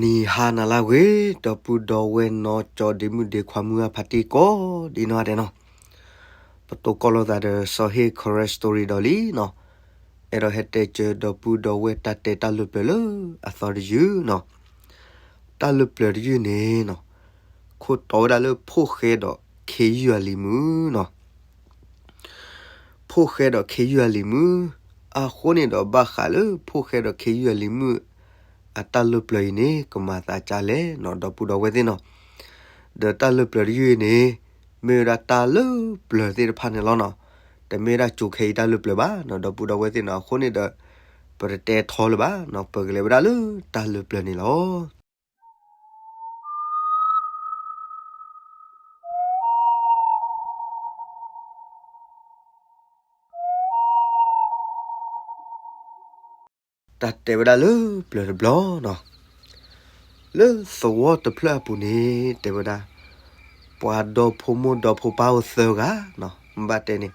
နံၤဟါနၤလၢအဂ့ၤ, ဒီပုၢ်ဒီဝဲၢ်နီၢ်ကၠီဒ့မုၣ်ဒ့ခွါမုၢ်အဖါတံၢ်ကိးဒ်နီၢ်ဂၤဒဲးနီၤ, ပတိၢ်ကီၢ်လိာ်သးဒီးစီၤဟ့ၣ် Karen Story ဒီးလံနီၤ, အဲၣ်ဒိးဟဲတဲစၢၤဒီပုၢ်ဒီဝဲၢ်တၢ်တဲတၢ်လၢပျၢၤလၢအသီတယုၢ်နီၤ, တၢ်လၢပျၢၤတယုၢ်န့ၣ်နီၤ, ခိၣ်တီဝဲဒၣ်လၢဖိၣ်ဃဲဒီးခ့ယုၢ်အလံၤမုၢ်နီၤ ဖိၣ်ဃဲဒီးခ့ယုၢ်အလံၤမုၢ်, အဃိန့ၣ်ဒီးဘၣ်ဃးလၢဖိၣ်ဃဲဒီးခ့ယုၢ်အလံၤမုၢ် အတၢ်လၢပျၢၤအံၤန့ၣ် ကမၤသးဒ်လဲၣ်နီၤ ဒီပုၢ်ဒီဝဲၢ်သ့ၣ်နီၤ, ဒီးတၢ်လၢပျၢၤတယုၢ်အံၤန့ၣ် မ့ၢ်ဝဲဒၣ်တၢ်လၢပျၢၤသ့ၣ်တဖၣ်န့ၣ်လီၤနီၤ, တမ့ၢ်ဝဲဒၣ်ကၠိခဲအံၤတၢ်လၢပျၢၤဘၣ်နီၤ ဒီပုၢ်ဒီဝဲၢ်သ့ၣ်နီၤ, အဃိန့ၣ်ဒီး ပတတဲထီလၢၤဘၣ်နီၤ ပကလဲၤဝဲဒၣ်လၢတၢ်လၢပျၢၤန့ၣ်လီၤ. တၢ်တဲဝဲဒၣ်လၢပျၢၤတဘျီနီၤ, လၢသဝီတဖျၢၣ်အပူၤန့ၣ် တဲဝဲဒၣ် ပှၤဒီဖိမိၢ်ဒီဖိပၢ်အိၣ်သၢဂၤနီၤ မ့ၢ်ဘၣ်တဲန့ၣ်,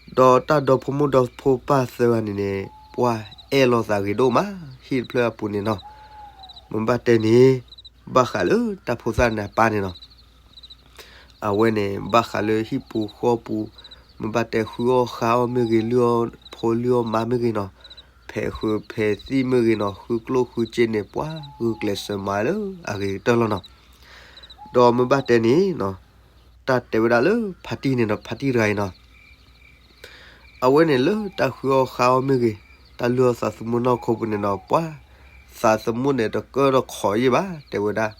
ဒီးတၢ်ဒီဖိမိၢ်ဒီဖိပၢ်သၢဂၤန့ၣ်န့ၣ် ပှၤအဲၣ်လိာ်သးဂ့ၤဒိၣ်မး ဟံၣ်တဖျၢၣ်အပူၤန့ၣ်နီၤ, မ့ၢ်ဘၣ်တဲန့ၣ် ဘၣ်ဃးလၢတၢ်ဖိသၣ်န့ၣ်အပၢ်န့ၣ်နီၤ အဝဲန့ၣ် ဘၣ်ဃးလၢဟံၣ်ပူၤဃီပူၤ, မ့ၢ်ဘၣ်တဲဃုအီၣ်ဃါအီၣ်မ့ၢ်ဂ့ၤ, လုၢ်အီၣ်ဖိလုၢ်အီၣ်မါမ့ၢ်ဂ့ၤနီၤ, ဖဲးဃုဖဲးသံၣ်မ့ၢ်ဂ့ၤနီၤ, ဃုကျိၣ်ဃုစ့န့ၣ် ပှၤဂုာ်ကျဲးစၢးမၤလၢအဂ့ၤကတၢၢ်လီၤနီၤ. ဒီးမ့ၢ်ဘၣ်တဲန့ၣ်နီၤ, တၢ်တဲဝဲဒၣ်လၢဖါတံၢ်န့ၣ်ဒီး ဖါတံၢ်တဂၤအံၤနီၤ အဝဲန့ၣ်လၢတၢ်ဃုအီၣ်ဃါအီၣ်မ့ၢ်ဂ့ၤ, တၢ်လုၢ်အီၣ်သးသမူနီၢ်ခိပူၤန့ၣ်ဒီး ပှၤသးသမူန့ၣ်တကၢၢ်တခီးယံာ်ဘၣ် တဲဝဲဒၣ်.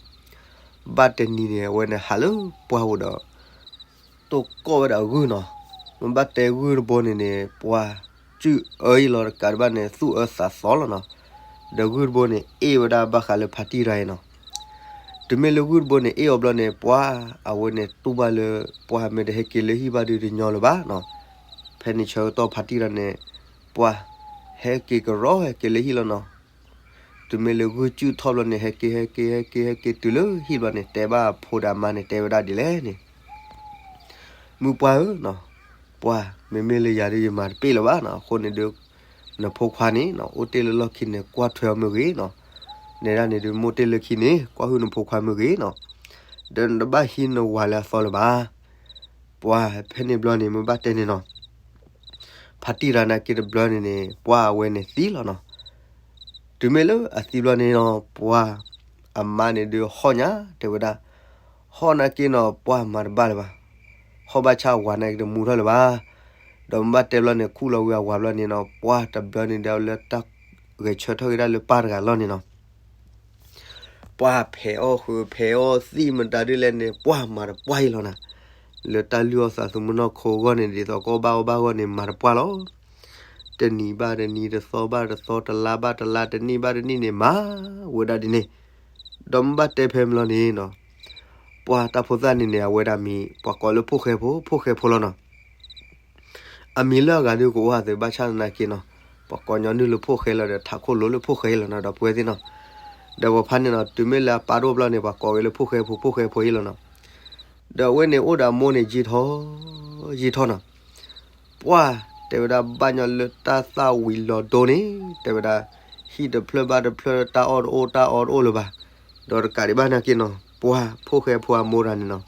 ဘၣ်တနံၤန့ၣ် အဝဲန့ၣ်ဟးလၢပှၢ်ပူၤဒီး တိၢ်ကီၢ်ဝဲဒၣ်ဂုၢ်နီၤ. မ့ၢ်ဘၣ်တဲဂုၢ်တဘိန့ၣ်န့ၣ် ပှၤစုၣ်အၢအံၤလီၤတကးဒံးဘၣ်န့ၣ် သူၣ်အၢသးသီလီၤနီၤ. ဒီးဂုၢ်တဘိန့ၣ် အ့ၣ်ဝဲဒၣ်ဘၣ်ဃးလၢဖါတံၢ်တဂၤအံၤနီၤ. တုၤမ့ၢ်လၢဂုၢ်တဘိန့ၣ် အ့ၣ်အီၤဘျီန့ၣ် ပှၤအဝဲန့ၣ်တူၢ်ဘၣ်လၢ ပှၤမ့ၢ်တဟဲက့ၤလၢဟံၣ်ဘၣ်ဒီးတညီလၢၤဘၣ်နီၤ. ဖဲန့ၣ်ဆၢကတီၢ်ဖါတံၢ်တဂၤန့ၣ် ပှၤဟဲက့ၤကရီဟဲက့ၤလၢဟံၣ်လီၤနီၤ. တုၤမ့ၢ်လၢဂုၢ်စုၣ်ထီၣ်ဘျီန့ၣ် ဟဲက့ၤ ဟဲက့ၤ ဟဲက့ၤ ဟဲက့ၤတုၤလၢဟံၣ်ဘျီန့ၣ် တဲဘၣ်အဖိဒီးအမါန့ၣ် တဲဝဲဒၣ်ဒ်လဲၣ်န့ၣ် မုၢ်ပှၢ်ဧၢနီၤ, ပှၤမ့မ့ၢ်လၢယၤဒုးယမၤတပ့ၢ်လၢၤဘၣ်နီၤ. အဃိန့ၣ်ဒီး နဖိခွါန့ၣ်နီၤ အိၣ်တ့ၢ်လၢလီၢ်ခံန့ၣ် ကွၢ်ထွဲအီၤမ့ၢ်ဂ့ၤနီၤ, နဲဒၣ်န့ၣ်ဒုး မ့ၢ်အိၣ်တ့ၢ်လၢခံန့ၣ် ကွၢ်ဟုၣ်နဖိခွါမ့ၢ်ဂ့ၤနီၤ, ဒီးနတဘၣ်ဟံးနဝၤလၢအသီလၢၤဘၣ်. ပှၤဖဲန့ၣ်ဘျီန့ၣ် မ့ၢ်ဘၣ်တဲန့ၣ်နီၤ ဖါတံၢ်တဂၤန့ၣ်က့ၤတဘျီန့ၣ်န့ၣ် ပှၤအဝဲန့ၣ်သံလီၤနီၤ. တုၤမ့ၢ်လၢအသံဘျီန့ၣ်နီၤ ပှၤအမါန့ၣ်ဒုးဟီၣ်ညါ တဲဝဲဒၣ်, ဟီၣ်နာ်က့နီၤ ပှၤမၤတဘၣ်လၢၤဘၣ်. ဟီၣ်ဘၣ်ဆၣ်အဝၤနာ်က့တမူထီၣ်လၢၤဘၣ်. ဒီးမ့ၢ်ဘၣ်တဲဘျီန့ၣ် ခူၣ်လီၤဝံၤအဝၤဘျီန့ၣ်နီၤ ပှၤတဘျီန့ၣ်ဒီးလၢတၢ်ဂဲၤဆၢထၢၣ်က့ၤဒၣ်လၢပၢ်တဂၤလီၢ်န့ၣ်နီၤ ပှၤဖဲးအီၣ်ဃုာ်ဖဲးအီၣ်သံၣ်မတၤဒ်လဲၣ်န့ၣ် ပှၤမၤတပှၢ်အံၤလီၤနၤ. လၢတၢ်လုၢ်အီၣ်သးသမူနီၢ်ခိအဂီၢ်န့ၣ် ဒ်သိးကအီၣ်ဘၣ်အီဘၣ်အဂီၢ်န့ၣ် မၤတပှၢ်လီၤ. တနံၤဘၣ်တနံၤ တသီဘၣ်တသီ တလါဘၣ်တလါ တနံၣ်ဘၣ်တနံၣ်န့ၣ် မၤဝဲဒၣ်ဒ်န့ၣ်. ဒီးမ့ၢ်ဘၣ်တဲဖဲမ့ၢ်လီၤန့ၣ်နီၤ ပှၤတၢ်ဖိသၣ်န့ၣ်န့ၣ် အဝဲဒၣ်မံၤ ပှၤကိးလၢဖိၣ်ဃဲဖိ ဖိၣ်ဃဲဖိလီၤနီၤ. အမံၤလၢအဂၤဒုးကအိၣ်အသးဘၣ်ဆၣ်သနာ်က့နီၤ ပှၤကိးညီနုၢ်လၢဖိၣ်ဃဲလီၤဒီး ထးခိၣ်လိၤလၢဖိၣ်ဃဲလီၤနီၤ ဒီပုၢ်ဝဲၢ်သ့ၣ်နီၤ. ဒီးပှၤဖါန့ၣ်နီၤ တုၤမ့ၢ်လၢအပၢ်တအိၣ်ဘျီန့ၣ် ပှၤကိးဝဲလၢဖိၣ်ဃဲဖိ ဖိၣ်ဃဲဖိအံၤလီၤနီၤ. ဒီးအဝဲန့ၣ်အိၣ်ဒီးအမိၢ်န့ၣ် ယံာ်ထီၣ် ယံာ်ထီၣ်နီၤ. ပှၤတဲဝဲဒၣ်ဘၣ်ညီလၢတၢ်သၣ်ဝံၤလီၤဒိန့ၣ် တဲဝဲဒၣ် ဟံၣ်တဖျၢၣ်ဘၣ်တဖျၢၣ် တၢ်အီၣ်တအိၣ် တၢ်အီတအိၣ်လၢၤဘၣ်. ဒီးတကးဒံးဘၣ်နာ်က့နီၤ ပှၤဖိၣ်ဃဲဖိအမိၢ်တဂၤန့ၣ်နီၤ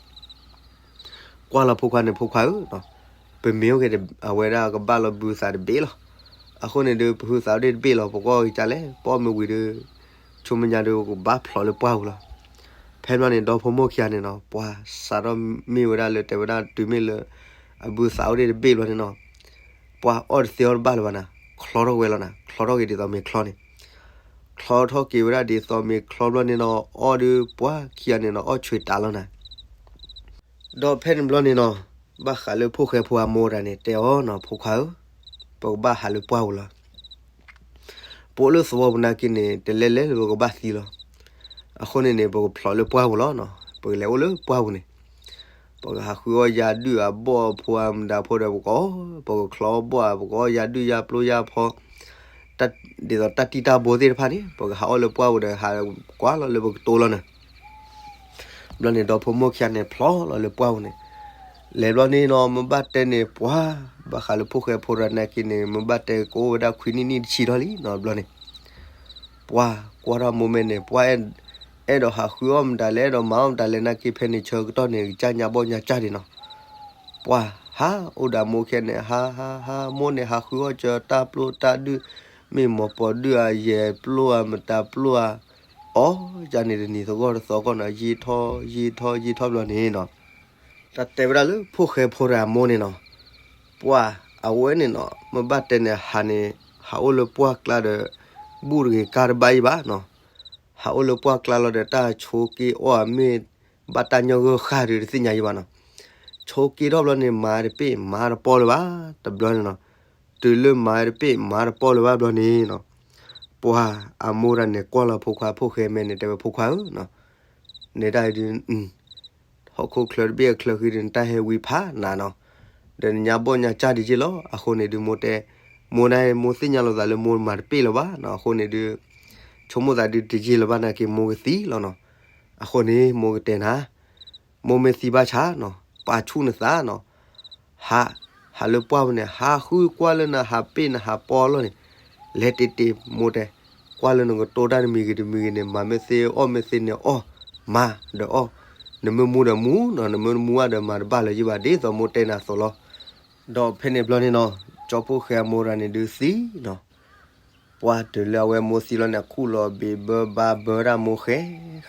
ကွၢ်လီၤဖိခွါန့ၣ် ဖိခွါဧၢ, ပမ့ၢ်အိၣ်က့ၤ အဝဲဒၣ်ကဘၣ်လီၤဘုသးတဘ့ၣ်လီၤ. အဃိန့ၣ်ဒီး ပဟုသးအိၣ်ဒၣ်တဘ့ၣ်လီၤ. ပကအီၣ်က့ၤကလဲၣ် ပအီၣ်မ့ၢ်ဝံၤဒီး ဆိမိၣ်ညါဒီးကဘၣ်ဖျိးလၢပှၢ်ပူၤလီၤ. ဖဲန့ၣ်ဘျီန့ၣ် ဒီဖိမိၢ်ခံဂၤန့ၣ်နီၤ ပှၤစးထီၣ်မ့ၢ်ဝဲဒၣ်လၢတဲဝဲဒၣ်တုၤမ့ၢ်လၢ အဘုသးအိၣ်ဒၣ်တဘ့ၣ်ဘျီန့ၣ်နီၤ ပှၤအီၣ်တသ့အီၣ်တဘၣ်လၢၤဘၣ်နၤ, ချီထီၣ်ဝဲလီၤနၤ, ချီထီၣ်က့ၤဒ်သိးမ့ၤချီန့ၣ်, ချီထီၣ်က့ၤဝဲဒၣ်ဒ်သိးမ့ၤချီဘျီန့ၣ်နီၤ အီၣ်ဒီးပှၤခံဂၤန့ၣ်နီၤ အီၣ်ဆွံးတးလီၤနၤ. ဒီးဖဲန့ၣ်ဘျီန့ၣ်နီၤ ဘၣ်ဃးလၢဖိၣ်ဃဲဖိအမိၢ်တဂၤန့ၣ် တဲအီၤနီၤ ဖိခွါဧၢ, ပကဘၣ်ဟးလၢပှၢ်ပူၤလီၤ. ပအိၣ်လၢသဝီပူၤနာ်က့န့ၣ် တလဲၤလဲၤလၢပကဘၣ်သံလီၤ. အဃိန့ၣ်န့ၣ် ပကဖျိးလၢပှၢ်ပူၤလီၤနီၤ, ပကလဲၤအိၣ်လၢပှၢ်ပူၤန့ၣ် ပကဟးဃုအီၣ်ယၤဒုၣ်အဘီၣ်အဖိအမတၤဖိဒီး ပကအီၣ်, ပကချီအီၣ်ဘီၣ်ဧါ, ပကအီၣ်ယၤဒုၣ်ယၤပျိယၤဖီ, ဒ်သိးတၢ်တံၢ်တၢ်ဘိသ့ၣ်တဖၣ်န့ၣ် ပကဟးအီၣ်လၢပှၢ်ပူၤဒီး ဟးကွၢ်လီၤလၢပကတိၤလီၤန့ၣ်. ဘျီန့ၣ် ဒီဖိမိၢ်ခံဂၤန့ၣ် ဖျိးလီၤလၢပှၢ်ပူၤန့ၣ်, လဲၤဘျီန့ၣ်နီၤ မ့ၢ်ဘၣ်တဲန့ၣ် ပှၤ ဘၣ်ဃးလၢဖိၣ်ဃဲဖိတဂၤနာ်က့န့ၣ် မ့ၢ်ဘၣ်တဲကအိၣ်ဝဲဒၣ်ခွံနံၣ်နံၣ်တဆံထီၣ်လံနီၤ ဘျီန့ၣ် ပှၤကွၢ်ထီၣ်မိၢ်မဲာ်န့ၣ် ပှၤအဲၣ်ဒိးဟးဃုအီၣ်မတၤလဲၣ် အဲၣ်ဒိးမၤအီၣ်မတၤလဲၣ် နာ်က့ဖဲန့ၣ်ဆၢကတီၢ်န့ၣ် ကစၢ်ညါဘီၣ်ညါစၢ်ဒံးနီၤ. ပှၤဟးအိၣ်ဒီးအမိၢ်ခဲန့ၣ် ဟါဟါဟါ မိၢ်န့ၣ်ဟးဃုအီၣ်ကၢတၢ်ပျိၢ်တၢ်ဒုၣ်, မ့ၢ်မိၢ်ပိာ်ဒုၣ်ဧါ ယဲၢ်ပျိၢ်ဧါ မတၤပျိၢ်ဧါ, အီၣ်ကၢန့ၣ်တနံၤသဂီၢ်တသီကီၢ်နီၤ ယံာ်ထီၣ်ယံာ်ထီၣ်ယံာ်ထီၣ်ဘျီန့ၣ်နီၤ တၢ်တဲဝဲဒၣ်လၢဖိၣ်ဃဲဖိတဂၤအမိၢ်န့ၣ်နီၤ, ပှၤအဝဲန့ၣ်နီၤ မ့ၢ်ဘၣ်တဲန့ၣ် ဟးန့ၣ် ဟးအိၣ်လၢပှၢ်ကျါဒီး ဘူၣ်တဂ့ၤကါတဘၣ်အံၤဘၣ်နီၤ, ဟးအိၣ်လၢပှၢ်ကျါလီၤဒီး တၢ်ဆိးက့အီၣ်အမ့ၢ်ဘၣ်တၢ်ညီဂၢၢ်ဃၢ်ဒီးတသ့ၣ်ညါယံၤဘၣ်နီၤ, ဆိးက့ထီၣ်ဘျီန့ၣ် မၤတပ့ၢ်မၤတပီလၢၤဘၣ် တဘျီန့ၣ်နီၤ, တုၤလၢမၤတပ့ၢ်မၤတပီလၢၤဘၣ်ဘျီန့ၣ်နီၤ, ပှၤအမိၢ်တဂၤန့ၣ် ကွၢ်လီၤဖိခွါဖိၣ်ဃဲမဲာ်န့ၣ် တဲဝဲဖိခွါဧၢနီၤ နဲဒၣ်အံၤဒုး ဟီၣ်ခိၣ်ချၢတဘ့ၣ်အချၢဃံဒီး နတၢ်ဟဲဝံဖးနၤနီၤ, ဒီးနညါဘီၣ်ညါစၢ်ဒံးက့လီၤ. အဃိန့ၣ်ဒုး မိၢ်တဲ, မိၢ်န မိၢ်သ့ၣ်ညါလိာ်သးလၢမိၢ်မၤတပ့ၢ်လၢၤဘၣ်နီၤ, အဃိန့ၣ်ဒုး ဆိကမိၣ်သးဒုးတယံာ်လၢၤဘၣ်နာ်က့ မိၢ်ကသံလီၤနီၤ. အဃိန့ၣ် မိၢ်ကတဲနၤ, မိၢ်မ့ၢ်သံဘၣ်ဆၣ်နီၤ ပာ်ဆူၣ်နသးနီၤ ဟး, ဟးလၢပှၢ်ပူၤန့ၣ် ဟးဃုကွၢ်လၢနဟးပ့ၢ်နဟးပီလီၤန့ၣ်, လဲၤတ့ၢ်တ့ၢ်မိၢ်တဲ, ကွၢ်လၢနကတိၤတၢ်တမံၤဂ့ၤတမံၤဂ့ၤန့ၣ် မၤမ့ၢ်သ့အီၣ်မ့ၢ်သ့န့ၣ်အီၣ်, မၤဒီးအီၣ်, နမ့ၢ်မူဒီးမူနီၤ, နမ့ၢ်မူဘၣ်ဒီးမၤတဘၣ်လၢၤယံၤဘၣ် ဒ်သိးမိၢ်တဲနၤအသိးလီၤ. ဒီးဖဲန့ၣ်ဘျီန့ၣ်နီၤ ကၠီဖိၣ်ဃဲအမိၢ်တဂၤန့ၣ်ဒုးသံနီၤ ပှၤတုၤလၢအဝဲမိၢ်သံလီၤန့ၣ် ခူၣ်လီၤဘ့ၣ်ဘၢဘါဘၢဒၣ်မိၢ်ဃဲ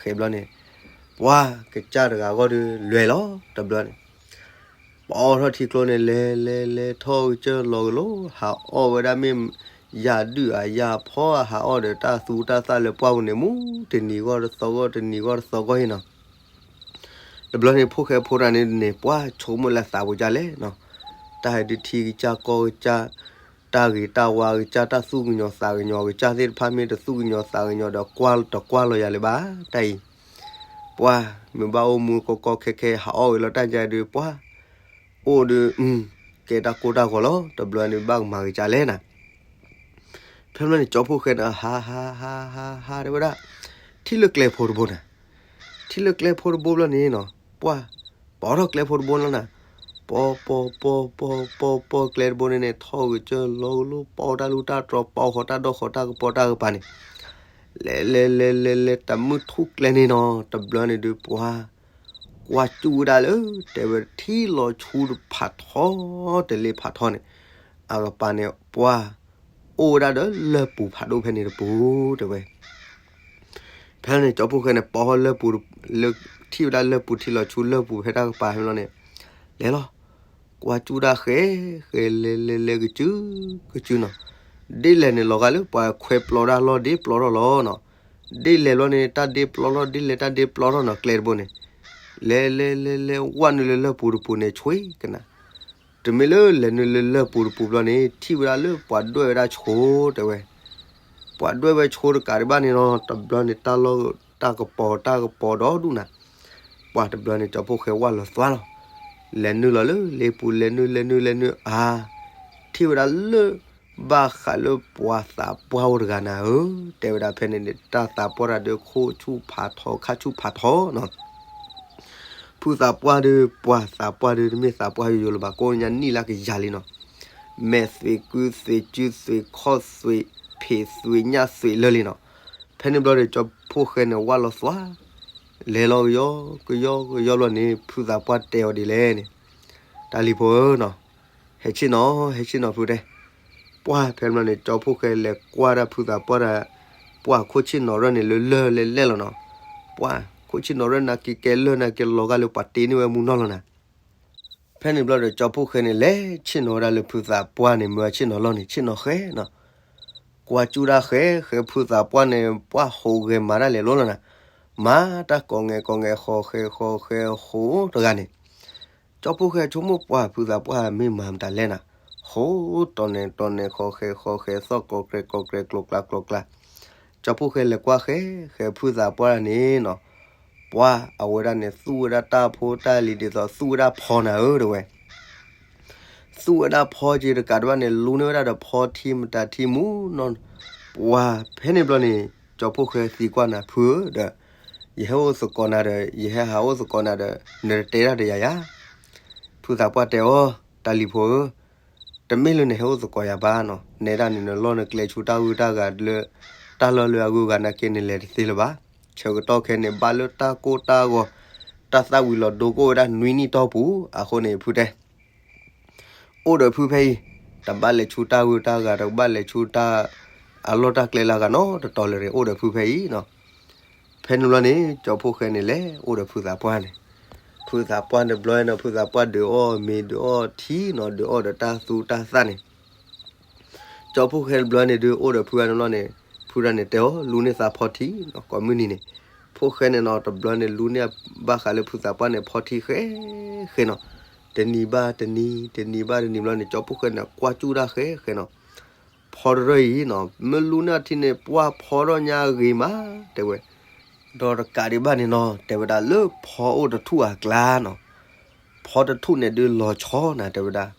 ဃဲဘျီန့ၣ်, ပှၤကစၢ်တဂၤဂီၢ်ဒုးလဲၤလီၤတဘျီန့ၣ်, ပအီထီၣ်ထံကျိန့ၣ် လဲၤလဲၤလဲၤထီၣ်ကစၢၢ်လီၤကလိ ဟးအီၣ်ဝဲဒၣ်မ့ၢ်ယၤဒုၣ်ဧါယၤဖီဧါ ဟးအီၣ်ဒီးတၢ်သူတၢ်သၣ်လၢပှၢ်ပူၤန့ၣ် မူတနံၤဂီၢ်တသီဂီၢ် တနံၤဂီၢ်တသီဂီၢ်အံၤနီၤ တဘျီန့ၣ် ဖိၣ်ဃဲဖိတဂၤန့ၣ်န့ၣ် ပှၤဆိကမိၣ်လၢသးပူၤကၢ်လဲၣ်နီၤ, တၢ်ဟဲဒုးထံကစၢ်ကီၢ်ကစၢ်, တၢ်ဂ့ၤတၢ်ဝါကစၢ် တၢ်သူၣ်ကညီၤသးကညီၤကစၢ်သ့ၣ်တဖၣ် မ့ၢ်တသူၣ်ကညီၤသးကညီၤဒီး ကွၢ်တကွၢ်လီၤယၤလၢၤဘၣ် တၢ်အံၤ, ပှၤမ့ၢ်ဘၣ်အိၣ်မူကီကီခဲခဲ ဟးအီၣ်ဝဲလီၤတၢ်ယၤဒုး ပှၤအိၣ်ဒုး ကဲတၢ်ကိၢ်တၢ်ဂီၤလီၤ တဘျီန့ၣ် ဘၣ်ကမၤကစၢ်လဲၣ်နၤ ဖဲမ့ၢ်န့ၣ် ကၠီဖိၣ်ဃဲန့ၣ် ဟးဟးဟးဟးဟးတဲဝဲဒၣ်, ထံၣ်လၢကျဲဖိတဘိန့ၣ်, ထံၣ်လၢကျဲဖိတဘိဘျီန့ၣ်နီၤ, ပှၤ, ပီထီၣ်ကျဲဖိတဘိလီၤနၤ, ပီပီပီပီပီပီကျဲတဘိန့ၣ်န့ၣ် ထီၣ်ကစၢၢ်လီၤကလိ ပီတၢ်လူၢ်တၢ်တြီၤ ပီဃီတၢ်ဒီၣ်ဃီတၢ်ကပီၤတၢ်ကပၤန့ၣ်, လဲၤလဲၤလဲၤလဲၤလဲၤ တၢ်မုၢ်ထူၣ်ကျဲန့ၣ်နီၤ တဘျီန့ၣ်ဒုးပှၤ ကွၢ်စူၣ်ဝဲဒၣ်လၢ တဲဝဲထံလီၤဆူတဖးထီတလ့ၢ်ဖးထီန့ၣ်, အကပၤန့ၣ် ပှၤအိၣ်ဝဲဒၣ်ဒီးလၢၢ်ပူၤဖးဒိၣ်ဖဲန့ၣ်တပူၤ တဲဝဲ. ဖဲန့ၣ် ကၠီဖိၣ်ဃဲန့ၣ် ပီလၢၢ်ပူၤ, လၢထံၣ်ဝဲဒၣ်လၢၢ်ပူၤထံလီၤဆူလၢၢ်ပူၤဖဲတၢ်ကပၤဖဲန့ၣ်လီၤန့ၣ်, လဲၤလီၤ. ကွၢ်စူၣ်ဒၣ်ဃဲ, ဃဲလဲၤလဲၤလဲၤကစုကစုနီၤ, ဒ်လဲၣ်န့ၣ်လီၤဂာ်လၢပှၤခွဲပျီတၢ်လီၢ် ဒ့ပျီထီၣ်လီၤနီၤ, ဒ်လဲၣ်ဘျီန့ၣ် တၢ်ဒ့ပျီထီၣ် ဒ်လဲၣ်တၢ်ဒ့ပျီထီၣ်နီၤ ကျဲတဘိန့ၣ်, လဲၤလဲၤလဲၤလဲၤ ဝၣ်နုာ်လၢလၢၢ်ပူၤတပူၤန့ၣ် ဆွ့ကနၤ တမ့ၢ်လၢလဲၤနုာ်လၢလၢၢ်ပူၤတပူၤဘျီန့ၣ် ထံၣ်ဝဲဒၣ်လၢပှၤဒွဲၣ်ဝဲဒၣ်ဆိတဲဝဲ, ပှၤဒွဲၣ်ဝဲဆိတကးဒံးဘၣ်န့ၣ်နီၤ တဘျီန့ၣ် တၢ်လီၢ်တၢ်ကပီၤတၢ်ကပီၤဒီဒူၣ်နၤ, ပှၤတဘျီန့ၣ် ကၠီဖိၣ်ဃဲဝၣ်လီၤသွါလီၤ, လဲၤနုာ်လီၤလၢလ့ပူၤ လဲၤနုာ်လဲၤနုာ်လဲၤနုာ်အါ, ထံၣ်ဝဲဒၣ်လၢ ဘၣ်ဃးလၢပှၤသးပှၢ်အိၣ်တဂၤနၤဧၢ, တဲဝဲဒၣ်ဖဲန့ၣ်န့ၣ် တၢ်သးပှၢ်တၢ်ဒုးခိၣ်ဆူၣ်ဖးထီခါဆူၣ်ဖးထီနီၤ ဖုသးပှၢ်ဒုး ပှၤသးပှၢ်ဒုး တမ့ၢ်သးပှၢ်ယိယိလၢၤဘၣ် ကိးညါနံၣ်လၢကယၤလံနီၤ, မဲာ်သွံးကုသွံးကုသွံးခီၣ်သွံးဖံးသွံးညၣ်သွံးလၢာ်လံနီၤ, ဖဲန့ၣ်ဘျီဒီး ကၠီဖိၣ်ဃဲန့ၣ် ဝၣ်လီၤသွါ, လဲၤလီၤကယီကယီကယီဘျီန့ၣ် ဖုသးပှၢ်တဲအီၤဒ်လဲၣ်န့ၣ်, တၢ်လံၤဖိဧၢနီၤ, ဟဲဆ့ၣ်နီၤ ဟဲဆ့ၣ်နီၤဖုတဲ ပှၢ်ဖဲန့ၣ်ဘျီန့ၣ် ကၠီဖိၣ်ဃဲလဲၤကွၢ်ဒၣ်ဖုသးပှၢ်ဒၣ်, ပှၢ်ခိၣ်ဆ့ၣ်နီၤရၢၢ်န့ၣ်လၢလၢၢ်လဲၣ်လဲၣ်လီၤနီၤ, ပှၢ်ခိၣ်ဆ့ၣ်နီၤရၢၢ်နာ်က့ကဲလၢၢ်နာ်က့လီၤဂာ်လၢပှၤတ့န့ၢ်ဝဲမူနီၢ်လီၤနၤ, ဖဲန့ၣ်ဘျီဒီး ကၠီဖိၣ်ဃဲန့ၣ် လဲၤဆ့ၣ်နီၤဝဲဒၣ်လၢဖုသးပှၢ်န့ၣ် မ့ၢ်ဝဲဆ့ၣ်နီၤလီၢ်န့ၣ် ဆ့ၣ်နီၤဃဲနီၤ ကွၢ်စူၣ်ဒၣ်ဃဲ ဃဲဖုသးပှၢ်န့ၣ် ပှၢ်ဟူးဂဲၤမၤတၢ်လဲၤလိၤလီၤနၤ, မၤတၢ်ကိးဂဲၤကိးဂဲၤဃီၤဃဲဃီၤဃဲဟူးတဂၤန့ၣ်, ကၠီဖိၣ်ဃဲဆိကမိၣ်ပှၢ်ဖုသးပှၢ်မ့ၢ်မၤမတၤလဲၣ်နၤ, ဟူးတီၤနဲၤတီၤနဲၤဃီၤဃဲဃီၤဃဲသီၣ်ကိးကြဲကိးကြဲကျိၤကျါကျိၤကျါ, ကၠီဖိၣ်ဃဲလဲၤကွၢ်ဃဲ ဃဲဖုသးပှၢ်န့ၣ်နီၤ ပှၢ်အဝဲဒၣ်န့ၣ် သူၣ်ဝဲဒၣ်တၢ်ဖိတၢ်လံၤဒ်သိး သူၣ်ဝဲဒၣ်ဖီနၤဧၢ တဲဝဲ, သူၣ်ဝဲဒၣ်ဖီက့ၤတကးဒံးဘၣ်န့ၣ် လူန့ၢ်ဝဲဒၣ်ဒီးဖီထံမတၤထံမူနီၤ, ပှၢ်ဖဲန့ၣ်ဘျီန့ၣ် ကၠီဖိၣ်ဃဲသံကွၢ်နၤ ဖုဧၢဒီး ယဟဲအိၣ်သကိးနၤဒီး ယဟဲဟးအိၣ်သကိးနၤဒီး နတတဲတၢ်ဒီးယၤယၤ, ဖုသးပှၢ်တဲအီၤ တၢ်လံၤဖိဧၢ တမ့ၢ်လၢနဟဲအိၣ်သကိးယၤဘၣ်နီၤ, နဲဒၣ်န့ၣ် နလီၢ်နကျဲဆူတၢ်ဂုၢ်တၢ်ဂၤလၢ တၢ်လီၢ်လၢအဂုၤအဂၤနာ်က့န့ၣ် လဲၤတသ့လၢၤဘၣ်. ဆၢကတီၢ်ခဲအံၤန့ၣ် ဘၣ်လၢတၢ်ကိၢ်တၢ်ဂီၤ, တၢ်သၣ်ဝံၤလီၤဒိကိၣ်ဝဲဒၣ်နွံနံၣ်တီၢ်ပူၤ, အဃိန့ၣ် ဖုတဲ အိၣ်ဒီးဖုဖဲအံၤ, တဘၣ်လဲၤဆူတၢ်ဂုၤတၢ်ဂၤ, တဘၣ်လဲၤဆူတၢ်အလီၢ်တၢ်ကျဲလၢအဂၤနီတတီၤလၢၤ, အိၣ်ဒီးဖုဖဲအံၤနီၤ. ဖဲန့ၣ်ဘျီန့ၣ် ကၠီဖှိၣ်ဃဲန့ၣ် လဲၤအိၣ်ဒီးဖုသးပှၢ်န့ၣ်, ဖုသးပှၢ်တဘျီနီၤ, ဖုသးပှၢ်ဒုးအီၣ်မ့ၤ ဒုးအီထံနီၤ, ဒုးအီဒီးတၢ်သူတၢ်သၣ်န့ၣ် ကၠီဖှိၣ်ဃဲတဘျီန့ၣ် ဒုးအိၣ်ဒီးဖုအန့ၣ်ဘျီန့ၣ်, ဖုဒၣ်န့ၣ်တဲအီၤ လူန့ၢ်သးဖီထံနီၤ, ကိးမုၢ်နံၤန့ၣ်, ဖှိၣ်ဃဲန့ၣ်နီၤ တဘျီန့ၣ် လူန့ၢ်ဘၣ်ဃးလၢဖုသးပှၢ်န့ၣ် ဖီထံဃဲဃဲနီၤ, တနံၤဘၣ်တနံၤ, တနံၤဘၣ်တနံၤဘျီန့ၣ် ကၠီဖှိၣ်ဃဲန့ၣ် ကွၢ်စူၣ်တၢ်ဃဲဃဲနီၤ, ဖီတရၢၢ်အံၤနီၤ, မ့ၢ်လူန့ၢ်ထံန့ၣ် ပှၢ်ဖီထီၣ်ညါဂ့ၤမး တဲဝဲ, ဒီးတကးဒံးဘၣ်န့ၣ်နီၤ တဲဝဲဒၣ်လၢဖီအိၣ်တထူၣ်အကျါနီၤ, ဖီတထူၣ်န့ၣ်ဒုးလီၤဆီနၤ တဲဝဲဒၣ်,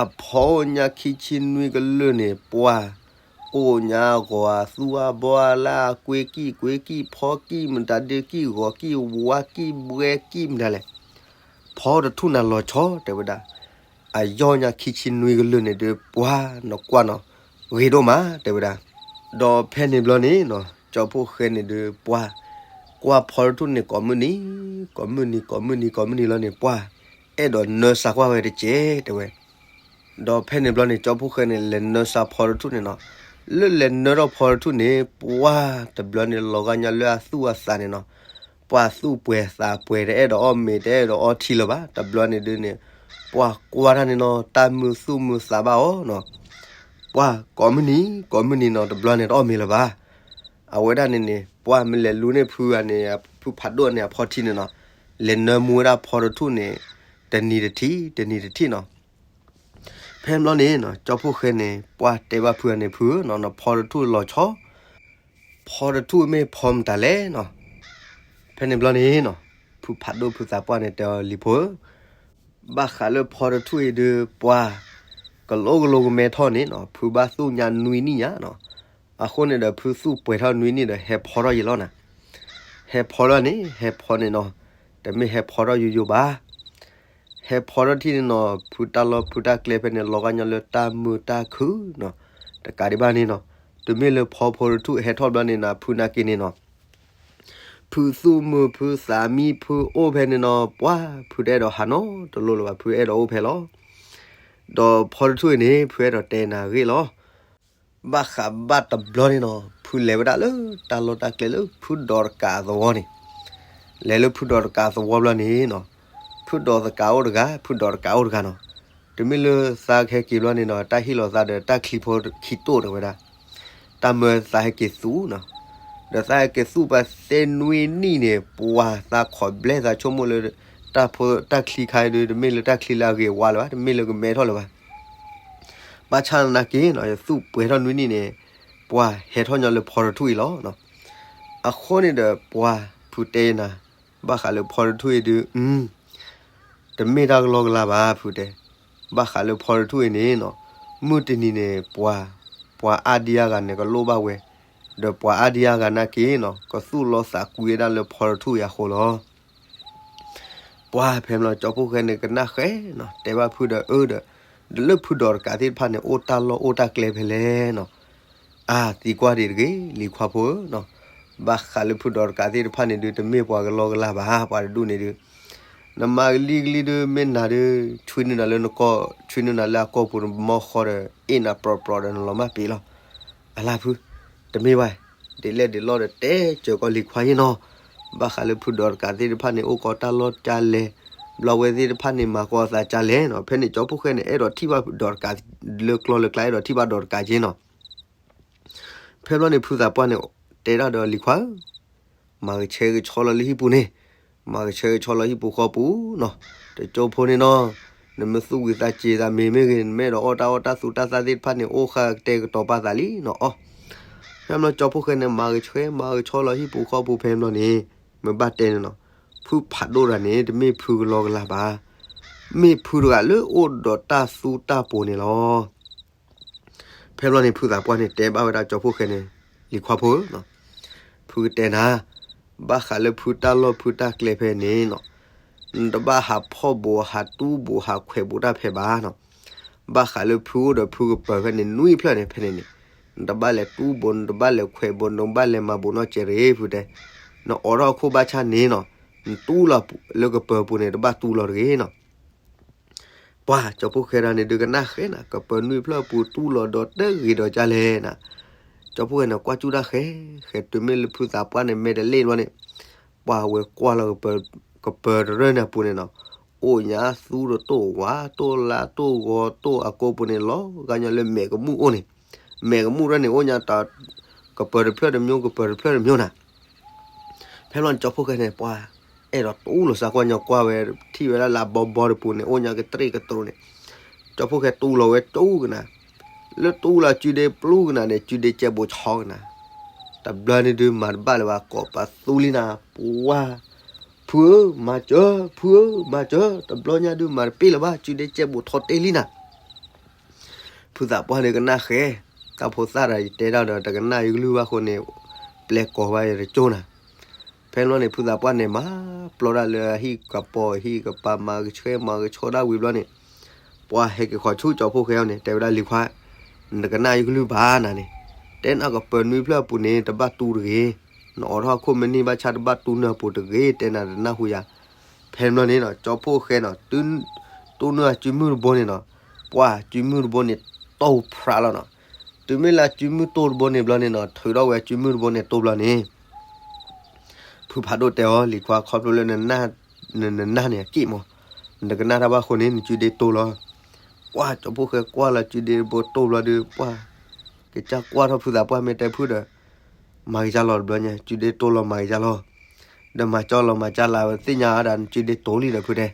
အဖီအိၣ်ညါခံဆံနွံကလုာ်န့ၣ် ပှၢ်, အိၣ်ညါအဂီၤအသူအဘီအလၢအကွ့ကံၢ်ကွ့ကံၢ်ဖီကံၢ်မတၤဒုးကံၢ်ဂီၤကံၢ်ဝါကံၢ်ဘှဲကံၢ်မတၤလဲၣ်, ဖီတထူၣ်နၤလီၤဆီ တဲဝဲဒၣ်, အယီၢ်ညါခံဆံနွံကလုာ်န့ၣ်ဒုး ပှၢ်နကွၢ်နီၤ, ဂ့ၤဒိၣ်မး တဲဝဲဒၣ်. ဒီးဖဲန့ၣ်ဘျီန့ၣ်နီၤ ကၠီဖှိၣ်ဃဲန့ၣ်ဒုးပှၢ်, ကွၢ်ဖီတထူၣ်န့ၣ် ကိးမုၢ်နံၤ, ကိးမုၢ်နံၤ ကိးမုၢ်နံၤ ကိးမုၢ်နံၤလီၤန့ၣ် ပှၢ်အဲၣ်ဒိးနၢစးကွၢ်ဝဲတက့ၢ် တဲဝဲ. ဒီးဖဲန့ၣ်ဘျီန့ၣ် ကၠီဖှိၣ်ဃဲန့ၣ် လဲၤနၢစးဖီတထူၣ်န့ၣ်နီၤ, လၢလဲၤနၢထီၣ်ဖီတထူၣ်န့ၣ် ပှၢ်တဘျီန့ၣ် လီၤဂာ်ညါလၢအသူၣ်အသးန့ၣ်နီၤ, ပှၢ်သူၣ်ပှဲၤသးပှဲၤ တအဲၣ်ဒိးအီၣ်မ့ၤ တအဲၣ်ဒိးအီထံလၢၤဘၣ်. တဘျီန့ၣ်ဒုးန့ၣ် ပှၢ်ကွၢ်တၢ်န့ၣ်နီၤ တၢ်မုာ်သူၣ်မုာ်သးဘၣ်အီၤနီၤ, ပှၢ်ကိးမုၢ်နံၤ ကိးမုၢ်နံၤနီၤ တဘျီန့ၣ်တအီၣ်မ့ၤလၢၤဘၣ်. အဝဲဒၣ်န့ၣ်န့ၣ် ပှၢ်မ့ၢ်လဲၤလူန့ၢ်ဖုဂၤန့ၣ် ဖုဖးဒိၣ်န့ၣ်အဖီထံန့ၣ်နီၤ, လဲၤနၢမူဝဲဒၣ်ဖီတထူၣ်န့ၣ် တနံၤတထံၣ် တနံၤတထံၣ်နီၤ. ဖဲဘျီန့ၣ်နီၤ ကၠီဖှိၣ်ဃဲန့ၣ် ပှၢ်တဲဘၣ်ဖုဂၤန့ၣ် ဖုဧၢနီၤ နဖီတထူၣ်လီၤဆီ, ဖီတထူၣ်မ့ၢ်ဖီမတၤလဲၣ်နီၤ. ဖဲန့ၣ်ဘျီန့ၣ်နီၤ ဖုဖးဒိၣ်ဖုသးပှၢ်န့ၣ်တဲအီၤ လံၤဖိဧၢ, ဘၣ်ဃးလၢဖီတထူၣ်အံၤဒုး ပှၢ်ကလိကလိကမဲထီၣ်န့ၣ်နီၤ ဖုဘၣ်သူၣ်ညါနွံနံၣ်ညါနီၤ. အဃိန့ၣ်ဒီး ဖုသူၣ်ပှဲၤထီၣ်နွံနံၣ်ဒီး ဟဲဖီထီၣ်ယံၤလီၤနၤ. ဟဲဖီထီၣ်န့ၣ် ဟဲဖီန့ၣ်နီၤ တမ့ၢ်ဟဲဖီထီၣ်ယိယိဘၣ်. ဟဲဖီထီၣ်ထံၣ်န့ၣ်နီၤ ဖုတၢ်လီၢ်ဖုတၢ်ကျဲဖဲန့ၣ် လီၤဂာ်ညီလၢတၢ်မုာ်တၢ်ခုၣ်နီၤ. တကးဒံးဘၣ်န့ၣ်နီၤ တမ့ၢ်လၢဖီဖိတထူၣ်ဟဲထီၣ်ဘျီန့ၣ်နီၤ ဖုနာ်က့န့ၣ်နီၤ ဖုသူၣ်မုာ်ဖုသးမံဖုအိၣ်ဖဲန့ၣ်နီၤ ပှၢ်ဖုတအဲၣ်ဒိးဟးနီတလိၣ်လၢၤဘၣ် ဖုအဲၣ်ဒိးအိၣ်ဖဲလီၤ. ဒီးဖီတထူၣ်အံၤန့ၣ် ဖုအဲၣ်ဒိးတဲနၤအဂ့ၢ်လီၤ. ဘၣ်ဃးဘၣ်တဘျီန့ၣ်နီၤ ဖုလဲၤဝဲဒၣ်လၢတၢ်လီၢ်တၢ်ကျဲလၢဖုဒီးတကးအသဝီန့ၣ်, လဲၤလၢဖုဒီးတကးအသဝီဘျီန့ၣ်နီၤ ဖုဒီးတကးအိၣ်တဂၤ ဖုဒီးတကးအိၣ်တဂၤနီၤ. တမ့ၢ်လၢသးကဟဲက့ၤဘျီန့ၣ်နီၤ တၢ်ဟ့ၣ်လီၤသးဒီးတၢ်ချံဖိခံတိၢ်တဲဝဲဒၣ်, တၢ်မၢသးဟဲက့ၤသူၣ်နီၤ. ဒီးသးဟဲက့ၤသူၣ်ပှၤသ့နွံနံၣ်န့ၣ် ပှၢ်သးခိးဘျဲၣ်သးဆိကမိၣ်လၢ တၢ်ဖိတၢ်ချံခါအံၤဒုး တမ့ၢ်လၢတၢ်ချံလၢအဂ့ၤအဝါလၢၤဘၣ် တမ့ၢ်လၢကမဲထီၣ်လၢၤဘၣ်. ဘၣ်ဆၣ်နာ်က့နီၤ သူၣ်ပှဲၤထီၣ်နွံနံၣ်န့ၣ် ပှၢ်ဟဲထီၣ်ညီလၢဖီတထူၣ်အံၤလီၤ. အဃိန့ၣ်ဒီးပှၢ်ဖုတဲနၤ ဘၣ်ဃးလၢဖီတထူၣ်အံၤဒုး တမ့ၢ်တၢ်ကလီကလီဘၣ်ဖုတဲ, ဘၣ်ဃးလၢဖီတထူၣ်အံၤန့ၣ်နီၤ မုၢ်တနံၤန့ၣ် ပှၤ ပှၤအါဒံအါဂၤန့ၣ် ကလိၣ်ဘၣ်ဝဲ, ဒီးပှၤအါဒံအါဂၤနာ်က့နီၤ ကသူၣ်လီသးကွံဝဲဒၣ်လၢဖီတထူၣ်အံၤအဃိလီၤ. ပှၢ်ဖဲမ့ၢ်လီၤ ကၠီဖှိၣ်ဃဲန့ၣ် ကနၣ်ဃဲနီၤ တဲဘၣ်ဖုဒီးအၢဒီး ဒီးလၢဖုဒီးတကးသ့ၣ်တဖၣ်န့ၣ် အိၣ်တၢ်လီၢ်အိၣ်တၢ်ကျဲဖဲလဲၣ်နီၤ. အါ သံကွၢ်ဒံးတဂ့ၤ လံၤခွါဖိဧၢနီၤ. ဘၣ်ဃးလၢဖုဒီးတကးသ့ၣ်တဖၣ်န့ၣ်ဒုး တမ့ၢ်ပှၤကလီကလီဘၣ် ပှၤတဒူၣ်န့ၣ်ဒုး နမၤကလံကလံဒုး မ့ၢ်နၤဒုး ဆွံနုာ်နၤလၢနကီၢ် ဆွံနုာ်နၤလၢအကီၢ်ပူၤ နမီၢ်ဃီဒီး အ့ၣ်နၤပြီပြီဒီး နလီၤမၢ်ပ့ၤလီၤ. အလါဖု တမ့ၢ်ဘၣ်, ဒ်လဲၣ်ဒ်လဲၣ်ဒီး တဲစၢၤကီးလံၤခွါယ့ၢ်နီၤ. ဘၣ်ဃးလၢဖုဒီးတကးသ့ၣ်တဖၣ်န့ၣ် အိၣ်ကီးတၢ်လီၢ်ကလဲၣ်, ဘျီဝဲသ့ၣ်တဖၣ်န့ၣ် မၤကီးအသးကလဲၣ်နီၤ. ဖဲန့ၣ် ကၠီဖှိၣ်ဃဲန့ၣ် အဲၣ်ဒိးထံၣ်ဘၣ်ဒီးတကး လၢကျီလၢကျါ အဲၣ်ဒိးထံၣ်ဘၣ်ဒီးတကးက့နီၤ. ဖဲဘျီန့ၣ် ဖုသးပှၢ်န့ၣ် တဲဒၣ်ဒီးလံၤခွါဧၢ, မၤကဆှဲကဆှီလီၤလၢဟံၣ်ပူၤန့ၣ်, မၤကဆှဲကဆှီလီၤဟံၣ်ပူၤဃီပူၤနီၤ. တကၠိဖိန့ၣ်နီၤ, နမ့ၢ်သူၣ်ဝံၤသးစ့ၤသးမ့ၤမ့ၢ်ဂ့ၤ, နမ့ၢ်အဲၣ်ဒိးအီၣ်တၢ်အီၣ်တၢ်သူတၢ်သၣ်သ့ၣ်တဖၣ်န့ၣ် အိၣ်ဃာ်ကတဲာ်ကတီၤပာ်သးလံနီၤအီၤ. ဖဲဘျီကၠီဖှိၣ်ဃဲန့ၣ် မၤကဆှဲမၤကဆှီလီၤဟံၣ်ပူၤဃီပူၤဖဲဘျီန့ၣ်, မ့ၢ်ဘၣ်တဲန့ၣ်နီၤ, ဖုဖးဒိၣ်တဂၤန့ၣ် တမ့ၢ်ဖုကလီကလီဘၣ်, မ့ၢ်ဖုတဂၤလၢအိၣ်ဒီးတၢ်သူတၢ်ပိၤန့ၣ်လီၤ. ဖဲဘျီန့ၣ် ဖုသးပှၢ်န့ၣ် တဲဘၣ်ဝဲဒၣ်ကၠီဖှိၣ်ဃဲန့ၣ်, လံၤခွါဖိဧၢ, ဖုကတဲနၤ, ဘၣ်ဃးလၢဖုတၢ်လီၢ်ဖုတၢ်ကျဲဖဲန့ၣ်နီၤ, နတဘၣ်ဟးဖီၣ်ဘူးဟးတူၢ်ဘူးဟးခွဲးဘူးတၢ်ဖဲဘၣ်နီၤ. ဘၣ်ဃးလၢဖုအိၣ်ဒီးဖုကပၢၤဖဲန့ၣ် နွံဖျၢၣ်န့ၣ် ဖဲန့ၣ်န့ၣ်, နတဘၣ်လဲၤတူၢ်ဘိ နတဘၣ်လဲၤခွဲးဘိ နတဘၣ်လဲၤမၤဘိးနီၢ်စဲးတဂ့ၤ ဖုတဲ. နအိးထီၣ်အခိၣ်ဘၣ်ဆၣ်န့ၣ်နီၤ, နတူၢ်လီၤလၢကပၢၤပူၤန့ၣ် တဘၣ်တူၢ်လီၤတဂ့ၤနီၤ. ပှၤကၠီဖီၣ်ဃဲတဂၤန့ၣ်ဒုးကနၣ်ဃဲနၤ, ကပၢၤနွံဖျၢၣ်ပူၤတူၢ်လီၤဒီးတဂ့ၤဒီးကလဲၣ်နၤ. ကၠီဖီၣ်ဃဲန့ၣ် ကွၢ်ကၠူၣ်တၢ်ဃဲ, ဃဲတုၤမ့ၢ်လၢဖုသးပှၢ်န့ၣ် မဲာ်တလ့ၣ်ဘျီန့ၣ်, ပှၤဝဲကွၢ်လီၤ ကပၢၤတရၢၢ်န့ၣ်အပူၤန့ၣ်နီၤ, အိၣ်ညါသူတတိၢ်ဝါတိၢ်လါတိၢ်ဂီၤတိၢ်အကိာ်ပူၤန့ၣ်လီၤ, ဂၤညီလၢမဲာ်ကမူၣ်အိၣ်န့ၣ်, မဲာ်ကမူၣ်တရၢၢ်န့ၣ် အိၣ်ညါတၢ် ကပၢၤတဖျၢၣ်တမျိုး ကပၢၤတဖျၢၣ်တမျိုးနၤ. ဖဲလီၤန့ၣ် ကၠီဖီၣ်ဃဲန့ၣ် ပှၤအဲၣ်ဒိးတူၢ်လိာ်စၢ်ကွၢ်ညီကွၢ်ဝဲ, ထံၣ်ဝဲဒၣ်လၢအဘီဘီတပူၤန့ၣ် အိၣ်ညါကတြ့ၣ်ကတြိၤန့ၣ်, ကၠီဖီၣ်ဃဲတူၢ်လီၤဝဲတူၢ်ကနၤ, လၢတူၢ်လီၤစုဒ့ပျူၢ်ကနၤန့ၣ် စုဒ့ကဲဘိးဆီကနၤ, တဘျီန့ၣ်ဒုးမၤတဘၣ်လၢၤဘၣ် ကိးပသူလံနၤ, ပှၤ ဖုဧၢ မၤစၢၤ, ဖုဧၢ မၤစၢၤ, တဘျီညါဒုးမၤတပ့ၢ်လၢၤဘၣ် စုဒ့ကဲဘိးထီတ့ၢ်လံနၤ. ဖုသးပှၢ်ဒုးကနၣ်ဃဲ, တၢ်ဖိသၣ်တဂၤယတဲဒၣ်ဒီး တကနၣ်ယကလုၢ်ဘၣ်အဃိန့ၣ်, ပျဲကိးဘၣ်ယတကၠိၢ်နၤ. ဖဲန့ၣ်ဘျီန့ၣ် ဖုသးပှၢ်န့ၣ် မၤပျီဒၣ်လၢအဟံၣ်ကပီၤဟံၣ်ကပၤ မၤကဆှဲမၤကဆှီဒၣ်ဝံၤဘျီန့ၣ်, ပှၤဟဲက့ၤဃီၤဆူကၠီဖီၣ်ဃဲအအိၣ်န့ၣ် တဲဝဲဒၣ်လံၤခွါ, နတကနၣ်ယကလုၢ်ဘၣ်နၤန့ၣ်, တဲနၤကပၢၤနွံဖျၢၣ်အပူၤန့ၣ် တဘၣ်တူၢ်တဂ့ၤ, နအိးထီၣ်အခိၣ်မ့ၢ်န့ၢ်ဘၣ်ဆၣ်တဘၣ်တူၢ်နၢ်ပူၤတဂ့ၤ တဲနၤတနၢ်ဟူယၤ. ဖဲန့ၣ်ဘျီန့ၣ်နီၤ ကၠီဖီၣ်ဃဲနီၤ တူၢ်နုာ်အစုမုၢ်တဘိန့ၣ်နီၤ, ပှၤစုမုၢ်တဘိန့ၣ် တိၢ်ဖြးလီၤနီၤ. တုၤမ့ၢ်လၢအစုမုၢ်တိၢ်တဘိန့ၣ်ဘျီန့ၣ်နီၤ ထုးထီၣ်ဝဲအစုမုၢ်တဘိန့ၣ်တိၢ်ဘျီန့ၣ် ဖုဖးဒိၣ်တဲအီၤ လံၤခွါ ခီဖျိလၢ နနၢ်န့ၣ်အက့ၣ်မး, နကနၣ်တၢ်ဘၣ်အဃိန့ၣ် နစုဒ့တိၢ်လီၤ. ပှၤကၠီဖီၣ်ဃဲကွၢ်လီၤစုဒ့တဘိတိၢ်ဘျီဒီး ပှၤ ကစၢ်ကွၢ်ထီၣ်ဖုသးပှၢ်မ့ၢ်တဲဖုဒီး မၤက့ၤကၢ်လီၤတဘျီညါ စုဒ့တိၢ်လီၤမၤက့ၤကၢ်လီၤ. ဒီးမၤကၢ်လီၤမၤကၢ်လၢ်ဝဲသ့ၣ်ညါဒၣ်နစုဒ့တိၢ်လံဒီးဖုတဲ.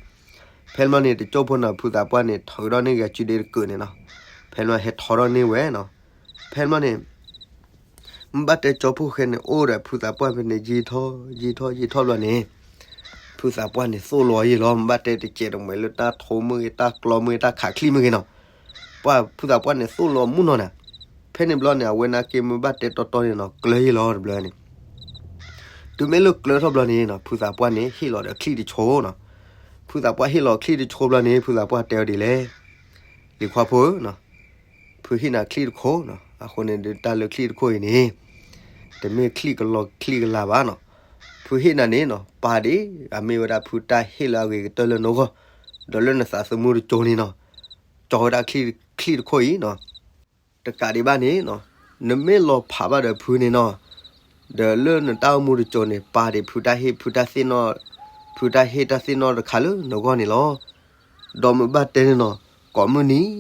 ဖဲန့ၣ်ဘျီန့ၣ် တကၠိၢ်ဖိနီၤ ဖုသးပှၢ်န့ၣ် ထုးထီၣ်န့ၢ်ဂ့ၤစုဒ့တကုာ်န့ၣ်နီၤ. ဖဲန့ၣ်ဘျီဟဲထီထီၣ်န့ၢ်ဝဲနီၤ. ဖဲန့ၣ်ဘျီန့ၣ် မ့ၢ်ဘၣ်တဲကၠီဖီၣ်ဃဲန့ၣ် အိၣ်ဒီးဖုသးပှၢ်ဖဲန့ၣ် ယံာ်ထီၣ်ယံာ်ထီၣ်ယံာ်ထီၣ်ဘျီန့ၣ် ဖုသးပှၢ်န့ၣ်သိၣ်လီၤယံာ်လီၤ. မ့ၢ်ဘၣ်တဲတစဲးတမှဲးလၢတၢ်ထိမ့ၢ်ဂ့ၤ တၢ်ကျီမ့ၢ်ဂ့ၤ တၢ်ခးချံမ့ၢ်ဂ့ၤနီၤ, ပှၤဖုသးပှၢ်န့ၣ်သိၣ်လီၤမူနီၤနၤ. ဖဲန့ၣ်ဘျီန့ၣ် အဝဲနာ်က့မ့ၢ်ဘၣ်တဲတီတီန့ၣ်နီၤ ကျၢၤယံာ်လီၤတဘျီန့ၣ်. တုၤမ့ၢ်လၢကျၢၤထီၣ်ဘျီန့ၣ်နီၤ ဖုသးပှၢ်န့ၣ်ဟ့ၣ်လီၤဒီးချံၣ်တဆိနီၤ. ဖုသးပှၢ်ဟ့ၣ်လီၤချံၣ်တဆိဘျီန့ၣ် ဖုသးပှၢ်တဲအီၤဒ်လဲၣ်, လံၤခွါဖိဧၢနီၤ, ဖုဟ့ၣ်နၤချံၣ်တခိၣ်နီၤ, အဃိန့ၣ်ဒီးတၢ်လၢချံၣ်တခိၣ်အံၤန့ၣ် တမ့ၢ်ချံၣ်ကလီချံၣ်ကလၤဘၣ်နီၤ. ဖုဟ့ၣ်နၤန့ၣ်နီၤ ပာ်ဒံး အမ့ၢ်ဝဲဒၣ်ဖုတၢ်ဟ့ၣ်လၢအဂ့ၤကတၢၢ်လၢနဂီၢ် ဒီးလၢနသးသမူတစိၤန့ၣ်နီၤ, ကၠီဝဲဒၣ်ချံၣ်တခိၣ်အံၤနီၤ. တကးဒံးဘၣ်န့ၣ်နီၤ, နမ့ၢ်လီၤဖးဘၣ်ဒီးဖုန့ၣ်နီၤ, ဒီးလၢနတၢ်အိၣ်မူတစိၤန့ၣ် ပာ်ဒံးဖုတၢ်ဟ့ၣ် ဖုတၢ်သ့ၣ်နီၣ်, ဖုတၢ်ဟ့ၣ်တၢ်သ့ၣ်နီၣ်တခါလၢနဂီၢ်န့ၣ်လီၤ. ဒီးမ့ၢ်ဘၣ်တဲန့ၣ်နီၤ, ကိးမုၢ်နံၤ,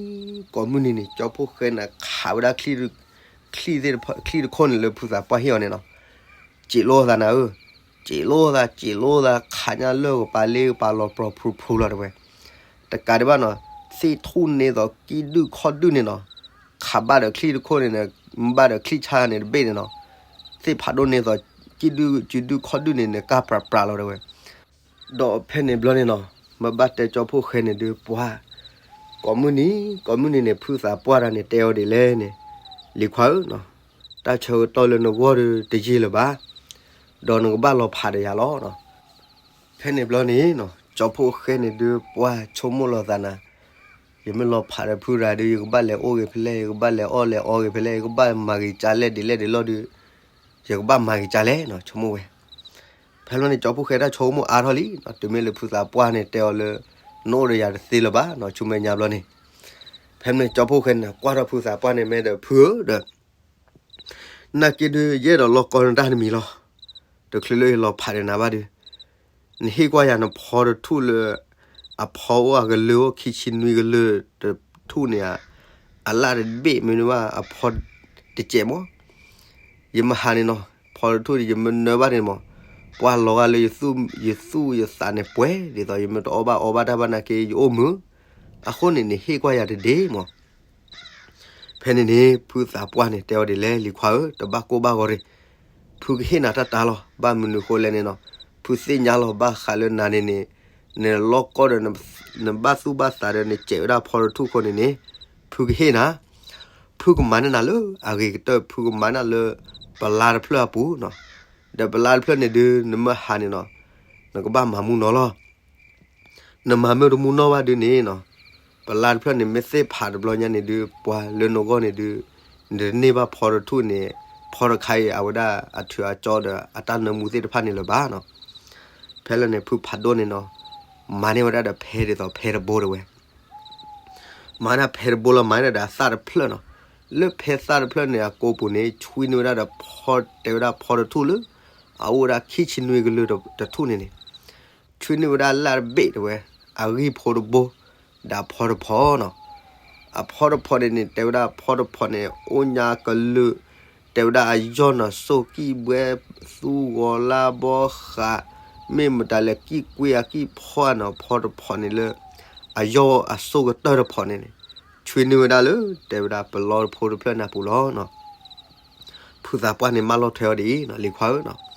ကိးမုၢ်နံၤန့ၣ် ကၠီဖီၣ်ဃဲန့ၣ် ခးဝဲဒၣ်ချံၣ်, ချံၣ်သ့ၣ်တဖၣ် ချံၣ်တခိၣ်န့ၣ်လၢဖုသးပှၢ်ဟ့ၣ်အီၤန့ၣ်နီၤ, စံးလိာ်သးနၤဧၢ, စံးလိာ်သး စံးလိာ်သး ခးညါလၢကပၤလ့ကပၤလီၤပြီၤဖုးဖုးလီၤတဲဝဲ. တကးဒံးဘၣ်နီၤ, သ့ၣ်ထူၣ်န့ၢ်သိးကံၣ်ဒုၣ်ခီၣ်ဒုၣ်န့ၣ်နီၤ, ခးဘၣ်ဒီးချံၣ်တခိၣ်န့ၣ်, ဘၣ်ဒီးချံၣ်ဆါန့ၣ်တဘ့ၣ်န့ၣ်နီၤ, သ့ၣ်ဖးဒိၣ်န့ၢ်သိး ကံၣ်ဒုၣ်ကံၣ်ဒုၣ်ခီၣ်ဒုၣ်န့ၣ်န့ၣ် ကါပြးပြးလီၤတဲဝဲ. ဒီးဖဲန့ၣ်ဘျီန့ၣ်နီၤ, မ့ၢ်ဘၣ်တဲကၠီဖီၣ်ဃဲန့ၣ်ဒုးပှၤ, ကိးမုၢ်နံၤ, ကိးမုၢ်နံၤန့ၣ် ဖုသးပှၢ်တၢ်န့ၣ်တဲအီၤဒ်လဲၣ်န့ၣ်, လံၤခွါဧၢနီၤ, တၢ်ဆၢကတီၢ်လၢနဂီၢ်ဒီးတယံာ်လၢၤဘၣ်, ဒီးနကဘၣ်လီၤဖးဒီးယၤလီၤ. ဖဲန့ၣ်ဘျီန့ၣ်နီၤ, ကၠီဖီၣ်ဃဲန့ၣ်ဒုးပှၤ ဆိကမိၣ်လီၤသးနၤ, ယမ့ၢ်လီၤဖးဒီးဖုရၤဒုး ယကဘၣ်လဲၤအိၣ်ဂ့ၤဖဲလဲၣ်, ယကဘၣ်လဲၤအီၣ်လဲၤအီဂ့ၤဖဲလဲၣ်, ယကဘၣ်မၤဂ့ၤကၢ်လဲၣ်ဒ်လဲၣ်ဒ်လဲၣ်ဒီး, ယကဘၣ်မၤဂ့ၤကၢ်လဲၣ်နီၤ ဆိကမိၣ်ဝဲ. ဖဲန့ၣ် ကၠီဖီၣ်ဃဲတၢ်ဆိကမိၣ်အါထီၣ်လံ, တုၤမ့ၢ်လၢဖုသးပှၢ်န့ၣ်တဲအီၤလၢ နအိၣ်ဒီးယၤတသ့လၢၤဘၣ်နီၤ ဆူမဲာ်ညါဘျီန့ၣ်. ဖဲန့ၣ် ကၠီဖီၣ်ဃဲန့ၣ် ကွၢ်ထီၣ်ဖုသးပှၢ်န့ၣ် မ့ၢ်ဒီးဖုဧၢဒီး နာ်က့ဒုး ယအဲၣ်ဒိးလီၢ်ကီနတၢ်တမံၤလီၤ. တချုးလၢယလီၤဖးဒီးနၤဘၣ်ဒီး, နဟ့ၣ်ကွၢ်ယၤနဖီတထူၣ်လၢ အဖီအိၣ်အကလုာ်အိၣ်ခံဆံနွံကလုာ်တထူၣ်န့ၣ်ဧါ, အလၣ်တဘ့ၣ်မ့ၢ်န့ၢ်ဘၣ်အဖီတစဲးမး. ယမ့ၢ်ဟးန့ၣ်နီၤ, ဖီတထူၣ်န့ၣ် ယမ့ၢ်နၢဘၣ်န့ၣ်မး, ပှၤလီၤဂာ်လၢ ယသူၣ်ယသးန့ၣ်ပှဲၤဒ်သိး ယမ့ၢ်တအီၣ်ဘၣ်အီဘၣ်တၢ်ဘၣ်နာ်က့ ယအိၣ်မုာ်. အဃိန့ၣ် နဟ့ၣ်ကွၢ်ယၤတဒ့မး. ဖဲန့ၣ်န့ၣ် ဖုသးပှၢ်န့ၣ် တဲအီၤဒ်လဲၣ်, လံၤခွါဧၢ, တဘၣ်ကိၢ်ဘၣ်ဂီၤတဂ့ၤ. ဖုကဟ့ၣ်နၤတၢ်တၢ်လီၤ. ဘၣ်မနုၤဃိလဲၣ်န့ၣ်နီၤ, ဖုသ့ၣ်ညါလီၤ ဘၣ်ဃးလၢနၤန့ၣ်န့ၣ်, နလီၢ်ကီဒီး နဘၣ်သူၣ်ဘၣ်သးဒီး နစဲးဝဲဒၣ်ဖီတထူၣ်အဃိန့ၣ်န့ၣ်, ဖုကဟ့ၣ်နၤ, ဖုကမၤန့ၢ်နၤလၢအဂ့ၤကတၢၢ်, ဖုကမၤန့ၢ်နၤလၢ ပလါတဖျၢၣ်အပူၤနီၤ. ဒီးပလါတဖျၢၣ်န့ၣ်ဒုး နမ့ၢ်ဟးန့ၣ်နီၤ, နကဘၣ်မၤမူနီၤလီၤ. နမၤမ့ၢ်တမူနီၢ်ဘၣ်ဒုးန့ၣ်နီၤ, ပလါတဖျၢၣ်န့ၣ် မ့ၢ်သ့ၣ်ဖးတဘျီညါန့ၣ်ဒုး ပှၤလၢနဂီၢ်န့ၣ်ဒုး နတန့ၢ်ဘၣ်ဖီတထူၣ်န့ၣ် ဖီတခါအံၤ အဝဲဒၣ်အထူးအကၠီဒီးအတၢ်နၢမူသ့ၣ်တဖၣ်န့ၣ်လၢၤဘၣ်နီၤ. ဖဲလၢန့ၣ် ဖုဖးဒိၣ်န့ၣ်နီၤ မၤန့ၢ်ဝဲဒၣ်ဒီးဖဲဒ်သိးဖဲတဘိတဲဝဲ မၤန့ၢ်ဖဲတဘိလီၤ မၤန့ၢ်ဒီးအသၣ်တဖျၢၣ်နီၤ. လၢဖဲသၣ်တဖျၢၣ်န့ၣ် အကိာ်ပူၤန့ၣ် ဆွံန့ၢ်ဝဲဒၣ်ဒီးဖီ တဲဝဲဒၣ်ဖီတထူၣ်လၢ အအိၣ်ဝဲဒၣ်ခံဆံနွံကလုာ်တထူၣ်န့ၣ်န့ၣ် ဆွံန့ၢ်ဝဲဒၣ်လၢ်တဘ့ၣ်တဲဝဲ အဂံၢ်ဖိတဘိ ဒီးအဖီတဖီနီၤ. အဖီတဖီန့ၣ်န့ၣ် တဲဝဲဒၣ်ဖီတဖီန့ၣ် အိၣ်ညါကလုာ် တဲဝဲဒၣ်အယီၢ်နီၤ စိၢ်ကံၢ်ဘှဲ သူဂီၤလါဘီဃး မ့ၢ်မတၤလဲၣ် ကံၢ်ကွ့အကံၢ်ဖီနီၤ ဖီတဖီန့ၣ်လၢ အယီၢ်အစိၢ်ကတၢၢ်တဖီန့ၣ်န့ၣ် ဆွံန့ၢ်ဝဲဒၣ်လၢ တဲဝဲဒၣ်ပလီတဖိတဖျၢၣ်န့ၣ်အပူၤလီၤနီၤ. ဖုသးပှၢ်န့ၣ်မၢလီၤထွဲအီၤဒ်အံၤနီၤ လံၤခွါဧၢနီၤ.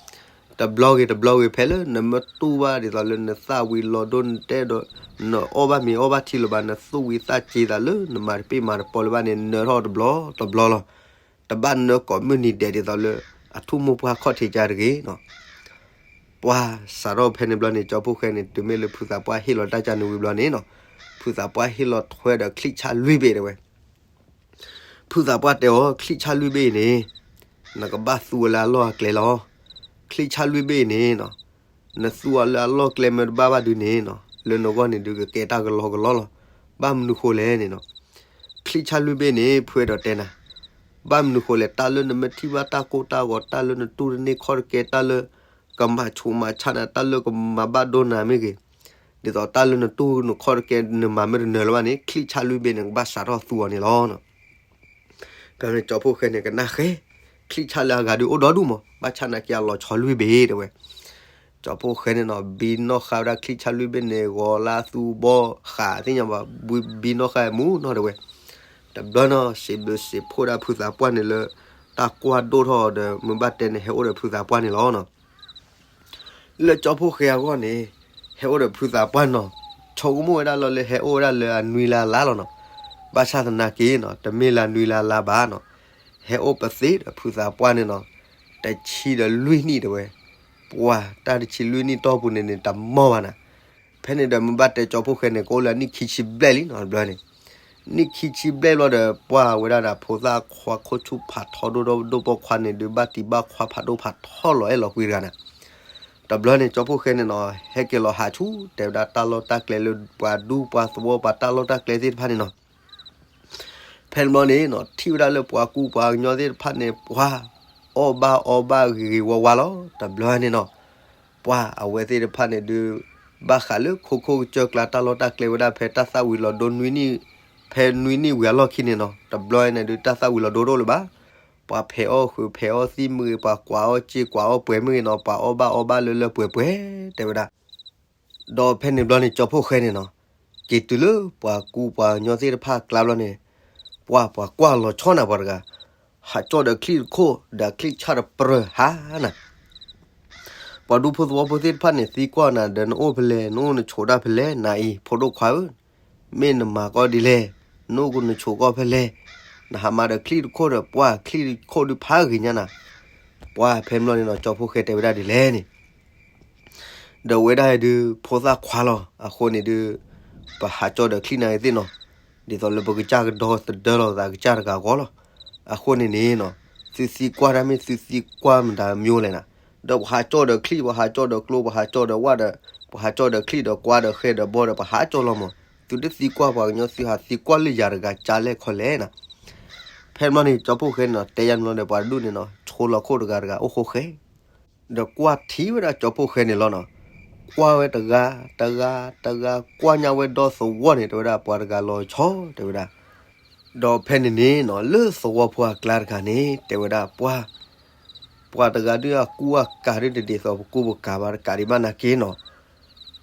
တဘျီဂ့ၤတဘျီဂ့ၤ ဖဲလၢနမ့ၢ်တူၢ်ဘၣ်ဒ်သိးလၢနသၣ်ဝံၤလီၤဒိ နတဲဒီး နအီၣ်ဘၣ်မ့ၤအီဘၣ်ထံလၢၤဘၣ် နသူၣ်ဝံၤသးစ့ၤသးလၢနမၤတပ့ၢ်မၤတပီလၢၤဘၣ်န့ၣ် နၢထီၣ်တဘျီတဘျီလီၤ. တဘၣ်နၢကိးမုၢ်နံၤဒဲးဒ်သိးလၢ အထူၣ်မိၢ်ပှၢ်ခီၣ်ထံးကါတဂ့ၤနီၤ. ပှၤစးထီၣ်ဖဲန့ၣ်ဘျီန့ၣ် ကၠီဖီၣ်ဃဲန့ၣ် တုၤမ့ၢ်လၢဖုသးပှၢ်ဟ့ၣ်လီၤတၢ်ကၢနွံဝံၤဘျီန့ၣ်နီၤ ဖုသးပှၢ်ဟ့ၣ်လီၤထွဲဒီးချံၣ်ဆၣ်လွံၢ်ဘ့ၣ်တဲဝဲ ဖုသးပှၢ်တဲအီၤ ချံၣ်ဆၣ်လွံၢ်ဘ့ၣ်အံၤန့ၣ် နကဘၣ်သူဝဲလၢအလီၢ်အကျဲလီၤ. ချံၣ်ဆၣ်လွံၢ်ဘ့ၣ်အံၤန့ၣ်နီၤ နသူအီၤလၢအလီၢ်ကျဲမ့ၢ်တဘၣ်ဘၣ်ဒုန့ၣ်နီၤ လၢနဂီၢ်န့ၣ်ဒုးကကဲတၢ်ကလီကလီလီၤ. ဘၣ်မနုၤဃိလဲၣ်န့ၣ်နီၤ ချံၣ်ဆၣ်လွံၢ်ဘ့ၣ်န့ၣ် ဖုအဲၣ်ဒိးတဲနၤ ဘၣ်မနုၤဃိလဲၣ် တၢ်လၢနမ့ၢ်ထံၣ်ဘၣ်တၢ်ကိၢ်တၢ်ဂီၤ တၢ်လၢနတူၢ်တန့ၢ်ခီၣ်တကဲ တၢ်လၢကမၤဆူးမၤဆါနၤ တၢ်လၢကမၤဘၣ်ဒိနၤမ့ၢ်ဂ့ၤ, ဒ်သိးတၢ်လၢနတူၢ်နခီၣ်တကဲ နမၤမ့ၢ်တနၢၤလၢၤဘၣ်န့ၣ် ချံၣ်ဆၣ်လွံၢ်ဘ့ၣ်န့ၣ် ကဘၣ်စးထီၣ်သူအီၤန့ၣ်လီၤ. ဖဲန့ၣ်ကၠီဖီၣ်ဃဲန့ၣ် ကနၣ်ဃဲ, ချံၣ်ဆၣ်လၢအဂၤဒုးအိၣ်ဒီဒူၣ်မး ဘၣ်ဆၣ်နာ်က့အလီၤဆီလွံၢ်ဘ့ၣ်တဲဝဲ. ကၠီဖီၣ်ဃဲန့ၣ်နီၤ ဘံနီၣ်ဃာ်ဝဲဒၣ်ချံၣ်ဆၣ်လွံၢ်ဘ့ၣ်န့ၣ် ဂီၤလါသူဘီဃးသ့ၣ်ညါဘၣ်, ဘံနီၣ်ဃာ်မူနီၢ်တဲဝဲ. တဘျီနီၤ စံးဘျုးစံးဖှိၣ်ဒၣ်ဖုသးပှၢ်န့ၣ်လၢ တၢ်ကွၢ်ဒိၣ်ထီၣ်အီၤဒီး မ့ၢ်ဘၣ်တဲန့ၣ် ဟဲအိၣ်ဒီးဖုသးပှၢ်န့ၣ်လီၤနီၤ. လၢကၠီဖီၣ်ဃဲအဂီၢ်န့ၣ် ဟဲအိၣ်ဒီးဖုသးပှၢ်နီၤ, ဆိကမိၣ်ဝဲဒၣ်လီၤလၢဟဲအိၣ်ဝဲဒၣ်လၢအနွံလါလါလီၤနီၤ. ဘၣ်ဆၣ်သနာ်က့နီၤ တမ့ၢ်လၢအနွံလါလါဘၣ်နီၤ, ဟဲအိၣ်ပသ့ဒီးဖုသးပှၢ်န့ၣ်နီၤ တဆံဒီးလွံၢ်နံၣ်တဲဝဲ. ပှၤတၢ်တဆံလွံၢ်နံၣ်တီၢ်ပူၤန့ၣ်န့ၣ် တမီၢ်ဘၣ်နၤ. ဖဲန့ၣ်ဒီးမ့ၢ်ဘၣ်တဲကၠီဖီၣ်ဃဲန့ၣ် ကအိၣ်လၢအနံၣ်ခံဆံဘျဲၣ်လံနီၤ တဘျီန့ၣ် နံၣ်ခံဆံဘျဲၣ်ဘျီဒီး ပှၤဝဲဒၣ်ဒီးဖိသၣ်ခွါခိၣ်ဆူၣ်ဖးထီဒိၣ်ဒိၣ်ပိာ်ခွါန့ၣ် ဒုးဘၣ်တံၤဘၣ်ခွါဖးဒိၣ်ဖးထီလီၤအဲၣ်လီၤကွံတဂၤန့ၣ်. တဘျီန့ၣ် ကၠီဖီၣ်ဃဲန့ၣ်နီၤ ဟဲက့ၤလီၤဟးဆူၣ် တဲဝဲဒၣ်တၢ်လီၢ်တၢ်ကျဲလၢပှၤဒူပှၤသဝီပှၤတၢ်လီၢ်တၢ်ကျဲသ့ၣ်တဖၣ်န့ၣ်နီၤ. ဖဲန့ၣ်ဘျီန့ၣ်နီၤ ထံၣ်ဝဲဒၣ်လၢပှၤကူပှၤကညီသ့ၣ်တဖၣ်န့ၣ် ပှၤအီၣ်ဘၣ်အီဘၣ်ဂ့ၤဂ့ၤဝါဝါလီၤ. တဘျီန့ၣ်နီၤ ပှၤအဝဲသ့ၣ်တဖၣ်န့ၣ်ဒုး ဘၣ်ဃးလၢခိခိၣ်ကစၢၢ်ကျါတၢ်လီၢ်တၢ်ကျဲဝဲဒၣ်ဖဲတၢ်သၣ်ဝံၤလီၤဒိနွံနံၣ်, ဖဲနွံနံၣ်ဝံၤအလီၢ်ခံန့ၣ်နီၤ တဘျီန့ၣ်ဒုး တၢ်သၣ်ဝံၤလီၤဒိတအိၣ်လၢၤဘၣ်. ပှၤဖဲးအီၣ်ဃုာ်ဖဲးအီၣ်သံၣ်မ့ၢ်ဂ့ၤ, ပှၤကွၢ်အီၣ်စ့ကွၢ်အီၣ်ပှဲၤမ့ၢ်ဂ့ၤနီၤ, ပှၤအီၣ်ဘၣ်အီဘၣ်လၢလၢပှဲၤပှဲၤ တဲဝဲဒၣ်. ဒီးဖဲန့ၣ်ဘျီန့ၣ် ကၠီဖီၣ်ဃဲန့ၣ်နီၤ က့ၤတုၤလၢပှၤကူပှၤကညီသ့ၣ်တဖၣ်အကျါဘျီန့ၣ် ပှၤပှၤကွၢ်လီၤဆီနၤပှၤတဂၤ ဟးကၠီၣ်ဒီးချံၣ်တခိၣ် ဒီးချံၣ်ဆၣ်တပြၢၤဟါနၤ. ပှၤဒူဖိသဝီဖိသ့ၣ်တဖၣ်န့ၣ် သံကွၢ်နၤဒီး နအိၣ်ဖဲလဲၣ်, နအိၣ်နဆိးတၢ်ဖဲလဲၣ်, နအံၤ ဖိဒိၣ်ခွါဧၢ, မ့ၢ်နမၤကီၢ်ဒ်လဲၣ်, နအိၣ်ကနဆိးကီၢ်ဖဲလဲၣ်, နဟးမၤဒီးချံၣ်တခိၣ်ဒီး ပှၤချံၣ်တခိၣ်ဒုးဖးဂ့ၤညါနၤ. ပှၤဖဲမီၢ်န့ၣ်နီၤ ကၠီဖီၣ်ဃဲတဲဝဲဒၣ်ဒ်လဲၣ်န့ၣ် ဒီးဝဲဒၣ်အံၤဒုး ဖိသၣ်ခွါလီၤ. အဃိန့ၣ်ဒုး ပဟးကၠီၣ်ဒီးချံၣ်နၤအံၤသ့ၣ်နီၤ, ဒ်သိးလၢပကစၢ်ကဒီသဒၢလီၤသးကစၢ်တဂၤအဂီၢ်လီၤ. အဃိန့ၣ်န့ၣ်နီၤ သုသံကွၢ်တၢ်မ့ၢ်သုသံကွၢ်မတၤမံၤလဲၣ်နၤ, ဒီးပဟးကၠီၣ်ဒီးချံၣ်, ပဟးကၠီၣ်ဒီးကျိ, ပဟးကၠီၣ်ဒီးဝၣ်ဒီး, ပဟးကၠီၣ်ဒီးချံၣ်ဒီးကွါဒီးဃဲဒီးဘီဒီး ပဟးကၠီၣ်လီၤမး. သုတသံကွၢ်ပှၤကညီ, သုဟးသံကွၢ်လၢယၤတဂၤကလဲၣ်ခီလဲၣ်နၤ. ဖဲမီၢ်န့ၣ် ကၠီဖီၣ်ဃဲန့ၣ်နီၤ တဲယါန့ၣ်လီၤဒီး ပှၤတဒူၣ်န့ၣ်နီၤ ဆိလီၤခိၣ်တဂၤတဂၤအိၣ်ဃိဃဲ ဒီးကွၢ်ထံဝဲဒၣ်ကၠီဖီၣ်ဃဲန့ၣ်လီၤနီၤ. ကွၢ်ဝဲတဂၤ တဂၤ တဂၤ ကွၢ်ညါဝဲဒီသဝီန့ၣ် တဲဝဲဒၣ် ပှၤတဂၤလီၤဆီ တဲဝဲဒၣ်. ဒီးဖဲန့ၣ်န့ၣ်နီၤ လၢသဝီဖိအကျါတဂၤန့ၣ် တဲဝဲဒၣ် ပှၤ ပှၤတဂၤဒုးအကူအကၤဒုး တဒ်သိးပကူပကၤဘၣ် တကးဒံးဘၣ်နာ်က့နီၤ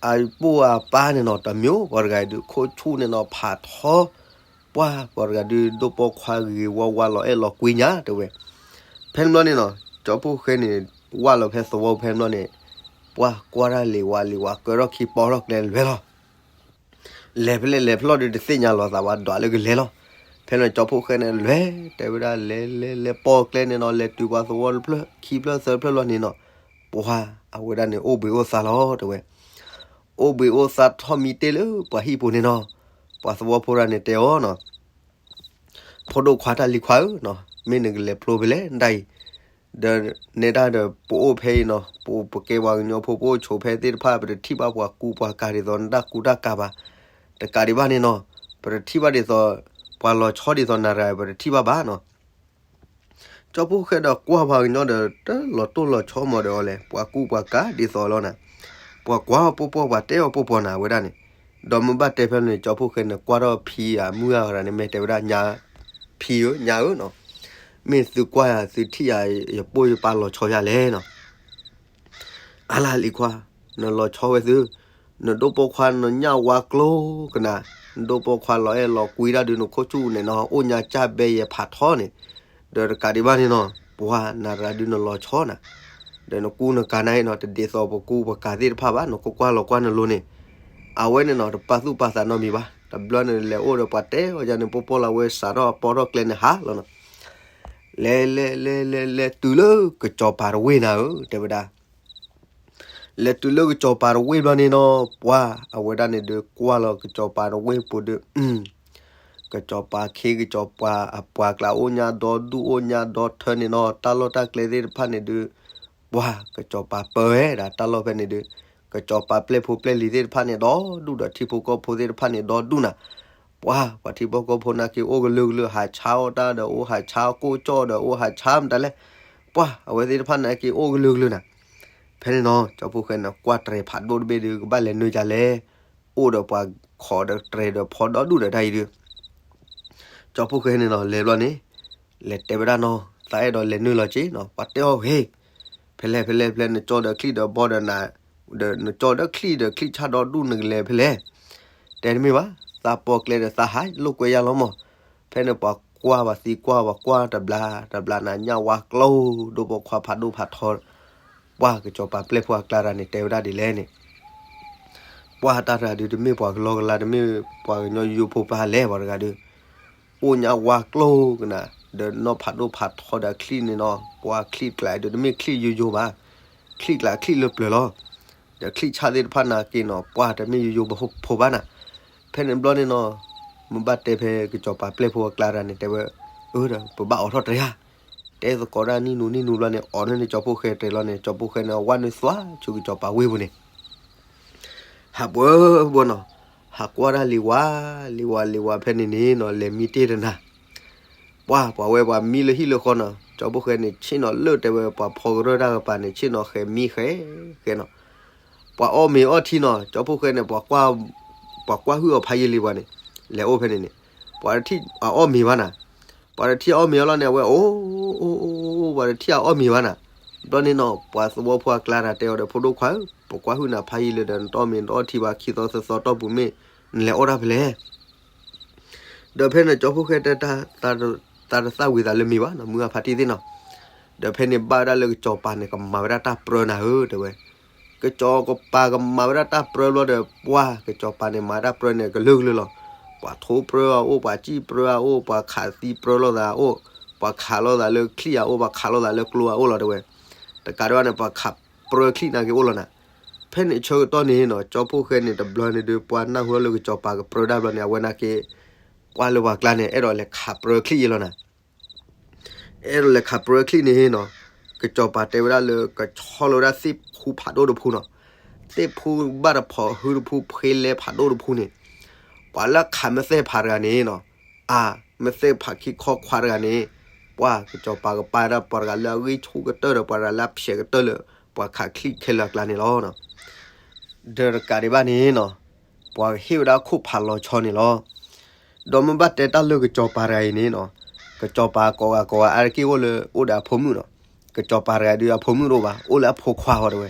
အပိၢ်အပၢ်န့ၣ်နီၤ တမံၤ ပှၤတဂၤဒုး ခိၣ်ဆူၣ်န့ၣ်နီၤ ဖးထီ ပှၤ ပှၤတဂၤဒုး ဒိၣ်ပိာ်ခွါဂ့ၤဂ့ၤဝါဝါ လီၤအဲၣ်လီၤကွံညါ တဲဝဲ. ဖဲန့ၣ်ဘျီန့ၣ်နီၤ ကၠီဖီၣ်ဃဲန့ၣ် ဝၢ်လီၤဖဲသဝီဖဲန့ၣ်ဘျီန့ၣ် ပှၤကွၢ်တၢ်လံၤဝါလံၤဝါ ကၢထီၣ်ခံပီထီၣ်ကျဲလွဲလီၤ. လဲၤဖဲလဲၣ်လဲၤဖဲလဲၣ်ဒီး တသ့ၣ်ညါလီၤသးဝဲ ဒွးလၢကလဲၤလီၤ. ဖဲန့ၣ်ကၠီဖီၣ်ဃဲန့ၣ် လဲၤ တဲဝဲဒၣ် လဲၤလဲၤလဲၤပိာ်ကျဲန့ၣ်နီၤ လဲၤတုၤပှၤသဝီတဖျၢၣ် ခံဖျၢၣ်သၢဖျၢၣ်လီၤန့ၣ်နီၤ ပှၤအဝဲဒၣ်န့ၣ် အိၣ်ဘှံးအိၣ်သါလီၤ တဲဝဲ. အိၣ်ဘှံးအိၣ်သါထီၣ်မံတ့ၢ်လၢပှၤဟံၣ်ပူၤန့ၣ်နီၤ ပှၤသဝီဖိတဂၤန့ၣ်တဲအီၤနီၤ ဖိဒိၣ်ခွါ တၢ်လံၤခွါဧၢနီၤ မ့ၢ်နကလဲၤဖျိဖဲလဲၣ်ဒၣ်အံၤ, ဒီးနဲဒၣ်ဒီးပအိၣ်ဖဲအံၤနီၤ, ပအိၣ်ပကဲပှၤကညီဖိ ပအိၣ်ဆိးဖဲသ့ၣ်တဖၣ် ပတထံၣ်ဘၣ်ပှၤကူပှၤကၤဒ်သိးနတၢ်ကူတၢ်ကၤဘၣ်. တကးဒံးဘၣ်န့ၣ်နီၤ, ပတထံၣ်ဘၣ်ဒ်သိး ပှၤလီၤဆီဒ်သိးနၤတဂၤ ပတထံၣ်ဘၣ်ဘၣ်နီၤ. ကၠီဖီၣ်ဃဲဒီးကွၢ်ပှၤကညီဒီး တလီၤတိၢ်လီၤဆီမးဒီးအီၤလဲၣ်, ပှၤကူပှၤကၤဒ်သိးလီၤနၤ, ပှၤကွၢ်အီၤပီၢ်ပီၢ် ပှၤတဲအီၤပီၢ်ပီၢ်နၤဝဲဒၣ်န့ၣ်. ဒီးမ့ၢ်ဘၣ်တဲဖဲန့ၣ် ကၠီဖီၣ်ဃဲန့ၣ် ကွၢ်ထီၣ်ဖံအမုၢ်ဂၤရၤန့ၣ် မ့ၢ်တဲဝဲဒၣ် ညါ, ဖံဧၢ ညါဧၢနီၤ, မ့ၢ်သုကွၢ်ယၤ သုထံၣ်ယၤ ယပိၢ်ယပၢ်လီၤဆီယၤလဲၣ်နီၤ. အါလၢလံၤခွါ, နလီၤဆီဝဲသု, နဒိၣ်ပိာ်ခွါနညၣ်ဝါကျိကနၤ, နဒိၣ်ပိာ်ခွါလီၤအဲၣ်လီၤကွံဒၣ်ဒုး နခိၣ်ဆူၣ်န့ၣ်နီၤ အိၣ်ညါကၢ်ဘဲယဲၢ်ဖးထီန့ၣ်, ဒီးတကးဒံးဘၣ်န့ၣ်နီၤ, ပှၤနၤတဂၤဒုးနလီၤဆီနၤ, ဒီးနကူနကၤနၤအံၤနီၤ တဒ်သိးပကူပကၤသ့ၣ်တဖၣ်ဘၣ်, နကွၢ်ကွၢ်လီၤကွၢ်နလိၤန့ၣ်, အဝဲန့ၣ်နီၤ တပာ်သူၣ်ပာ်သးနီတမံၤဘၣ်. တဘျီန့ၣ်လဲၤအိၣ်ဒီးပှၤတဲအီၤယၤန့ၣ် ပီၢ်ပီၢ်လီၤ ဝဲစးထီၣ်ပီထီၣ်ကျဲန့ၣ်ဟးလီၤနီၤ. လဲၤလဲၤလဲၤလဲၤလဲၤတုၤလၢကစီၤပၤတဝ့ၢ်နၤဧၢ တဲဝဲဒၣ်. လဲၤတုၤလၢကစီၤပၤတဝ့ၢ်ဘျီန့ၣ်နီၤ, ပှၤအဝဲဒၣ်န့ၣ်ဒုး ကွၢ်လီၤကစီၤပၤတဝ့ၢ်ပူၤဒုး, ကစီၤပၤခ့ ကစီၤပၤအပှၤကျါ အိၣ်ညါဒီဒူၣ် အိၣ်ညါဒီထၢန့ၣ်နီၤ, တၢ်လီၢ်တၢ်ကျဲသ့ၣ်တဖၣ်န့ၣ်ဒုး, ပှၤကစီၤပၤပၢဝဲဒၣ်တၢ်လီၢ်ဖဲန့ၣ်ဒုး, ကစီၤပၤပျဲၢ်ဖိပျဲၢ်လံၤသ့ၣ်တဖၣ်န့ၣ်ဒီဒူၣ်ဒီး ထံဖိကီၢ်ဖိသ့ၣ်တဖၣ်န့ၣ်ဒီဒူၣ်နၤ. ပှၤ ပှၤထံဖိကီၢ်ဖိနာ်က့ အိၣ်ကလုာ်ကလုာ် ဟးဆါအီၣ်တၢ်ဒီး အိၣ်ဟးဆါကိၣ်ကၠီၣ်ဒီး အိၣ်ဟးဆါမတၤလဲၣ်, ပှၤအဝဲသ့ၣ်တဖၣ်နာ်က့ အိၣ်ကလုာ်ကလုာ်နၤ. ဖဲန့ၣ်နီၤ ကၠီဖီၣ်ဃဲန့ၣ် ကွၢ်တြဲၤဖးဒိၣ်တဘ့ၣ်ဒုး ကဘၣ်လဲၤနုာ်ဒ်လဲၣ်, အိၣ်ဒီးပှၤခိးဒီးတြဲၤဒီးဖီဒီဒူၣ်ဒီးတၢ်အံၤဒုး ကၠီဖီၣ်ဃဲန့ၣ်နီၤ လဲၤဘျီန့ၣ်, လဲၤတဲဝဲဒၣ်နီၤ သးအဲၣ်ဒိးလဲၤနုာ်လီၤက့နီၤ, ပှၤတဲအီၤဟ့ၣ်, ဖဲလဲၣ်ဖဲလဲၣ်ဖဲလဲၣ် နကၠီဒီးချံၣ်ဒီးဘီဒီးနၤ, ဒီးနကၠီဒီးချံၣ်ဒီးချံၣ်ဆၣ်ဒီဒူၣ် နကလဲၤဖဲလဲၣ်. တဲတမ့ၢ်ဘၣ်, သးပိာ်ကျဲဒီးသးဟးလိာ်ကွဲယါလီၤမး. ဖဲန့ၣ်ပှၤကွၢ်ပှၤသံကွၢ် ပှၤကွၢ်တဘျါတဘျါနၤ ညၣ်ဝါကျိ ဒိၣ်ပိာ်ခွါဖးဒိၣ်ဖးထီ, ပှၤကစီၤပၤပျဲၢ်ဖိအကျါတဂၤန့ၣ် တဲဝဲဒၣ်ဒ်လဲၣ်န့ၣ် ပှၤတၢ်တဂၤဒုး တမ့ၢ်ပှၤကလီကလါ တမ့ၢ်ပှၤကညီယိယိဖိပၤလဲၣ် ပှၤတဂၤဒုး, အိၣ်ညါဝါကျိကနၤ, ဒီးနီၢ်ဖးဒိၣ်ဖးထီဒီးချံၣ်န့ၣ်နီၤ, ပှၤချံၣ်ကျါဒုး တမ့ၢ်ချံၣ်ယိယိဘၣ်, ချံၣ်ကျါချံၣ်လၢပျၢၤလီၤ. ဒီးချံၣ်ဆၣ်သ့ၣ်တဖၣ်နာ်က့နီၤ ပှၤတမ့ၢ်ယိယိဖိဘၣ်နၤ. ဖဲန့ၣ်ဘျီန့ၣ်နီၤ, မ့ၢ်ဘၣ်တဲဖဲကစီၤပၤပျဲၢ်ဖိအကျါတဂၤန့ၣ် တဲဝဲ, အၢ ဒီး ပဘၣ်အိးထီၣ်တြဲၤဧါ. တဲသကိးဒၣ်နံၣ်နူနံၣ်နူဘျီန့ၣ် အိးန့ၢ်န့ၣ် ကၠီဖီၣ်ဃဲတြဲၤလီၤန့ၣ် ကၠီဖီၣ်ဃဲန့ၣ် အဝဲနုာ်သွါဆူကစီၤပၤဝ့ၢ်ပူၤန့ၣ် ဟးပှၢ်ပှၢ်နီၤ, ဟးကွၢ်တၢ်လံၤဝါ, လံၤဝါလံၤဝါဖဲန့ၣ်န့ၣ်နီၤ လဲၤမံတ့ၢ်တနၤ, ပှၤ ပှၤဝဲပှၤမံလၢဟံၣ်လၢဃီနီၤ, ကၠီဖီၣ်ဃဲန့ၣ် ဆ့ၣ်နီၤလၢတဲဝဲပှၤဖီကရၢၢ်တၢ်ကပၤန့ၣ် ဆ့ၣ်နီၤဃဲမံဃဲဃဲနီၤ, ပှၤအီၣ်မ့ၤအီထံနီၤ, ကၠီဖီၣ်ဃဲန့ၣ် ပှၤကွၢ်ဟုၣ်အီၤဖးယံာ်လံပှၤန့ၣ်, လဲၤအိၣ်ဖဲန့ၣ်န့ၣ်, ပှၤတထံၣ်အီၣ်မ့ၤဘၣ်နၤ, ပှၤတထံၣ်အီၣ်မ့ၤအီလီၤန့ၣ် အဝဲအိၣ်, အိၣ်, အိၣ်, ပှၤတထံၣ်အီၣ်မ့ၤဘၣ်နၤ, ဘျီန့ၣ်နီၤ ပှၤသဝီဖိအကျါတဂၤတဲအီၤဒီး ဖိဒိၣ်ခွါဧၢ, ပကွၢ်ဟုၣ်နၤဖးယံာ်လံဒီး နတအီၣ်မ့ၤနတအီထံဘၣ် ခံသီသၢသီတီၢ်ပူၤမ့ၢ် နလဲၤအီၣ်တၢ်ဖဲလဲၣ် ဒီးဖဲန့ၣ် ကၠီဖီၣ်ဃဲတဲ တၢ်တသၣ်ဝံၤသးလၢမ့ၤဘၣ်နီၤ မုၢ်ဂၤဖါတံၢ်သ့ၣ်နီၤ, ဒီးဖဲန့ၣ်ဘၣ်ဝဲဒၣ်လၢကစီၤပၤန့ၣ် ကမၤဝဲဒၣ်တၢ်ပြၢနၤဧၢ တဲဝဲ, ကစီၤပၤကမၤဝဲဒၣ်တၢ်ပြၢဘျီဒီး ပှၤကစီၤပၤန့ၣ် မၤတၢ်ပြၢန့ၣ် ကလုာ်ကလုာ်လီၤ, ပှၤထိပြၢအအိၣ် ပှၤစံၣ်ပြၢအအိၣ် ပှၤခးသံပြၢလိာ်သးအအိၣ်, ပှၤခးလိာ်သးလၢချံၣ်အအိၣ် ပှၤခးလိာ်သးလၢကျိအအိၣ်လီၤတဲဝဲ, တကးဒံးဘၣ်န့ၣ် ပှၤခးပြၢချံၣ်နာ်က့အိၣ်လီၤနၤ, ဖဲန့ၣ်ဆၢကတီၢ်န့ၣ်နီၤ ကၠီဖီၣ်ဃဲန့ၣ် တဘျီန့ၣ်ဒုး ပှၤနၢ်ဟူလၢကစီၤပၤကပြၢဒၣ်ဘျီန့ၣ် အဝဲနာ်က့ ပှၤလၢပှၤကျါန့ၣ် အဲၣ်ဒိးလဲၤခးပြၢချံၣ်အံၤလီၤနၤ, အဲၣ်ဒိးလဲၤခးပြၢချံၣ်န့ၣ်နီၤ, ကစီၤပၤတဲဝဲဒၣ်လၢ ကဆီလီၤဝဲဒၣ်သ့ၣ်ဖူဖးဒိၣ်တဖူနီၤ, သ့ၣ်ဖူဘၣ်တဖီၣ်ဟုတဖူ ဖှ့လဲဖးဒိၣ်တဖူန့ၣ်, ပှၤလၢခးမ့ၢ်သဲၣ်ဖးတဂၤန့ၣ်နီၤ, အါ, မ့ၢ်သဲၣ်ဖးခံခီခွါတဂၤန့ၣ်, ပှၤကစီၤပၤကပာ်ဒၣ်ပှၤတဂၤလၢအဂံၢ်ဆူၣ်ကတၢၢ်ဒီး ပှၤတဂၤလၢအဖျဲးကတၢၢ်လၢ ပှၤခးချံၣ်ခဲလၢာ်အကျါန့ၣ်လီၤ. ဒီးတကးဒံးဘၣ်န့ၣ်နီၤ, ပှၤကဟ့ၣ်ဝဲဒၣ်ခိၣ်ဖးလီၤဆီန့ၣ်လီၤ. ဒီးမ့ၢ်ဘၣ်တဲတၢ်လၢကစီၤပၤတဂၤအံၤန့ၣ်နီၤ, ကစီၤပၤကိးဂၤကိးဂၤအါတက့ၢ်အိၣ်လၢအိၣ်ဒီးအဖိမုၣ်နီၤ, ကစီၤပၤတဂၤဒုးအဖိမုၣ်တအိၣ်ဘၣ် အိၣ်လၢအဖိခွါဃီတဲဝဲ,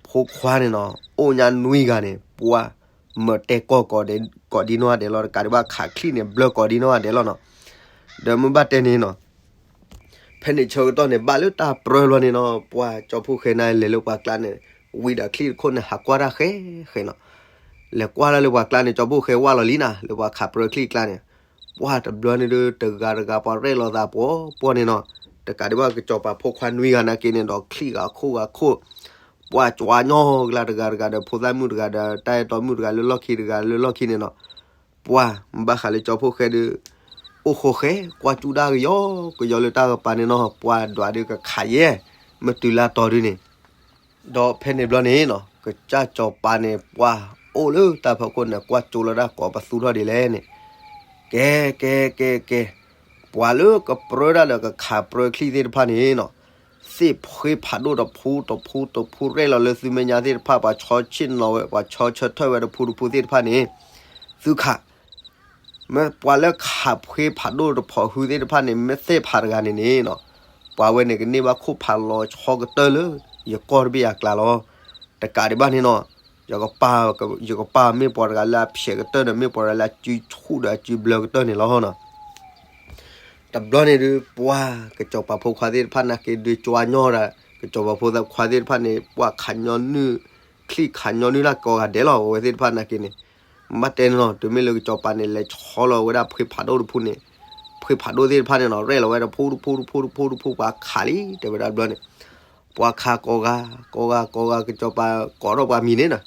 ဖိခွါန့ၣ်နီၤ အိၣ်ညါနွံဂၤန့ၣ် ပှၤမၤတဲကီၢ်ကိးဒ်နီၢ်ဂၤဒဲးလီၤ, တကးဒံးဘၣ်ခးချံၣ်န့ၣ် ဘျၢကိးဒ်နီၢ်ဂၤဒဲးလီၤနီၤ. ဒီးမ့ၢ်ဘၣ်တဲန့ၣ်နီၤ ဖဲန့ၣ်ဆၢကတီၢ်န့ၣ် ဘၣ်လၢတၢ်ပြၢလီၤန့ၣ်နီၤ, ပှၤကၠီဖီၣ်ဃဲန့ၣ် လဲၤလၢပှၤကျါန့ၣ် ဝံၤဒီးချံၣ်တခိၣ်န့ၣ် ဟးကွၢ်တၢ်ဃဲဃဲနီၤ. လဲၤကွၢ်လၢပှၤကျါန့ၣ် ကၠီဖီၣ်ဃဲဝၢ်လီၤလံနၤ လၢပှၤခးပြၢချံၣ်ကျါန့ၣ်, ပှၤတဘျီန့ၣ်ဒုး တဂၤတဂၤပှၤရဲၣ်လီၤသးပှီၢ်ပှီၢ်န့ၣ်နီၤ. တကးဒံးဘၣ်ကစီၤပၤဖိခွါနွံဂၤနာ်က့န့ၣ်ဒီး ချံၣ်ဂၤခိၣ်ဂၤခိၣ် ပှၤကွၢ်ညီကလါတဂၤတဂၤဒီး ဖိသၣ်မုၣ်တဂၤဒီး တၢ်အဲၣ်တီမုၣ်တဂၤလၢလီၢ်ခံတဂၤလၢလီၢ်ခံန့ၣ်နီၤ. ပှၤမ့ၢ်ဘၣ်ဃးလၢကၠီဖီၣ်ဃဲဒုး အိၣ်ဃိဃဲ ကွၢ်ကၠူၣ်ဒၣ်ကယီကယီလၢတၢ်ကပၤန့ၣ်နီၤ, ပှၤဒွးဒုးကခးယဲၢ် မ့ၢ်တုၤလၢတီၤဒုန့ၣ်, ဒီးဖဲန့ၣ်ဘျီန့ၣ်နီၤ ကစၢ်စီၤပၤန့ၣ် ပှၤအိၣ်လၢတၢ်ဖီခိၣ်န့ၣ် ကွၢ်ကၠိလီၤဒၣ်ကိးပသူထီၣ်ဒ်လဲၣ်န့ၣ်, ကဲ ကဲ ကဲ ကဲ, ပှၤလၢကပြၢတၢ်ဒီးကခးပြၢချံသ့ၣ်တဖၣ်န့ၣ်နီၤ, သ့ၣ်ဖှ့ဖးဒိၣ်တဖူတဖူတဖူရဲၣ်လီၤလၢသုမဲာ်ညါသ့ၣ်တဖၣ် ပှၤဆီဆ့ၣ်နီၤဝဲ ပှၤဆီဆၢထၢၣ်ဝဲတဖူတဖူသ့ၣ်တဖၣ်န့ၣ်, သုခး မ့ၢ်ပှၤလၢခးဖှ့ဖးဒိၣ်တဖီဟုသ့ၣ်တဖၣ်န့ၣ် မ့ၢ်သ့ၣ်ဖးတဂၤန့ၣ်န့ၣ်နီၤ, ပှၤဝဲန့ၣ်ကန့ၢ်ဘၣ်ခိၣ်ဖးလီၤဆီကတၢၢ်လၢ ယကီၢ်တဘ့ၣ်အကျါလီၤ. တကးဒံးဘၣ်န့ၣ်နီၤ, ယကပာ်မ့ၢ်ပှၤတဂၤလၢအဖျဲးကတၢၢ်ဒီး မ့ၢ်ပှၤတဂၤလၢအစုဆူၣ်ဒီးအစုဘျၢကတၢၢ်န့ၣ်လီၤနီၤ. တဘျီန့ၣ်ဒုး ပှၤကစီၤပၤဖိခွါသ့ၣ်တဖၣ်နာ်က့ဒုးကွၢ်ညီဒီး ကစီၤပၤဖိခွါသ့ၣ်တဖၣ်န့ၣ် ပှၤခးညီနုၢ် ချံၣ်ခးညီနုၢ်လၢကိးဂၤဒဲးလီၤ အဝဲသ့ၣ်တဖၣ်နာ်က့န့ၣ်, ဘၣ်တဲန့ၣ်နီၤ တုၤမ့ၢ်လၢကစီၤပၤန့ၣ် လဲၤဆီလီၤဝဲဒၣ်ဖှ့ဖးဒိၣ်တဖူန့ၣ်, ဖှ့ဖးဒိၣ်သ့ၣ်တဖၣ်န့ၣ်နီၤ ရဲၣ်လီၤဝဲတဖူတဖူတဖူတဖူတဖူ ပှၤခးလံ တဲဝဲဒၣ်ဘျီန့ၣ်, ပှၤခးကိးဂၤ ကိးဂၤ ကိးဂၤ ကစီၤပၤကိးထီၣ်ပှၤမံၤန့ၣ်နီၤ,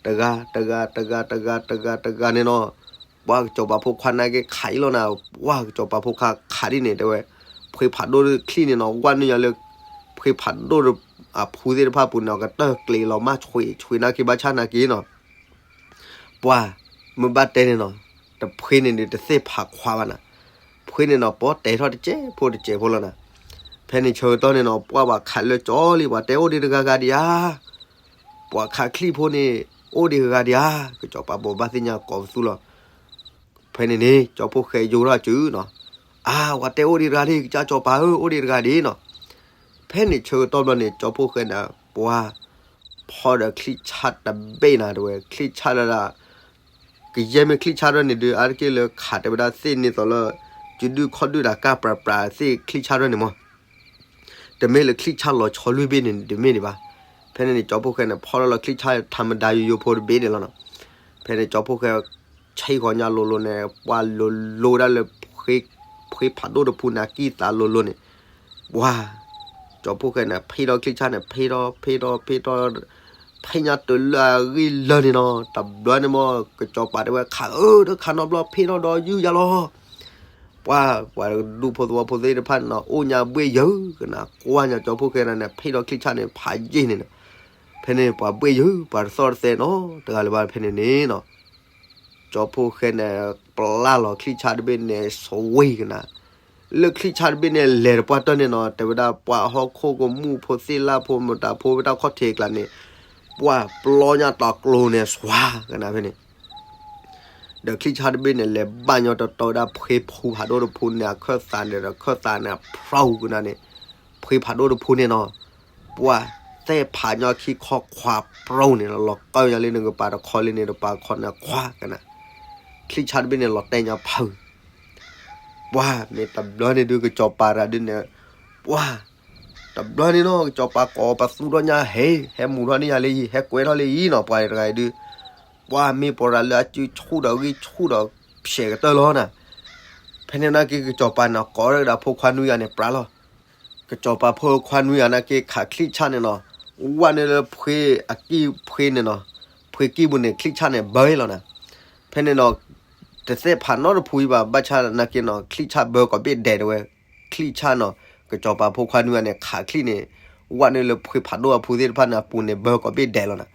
တဂၤ တဂၤ တဂၤ တဂၤ တဂၤ တဂၤန့ၣ်နီၤ, ပှၤကစီၤပၤဖိခွါနာ်က့ခးအံၤလီၤနၤ, ပှၤကစီၤပၤဖိခွါခးဒ်န့ၣ် တဲဝဲ, ဖှ့ဖးဒိၣ်ချံၣ်န့ၣ်နီၤ ဝဲနုာ်ညါလၢ ဖှ့ဖးဒိၣ်အဖူသ့ၣ်တဖၣ်ပူၤန့ၣ် ကတၢၢ်ကျ့ၤလီၤမၢ်ဆွံးဆွံးနာ်က့ ဘၣ်ဆၣ်နာ်က့နီၤ ပှၤမ့ၢ်ဘၣ်တဲန့ၣ်နီၤ, တဖှ့န့ၣ်ဒုးတသ့ၣ်ဖးခွါဘၣ်နၤ, ဖှ့န့ၣ်နီၤ ပီၣ်တဲထီၣ်တစဲးဖိတစဲးဖိလီၤနၤ, ဖဲန့ၣ်ဆၢကတီၢ်န့ၣ်နီၤ ပှၤဘၣ်ခးလၢကၠီလံ ပှၤတဲအိၣ်ဒံးတဂၤဂၤဒံးဧါ, ပှၤခးချံၣ်ဖိန့ၣ် အိၣ်ဒံးတဂၤဂၤဒံးဧါ, ကစီၤပၤဘိးဘၣ်သ့ၣ်ညါကိးပသူလီၤ. ဖဲန့ၣ်န့ၣ် ကၠီဖိဃဲယိထီၣ်စုနီၤ, အါ ပှၤတဲအိၣ်ဒံးတဂၤဒံး ကစၢ်စီၤပၤဧၢ အိၣ်ဒံးတဂၤဒံးနီၤ. ဖဲန့ၣ်ဆၢကတီၢ်ဘျီန့ၣ် ကၠီဖိဃဲန့ၣ် ပှၤဖီဒီးချံၣ်ဆၣ်တဘ့ၣ်နၤ တဲဝဲ ချံၣ်ဆၣ်လၢဒၣ် ကယဲၢ်မ့ၢ်ချံၣ်ဆၣ်ထီၣ်န့ၣ်ဒုး အါတက့ၢ်လၢခးတဲဝဲဒၣ်သ့ၣ်န့ၣ်သိးလၢ စုဒုၣ်ခီၣ်ဒုၣ်တၢ်ကၢ်ပြးပြးသ့ၣ်ချံၣ်ဆၣ်ထီၣ်န့ၣ်မး တမ့ၢ်လၢချံၣ်ဆၣ်လီၤဆီလွံၢ်ဘ့ၣ်န့ၣ် တမ့ၢ်ဒံးဘၣ်. ဖဲန့ၣ်န့ၣ် ကၠီဖိဃဲန့ၣ် ဖီထီၣ်လီၤချံၣ်ဆၣ် ထးမဒါယိယိဖိတဘ့ၣ်န့ၣ်လီၤနီၤ. ဖဲန့ၣ် ကၠီဖိဃဲ ဆံးဃီၤညါလိၤလိၤန့ၣ် ပှၤလိၤလိၤဒၣ်လၢ ဖှ့ဖးဒိၣ်တဖူန့ၣ် အကံၢ်သးလိၤလိၤန့ၣ် ပှၤ ကၠီဖိဃဲန့ၣ် ဖ့ထီၣ်ချံၣ်ဆၣ်န့ၣ် ဖ့ထီၣ် ဖ့ထီၣ် ဖ့ထီၣ် ဖ့ညါတုၤလၢအဂံၢ်လၢာ်န့ၣ်နီၤ. တဘျီန့ၣ်မး ကစီၤပၤတဲဝဲ ခးဧၢ တခးနီတဘျီ ဖ့ထီၣ်ဒီးယုၢ်ယါလီၤ. ပှၤ ပှၤဒူဖိသဝီဖိသ့ၣ်တဖၣ်န့ၣ်နီၤ အိၣ်ညါဘှ့ၣ်ယၢၤကနၤ ကွၢ်ညါကၠီဖိဃဲန့ၣ် ဖ့ထီၣ်ချံၣ်ဆၣ်န့ၣ် ဖးယံာ်န့ၣ်နီၤ. ဖဲန့ၣ် ပှၤဘှ့ၣ်ယၢၤ ပှၤတသီၣ်တသဲနီတဂၤလၢၤဘၣ်. ဖဲန့ၣ်န့ၣ်နီၤ ကၠီဖိဃဲန့ၣ် ပျၢ်လီၤချံၣ်ဆၣ်တဘ့ၣ်န့ၣ် စဝ့ၤကနၤ လၢချံၣ်ဆၣ်တဘ့ၣ်န့ၣ် လဲၤတပှၢ်တၢၢ်န့ၣ်နီၤ တဲဝဲဒၣ်ပှၤဟီၣ်ခိၣ်ကမူၣ်ဖိသ့ၣ်လၣ်ဖိမတၤဖိဝဲတၢ်ခီၣ်ထံးအကျါန့ၣ် ပှၤပျီညါတၢ်ကျိၤန့ၣ် စွၤကနၤဖဲန့ၣ် ဒီးချံၣ်ဆၣ်တဘ့ၣ်န့ၣ် လဲၤဘၣ်ညီတတီဝဲဒၣ်ဖှ့ဖူဖးဒိၣ်တဖူန့ၣ် အခၢၣ်သးန့ၣ်ဒီးခၢၣ်သးန့ၣ် ဖျိကနၤန့ၣ် ဖှ့ဖးဒိၣ်တဖူန့ၣ်နီၤ ပှၤသဲၣ်ဖးညီခံခီခွးပြိန့ၣ် လီၤကၢၢ်ညီလၢနကပၤတခီလံန့ၣ် တပၤတခီန့ၣ် ခွးကနၤ ချံၣ်ဆၣ်တဘ့ၣ်န့ၣ် လီၤတဲာ်ညါဖး ပှၤမ့ၢ်တဘျီန့ၣ်ဒုးကစီၤပၤတဂၤဒုးန့ၣ် ပှၤ တဘျီန့ၣ်နီၤ ကစီၤပၤကိးပသူထီၣ်ညါ ဟဲ ဟဲမူထီၣ်န့ၢ်ယၤလၢအံၤ ဟဲကွဲထီၣ်လၢအံၤနီၤ ပှၤတဂၤအံၤဒုး ပှၤမ့ၢ်ပှၤတဂၤလၢအစုဆူၣ်ဒီးဂံၢ်ဆူၣ်ဒီးဖျဲးကတၢၢ်လီၤနၤ ဖဲန့ၣ်နာ်က့ကစီၤပၤန့ၣ် ကိးဒီးဖိခွါနွံဂၤန့ၣ် ပြးလီၤ ကစီၤပၤဖိခွါနွံဂၤနာ်က့ခးချံၣ်ဆၣ်န့ၣ်နီၤ ဝဲန့ၣ်လၢဖှ့အကံၢ်ဖှ့န့ၣ်နီၤ ဖှ့ကံၢ်ပူၤန့ၣ် ချံၣ်ဆၣ်န့ၣ်ဘၢလီၤနၤ ဖဲန့ၣ်နီၤ တသဲၣ်ဖးနီတဖူအံၤဘၣ် ဘၣ်ဆၣ်နာ်က့နီၤ ချံၣ်ဆၣ်ဘၢကိးဘ့ၣ်ဒဲးတဝဲ ချံၣ်ဆၣ်နီၤ ကစီၤပၤဖိခွါနွံဂၤန့ၣ် ခးချံၣ်န့ၣ် ဝဲန့ၣ်လၢဖှ့ဖးဒိၣ်အဖူသ့ၣ်တဖၣ်န့ၣ် အပူၤန့ၣ်ဘၢကိးဘ့ၣ်ဒဲးလီၤနၤ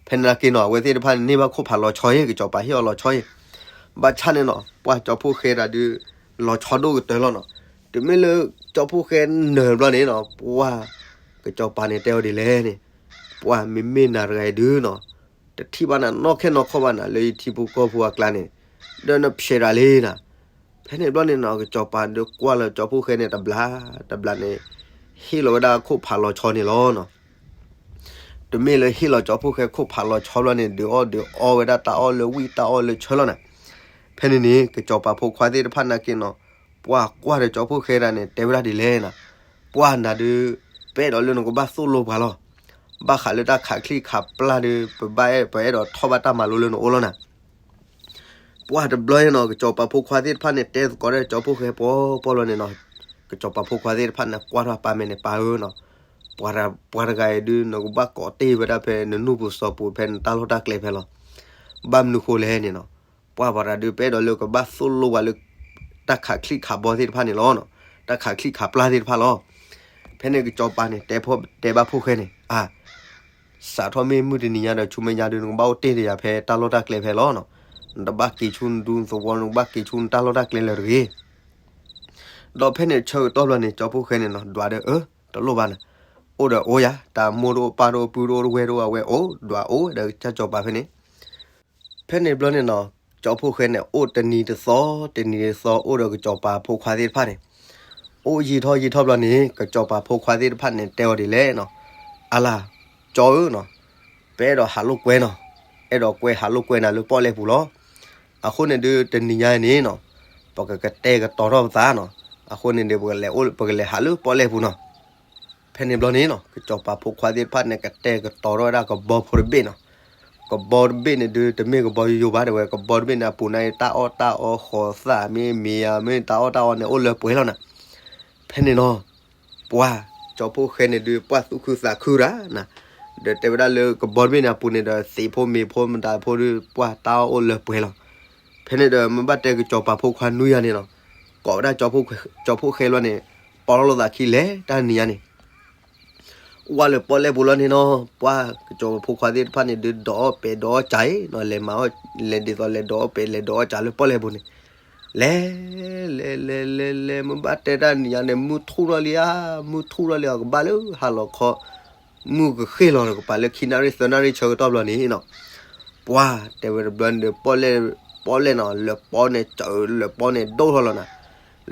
ဖဲန့ၣ်နာ်က့နီၤ အဝဲသ့ၣ်တဖၣ်န့ၣ် န့ၢ်ဘၣ်ခိၣ်ဖးလီၤဆီအံၤ ကစီၤပၤဟ့ၣ်အီၤလီၤဆီအံၤ ဘၣ်ဆၣ်န့ၣ်နီၤ ပှၤကၠီဖိဃဲတဂၤဒုး လီၤဆီဒိၣ်ကတၢၢ်လီၤနီၤ တုၤမ့ၢ်လၢကၠီဖိဃဲနၢၤဘျီန့ၣ်နီၤ ပှၤ ကစီၤပၤန့ၣ်တဲအီၤဒ်လဲၣ်န့ၣ် ပှၤမ့မ့ၢ်နၤတဂၤအံၤဒုးနီၤ တထံၣ်ဘၣ်နၤနီၢ်ခဲနီၢ်ခီဘၣ်နၤ လၢယထံဖိကီၢ်ဖိအကျါန့ၣ် ဒီးနဖျဲးတၢ်လံနၤ ဖဲန့ၣ်ဘျီန့ၣ်နီၤ ကစီၤပၤဒုးကွၢ်လၢကၠီဖိဃဲန့ၣ်တဘျီ တဘျီန့ၣ် ဟ့ၣ်လီၤဝဲဒၣ်ခိၣ်ဖးလီၤဆီန့ၣ်လီၤနီၤ တမ့ၢ်လၢဟ့ၣ်လီၤကၠီဖိဃဲခိၣ်ဖးလီၤဆီဘျီန့ၣ် ဒုးအီၣ်ဒုးအီဝဲဒၣ်တၢ်အီၣ်လၢဝံၣ်တၢ်အီၣ်လၢဆၢလီၤနၤ ဖဲန့ၣ်န့ၣ် ကစီၤပၤဖိခွါသ့ၣ်တဖၣ်နာ်က့နီၤ ပှၤကွၢ်ဒီးကၠီဖိဃဲတဂၤန့ၣ် တဲဝဲဒၣ်ဒ်လဲၣ်နၤ ပှၤနၤဒုး ပအဲၣ်ဒိးလၢနကဘၣ်သိၣ်လိပှၤလီၤ ဘၣ်ဃးလၢတၢ်ခးချံၣ်ခးပျၢ်ဒုး ပဘၣ်အဲၣ် ပအဲၣ်ဒိးထီၣ်ဘၣ်တၢ်မၤလိလၢနအိၣ်လီၤနၤ ပှၤတဘျီန့ၣ်နီၤ ကစီၤပၤဖိခွါသ့ၣ်တဖၣ်န့ၣ် တဲသကိးဒီးကၠီဖိဃဲပှီၤပှီၤလီၤန့ၣ်နီၤ ကစီၤပၤဖိခွါသ့ၣ်တဖၣ်န့ၣ် ကွၢ်ထီၣ်ပၢ်မဲာ်န့ၣ် ပၢ်ဧၢနီၤ ပှၤတဂၤအံၤဒုး နကဘၣ်ကိးတ့ၢ်ဝဲဒၣ်ဖဲနနူၢ်ပူၤစီၤပူၤ ဖဲနတၢ်လီၢ်တၢ်ကျဲဖဲလီၤ ဘၣ်မနုၤဃိလဲၣ်န့ၣ်နီၤ ပှၤပှၤတဂၤဒုး ပအဲၣ်ဒိးလၢကဘၣ်သိၣ်လိပှၤလၢ တၢ်ခးချံၣ်ခးဘီသ့ၣ်တဖၣ်န့ၣ်လီၤ. တၢ်ခးချံၣ်ခးပျၢ်သ့ၣ်တဖၣ်လီၤ. ဖဲန့ၣ်ကစီၤပၤန့ၣ် တဲဖဲ တဲဘၣ်ဖိၣ်ဃဲန့ၣ် အါ, စးထီၣ်မ့ၢ်မုၢ်တနံၤညါဒီး ဆူမဲာ်ညါဒီး နကဘၣ်အိၣ်တ့ၢ်ဒီးယၤဖဲတၢ်လီၢ်တၢ်ကျဲဖဲလီၤ. နတဘၣ်က့ၤဆူနဒူနသဝီ နကဘၣ်က့ၤဆူနတၢ်လီၢ်တၢ်ကျဲလၢၤတဂ့ၤ. ဒီးဖဲန့ၣ်ဆၢကတီၢ်ဘျီန့ၣ် ကၠီဖှိၣ်ဃဲန့ၣ်နီၤ ဒွးဒီး အၢ, တလိၣ်ဘၣ်နၤ, အိၣ်ဒီးအိၣ်ယၤ, တၢ်မိၢ်တအိၣ်ပၢ်တအိၣ်ပုၢ်တအိၣ်တဝဲၢ်တအိၣ်အဝဲအိၣ်, ဒွးအိၣ်ဒီးကစၢ်ကၠီၤပၤဖဲန့ၣ်. ဖဲန့ၣ်ဘျီန့ၣ်နီၤ ကၠီဖှိၣ်ဃဲန့ၣ် အိၣ်တနံၤတသီ, တနံၤတသီ အိၣ်ဒီးကစၢ်ပၤဖိခွါသ့ၣ်တဖၣ်န့ၣ်, အိၣ်ယံာ်ထီၣ်ယံာ်ထီၣ်ဘျီန့ၣ် ကစၢ်ပၤဖိခွါသ့ၣ်တဖၣ်န့ၣ် တဲအီၤဒ်လဲၣ်နီၤ, အလၤ, ကၠီဧၢနီၤ, ပအဲၣ်ဒိးဟးလိာ်ကွဲနီၤ, အဲၣ်ဒိးကွဲဟးလိာ်ကွဲနၤလၢပီၣ်လဲၣ်ပူၤလီၤ. အဃိန့ၣ်ဒုးတနံၤညါန့ၣ်နီၤ, ပကကတဲာ်ကတီၤထီၣ်ပသးနီၤ, အဃိန့ၣ်ဒုး ပကလဲၤဟးလၢပီၣ်လဲၣ်ပူၤနီၤ. ဖဲန့ၣ်ဘျီန့ၣ်နီၤ ကစၢ်ပၤဖိခွါသ့ၣ်တဖၣ်န့ၣ် ကတဲာ်ကတီၤထီၣ်ဝဲဒၣ်ကဘီဖိတဘ့ၣ်နီၤ. ကဘီတဘ့ၣ်န့ၣ်ဒုး တမ့ၢ်ကဘီယိယိဘၣ်တဲဝဲ, ကဘီတဘ့ၣ်န့ၣ် အပူၤန့ၣ် တၢ်အီၣ်တၢ်အီ ဃိးသၣ်မ့ၢ်မ့ၢ်ဧါ မ့ၢ်တၢ်အီၣ်တၢ်အီန့ၣ် အိၣ်လၢပှဲၤလီၤနၤ. ဖဲန့ၣ်နီၤ ပှၢ်ကၠီဖှိၣ်ဃဲန့ၣ်ဒုး ပှၢ်သူၣ်ခုသးခုတၢ်နၤ, ဒီးတဲဝဲဒၣ်လၢကဘီတဘ့ၣ်န့ၣ်အပူၤန့ၣ်ဒီး သ့ၣ်ဖိမ့ၤဖိမတၤဖိဒုး ပှၢ်တၢ်အီၣ်အိၣ်လၢပှဲၤလီၤ. ဖဲန့ၣ်ဒီး မ့ၢ်ဘၣ်တဲကစၢ်ပၤဖိခွါနွံဂၤန့ၣ်နီၤ, ကိးဝဲဒၣ်ကၠီဖှိၣ်ဃဲလီၤန့ၣ်, ပီလီၤလိာ်သးခံလဲၤတၢ်နံၤညါန့ၣ် ဝဲလၢပီၣ်လဲၣ်ပူၤလီၤန့ၣ်နီၤ, ပှၢ်ကစၢ်ပၤဖိခွါသ့ၣ်တဖၣ်န့ၣ်ဒုး ဒိးအီၣ်ပဲာ်ဒိးအီၣ်ကၢအံၤနီၤ, လဲၤမၤအီၣ် လဲၤဒ်သိးလဲၤဒိးအီၣ်ပဲာ်လဲၤဒိးအီၣ်ကၢလၢပီၣ်လဲၣ်ပူၤန့ၣ်, လဲၤ လဲၤလဲၤလဲၤလဲၤ မ့ၢ်ဘၣ်တဲတၢ်နံၤညါန့ၣ် မုၢ်ထူၣ်ထီၣ်လံဧါ, မုၢ်ထူၣ်ထီၣ်လံဧါ, ကဘၣ်လၢဟါလီၤခီ မုၢ်ကဃ့ၢ်လီၤဒီး ကပၤလၢခံနၣ်ရံၣ်သၢနၣ်ရံၣ်ဆၢကတီၢ်ဘျီန့ၣ်နီၤ, ပှၢ်တဲဝဲတဘျီန့ၣ်ဒီး ပီၣ်လဲၣ်, ပီၣ်လဲၣ်နီၤ, လၢပီၣ်န့ၣ်စၢၤ လၢပီၣ်န့ၣ်ဒိၣ်ထီၣ်လီၤနၤ,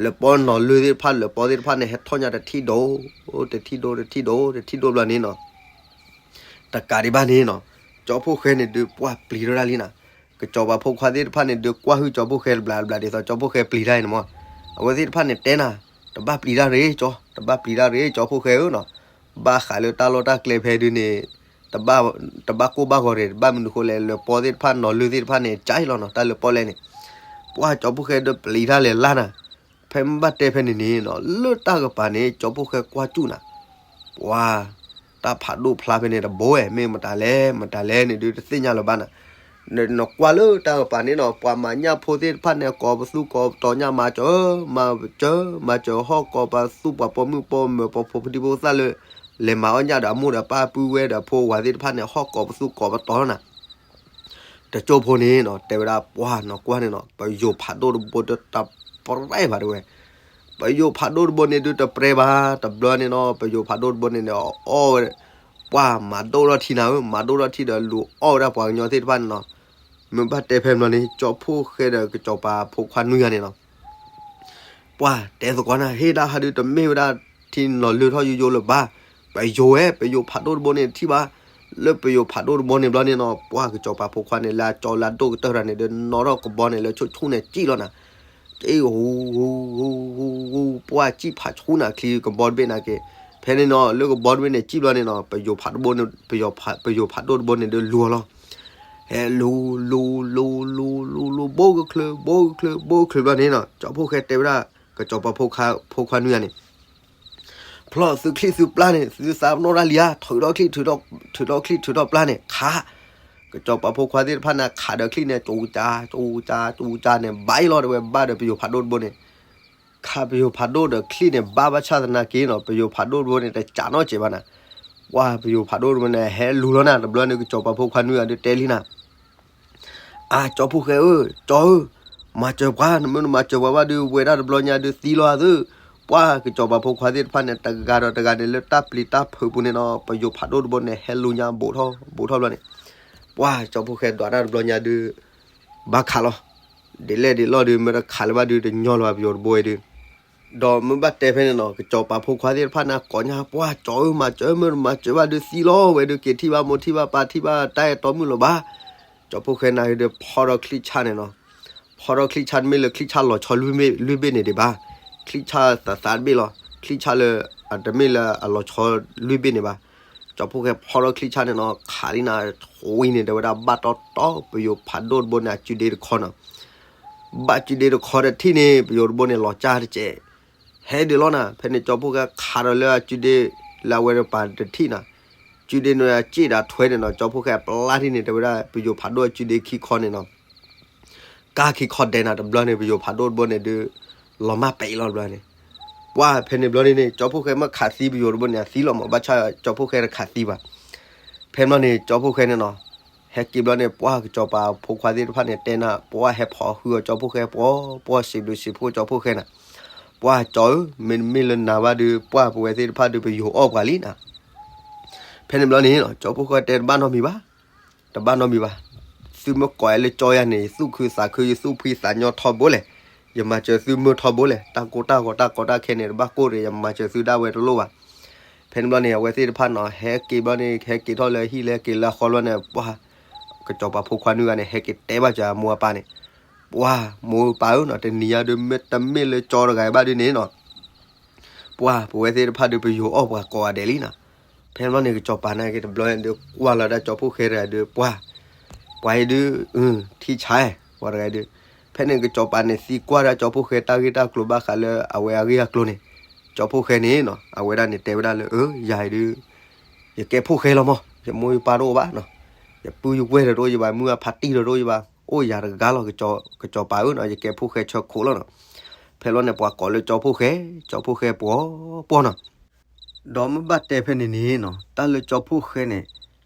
လၢပီၣ်နီၤလၢသ့ၣ်တဖၣ် လၢပီၣ်သ့ၣ်တဖၣ်န့ၣ် ဟဲထီၣ်ညါတထံၣ်ဒိၣ်, တထံၣ်ဒိၣ် တထံၣ်ဒိၣ် တထံၣ်ဒိၣ်ဘျီန့ၣ်နီၤ တကးဒံးဘၣ်န့ၣ်နီၤ, ကၠီဖှိၣ်ဃဲန့ၣ်ဒုး ပှၢ်ပျံၤထီၣ်ဒၣ်လံနၤ, ကစၢ်ပၤဖိခွါသ့ၣ်တဖၣ်န့ၣ်ဒုး ကွၢ်ဟုၣ်ကၠီဖှိၣ်ဃဲတဘျီတဘျီ ဒ်သိးကၠီဖှိၣ်ဃဲပျံၤတၢ်အံၤန့ၣ်မး, အဝဲသ့ၣ်တဖၣ်န့ၣ်တဲနၤ, တဘၣ်ပျံၤတၢ်ရ့ၣ်ကၠီ, တဘၣ်ပျံၤတၢ်ရ့ၣ် ကၠီဖှိၣ်ဃဲဧၢနီၤ, ဘၣ်ဃးလၢတၢ်လီၢ်တၢ်ကျဲဖဲဒုးန့ၣ် တဘၣ်ကိၢ်ဘၣ်ဂီၤရ့ၣ် တဘၣ်မနုၤဃိလဲၣ် လၢပီၣ်သ့ၣ်တဖၣ်နီၤလၢသ့ၣ်တဖၣ်န့ၣ် ကၢလီၤနီၤ တၢ်လၢပီၣ်လဲၣ်န့ၣ်, ပှၢ်ကၠီဖှိၣ်ဃဲဒုးပျံၤတၢ်လဲၤလၢနၤ, ဖဲမ့ၢ်ဘၣ်တဲဖဲန့ၣ်န့ၣ်နီၤ လၢတၢ်ကပၤန့ၣ် ကၠီဖှိၣ်ဃဲကွၢ်စူၣ်နၤ, ပှၢ် တၢ်ဖးဒိၣ်ဖျါဖဲန့ၣ်တဘိဝဲ မ့ၢ်မတၤလဲၣ် မတၤလဲၣ်န့ၣ်ဒုး တသ့ၣ်ညါလၢၤဘၣ်နၤ, နကွၢ်လၢတၢ်ကပၤန့ၣ်နီၤ ပှၤမၤညၣ်ဖိသ့ၣ်တဖၣ်န့ၣ် ကိးပသူကိးပတီၤညၣ် မၤစၢၤ မၤစၢၤ မၤစၢၤ ဟီၣ်ကိးပသူပှၤပိာ်မုၣ်ပိာ်မၢၤ ပှၤဖိဒံဖိသၣ်လၢ လဲၤမၤအီၣ်ညၣ်ဒီးအမိၢ်ဒီးပၢ်ပုၢ်ဝဲၢ်ဒီးဖိဝၤသ့ၣ်တဖၣ်န့ၣ် ဟီၣ်ကိးပသူကိးပတီၤလီၤနၤ တကၠိဖိန့ၣ်နီၤ တဲဝဲဒၣ်ပှၢ်နီၤကွၢ်န့ၣ်နီၤ ပယိၤဖးဒိၣ်တဘိဒီးတပြဲဘၣ်တဲဝဲ, ပယိၤဖးဒိၣ်တဘိန့ၣ်ဒုးတပြဲဘၣ် တဘျီန့ၣ်နီၤ ပယိၤဖးဒိၣ်တဘိန့ၣ်န့ၣ် အီၣ်ဝဲ ပှၢ်မၤဒိၣ်ထီၣ်ထံနၤဧၢ မၤဒိၣ်ထီၣ်ထံဒီးလူၤအီၣ်ဝဲဒၣ်ပှၤကညီသ့ၣ်တဖၣ်န့ၣ်နီၤ, မ့ၢ်ဘၣ်တဲဖဲမလီၤန့ၣ် ကၠီဖှိၣ်ဃဲဒီးကစၢ်ပၤဖိခွါနွံဂၤန့ၣ်နီၤ ပှၢ်တဲသကိးနၤ ဟ့ၣ်ဒၣ်ဟးဒုးတမ့ၢ်ဝဲဒၣ်ထံနီၤလၢထီၣ်ယိယိလၢၤဘၣ်, ပယိၤဝဲ ပယိၤဖးဒိၣ်တဘိန့ၣ်ထံၣ်ဘၣ်, လၢပယိၤဖးဒိၣ်တဘိန့ၣ်ဘျီန့ၣ်နီၤ ပှၢ်ကစၢ်ပၤဖိခွါန့ၣ် လၢအကၠီလၢအဒိၣ်ကတၢၢ်တၢ်န့ၣ်ဒီး နီၣ်ထီၣ်ကဘီန့ၣ်လၢဆိၣ်ဆိၣ်န့ၣ်စံၣ်လီၤနၤ, ကၠံၣ် ဟူ ဟူ ဟူ ဟူ ဟူ ပှၢ်စံၣ်ဖးဆူၣ်နၤချံကဘီတဘ့ၣ်နၤက့ၤ, ဖဲန့ၣ်နီၤ လၢကဘီတဘ့ၣ်န့ၣ်စံၣ်ဘျီန့ၣ်နီၤ ပယိၤဖးဒိၣ်တဘိန့ၣ် ပယိၤဖးဒိၣ်တဘိန့ၣ်ဒီးလူၤအီၤလီၤ ဟဲလူၤ လူၤ လူၤ လူၤ လူၤ လူၤ ဘိကချၢ ဘိကချၢ ဘိကချၢဘျီန့ၣ်နီၤ ကၠီဖှိၣ်ဃဲတဲဝဲဒၣ် ကစၢ်ပၤဖိခွါနွံဂၤန့ၣ် ဖျီၣ်သုချံၣ်သုပျၢ်န့ၣ် သုသးပနီၣ်တၢ်လံဧါ ထုးထီၣ်ချံၣ် ထုးထီၣ်ချံၣ်ထုးထီၣ်ပျၢ်န့ၣ် ခး ကစၢ်ပၤဖိခွါသ့ၣ်တဖၣ်န့ၣ် ခးဒီးချံၣ်န့ၣ် ကၠူကၠူ ကၠူကၠူန့ၣ် ဘၣ်အံၤလီၤတဲဝဲ ဘၣ်ဒီးပယိၤဖးဒိၣ်တဘိန့ၣ် ခးပယိၤဖးဒိၣ်ဒီးချံၣ်န့ၣ် ဘၣ်ဘၣ်ဆၣ်သနာ်က့နီၤ ပယိၤဖးဒိၣ်တဘိန့ၣ် တကးနီတစဲးဘၣ်နၤ ပှၢ်ပယိၤဖးဒိၣ်တဘိန့ၣ် ဟဲလူၤလီၤနၤ တဘျီန့ၣ် ကစၢ်ပၤဖိခွါနွံဂၤဒုးတဲလံနၤ အါ ကၠီဖှိၣ်ဃဲဧၢ, ကၠီဧၢ, မၤစၢၤပှၤ, နမ့ၢ်နမၤစၢၤပှၤဘၣ်ဒုး ဝဲဒၣ်တဘျီညါဒုးသံလီၤသု, ပှၢ်ကစၢ်ပၤဖိခွါသ့ၣ်တဖၣ်န့ၣ် တဂၤဒီးတဂၤန့ၣ် လၢတၢ်ပျံၤတၢ်ဖုးပူၤန့ၣ်နီၤ ပယိၤဖးဒိၣ်တဘိန့ၣ် ဟဲလူၤညါဘူးထီၣ်ဘူးထီၣ်ဘျီန့ၣ်, ပှၢ်ကၠီဖှိၣ်ဃဲဒွးတၢ်တဘျီညါဒုး ဘၣ်ခးလီၤ, ဒ်လဲၣ်ဒ်လဲၣ်ဒုး မ့ၢ်တခးလၢၤဘၣ်ဒုး တညီလၢၤဘၣ်ပယိၤတဘိဝဲဒုး ဒီးမ့ၢ်ဘၣ်တဲဖဲန့ၣ်နီၤ ကစၢ်ပၤဖိခွါသ့ၣ်တဖၣ်န့ၣ် ကိးညါ ပှၢ်ကၠီဧၢ မၤစၢၤ မ့ၢ်တမၤစၢၤဘၣ်ဒုးသံလီၤဝဲဒုး က့ၤထံၣ်ဘၣ်မိၢ်ထံၣ်ဘၣ်ပၢ်ထံၣ်ဘၣ်တၢ်အဲၣ်တီမုၣ်လၢၤဘၣ်, ကၠီဖှိၣ်ဃဲနၤဒုး ဖီထီၣ်ချံၣ်ဆၣ်န့ၣ်နီၤ, ဖီထီၣ်ချံၣ်ဆၣ်တမ့ၢ်လၢချံၣ်ဆၣ်လီၤဆီလွံၢ်ဘ့ၣ်န့ၣ်ဒံးဘၣ်, ချံၣ်ဆၣ်သးသးတဘ့ၣ်လီၤ, ချံၣ်ဆၣ်လၢ တမ့ၢ်လၢအလီၤဆီလွံၢ်ဘ့ၣ်န့ၣ်ဘၣ်, ကၠီဖှိၣ်ဃဲဖီထီၣ်ချံၣ်ဆၣ်န့ၣ်နီၤ ခးလံနၤ ဝံၤန့ၣ် တဲဝဲဒၣ် ဘၣ်တီတီ ပယိၤဖးဒိၣ်တဘိန့ၣ် အစုဒ့တခီနီၤ ဘၣ်စုဒ့တခီတထံၣ်န့ၣ် ပယိၤတဘိန့ၣ် လီၤကၢ်တစဲး, ဟဲဒုးလီၤနၤ, ဖဲန့ၣ်ကၠီဖှိၣ်ဃဲခးဒီးလၢအစုဒ့ လၢအဝဲတပၤတထံၣ်နၤ, စုဒ့န့ၣ်အစ့ၣ်ဒီးထွဲန့ၣ်နီၤ, ကၠီဖှိၣ်ဃဲအပျၢ်ထံၣ်န့ၣ် တဲဝဲဒၣ် ပယိၤဖးဒိၣ်အစုဒ့ခံခီန့ၣ်နီၤ ကၢ်ခံခီဒဲးနၤ တဘျီန့ၣ် ပယိၤဖးဒိၣ်တဘိန့ၣ်ဒုး လီၤမၢ်ပဲာ်လီၤတဘျီန့ၣ်, ပှၢ်ဖဲန့ၣ်ဘျီန့ၣ်န့ၣ် ကၠီဖှိၣ်ဃဲမ့ၢ်ခးသံပယိၤတဘိန့ၣ် အသံလီၤမး ဘၣ်ဆၣ်ကၠီဖှိၣ်ဃဲတခးသံဘၣ်. ဖဲန့ၣ်ဘျီန့ၣ် ကၠီဖှိၣ်ဃဲန့ၣ်နီၤ, ဟဲက့ၤဘျီန့ၣ် ပှၢ်ကစီၤပၤဖိခွါသ့ၣ်တဖၣ်န့ၣ် တဲနၤ ပှၢ်ဟဲဖီၣ်ဟုအီၤကၠီဖှိၣ်ဃဲ ပှီၤပှီၤ စံးဘျုးစံးဖှိၣ်ကၠီဖှိၣ်ဃဲနၤ, ပှၢ်ကၠီဧၢ, မ့တမ့ၢ်လၢနၤဘၣ်ဒီး ပှၢ်ပဝဲသ့ၣ်တဖၣ်ဒီး ပယိၤအီၣ်ပှၤလံနၤ. ဖဲန့ၣ်ဘျီန့ၣ် ကၠီဖှိၣ်ဃဲတဲတဘၣ်နီတမံၤဘၣ်, တဘၣ်နီတမံၤဘၣ်. သုမ့ၢ်ကိးယၤလၢကၠီယၤန့ၣ် ယသူၣ်ခုသးခု ယသူၣ်ဖှံသးညီထီဘိလဲၣ်, ယမၤစၢၤသုမုာ်ထီဘိလဲၣ်, တၢ်ကိၢ်တၢ်ဂီၤတၢ်ကီတၢ်ခဲန့ၣ် တဘၣ်ကိၢ်ဒီး ယမၤစၢၤသုဒၣ်ဝဲတလိၣ်ဘၣ်. ဖဲန့ၣ်ဘျီန့ၣ် အဝဲသ့ၣ်တဖၣ်နီၤ ဟဲက့ၤဘျီန့ၣ် ဟဲက့ၤထီၣ်လၢဟံၣ်လၢက့ၤလၢအဃီဘျီန့ၣ် ပှၢ် ကစီၤပၤဖိခွါနွံဂၤန့ၣ် ဟဲက့ၤတဲဘၣ်စၢၤအမိၢ်အပၢ်န့ၣ်, ပှၢ်မိၢ်ပၢ်ဧၢနီၤ, တနံၤညါဒုး မ့တမ့ၢ်လၢကၠီတဂၤဘၣ်ဒုးန့ၣ်နီၤ ပှၢ်ပဝဲသ့ၣ်တဖၣ်ဒီး ပယိၤအီၣ်ပှၤကိးဂၤဒဲးလံနီၤ. ဖဲန့ၣ်ဘျီန့ၣ် ကစီၤပၤန့ၣ်က့ၤတဘျီဒုး ကွၢ်လီၤဒၣ်ကၠီဖှိၣ်ဃဲတဂၤဒုး ပှၢ်, ပှၤအံၤဒုး ထံဆါ ပှၤတဂၤဒုး. ဖဲန့ၣ်ကစီၤပၤန့ၣ်သံကွၢ်ဒၣ်ကၠီဖှိၣ်ဃဲ တၢ်ဂ့ၢ်တၢ်ကျိၤဘၣ်ဃးလၢအဝဲအဂ့ၢ်အကျိၤန့ၣ်, ကၠီဖှိၣ်ဃဲန့ၣ်နီၤ အဝဲဒၣ်န့ၣ်တဲဝဲဒၣ်လၢ အၢ ယၤအံၤဒုး ယကဲဖိၣ်ဃဲလီၤမး, ယမိၢ်ယပၢ်တအိၣ်ဘၣ်နီၤ, ယပုၢ်ယဝဲၢ်ဒီးတအိၣ် ယဘၣ်မုၢ်အဖါတံၢ်ဒီးတအိၣ် ယဘၣ်အိၣ်ယၤတဂၤလီၤ, ကစီၤပၤဧၢနီၤ ယကဲဖိၣ်ဃဲဆၢခိၣ်လီၤနီၤ. ဖဲလီၤန့ၣ် ပှၤကိးလၢကၠီဖှိၣ်ဃဲ, ကၠီဖှိၣ်ဃဲပှီၤပှီၤနီၤ. ဒီးမ့ၢ်ဘၣ်တဲဖဲန့ၣ်န့ၣ်နီၤ တၢ်လၢကၠီဖှိၣ်ဃဲန့ၣ်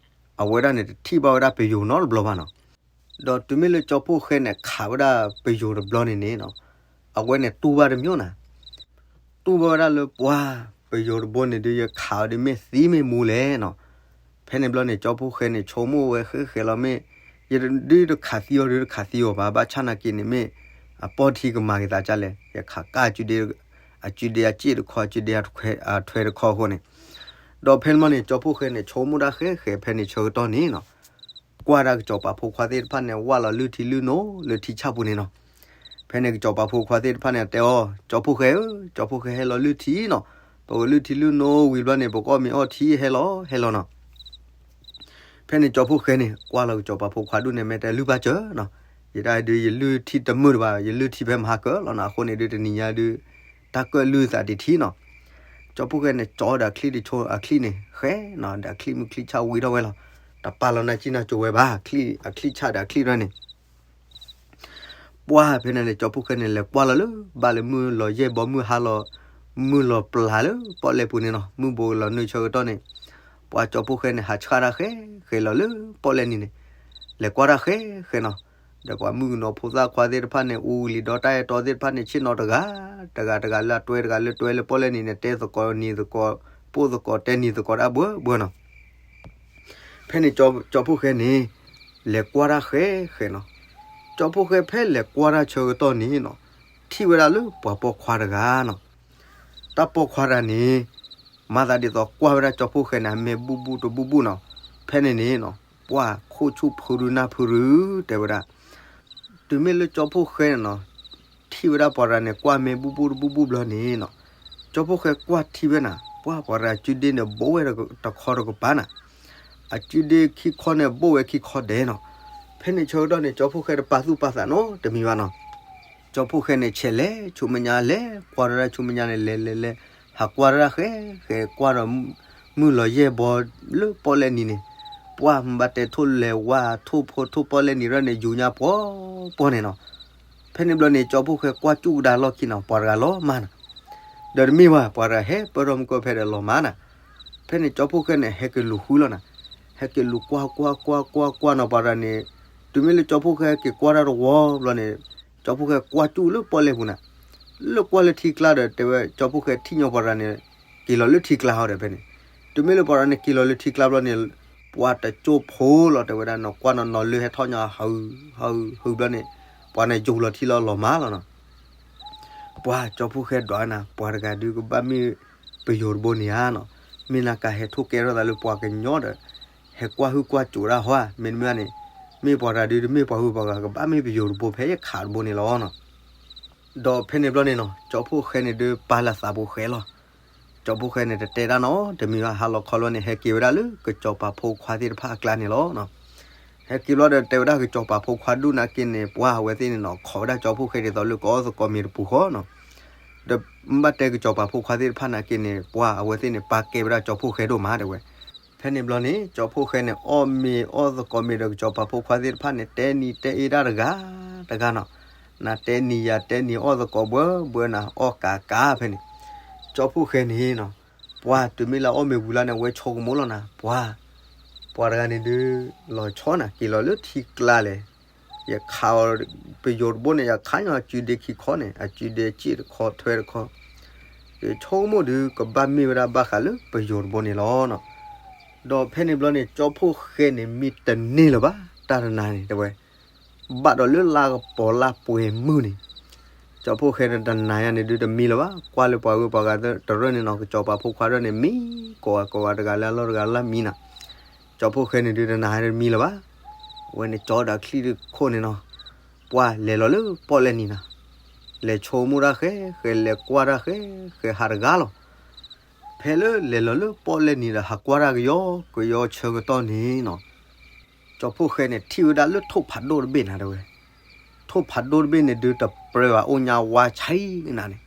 အဝဲဒၣ်န့ၣ်တထံၣ်ဘၣ်ဝဲဒၣ်ပယိၤနီတဘျီဘၣ်နီၤ. ဒီးတုၤမ့ၢ်လၢကၠီဖှိၣ်ဃဲန့ၣ် ခးဝဲဒၣ်ပယိၤတဘျီန့ၣ်န့ၣ်နီၤ အဝဲန့ၣ်တူၢ်ဘၣ်တမံၤနီၤ တူၢ်ဘၣ်ဝဲဒၣ်လၢပှၢ်ပယိၤတဘိန့ၣ်ဒုး ယခးအီၤဒုးမ့ၢ်သံမ့ၢ်မူလဲၣ်နီၤ. ဖဲန့ၣ်ဘျီန့ၣ် ကၠီဖှိၣ်ဃဲန့ၣ် ဆိကမိၣ်ဝဲဃဲဃဲလီၤ မ့ၢ် ယဒုးတခးသံအီၤဒုးတခးသံအီၤဘၣ်, ဘၣ်ဆၣ်နာ်က့န့ၣ်မ့ၢ် အပီၢ်ထံကမၤက့ၤသးဒ်လဲၣ်, ယခးကၢ်အစုဒ့ အစုဒ့အစ့ၣ်တခီ အစုဒ့အထွဲတခီအဃိန့ၣ်, ဒီးဖဲန့ၣ်ဘျီန့ၣ် ကၠီဖှိၣ်ဃဲန့ၣ် ဆိကမိၣ်ဒၣ်ဃဲဃဲ ဖဲန့ၣ်ဆၢကတီၢ်န့ၣ်နီၤ ကွၢ်ဒၣ်ကစီၤပၤဖိခွါသ့ၣ်တဖၣ်န့ၣ် ဝၢ်လီၤလုၢ်ထံလုၢ်နိလၢထံဆၣ်ပူၤန့ၣ်နီၤ. ဖဲန့ၣ်ကစီၤပၤဖိခွါသ့ၣ်တဖၣ်န့ၣ် တဲအီၤ ကၠီဖှိၣ်ဃဲဧၢ, ကၠီဖှိၣ်ဃဲဟဲလီၤလုၢ်ထံနီၤ, ပကလုၢ်ထံလုၢ်နိဝံၤဘျီန့ၣ် ပကအီၣ်မ့ၤအီထံ ဟဲလီၤဟဲလီၤနီၤ. ဖဲန့ၣ်ကၠီဖှိၣ်ဃဲန့ၣ် ကွၢ်လီၤကစီၤပၤဖိခွါဒူၣ်န့ၣ် မ့ၢ်တဲလုၢ်ဘၣ်စၢၤနီၤ, ယဒၣ်ဒုးယလုၢ်ထံတမုာ်တဘၣ်, ယလုၢ်ထံဖဲမဟါကၢလီၤနီၤ, အဃိန့ၣ်ဒုးတနံၤညါဒုး တၢ်ကၢၣ်လုၢ်သးတထံနီၤ. ကၠီဖှိၣ်ဃဲန့ၣ် ကၠီဒီးအချံၣ်တဆိအချံၣ်န့ၣ် ဃဲနီၤ, ဒီးအချံၣ်မုၢ်ချံၣ်ဆၣ်ဝံထီၣ်ဝဲလီၤ. တပာ်လီၤနၤကံနၤကၠိၤဝဲဘၣ်, အချံၣ်ဆၣ်ဒီးအချံၣ်ဒၣ်န့ၣ် ပှၢ်ဖဲန့ၣ်န့ၣ် ကၠီဖှိၣ်ဃဲန့ၣ် လဲၤကွၢ်လီၤလၢ ဘၣ်လၢမုၢ်လီၤယဲၢ်ဘီမုၢ်ဟါလီၤ, မုၢ်လီၤပျၢ်လၢပီၣ်လဲၣ်ပူၤန့ၣ်နီၤ, မုၢ်ဘိးလီၤနုာ်ဆၢကတီၢ်န့ၣ်, ပှၢ်ကၠီဖှိၣ်ဃဲန့ၣ် ဟးဆှၣ်တၢ်ဃဲဃဲလီၤလၢပီၣ်လဲၣ်နံၤန့ၣ်, လဲၤကွၢ်တၢ်ဃဲဃဲနီၤ. ဒီးပှၤမုၣ်ကနီၤဖိသၣ်ခွါသ့ၣ်တဖၣ်န့ၣ် အူလံၤဒီးတၢ်အဲၣ်တီသ့ၣ်တဖၣ်န့ၣ် ဆ့ၣ်နီၤတဂၤ တဂၤတဂၤလၢအတွဲတဂၤလၢတွဲလၢပီၣ်လဲၣ်နံၤန့ၣ် တဲသကိးနံၤသကိး ပိၢ်သကိးတဲနံၤသကိးဒၣ်ဘှီဘှီနီၤ. ဖဲန့ၣ်ကၠီဖှိၣ်ဃဲန့ၣ် လဲၤကွၢ်တၢ်ဃဲဃဲနီၤ. ကၠီဖှိၣ်ဃဲဖဲလဲၤကွၢ်တၢ်ဆၢကတီၢ်န့ၣ်နီၤ, ထံၣ်ဝဲဒၣ်လၢပှၤပိာ်ခွါတဂၤနီၤ. တၢ်ပိာ်ခွါတဂၤန့ၣ် မၤသးဒ်သိးကွၢ်ဝဲဒၣ်ကၠီဖှိၣ်ဃဲန့ၣ် အမဲာ်ဘူၣ်ဘူၣ်တဘူၣ်ဘူၣ်နီၤ. ဖဲန့ၣ်န့ၣ်နီၤ ပှၢ်ခိၣ်ဆူၣ်ဖုဒုနၢ်ဖုဒု တဲဝဲဒၣ် တုၤမ့ၢ်လၢကၠီဖှိၣ်ဃဲန့ၣ်နီၤ ထံၣ်ဝဲဒၣ်ပှၤတဂၤန့ၣ် ကွၢ်မဲာ်ဘူၣ်ဘူၣ်တဘူၣ်ဘူၣ်ဘျီန့ၣ်နီၤ, ကၠီဖှိၣ်ဃဲကွၢ်ထံၣ်ဝဲနၤ ပှၢ်ပှၤတဂၤစုဒ့န့ၣ် ဘိၣ်ဝဲတခီတကပၤနၤ, အစုဒ့ခံခီန့ၣ် ဘိၣ်ဝဲခံခီဒဲးနီၤ. ဖဲန့ၣ်ဆၢကတီၢ်န့ၣ် ကၠီဖှိၣ်ဃဲတပာ်သူၣ်ပာ်သးနီတမံၤဘၣ်နီၤ. ကၠီဖှိၣ်ဃဲန့ၣ် ဆဲးလဲၤဆူမဲာ်ညါ လဲၤကွၢ်တၢ်ဆူမဲာ်ညါန့ၣ် လဲၤလဲၤလဲၤ ဟးကွၢ်တၢ်ဃဲဃဲ ကွၢ်ဒီးမုၢ်လီၤယဲၢ်ဘီလၢပီၣ်လဲၣ်နံၤန့ၣ်, ပှၢ်မ့ၢ်ဘၣ်တဲထိၣ်လဲၤဝါထိၣ်ဖိထိၣ်ပီၣ်လဲၣ်နံၤရၢၣ်န့ၣ် ယူၤညါပှီၤပှီၤန့ၣ်နီၤ. ဖဲန့ၣ်ဘျီန့ၣ် ကၠီဖှိၣ်ဃဲကွၢ်စူၣ်ကဒါလီၢ်ခံနီၤ ပှၤတဂၤလီၤမၢ်နၤ, ဒီးတမ့ၢ်ဘၣ် ပှၤတဂၤဟဲပၢၢ်ထီၣ်မူကီၢ်ဖဲဒီးလီၤမၢ်နၤ. ဖဲန့ၣ်ကၠီဖှိၣ်ဃဲန့ၣ် ဟဲက့ၤလူၤဃုလီၤနၤ, ဟဲက့ၤလူၤကွၢ်ကွၢ်ကွၢ်ကွၢ်ကွၢ်နီၤ ပှၤတဂၤန့ၣ်, တုၤမ့ၢ်လၢကၠီဖှိၣ်ဃဲဟဲက့ၤကွၢ်တၢ်တဝီဘျီန့ၣ်, ကၠီဖှိၣ်ဃဲကွၢ်စူၣ်လၢပီၣ်လဲၣ်ပူၤနၤ, လၢကွၢ်လၢထံကျါဒီး တဲဝဲကၠီဖှိၣ်ဃဲထံၣ်ညီပှၤတဂၤန့ၣ် က့ၤလီၤလၢထံကျါဟီဒီးဖဲန့ၣ်, တုၤမ့ၢ်လၢပှၤတဂၤန့ၣ် က့ၤလီၤလၢထံကျါဘျီန့ၣ်, ပှၤတကၠိဖိလီၤ တဲဝဲဒၣ်နီၤ ကွၢ်နီၤနီၤလၢဟဲထီၣ်ညီ ဟု ဟု ဟုဘျီန့ၣ်, ပှၤန့ၣ်ယိၤလီၤထံလီၤလီၤမၢ်လီၤနီၤ. ပှၢ်ကၠီဖှိၣ်ဃဲဒွးနၤ ပှၤတဂၤဒုးကဘၣ်မ့ၢ်ပယိၤတဘိန့ၣ်ဧါနီၤ, မ့ၢ်နၤကဟဲထိၣ်ကဲထီၣ်သးလၢပှၤကညီဒီး ဟဲကွၢ်ဟုၣ်ကွၢ်စူၣ်ဒၣ်ဟီဧါ, မ့တမ့ၢ်န့ၣ်, မ့ၢ်ပှၤတဂၤဒုးတမ့ၢ်ပှၤဟုၣ်ပှၤဂၤ ကဘၣ်မ့ၢ်ပယိၤတဘိဖဲယခးတဘိန့ၣ်လီၤနီၤ. ဒီးဖဲန့ၣ်ဘျီန့ၣ်နီၤ ကၠီဖှိၣ်ဃဲန့ၣ်ဒုးပာ်လၢသးပူၤဃဲလီၤ. ကၠီဖှိၣ်ဃဲန့ၣ် တတဲတၢ်နီတမံၤဘၣ် ဟါလီၤခီလီၤန့ၣ် ဟဲက့ၤဝဲဒၣ်လၢကစီၤပၤဖိခွါသ့ၣ်တဖၣ်အကျါန့ၣ်လီၤ. ဟဲက့ၤဘျီဒီးတဲဝဲဒၣ်ကစီၤပၤဖိခွါဒူၣ်နာ်က့န့ၣ် ပှၢ်အဝဲသ့ၣ်န့ၣ်နီၤ ခိးဝဲဒၣ်ကၠီဖှိၣ်ဃဲဒ်သိးလၢကအီၣ်သကိးမ့ၤတပူၤဃီနီၤ. ဒီးမ့ၢ်ဘၣ်တဲကစီၤပၤဖိခွါသ့ၣ်တဖၣ်နာ်က့န့ၣ် ပှၢ်အဝဲသ့ၣ်န့ၣ် ပာ်ကဲဝဲဒၣ်ကၠီဖှိၣ်ဃဲဒိၣ်မးတဲဝဲ. ဖဲန့ၣ်ဘျီန့ၣ် ကၠီဖှိၣ်ဃဲန့ၣ် အီၣ်မ့ၤအီၣ်သကိးမ့ၤဒီးကစီၤပၤဖိခွါသ့ၣ်တဖၣ်န့ၣ် တဲနံၤတဲအ့ဒၣ်တဂၤတဂၤနီၤ. နတဲနံၤယၤတဲနံၤအီၣ်သကိးဘှၢဘှၢနၤ အီၣ်ကးကးဖဲန့ၣ်, ကၠီဖှိၣ်ဃဲန့ၣ်နီၤ, ပှၤတုၤမ့ၢ်လၢအီၣ်မ့ၤဝံၤလီၤန့ၣ် အဝဲဆိကမိၣ်လီၤနၤ, ပှၤ ပှၤတဂၤန့ၣ်ဒုး လီၤဆီနၤ က့ၤလီၤလၢထံကျါလဲၣ်, ယခးအီၤ ပယိၤတဘိန့ၣ် ယခးညီအစုဒ့ခံခီန့ၣ် အစုဒ့စ့ၣ်တခီထွဲတခီ, ယဆိကမိၣ်ဒုး ကဘၣ်မ့ၢ်ဝဲဒၣ်ဘၣ်ဃးလၢပယိၤတဘိန့ၣ်လီၤနီၤ. ဒီးဖဲန့ၣ်ဘျီန့ၣ် ကၠီဖှိၣ်ဃဲန့ၣ် မ့ၢ်တန့ၢ်လၢၤဘၣ် တၢ်တနၤန့ၣ်တဲဝဲ ဘၣ်ဒီးလၢလါကပီၤလါပှဲၤမုၢ်န့ၣ်, ကၠီဖှိၣ်ဃဲန့ၣ်တနၤညါန့ၣ်ဒုးတမံလၢၤဘၣ်, ကွၢ်လၢပှၤဂုၤပှၤဂၤတရၢၢ်န့ၣ်နီၤ, ကစီၤပၤဖိခွါတရၢၢ်န့ၣ် မံကိးဂၤကိးဂၤတဂၤလၢအလီၢ်တဂၤလၢမံနၤ, ကၠီဖှိၣ်ဃဲန့ၣ်ဒုးတနၤညါတမံလၢၤဘၣ်, အဝဲန့ၣ်ကၠီဒီးချံၣ်တခိၣ်န့ၣ်နီၤ, ပှၤလဲၤလီၤလၢပီၣ်လဲၣ်နံၤနၤ, လဲၤဆိကမိၣ်တၢ်ဃဲ ဃဲလဲၤကွၢ်တၢ်ဃဲ ဃဲဟးတဂၤလီၤ. ဖဲလၢလဲၤလီၤလၢပီၣ်လဲၣ်နံၤဒီးဟးကွၢ်တၢ်ကယီကယီဆၢကတီၢ်န့ၣ်နီၤ, ကၠီဖှိၣ်ဃဲန့ၣ် ထံၣ်ဝဲဒၣ်လၢထိၣ်ဖးဒိၣ်တဘ့ၣ်နၤတဲဝဲ, ထိၣ်ဖးဒိၣ်တဘ့ၣ်န့ၣ်ဒုးတပြၢဘၣ် အိၣ်ညါဝါဆံးနၤန့ၣ်,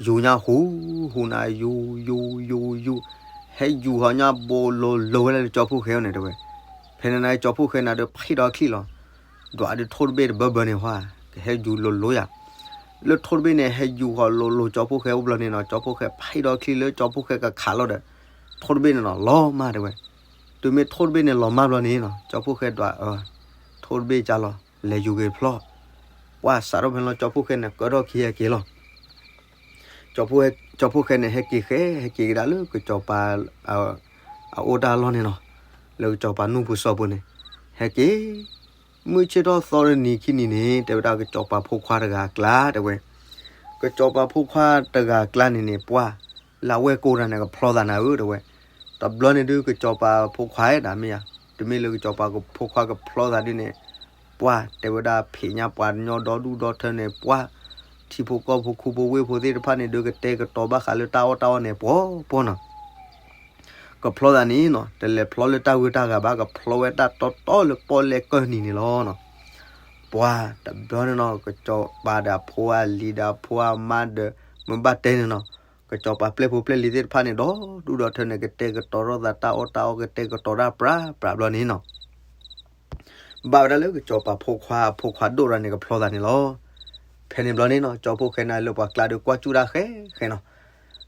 ယူၤညါဟူးဟူးနၤ ယူၤ ယူၤ ယူၤ ယူၤ ဟဲယူၤဟီညါဘိလိၤလိၤဝဲဒၣ်လၢကၠီဖှိၣ်ဃဲန့ၣ်တဲဝဲ, ဖဲန့ၣ်နၤကၠီဖှိၣ်ဃဲနၤဒုးဖံးဒီးချံၣ်လီၤ, ဒွးဒုးထိၣ်တဘ့ၣ်တဘၢဘၢန့ၣ်ဟီ, ကဟဲယူၤလိၤလိၤယၤ လၢထိၣ်တဘ့ၣ်န့ၣ် ဟဲယူၤဃီၤလိၤလိၤကၠီဖှိၣ်ဃဲအိၣ်ဘျီန့ၣ်နီၤ, ကၠီဖှိၣ်ဃဲဖံးဒီးချံၣ်လၢကၠီဖှိၣ်ဃဲကခးလီၤဒီး, ထိၣ်တဘ့ၣ်န့ၣ်နီၤ လီၤမၢ်တဲဝဲ, တုၤမ့ၢ်ထိၣ်တဘ့ၣ်န့ၣ်လီၤမၢ်ဘျီန့ၣ်နီၤ, ကၠီဖှိၣ်ဃဲဒွးအၢ, ထိၣ်တဘ့ၣ်ကၢ်လီၤ လဲၤယူၤက့ၤဖျီၣ်, ပှၤစးထီၣ်ဖဲလီၤကၠီဖှိၣ်ဃဲန့ၣ် ကၢထီၣ်ခံဟဲက့ၤလီၤ ကၠီဖှိၣ်ဃဲန့ၣ် ဟဲက့ၤဃဲ ဟဲက့ၤကဒါလၢကစီၤပၤ အအိၣ်တၢ်လီၢ်န့ၣ်နီၤ, လၢကစီၤပၤနူၢ်ပူၤစီၤပူၤန့ၣ်, ဟဲက့ၤ, မုၢ်ဆ့ၣ်ထီၣ်သီတနံၤခံနံၤန့ၣ် တဲဝဲဒၣ်ကစီၤပၤဖိခွါတဂၤအကျါ တဲဝဲ, ကစီၤပၤဖိခွါတဂၤအကျါန့ၣ်န့ၣ် ပှၤ လၢအဝဲၢ်ကိးတၢ်န့ၣ် ကဖျီသးနၤဧၢ တဲဝဲ, တဘျီန့ၣ်ဒုးကစီၤပၤဖိခွါဒၣ်မ့ၢ်ယါ, တမ့ၢ်လၢကစီၤပၤဖိခွါကဖျီသးဒ်န့ၣ်, ပှၤတဲဝဲဒၣ်ဖံးညါပှၤညီဒီဒူၣ်ဒီထၢန့ၣ် ပှၤ ထံဖိကီၢ်ဖိခူဖိဝ့ၢ်ဖိသ့ၣ်တဖၣ်န့ၣ်ဒုး ကတဲာ်ကတီၤဘၣ်ဃးလၢတၢ်အီၣ်တၢ်အီန့ၣ် ပှီၤပှီၤနီၤ, ကဖျီသးန့ၣ်နီၤ တလဲၤဖျီလၢတၢ်ဂုၢ်တၢ်ဂၤဘၣ် ကဖျီဝဲတၢ်တီတီလၢပီၣ်လဲၣ်ကၢၢ်နံၤန့ၣ်လီၤနီၤ, ပှၤတဘျီန့ၣ်နီၤ ကစီၤပၤဒီးအဖိအလံၤဒီးအဖိအမါဒီး မ့ၢ်ဘၣ်တဲန့ၣ်နီၤ, ကစီၤပၤပျဲၢ်ဖိပျဲၢ်လံၤသ့ၣ်တဖၣ်န့ၣ် ဒီဒူၣ်ဒီထၢန့ၣ် ကတဲာ်ကတီၤထီၣ်သးတၢ်အီၣ်တၢ်အီ ကတဲာ်ကတီၤတၢ်ပြးပြးဘျီန့ၣ်နီၤ ဘၣ်ဝဲဒၣ်လၢကစီၤပၤဖိခွါ ဖိခွါဒိၣ်တၢ်န့ၣ် ကဖျီသးန့ၣ်လီၤ. ဖဲန့ၣ်ဘျီန့ၣ်နီၤ ကၠီဖှိၣ်ဃဲန့ၣ်လၢပှၤကျါဒီးကွၢ်ကၠူၣ်တၢ်ဃဲဃဲနီၤ.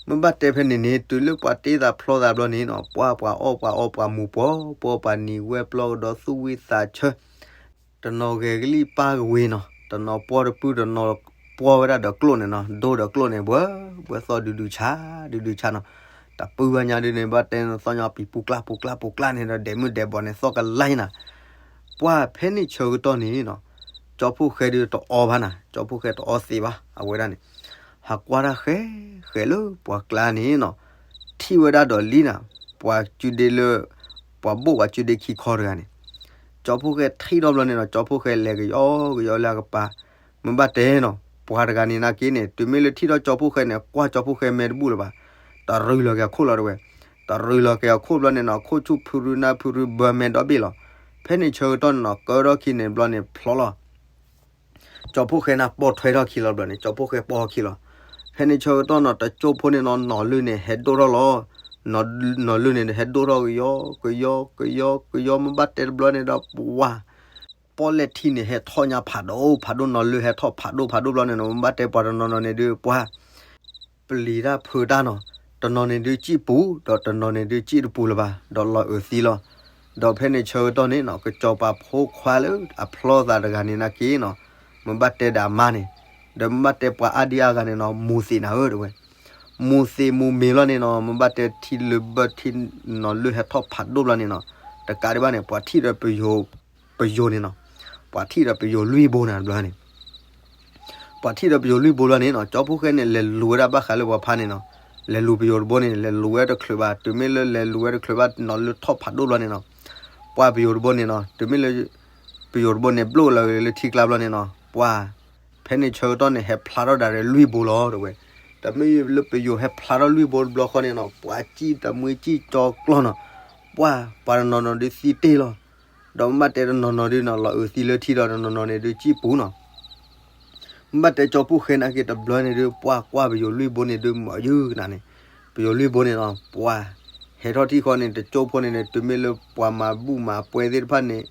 မ့ၢ်ဘၣ်တဲဖဲန့ၣ်န့ၣ် တုၤလၢပှၤတ့သးဖျီသးဘျီန့ၣ်နီၤ ပှၤပှၤအီၣ်ပှၤအီပှၤမူၤပှီၤ ပှၤနံၤဝဲပျီကဒီးသူၣ်ဝံသးဆၢ တနီၤဂဲၤကလံၣ်ပၢ်ကဝ့ၤနီၤ တနီၤပှီၢ်တပုၢ် တနီၤပှီၢ်ဝဲဒၣ်ဒီးကျိၣ်န့ၣ်နီၤ ဒိၣ်ဒီးကျိၣ်န့ၣ် ဘှၢဘှၢသီၣ်ဒုးဒုးဆါ ဒုးဒုးဆါနီၤ. တပုၢ်ဘၣ်ညါဒုးန့ၣ် ဘၣ်တဲသီၣ်ညီပံၤပူၤကျၢ်ပူၤကျၢ်ပူၤကျၢ်န့ၣ်ဒီး ဒဲးမုၢ်ဒဲးဘီန့ၣ် သီၣ်ကလါနၤ. ပှၤဖဲန့ၣ်ဆၢကတီၢ်န့ၣ်နီၤ ကၠီဖှိၣ်ဃဲဒုးတအီဘၣ်နၤ ကၠီဖှိၣ်ဃဲတအီသ့ဘၣ် အဝဲဒၣ်န့ၣ် ဟးကွၢ်တၢ်ဃဲဃဲလၢပှၤကျါန့ၣ်နီၤ ထံၣ်ဝဲဒၣ်ဒီးလံနၤ ပှၤစုဒ့လၢ ပှၤဘိၣ်ပှၤစုဒ့ခံခီတဂၤန့ၣ် ကၠီဖှိၣ်ဃဲထံၣ်ထီၣ်ဘျီန့ၣ်နီၤ ကၠီဖှိၣ်ဃဲလဲၤကယီကယီလၢအကပၤ မ့ၢ်ဘၣ်တဲနီၤ ပှၤတဂၤန့ၣ်နာ်က့န့ၣ် တုၤမ့ၢ်လၢထံၣ်ထီၣ်ကၠီဖှိၣ်ဃဲန့ၣ် ကွၢ်ကၠီဖှိၣ်ဃဲမဲာ်တဘူၣ်လၢၤဘၣ် တရံးလီၤက့ၤအခိၣ်လီၤတဝဲ တရံးလီၤက့ၤအခိၣ်ဘျီန့ၣ်နီၤ ခိၣ်ဆူၣ်ဖုရူနၢ်ဖုရူဘၢမဲာ်ဒီဘ့ၣ်လီၤ. ဖဲန့ၣ်ဆၢကတီၢ်န့ၣ်နီၤ ကၢထီၣ်ခံန့ၣ်ဘျီန့ၣ်ဖျီလီၤ ကၠီဖှိၣ်ဃဲန့ၣ်ပိာ်ထွဲထီၣ်ခံလီၤဘျီန့ၣ် ကၠီဖှိၣ်ဃဲပိာ်ခံလီၤ. ဖဲန့ၣ်ဆၢကတီၢ်နီၤ တကၠိဖိန့ၣ်နီၤ နီၢ်လုၢ်န့ၣ်ဟဲဒိၣ်ထီၣ်လီၤ. နီၢ်လုၢ်န့ၣ်ဟဲဒိၣ်ထီၣ်ကယီ ကယီ ကယီ ကယီ မ့ၢ်ဘၣ်တဲတဘျီန့ၣ်ဒီးပှၤ ပီၣ်လဲၣ်ထံန့ၣ်ဟဲထီၣ်ညါဖးဒိၣ်ဖးဒိၣ် နီၢ်လုၢ်ဟဲထီၣ်ဖးဒိၣ်ဖးဒိၣ်ဘျီန့ၣ်နီၤ မ့ၢ်ဘၣ်တဲပှၤတနီၤနီၤန့ၣ်ဒုးပှၤ ပျံၤတၢ်ဖုးတၢ်နီၤ တနီၤန့ၣ်ဒုးစံၣ်ပူၤ ဒီးတနီၤန့ၣ်ဒုးစံၣ်တပူၤလၢၤဘၣ် ဒီးလီၤအုးသံလီၤ. ဒီးဖဲန့ၣ်ဆၢကတီၢ်န့ၣ်နီၤ ကစီၤပၤဖိခွါလၢအဖျီသးတဂၤန့ၣ်နာ်က့နီၤ မ့ၢ်ဘၣ်တဲဒီးအမါန့ၣ် ဒီးမ့ၢ်ဘၣ်တဲပှၤအါဒံအါဂၤန့ၣ်နီၤ မူၤသံးနၤဧၢတဝဲ မူၤသံးမူၤမ့ၤလီၤန့ၣ်နီၤ မ့ၢ်ဘၣ်တဲထံလၢဘၢထံနီၤလၢဟဲထီၣ်ဖးဒိၣ်ဘျီန့ၣ်နီၤ တကးဒံးဘၣ်န့ၣ် ပှၤထံၣ်ဒီးပယိၤ ပယိၤန့ၣ်နီၤ ပှၤထံၣ်ဒီးပယိၤလွံၢ်ဘိနၤတဘျီန့ၣ် ပှၤထံၣ်ဒီးပယိၤလွံၢ်ဘိလီၤန့ၣ်နီၤ ကၠီဖှိၣ်ဃဲန့ၣ် လဲၤလူၤဝဲဒၣ်ဘၣ်ဃးလၢပှၤဖါန့ၣ်နီၤ လဲၤလူၤပယိၤတဘိန့ၣ် လဲၤလူၤဝဲတချုးဘၣ် တုၤမ့ၢ်လၢလဲၤလူၤဝဲတချုးဘၣ်နီၤ လၢထီၣ်ဖးဒိၣ်ဘျီန့ၣ်နီၤ ပှၤပယိၤတဘိန့ၣ်နီၤ တုၤမ့ၢ်လၢ ပယိၤတဘိန့ၣ် ဘျိၣ်လီၤလၢထံကျါဘျီန့ၣ်နီၤ ပှၤ ဖဲန့ၣ်ဆၢကတီၢ်န့ၣ် ဟဲဖျါထီၣ်ဒၣ်ရဲၣ်လွံၢ်ဘိလီၤတဝဲ တမ့ၢ်လၢပယိၤဟဲဖျါထီၣ်လွံၢ်ဘိတဘျီဃီန့ၣ်နီၤ ပှၤစံၣ်တမှံစံၣ်ကၠီကျီၢ်နီၤ ပှၤ ပှၤတနီၤနီၤဒုးသံတ့ၢ်လီၤ ဒီးမ့ၢ်ဘၣ်တဲတနီၤနီၤဒုးနီၤ လီၤအုးသံလၢထံဒီးတနီၤနီၤန့ၣ်ဒုးစံၣ်ပူၤနီၤ မ့ၢ်ဘၣ်တဲကၠီဖှိၣ်ဃဲနာ်က့တဘျီန့ၣ်ဒုး ပှၤကွၢ်ပယိၤလွံၢ်ဘိန့ၣ်ဒုးမၤယုၢ်ကနၤန့ၣ် ပယိၤလွံၢ်ဘိန့ၣ်နီၤ ပှၤ ဟဲထီၣ်ထံၣ်ဃီန့ၣ် တကၠိဖိန့ၣ်န့ၣ် တုၤမ့ၢ်လၢပှၤမၤဘူၣ်မၤပှဲၤသ့ၣ်တဖၣ်န့ၣ်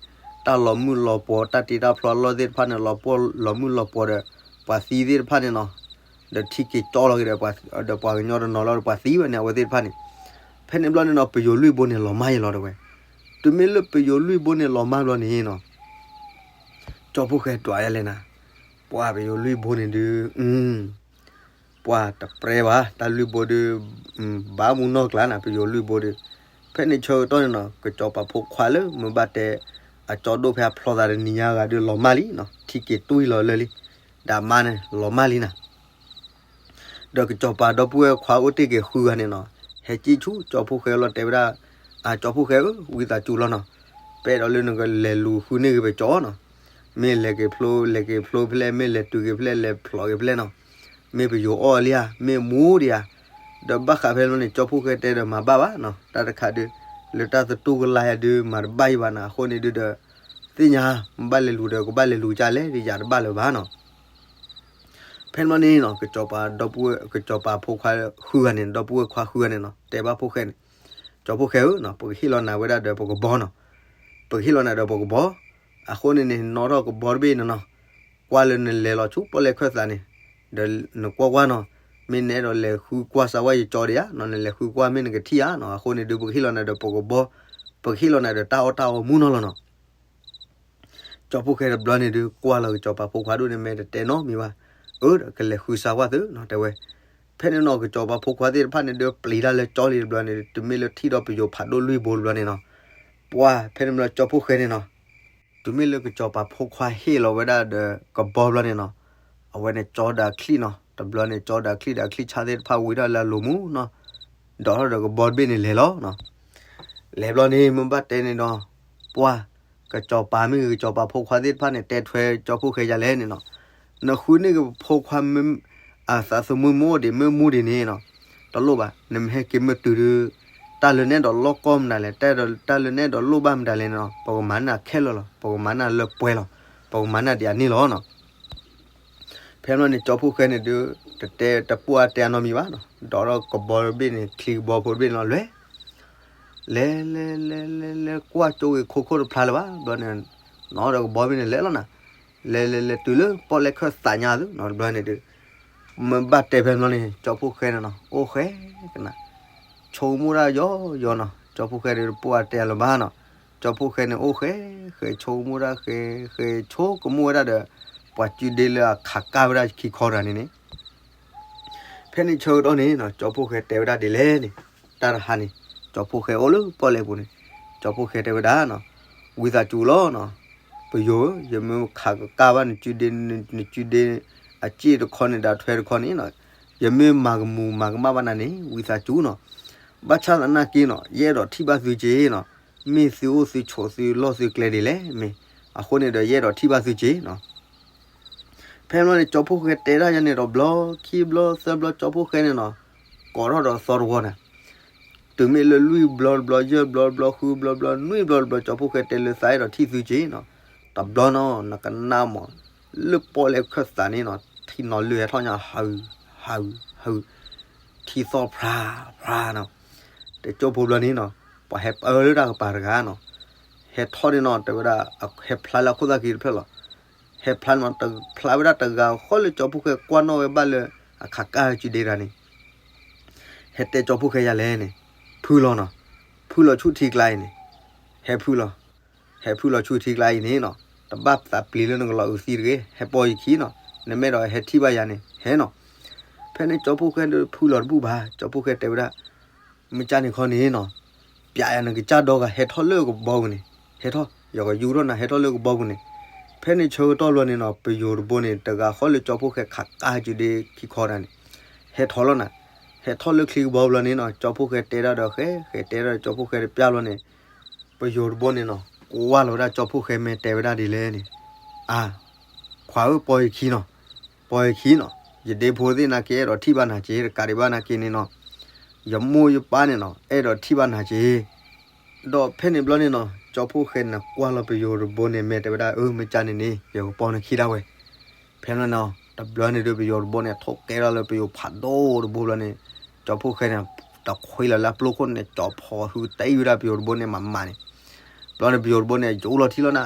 တၢ်လီၤမုၢ်လီၤပှီၤ တၢ်တ့တၢ်ဖျီအလီၢ်သ့ၣ်တဖၣ်န့ၣ် လီၤပှီၢ်လီၤမုၢ်လီၤပှီၤဒီး ပှၤသံသ့ၣ်တဖၣ်န့ၣ်နီၤ, ဒီးထံက့ၤကၠီလီၤက့ၤဒီး ဒီးပှၤကညီတနီၤလီၤဒီးပှၤသံဝဲန့ၣ် အဝဲသ့ၣ်တဖၣ်န့ၣ်, ဖဲန့ၣ်ဘျီန့ၣ်နီၤ ပယိၤလွံၢ်ဘိန့ၣ်လီၤမၢ်ယလီၤတဲဝဲ, တုၤမ့ၢ်လၢပယိၤလွံၢ်ဘိန့ၣ်လီၤမၢ်ဘျီန့ၣ်နီၤ, ကၠီဖှိၣ်ဃဲဒွးယလဲၣ်နၤ, ပှၤပယိၤလွံၢ်ဘိန့ၣ်ဒုး ပှၤတပြဲဘၣ် တၢ်လွံၢ်ဘိဒုး ဘၣ်မူနီၢ်ကျါနၤ ပယိၤလွံၢ်ဘိဒုး, ဖဲန့ၣ်ဆၢကတီၢ်န့ၣ်နီၤ ကစီၤပၤဖိခွါလၢမ့ၢ်ဘၣ်တဲ အကၠီဒိၣ်ဖဲအဖျီသးတနံၤညါဂၤဒုးလီၤမၢ်လံနီၤ ထံက့ၤတွံၢ်လီၤလၢာ်လံ, ဒီးအမါန့ၣ်လီၤမၢ်လံနၤ ဒီးကစီၤပၤဒီပုၢ်ဝဲၢ်ခွါအိၣ်တ့ၢ်က့ၤဃုဂၤန့ၣ်နီၤ, ဟဲကံၣ်ဆူကၠီဖှိၣ်ဃဲလီၤတဲဝဲဒၣ်, အကၠီဖှိၣ်ဃဲဧၢ ဝံသးစူၤလီၤနီၤ, ပအဲၣ်ဒိးလၢနကလဲၤလူၤဃုန့ၢ်က့ၤပကၠီနီၤ, မ့ၢ်လဲၤက့ၤဖျိ လဲၤက့ၤဖျိဖဲလဲၣ် မ့ၢ်လဲၤတုၤက့ၤဖဲလဲၣ် လဲၤဖျိးက့ၤဖဲလဲၣ်နီၤ, မ့ၢ်ပယိၤအီၣ်လံဧါ မ့ၢ်မူဒံးဧါ, ဒီးဘၣ်ဃးဖဲန့ၣ်န့ၣ် ကၠီဖှိၣ်ဃဲတဲဒီးမၤဘၣ်ဘၣ်နီၤ, တၢ်တခါဒုး လၢတၢ်သတူၢ်ကလာ်ယၤဒုး မၤတဘၣ်ယံၤဘၣ်နၤ အဃိန့ၣ်ဒုးဒီး သ့ၣ်ညါ မ့ၢ်ဘၣ်လဲၤလူၤဒီးကဘၣ်လဲၤလူၤကလဲၣ် ယၤတဘၣ်လၢၤဘၣ်နီၤ ဖဲန့ၣ်မ့ၢ်န့ၣ်နီၤ ကစီၤပၤဒီပုၢ်ဝဲၢ် ကစီၤပၤဖိခွါဃုဂၤန့ၣ် ဒီပုၢ်ဝဲၢ်ခွါဃုဂၤန့ၣ်နီၤ တဲဘၣ်ဖှိၣ်ဃဲန့ၣ်, ကၠီဖှိၣ်ဃဲဧၢနီၤ ပကဟ့ၣ်လီၤနၤဝဲဒၣ်ဒီးပကဘီနီၤ, ပကဟ့ၣ်လီၤနၤဒီးပကဘီ, အဃိန့ၣ်န့ၣ် နီၣ်ထီၣ်ကဘီတဘ့ၣ်န့ၣ်နီၤ, ကွၢ်လၢနလဲၤလီၤဆူပီၣ်လဲၣ်ခၢၣ်သးန့ၣ်, ဒီးနကွၢ်ကွၢ်နီၤ, မ့ၢ်နအဲၣ်ဒိးလဲၤဃုကွၢ်စၢၤဝဲယကၠီဒံးဧါနီၤ နလဲၤဃုကွၢ်မ့ၢ်နကထံၣ်ဧါနီၤ အဃိန့ၣ်ဒုး ပကဟ့ၣ်လီၤနၤဒီးပကဘီ, ပကဟ့ၣ်လီၤနၤဒီးတၢ်အီၣ်တၢ်အီမူနီၤလီၤနီၤ ကၠီဖှိၣ်ဃဲတဘျီန့ၣ်ဒုး ကွၢ်လီၤကစီၤပၤဖိခွါဒိၣ်န့ၣ်မ့ၢ်တတဲနီတမံၤဘၣ်, အၢ ဒီးကလဲၤဃုစၢၤကွၢ်သုနီၤ တဲဝဲ, ဖဲန့ၣ်နီၤ ကစီၤပၤဖိခွါသ့ၣ်တဖၣ်န့ၣ်ဒုး ပျံၤတၢ်လၢကၠီလံတဘျီန့ၣ် တုၤမ့ၢ်လၢထံၣ်ဒီးပယိၤဖးဒိၣ်လွံၢ်ဘိတဘျီန့ၣ်နီၤ, ပှၤ ဖဲန့ၣ်ဘျီကၠီဖှိၣ်ဃဲန့ၣ်နီၤ, တုၤမ့ၢ်လၢကစီၤပၤဖိခွါဟ့ၣ်လီၤဝဲဒၣ်ဒီးကဘီဘျီန့ၣ်နီၤ, အဝဲန့ၣ်ကၠီဒီးအချံၣ်နီၤ တဘျီန့ၣ် ကၠီဒီးအချံၣ်ဒီးအချံၣ်ဆါသ့ၣ်တဖၣ်ဝံထီၣ်လၢအလိၤမူနီၤ, ဒိးထီၣ်ဒီးကဘီတဘ့ၣ်န့ၣ်လဲၤလီၤနီၤ လဲၤဘျီန့ၣ် မ့ၢ်ဘၣ်တဲန့ၣ်ဒီး ပှၤ ကစီၤပၤမ့ၢ်ဂ့ၤ ကစီၤပၤဖိခွါသ့ၣ်တဖၣ်န့ၣ် တဲထွဲကၠီဖှိၣ်ဃဲယၤလဲၣ်န့ၣ်နီၤ, နဃုန့ၢ်က့ၤပဖိခွါမ့ၢ် အသးသမူမ့ၢ်အိၣ်ဒံးမ့ၢ်မူဒံးန့ၣ်နီၤ, တလိၣ်ဘၣ် နမ့ၢ်ဟဲက့ၤမ့ၢ်တုၤဒုး တၢ်လၢနအဲၣ်ဒိးလီၢ်ကီၢ်မတၤလဲၣ် တၢ်လၢနအဲၣ်ဒိးလိၣ်ဘၣ်မတၤလဲၣ်နီၤ ပကမၤန့ၢ်ခဲလၢာ်လီၤ ပကမၤန့ၢ်လၢပှဲၤလီၤ ပကမၤန့ၢ်ဒံးအန့ၣ်လီၤနီၤ ဖဲန့ၣ်န့ၣ် ကၠီဖှိၣ်ဃဲန့ၣ်ဒုး တတဲတပှၢ်တဲအနီတမံၤဘၣ်နီၤ, ဒီးထီၣ်ကဘီတဘ့ၣ်န့ၣ် ချံကဘီဖိတဘ့ၣ်န့ၣ်လီၤ လဲၤ လဲၤလဲၤလဲၤလဲၤလဲၤ ကွၢ်ကၠိဂ့ၤခိခိၣ်တဖျါလၢၤဘၣ် ဘျီန့ၣ် နီၣ်ဒီးကဘီတဘ့ၣ်န့ၣ်လဲၤလီၤနၤ, လဲၤလဲၤလဲၤတုၤလၢပီၣ်လဲၣ်ခၢၣ်သးညါသုနီၤ တဘျီန့ၣ်ဒုး မ့ၢ်ဘၣ်တဲဖဲန့ၣ်ဘျီန့ၣ် ကၠီဖှိၣ်ဃဲန့ၣ်နီၤ အိၣ်ဃဲကနၤ ဆိကမိၣ်တၢ်ယီၤယီၤနီၤ, ကၠီဖှိၣ်ဃဲန့ၣ်တပှၢ်တဲလၢၤဘၣ်နီၤ, ကၠီဖှိၣ်ဃဲန့ၣ်အိၣ်ဃဲ ဃဲဆိကမိၣ်တၢ်ဃဲ ဃဲဆိကမိၣ်ဝဲဒၣ်ဒီး ပှၤစုဒ့လၢအခးကၢ်ဝဲဒၣ်ခံခီတဂၤန့ၣ်န့ၣ် ဖဲန့ၣ်ဆၢကတီၢ်န့ၣ်နီၤ ကၠီဖှိၣ်ဃဲတဲဝဲဒၣ်ဒ်လဲၣ်န့ၣ်, တၢ်တဟါန့ၣ် ကၠီဖှိၣ်ဃဲအိၣ်လၢပီၣ်လဲၣ်ပူၤန့ၣ်, ကၠီဖှိၣ်ဃဲတဲဝဲဒၣ်နီၤ, ဝံသးစူၤလီၤနီၤ, ပယိၤဧၢ, ယမ့ၢ်ခးကကၢ်ဘၣ်နစုဒ့, နစုဒ့, အစ့ၣ်တခီန့ၣ် ဒီးထွဲတခီန့ၣ်နီၤ, ယမ့ၢ်မၤကမူၤမၤကမၣ်ဘၣ်နၤန့ၣ် ဝံသးစူၤနီၤ, ဘၣ်ဆၣ်သနာ်က့နီၤ ယအဲၣ်ဒိးထံၣ်ဘၣ်သုက့ၤနီၤ, မ့ၢ်သုအိၣ်သုဆိးသုလီၢ်သုကျဲဒ်လဲၣ်မ့ၢ်, အဃိန့ၣ်ဒီးယအဲၣ်ဒိးထံၣ်ဘၣ်သုက့ၤနီၤ ဖဲန့ၣ်ဘျီန့ၣ် ကၠီဖှိၣ်ဃဲတဲဒၣ်ယၤန့ၣ်ဒီးဘျီ, ခံဘျီသၢဘျီ ကၠီဖှိၣ်ဃဲန့ၣ်နီၤ, ကိးထီၣ်ဒီးသီတဝီန့ၣ်, တုၤမ့ၢ်လၢလွံၢ်ဘျီတဘျီ ယဲၢ်ဘျီတဘျီ ဃုဘျီတဘျီ နွံဘျီတဘျီ ကၠီဖှိၣ်ဃဲတဲလၢသးအဲၣ်ဒိးထံၣ်သုက့ၤနီၤ, တဘျီနီၤ နကနၣ်မး, လၢပီၣ်လဲၣ်ခၢၣ်သးန့ၣ်နီၤ ထံနီၤလၢဟဲထီၣ်ညါ ဟး ဟး ဟး, ထံသီၣ်ဖြါ ဖြါနီၤ, တကၠိဖိဘျီန့ၣ်နီၤ, ပှၤဟဲပၢလၢတၢ်ကပၤတဂၤနီၤ, ဟဲထီၣ်န့ၣ်နီၤ တဲဝဲဒၣ် ဟဲဖျါလၢအခိၣ်သၣ်ခံတဖျၢၣ်လီၤ, ဟဲဖျါန့ၣ်နီၤ တဖျါဝဲဒၣ်တဂၤဃီလၢကၠီဖှိၣ်ဃဲကွၢ်နီၣ်ဝဲဘၣ်လၢ အခးကၢ်စုဒ့တဂၤန့ၣ် ဟဲတဲကၠီဖှိၣ်ဃဲယၤလဲၣ်န့ၣ်, ဖုလီၤနီၤ, ဖုလီၤဆူထံကျါအံၤန့ၣ်, ဟဲဖုလီၤ, ဟဲဖုလီၤဆူထံကျါအံၤန့ၣ်နီၤ, တဘၣ်သးပျံၤလၢနကလီၤအုးသံတဂ့ၤ, ဟဲပိာ်ယခံနီၤ, နမ့ၢ်အဲၣ်ဒိးဟဲထံၣ်ဘၣ်ယၤန့ၣ် ဟဲနီၤ, ဖဲန့ၣ်ကၠီဖှိၣ်ဃဲဒီးဖုလီၤတဘူၣ်ဘၣ်, ကၠီဖှိၣ်ဃဲတဲဝဲဒၣ် မ့ၢ်ကၢ်န့ၣ်ခီန့ၣ်နီၤ, ပျးယၤနကစၢ်ဒီဂၤ ဟဲထီၣ်လၢကဘီပူၤန့ၣ်, ဟဲထီၣ်, ယကယူၤထီၣ်နၤ ဟဲထီၣ်လၢကဘီပူၤန့ၣ်, ဖဲန့ၣ်ဆၢကတီၢ်ဘျီန့ၣ်နီၤ ပယိၤတဘိန့ၣ် တဂၤဃီလၢကၠီဖှိၣ်ဃဲခးကၢ်စုဒ့ခံခီတဂၤန့ၣ်, ဟဲထီၣ်လီၤနၤ, ဟဲထီၣ်လၢချံကဘီပူၤဘျီန့ၣ်နီၤ ကၠီဖှိၣ်ဃဲတဲဒၣ်ဒီးဃဲ, ဃဲတဲဒၣ်ဒီးကၠီဖှိၣ်ဃဲတပျၢ်ဘျီန့ၣ်, ပယိၤတဘိန့ၣ်နီၤ ကွၢ်လီၤဝဲဒၣ်ကၠီဖှိၣ်ဃဲမ့ၢ်တဲဝဲဒၣ်ဒ်လဲၣ်န့ၣ်, အါ ခွါဧၢ ပိာ်ယခံနီၤ, ပိာ်ယခံနီၤ, ယဒ့ဖိသ့ၣ်နာ်က့ အဲၣ်ဒိးထံၣ်ဘၣ်နၤက့ၤ တကးဒံးဘၣ်နာ်က့န့ၣ်နီၤ, ယမိၢ်ယပၢ်န့ၣ်နီၤ အဲၣ်ဒိးထံၣ်ဘၣ်နၤက့ၤ, ဒီးဖဲန့ၣ်ဘျီန့ၣ်နီၤ ကၠီဖှိၣ်ဃဲန့ၣ် ကွၢ်လီၤပယိၤတဘိန့ၣ် မ့ၢ်တဲဝဲဒၣ် အၢ မ့ၢ်ကၢ်န့ၣ်န့ၣ် ယကပိာ်နခံဒၣ်ဝဲ, ဖဲန့ၣ်နီၤ တဘျီန့ၣ်ဒီးပယိၤတဘိန့ၣ် ထိၣ်ကဲထီၣ်လၢပယိၤဖးဒိၣ်တဘိဘျီန့ၣ်, ကၠီဖှိၣ်ဃဲန့ၣ် တခွံလီၤလၢအပျိခိၣ်န့ၣ် ကၠီဖီဟုတအံၤဝဲဒၣ်ပယိၤတဘိန့ၣ်မးမးန့ၣ်, ဘျီန့ၣ်ပယိၤတဘိန့ၣ် ယူၤလီၤထံလီၤနၤ,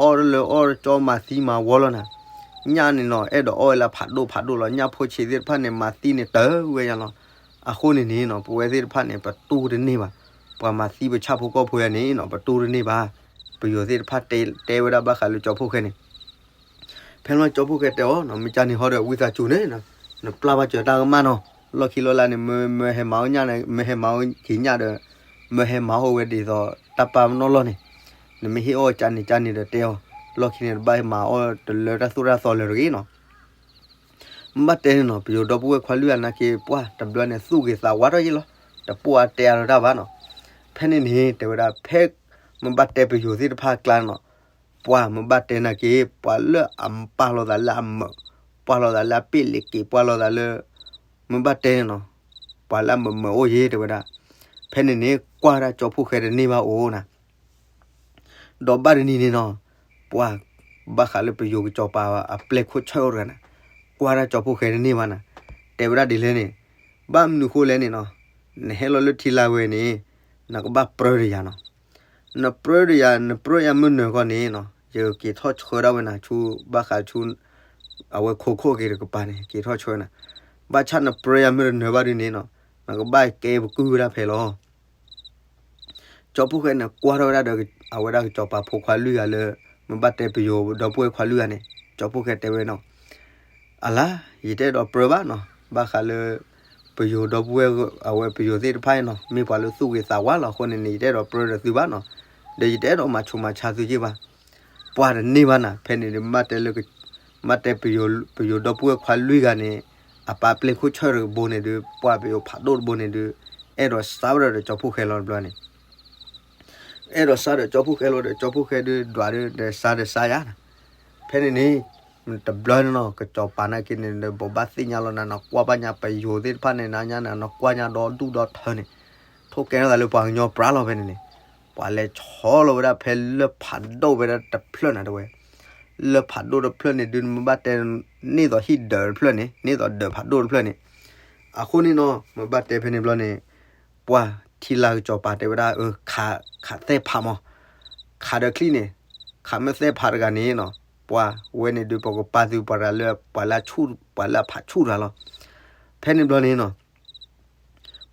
အီၣ်တလၢအီၣ်တကၠီ မၤသံမၤဝီလီၤနၤ. ညၣ်န့ၣ်နီၤ အဲၣ်ဒိးအီၣ်ဝဲလၢဖးဒိၣ်ဖးဒိၣ်လီၤ. ညၣ်ဖိဆံးသ့ၣ်တဖၣ်န့ၣ် မၤသံန့ၣ်တၢ်ဝဲညါလီၤ. အဃိန့ၣ်န့ၣ်နီၤ ပဝဲသ့ၣ်တဖၣ်န့ၣ် ပတူၢ်တန့ၢ်ဘၣ်. ပှၤမၤသံပဆၣ်ဖိကီၢ်ဖိယါန့ၣ်နီၤ ပတူၢ်တန့ၢ်ဘၣ်. ပယိၤသ့ၣ်တဖၣ်တဲဝဲဒၣ်ဘၣ်ဃးလၢကၠီဖှိၣ်ဃဲန့ၣ် ဖဲလီၤကၠီဖှိၣ်ဃဲတဲအီၤနီၤ မ့ၢ်ကန့ၣ်ဟီဒီး ဝံသးစူၤန့ၣ် နပျၢ်ဘၣ်စၢၤတၢ်ကမၣ်နီၤ. လီၢ်ခံလီၢ်လၢ်န့ၣ် မ့ၢ်ဟဲမၤအီၣ်ညၣ်န့ၣ် မ့ၢ်ဟဲမၤအီၣ်က့ၤညၣ်ဒီး မ့ၢ်ဟဲမၤအီၣ်ဝဲဒ်သိးတၢ်ပာ်ပနီၣ်လီၢ်န့ၣ် နမ့ၢ်ဟ့ၣ်အီၣ်ကန့ၣ်ကန့ၣ်ဒီးတဲအီၤ လီၢ်ခံန့ၣ် တဘၣ်မၤအီၣ်တလၢတၢ်သိၣ်တၢ်သီလၢၤတဂ့ၤနီၤ. မ့ၢ်ဘၣ်တဲန့ၣ်နီၤ ပယိၤဒီပုၢ်ဝဲၢ်ခွါလွံၢ်ဂၤနာ်က့ ပှၢ်တဘျီန့ၣ် သူၣ်ဂ့ၤသးဝါထီၣ်ယ့ၢ်လီၤ. တပိာ်အတဲအါလီၤတၢ်ဘၣ်နီၤ. ဖဲန့ၣ်န့ၣ် တဲဝဲဒၣ် ဖဲမ့ၢ်ဘၣ်တဲပယိၤသ့ၣ်တဖၣ်အကျါနီၤ ပှၢ်မ့ၢ်ဘၣ်တဲနာ်က့ ပှၤလၢအပာ်လီၤသးလၢအမုာ်, ပာ်လီၤသးလၢအပ့ၢ်လ့က့ၤ ပာ်လီၤသးလၢ မ့ၢ်ဘၣ်တဲန့ၣ်နီၤ ပှၤလၢအမုာ်မုာ်အိၣ်ယ့ၢ် တဲဝဲဒၣ်. ဖဲန့ၣ်န့ၣ် ကွၢ်ဒၣ်ကၠီဖှိၣ်ဃဲတန့ၢ်ဘၣ်အိၣ်နၤ ဒီးဘၣ်တနံၤန့ၣ်နီၤ ပှၤဘၣ်ဃးလၢပယိၤကစီၤပၤအပျဲၢ်ခိၣ်ဆၢၣ်တဂၤန့ၣ် ကွၢ်ဒၣ်ကၠီဖှိၣ်ဃဲတန့ၢ်ဘၣ်နၤ တဲဝဲဒၣ်ဒ်လဲၣ်န့ၣ် ဘၣ်မနုၤဃိလဲၣ်န့ၣ်နီၤ နဟဲလီၤလၢထံလာ်ဝဲန့ၣ် နကဘၣ်ပြၢဒီးယၤနီၤ နပြၢဒီးယၤ နပြၢယၤမုၢ်နၤခီန့ၣ်နီၤ ယကက့ၤထီၣ်ဆှၢဒၣ်ဝဲနၤဆူ ဘၣ်ဃးဆူ အဝဲခိခိၣ်က့ၤတကပၤန့ၣ် က့ၤထီၣ်ဆှၢနၤ ဘၣ်ဆၣ်နပြၢယၤမုၢ်တနၤဘၣ်ဒုန့ၣ်နီၤ နကဘၣ်ကဲပကုၢ်ဝဲဒၣ်ဖဲလီၤ ကၠီဖှိၣ်ဃဲန့ၣ် ကွၢ်ထီၣ်ဝဲဒၣ်ဒီး အဝဲဒၣ်ကစီၤပၤဖိခွါလွံၢ်ဂၤလၢ မ့ၢ်ဘၣ်တဲပယိၤဒီပုၢ်ဝဲၢ်ခွါလွံၢ်ဂၤန့ၣ် ကၠီဖှိၣ်ဃဲတဲဝဲနီၤ အလါ ယတအဲၣ်ဒိးပြၢဘၣ်နီၤ ဘၣ်ဃးလၢ ပယိၤဒီပုၢ်ဝဲၢ် အဝဲပယိၤသ့ၣ်တဖၣ်အံၤနီၤ မ့ၢ်ပှၤလၢသူၣ်ဂ့ၤသးဝါလီၤအဃိန့ၣ်န့ၣ် ယတအဲၣ်ဒိးပြၢဒီးသုဘၣ်နီၤ ဒီးယတအဲၣ်ဒိးမၤဆူးမၤဆါသုယ့ၢ်ဘၣ် ပှၢ်တန့ၢ်ဘၣ်နၤ ဖဲန့ၣ်ဒီး မ့ၢ်ဘၣ်တဲလၢ မ့ၢ်တဲပယိၤ ပယိၤဒီပုၢ်ဝဲၢ်ခွါလွံၢ်ဂၤန့ၣ် အပၢ်ပျဲၢ်ခိၣ်ဆၢၣ်တဘိန့ၣ်ဒီး ပှၢ်ပယိၤဖးဒိၣ်တဘိန့ၣ်ဒီး အဲၣ်ဒိးစါဝဲဒၣ်ဒီးကၠီဖှိၣ်ဃဲလီၤတဘျီန့ၣ် အဲၣ်ဒိးစါဒီးကၠီဖှိၣ်ဃဲလီၤဒီး ကၠီဖှိၣ်ဃဲဒုးဒွးဒီး စါဒီးစါယါနၤ ဖဲန့ၣ်န့ၣ် တဘျီန့ၣ်နီၤ ကစီၤပၤနာ်က့န့ၣ်ဒီး ဘိးဘၣ်သ့ၣ်ညါလီၤနၤ နကွၢ်ဘၣ်ညါပယိၤသ့ၣ်တဖၣ်န့ၣ် နညါန့ၣ် နကွၢ်ညါဒီဒူၣ်ဒီထၢန့ၣ် ထိၣ်ကဲထီၣ်သးလၢပှၤကညီပြါလီၤဖဲန့ၣ်န့ၣ် ပှၤလဲၤဆီလီၤဝဲဒၣ်ဖဲလၢၢ်ဖးဒိၣ်ဝဲဒၣ်တဖျၢၣ်နၤတဲဝဲ လၢၢ်ဖးဒိၣ်တဖျၢၣ်န့ၣ်ဒုး နမ့ၢ်ဘၣ်တဲ န့ၢ်သိးဟံၣ်ဒၢးတဖျၢၣ်န့ၣ် န့ၢ်သိးဒၢးဖးဒိၣ်တဖျၢၣ်န့ၣ် အဃိန့ၣ်နီၤ မ့ၢ်ဘၣ်တဲဖဲန့ၣ်ဘျီန့ၣ် ပှၢ်ထံလာ်ကစီၤပၤတဲဝဲဒၣ် ခးသဲၣ်ဖးမး ခးဒီးချံၣ်န့ၣ် ခးမ့ၢ်သဲၣ်ဖးတဂၤန့ၣ်နီၤ ပှၢ်ဝဲန့ၣ်ဒုး ပကပာ်သုပှၤတဂၤလၢ ပှၤလၢအဖးဆူၣ်တဂၤလီၤ ဖဲန့ၣ်ဘျီန့ၣ်နီၤ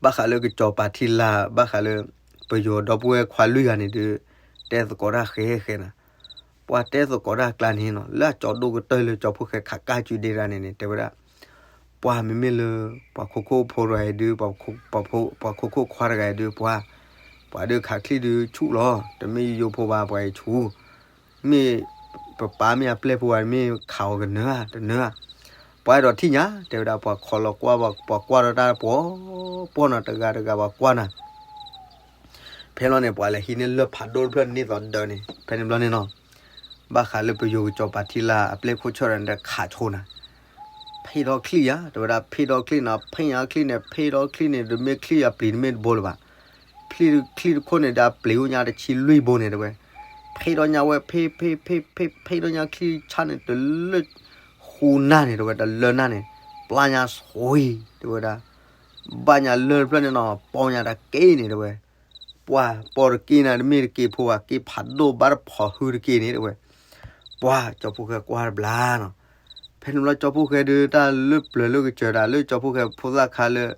ဘၣ်ဃးလၢကစီၤပၤထံလာ် ဘၣ်ဃးလၢ ပယိၤဒီပုၢ်ဝဲၢ်ခွါလွံၢ်ဂၤန့ၣ်ဒုး တဲသကိးတၢ်ဃဲဃဲနၤ ပှၤတဲသကိးတၢ်အကျါန့ၣ်နီၤ လၢအကၠီဒိၣ်ကတၢၢ်လၢကၠီဖှိၣ်ဃဲခးကၢ်စုဒ့တဂၤန့ၣ်န့ၣ် တဲဝဲဒၣ် ပှၤမ့မ့ၢ်လၢ ပှၤခိခိၣ်ဖိတဂၤအံၤဒုး ပှၤခိခိၣ်ခွါတဂၤအံၤဒုး ပှၤ ပှၤဒုးခးချံၣ်ဒုးဆူၣ်လီၤ တမ့ၢ်ယိယိဖိဘၣ် ပှၤအံၤဆူၣ် မ့ၢ် ပပၢ်မ့ၢ်အပျဲၢ်ဖိဘၣ် မ့ၢ်ခးအီၤကနၢၤဧါ တနၢၤဧါ ပှၤအဲၣ်ဒိးထံၣ်ညါ တဲဝဲဒၣ် ပှၤခီလီၤကွၢ် ပှၤကွၢ်ဒီးတၢ်ပှီၤ ပှီၢ်နီၤ တဂၤတဂၤပှၤကွၢ်နၤ ဖဲလီၤန့ၣ် ပှၤလဲၤဟံးန့ၢ်လၢၢ်ဖးဒိၣ်တဖျၢၣ်န့ၢ်သိးဒၢးန့ၣ် ဖဲန့ၣ်ဘျီန့ၣ်နီၤ ဘၣ်ဃးလၢပယိၤကစီၤပၤထံလာ်အပျဲၢ်ခိၣ်ဆၢၣ်ဒီး ခးဆိနၤ ဖ့ၣ်ထီၣ်ချံၣ်ယါ တဲဝဲဒၣ် ဖ့ၣ်ထီၣ်ချံၣ်နၤ ဖ့ၣ်ညါချံၣ်န့ၣ် ဖ့ၣ်ထီၣ်ချံၣ်န့ၣ် တမ့ၢ်ချံၣ်အပျံၤတမ့ၢ်တဘိလၢၤဘၣ် ချံၣ်တခိၣ်န့ၣ် ဒၣ်ပျံၤအိၣ်ညါတဆံလွံၢ်ဘိန့ၣ်တဲဝဲ ဖ့ၣ်ထီၣ်ညါဝဲ ဖ့ၣ်ဖ့ၣ်ဖ့ၣ်ဖ့ၣ် ဖ့ၣ်ထီၣ်ညါချံၣ်ဆၣ်န့ၣ် တလၢ ဃူနၢ်န့ၣ်တဲဝဲ တလၢနၢ်န့ၣ် ပျၢ်ညါဆွံ တဲဝဲဒၣ် ဘၣ်ညါလၢၢ်တဖျၢၣ်န့ၣ်နီၤ ပီၢ်ညါတက့ၢ်န့ၣ်တဲဝဲ ပှၤပီၢ်တက့ၢ်နၤ တမ့ၢ်တက့ၢ်ဖိဘၣ် က့ၢ်ဖးဒိၣ်ဘၣ်တဖီၣ်ဟုတက့ၢ်န့ၣ်တဲဝဲ ပှၤကၠီဖှိၣ်ဃဲကွၢ်တဘျီနီၤ ဖဲန့ၣ်ဘျီကၠီဖှိၣ်ဃဲဒုး တၢ်လၢပျၢၤလၢကစၢၤတၢ်လၢကၠီဖှိၣ်ဃဲဖိသၣ်ခါလၢ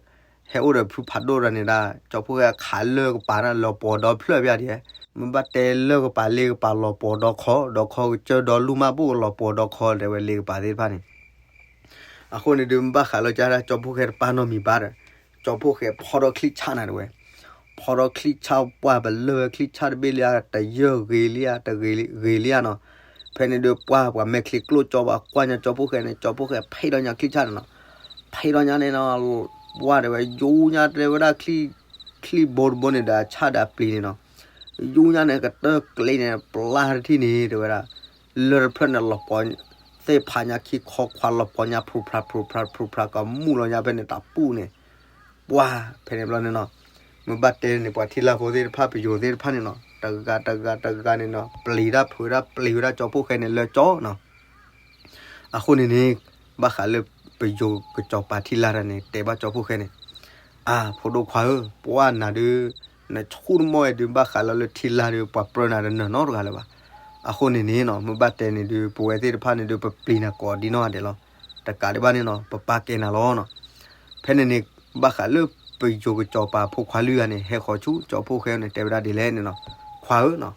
ဟဲအိၣ်ဒီးဖုဖးဒိၣ်တဂၤန့ၣ်ဒၣ် ကၠီဖှိၣ်ဃဲခးလၢၢ်ကပၤန့ၣ် လီၤပှီၤဒီဖျၢၣ်ဖဲဒ် မ့ၢ်ဘၣ်တဲလၢၢ်ကပၤလ့ကပၤလီၤပှီၤဒီခီ ဒီခီကစၢၢ်ဒီလူၢ်မၢ်ဘိၣ်လီၤပှီၤဒီခီတဲဝဲလ့ကပၤသ့ၣ်တဖၣ်န့ၣ် အဃိန့ၣ်ဒုး မ့ၢ်ဘၣ်ဃးလီၤကဒါ ကၠီဖှိၣ်ဃဲတပာ်နီတမံၤဘၣ်ဒီး ကၠီဖှိၣ်ဃဲဖီထီၣ်ချံၣ်ဆၣ်နၤတဲဝဲ ဖီထီၣ်ချံၣ်ဆၣ်ပှၢ် ပလၢၢ်ဝဲချံၣ်ဆၣ်တဘ့ၣ်လံဧါ တယၢၢ်ဂ့ၤလံဧါ တဂ့ၤလံဧါနီၤ ဖဲန့ၣ်ဒုး ပှၢ်ပှၤမဲာ်ချံကျိၣ်ကၠီ ပှၤကွၢ်ညါကၠီဖှိၣ်ဃဲန့ၣ် ကၠီဖှိၣ်ဃဲဖံးထီၣ်ညါချံၣ်ဆၣ်န့ၣ်နီၤ ဖံးထီၣ်ညါန့ၣ်နီၤ ပှၢ်တဲဝဲ ယူညါတဲဝဲဒၣ် ချံၣ်ဘိတဘိန့ၣ်ဒီး အဆၣ်ဒီးအပျံၤန့ၣ်နီၤ ယူညါန့ၣ် ကတၢၢ်ကျ့န့ၣ် ပျၢ်တထံၣ်န့ၣ်တဲဝဲဒၣ် လၢၢ်တဖျၢၣ်န့ၣ် လီၤပှီၤ သ့ၣ်ဖးညါခံခီခွါ လီၤပှီၤညါ ဖြူဖြူဖြူဖြူဖြူ ကမူၣ်လီၤညါဖဲန့ၣ် တၢ်ပူၣ်န့ၣ် ပှၢ်ဖဲန့ၣ်ဘျီန့ၣ်နီၤ မ့ၢ်ဘၣ်တဲန့ၣ် ပှၤထံလာ်ဖိသ့ၣ်တဖၣ် ပယိၤသ့ၣ်တဖၣ်န့ၣ်နီၤ တဂၤတဂၤတဂၤန့ၣ်နီၤ ပျံၤတၢ်ဖုးတၢ်ပျံၤဝဲဒၣ်ကၠီဖှိၣ်ဃဲန့ၣ်လၢကၠီနီၤ အဃိန့ၣ်န့ၣ် ဘၣ်ဃးလၢပယိၤကစီၤပၤထံလာ်တဂၤန့ၣ် တဲဘၣ်ကၠီဖှိၣ်ဃဲန့ၣ် အၢ ဖိဒိၣ်ခွါဧၢ ပှၢ်နၤဒုး နဆူၣ်တမီၢ်အံၤဒုး ဘၣ်ဃးလီၤလၢထံလာ်ဒုး ပှၤပြၢနၤတနီၤနီတဂၤလၢၤဘၣ်. အဃိန့ၣ်န့ၣ်နီၤ မ့ၢ်ဘၣ်တဲန့ၣ်ဒုး ပဝဲသ့ၣ်တဖၣ်န့ၣ်ဒုး ပပျံၤနၤကိးဒံနီၢ်ဂၤဒဲးလီၤ. တကးဒံးဘၣ်န့ၣ်နီၤ ပပာ်ကဲနၤလီၤနီၤ. ဖဲန့ၣ်န့ၣ် ဘၣ်ဃးလၢပယိၤကစီၤပၤဖိခွါလွံၢ်ဂၤန့ၣ် ဟဲဃီၤဆူကၠီဖှိၣ်ဃဲန့ၣ် တဲဝဲဒၣ်ဒ်လဲၣ်န့ၣ်နီၤ, ခွါဧၢနီၤ,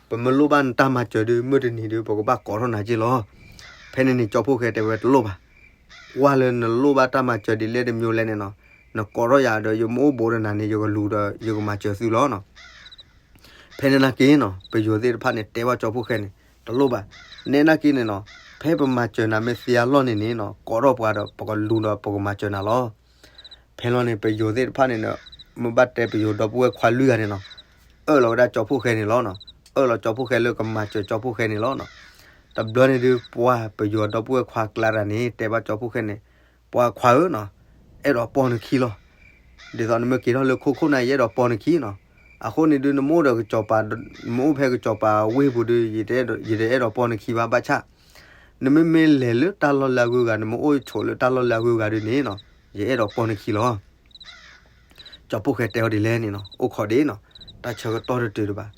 ပမ့ၢ်လိၣ်ဘၣ်နတၢ်မၤစၢၤဒုး မုၢ်တနံၤဒုး ပကဘၣ်ကိးထီၣ်နၤက့ၢ်လီၤ. ဖဲန့ၣ်န့ၣ် ကၠီဖှိၣ်ဃဲတဲဝဲတလိၣ်ဘၣ်. ကွၢ်လၢနလိၣ်ဘၣ်တၢ်မၤစၢၤဒ်လဲၣ်တမံၤလဲၣ်န့ၣ်နီၤ, နကိးထီၣ်ယၤဒီး ယမ့ၢ်အိၣ်ဘူးဒီးနၤန့ၣ် ယကလူၤဒီးယကမၤစၢၤသုလီၤနီၤ. ဖဲန့ၣ်နာ်က့နီၤ ပယိၤသ့ၣ်တဖၣ်န့ၣ် တဲဘၣ်ကၠီဖှိၣ်ဃဲန့ၣ် တလိၣ်ဘၣ်. နဲနာ်က့န့ၣ်နီၤ ဖဲပမၤစၢၤနၤမ့ၢ်သ့အလီၢ်န့ၣ်န့ၣ်နီၤ ကိးထီၣ်ပှၤဒီး ပကလူၤဒီးပကမၤစၢၤနၤလီၤ. ဖဲလီၤန့ၣ် ပယိၤသ့ၣ်တဖၣ်န့ၣ်ဒီး မ့ၢ်ဘၣ်တဲပယိၤဒီပုၢ်ဝဲၢ်ခွါလွံၢ်ဂၤန့ၣ်နီၤ အၢၣ်လီၤဝဲဒၣ်ကၠီဖှိၣ်ဃဲန့ၣ်လီၤနီၤ. အၢၣ်လီၤကၠီဖှိၣ်ဃဲလၢကမၤစၢၤကၠီဖှိၣ်ဃဲန့ၣ်လီၤနီၤ. တဘျီန့ၣ်ဒုး ပှၤပယိၤဒီပုၢ်ဝဲၢ်ခွါကျါတဂၤန့ၣ် တဲဘၣ်ကၠီဖှိၣ်ဃဲန့ၣ်, ပှၤခွါဧၢနီၤ, အဲၣ်ဒိးပိာ်နခံလီၤ. ဒ်သိးနမ့ၢ်က့ၤထီၣ်လၢခိခိၣ်န့ၣ် ယအဲၣ်ဒိးပိာ်နခံနီၤ. အဃိန့ၣ်ဒုး နမ့ၢ်အိၣ်ဒီးကစီၤပၤ, နမ့ၢ်အိၣ်ဖဲကစီၤပၤဝ့ၢ်ပူၤဒုး ယတအဲၣ်ဒိးပိာ်နခံဘၣ် ဘၣ်ဆၣ် နမ့မ့ၢ်လဲၤလၢတၢ်လီၢ်လၢအဂုၤအဂၤ နမ့ၢ်အိၣ်ဆိးလၢတၢ်လီၢ်လၢအဂုၤအဂၤဒုးန့ၣ်နီၤ ယအဲၣ်ဒိးပိာ်နခံလီၤ. ကၠီဖှိၣ်ဃဲတဲအီၤဒ်လဲၣ်န့ၣ်နီၤ, အိၣ်ခိးဒ့နီၤ, တၢ်ဆၢကတီၢ်တတုၤတဘၣ်.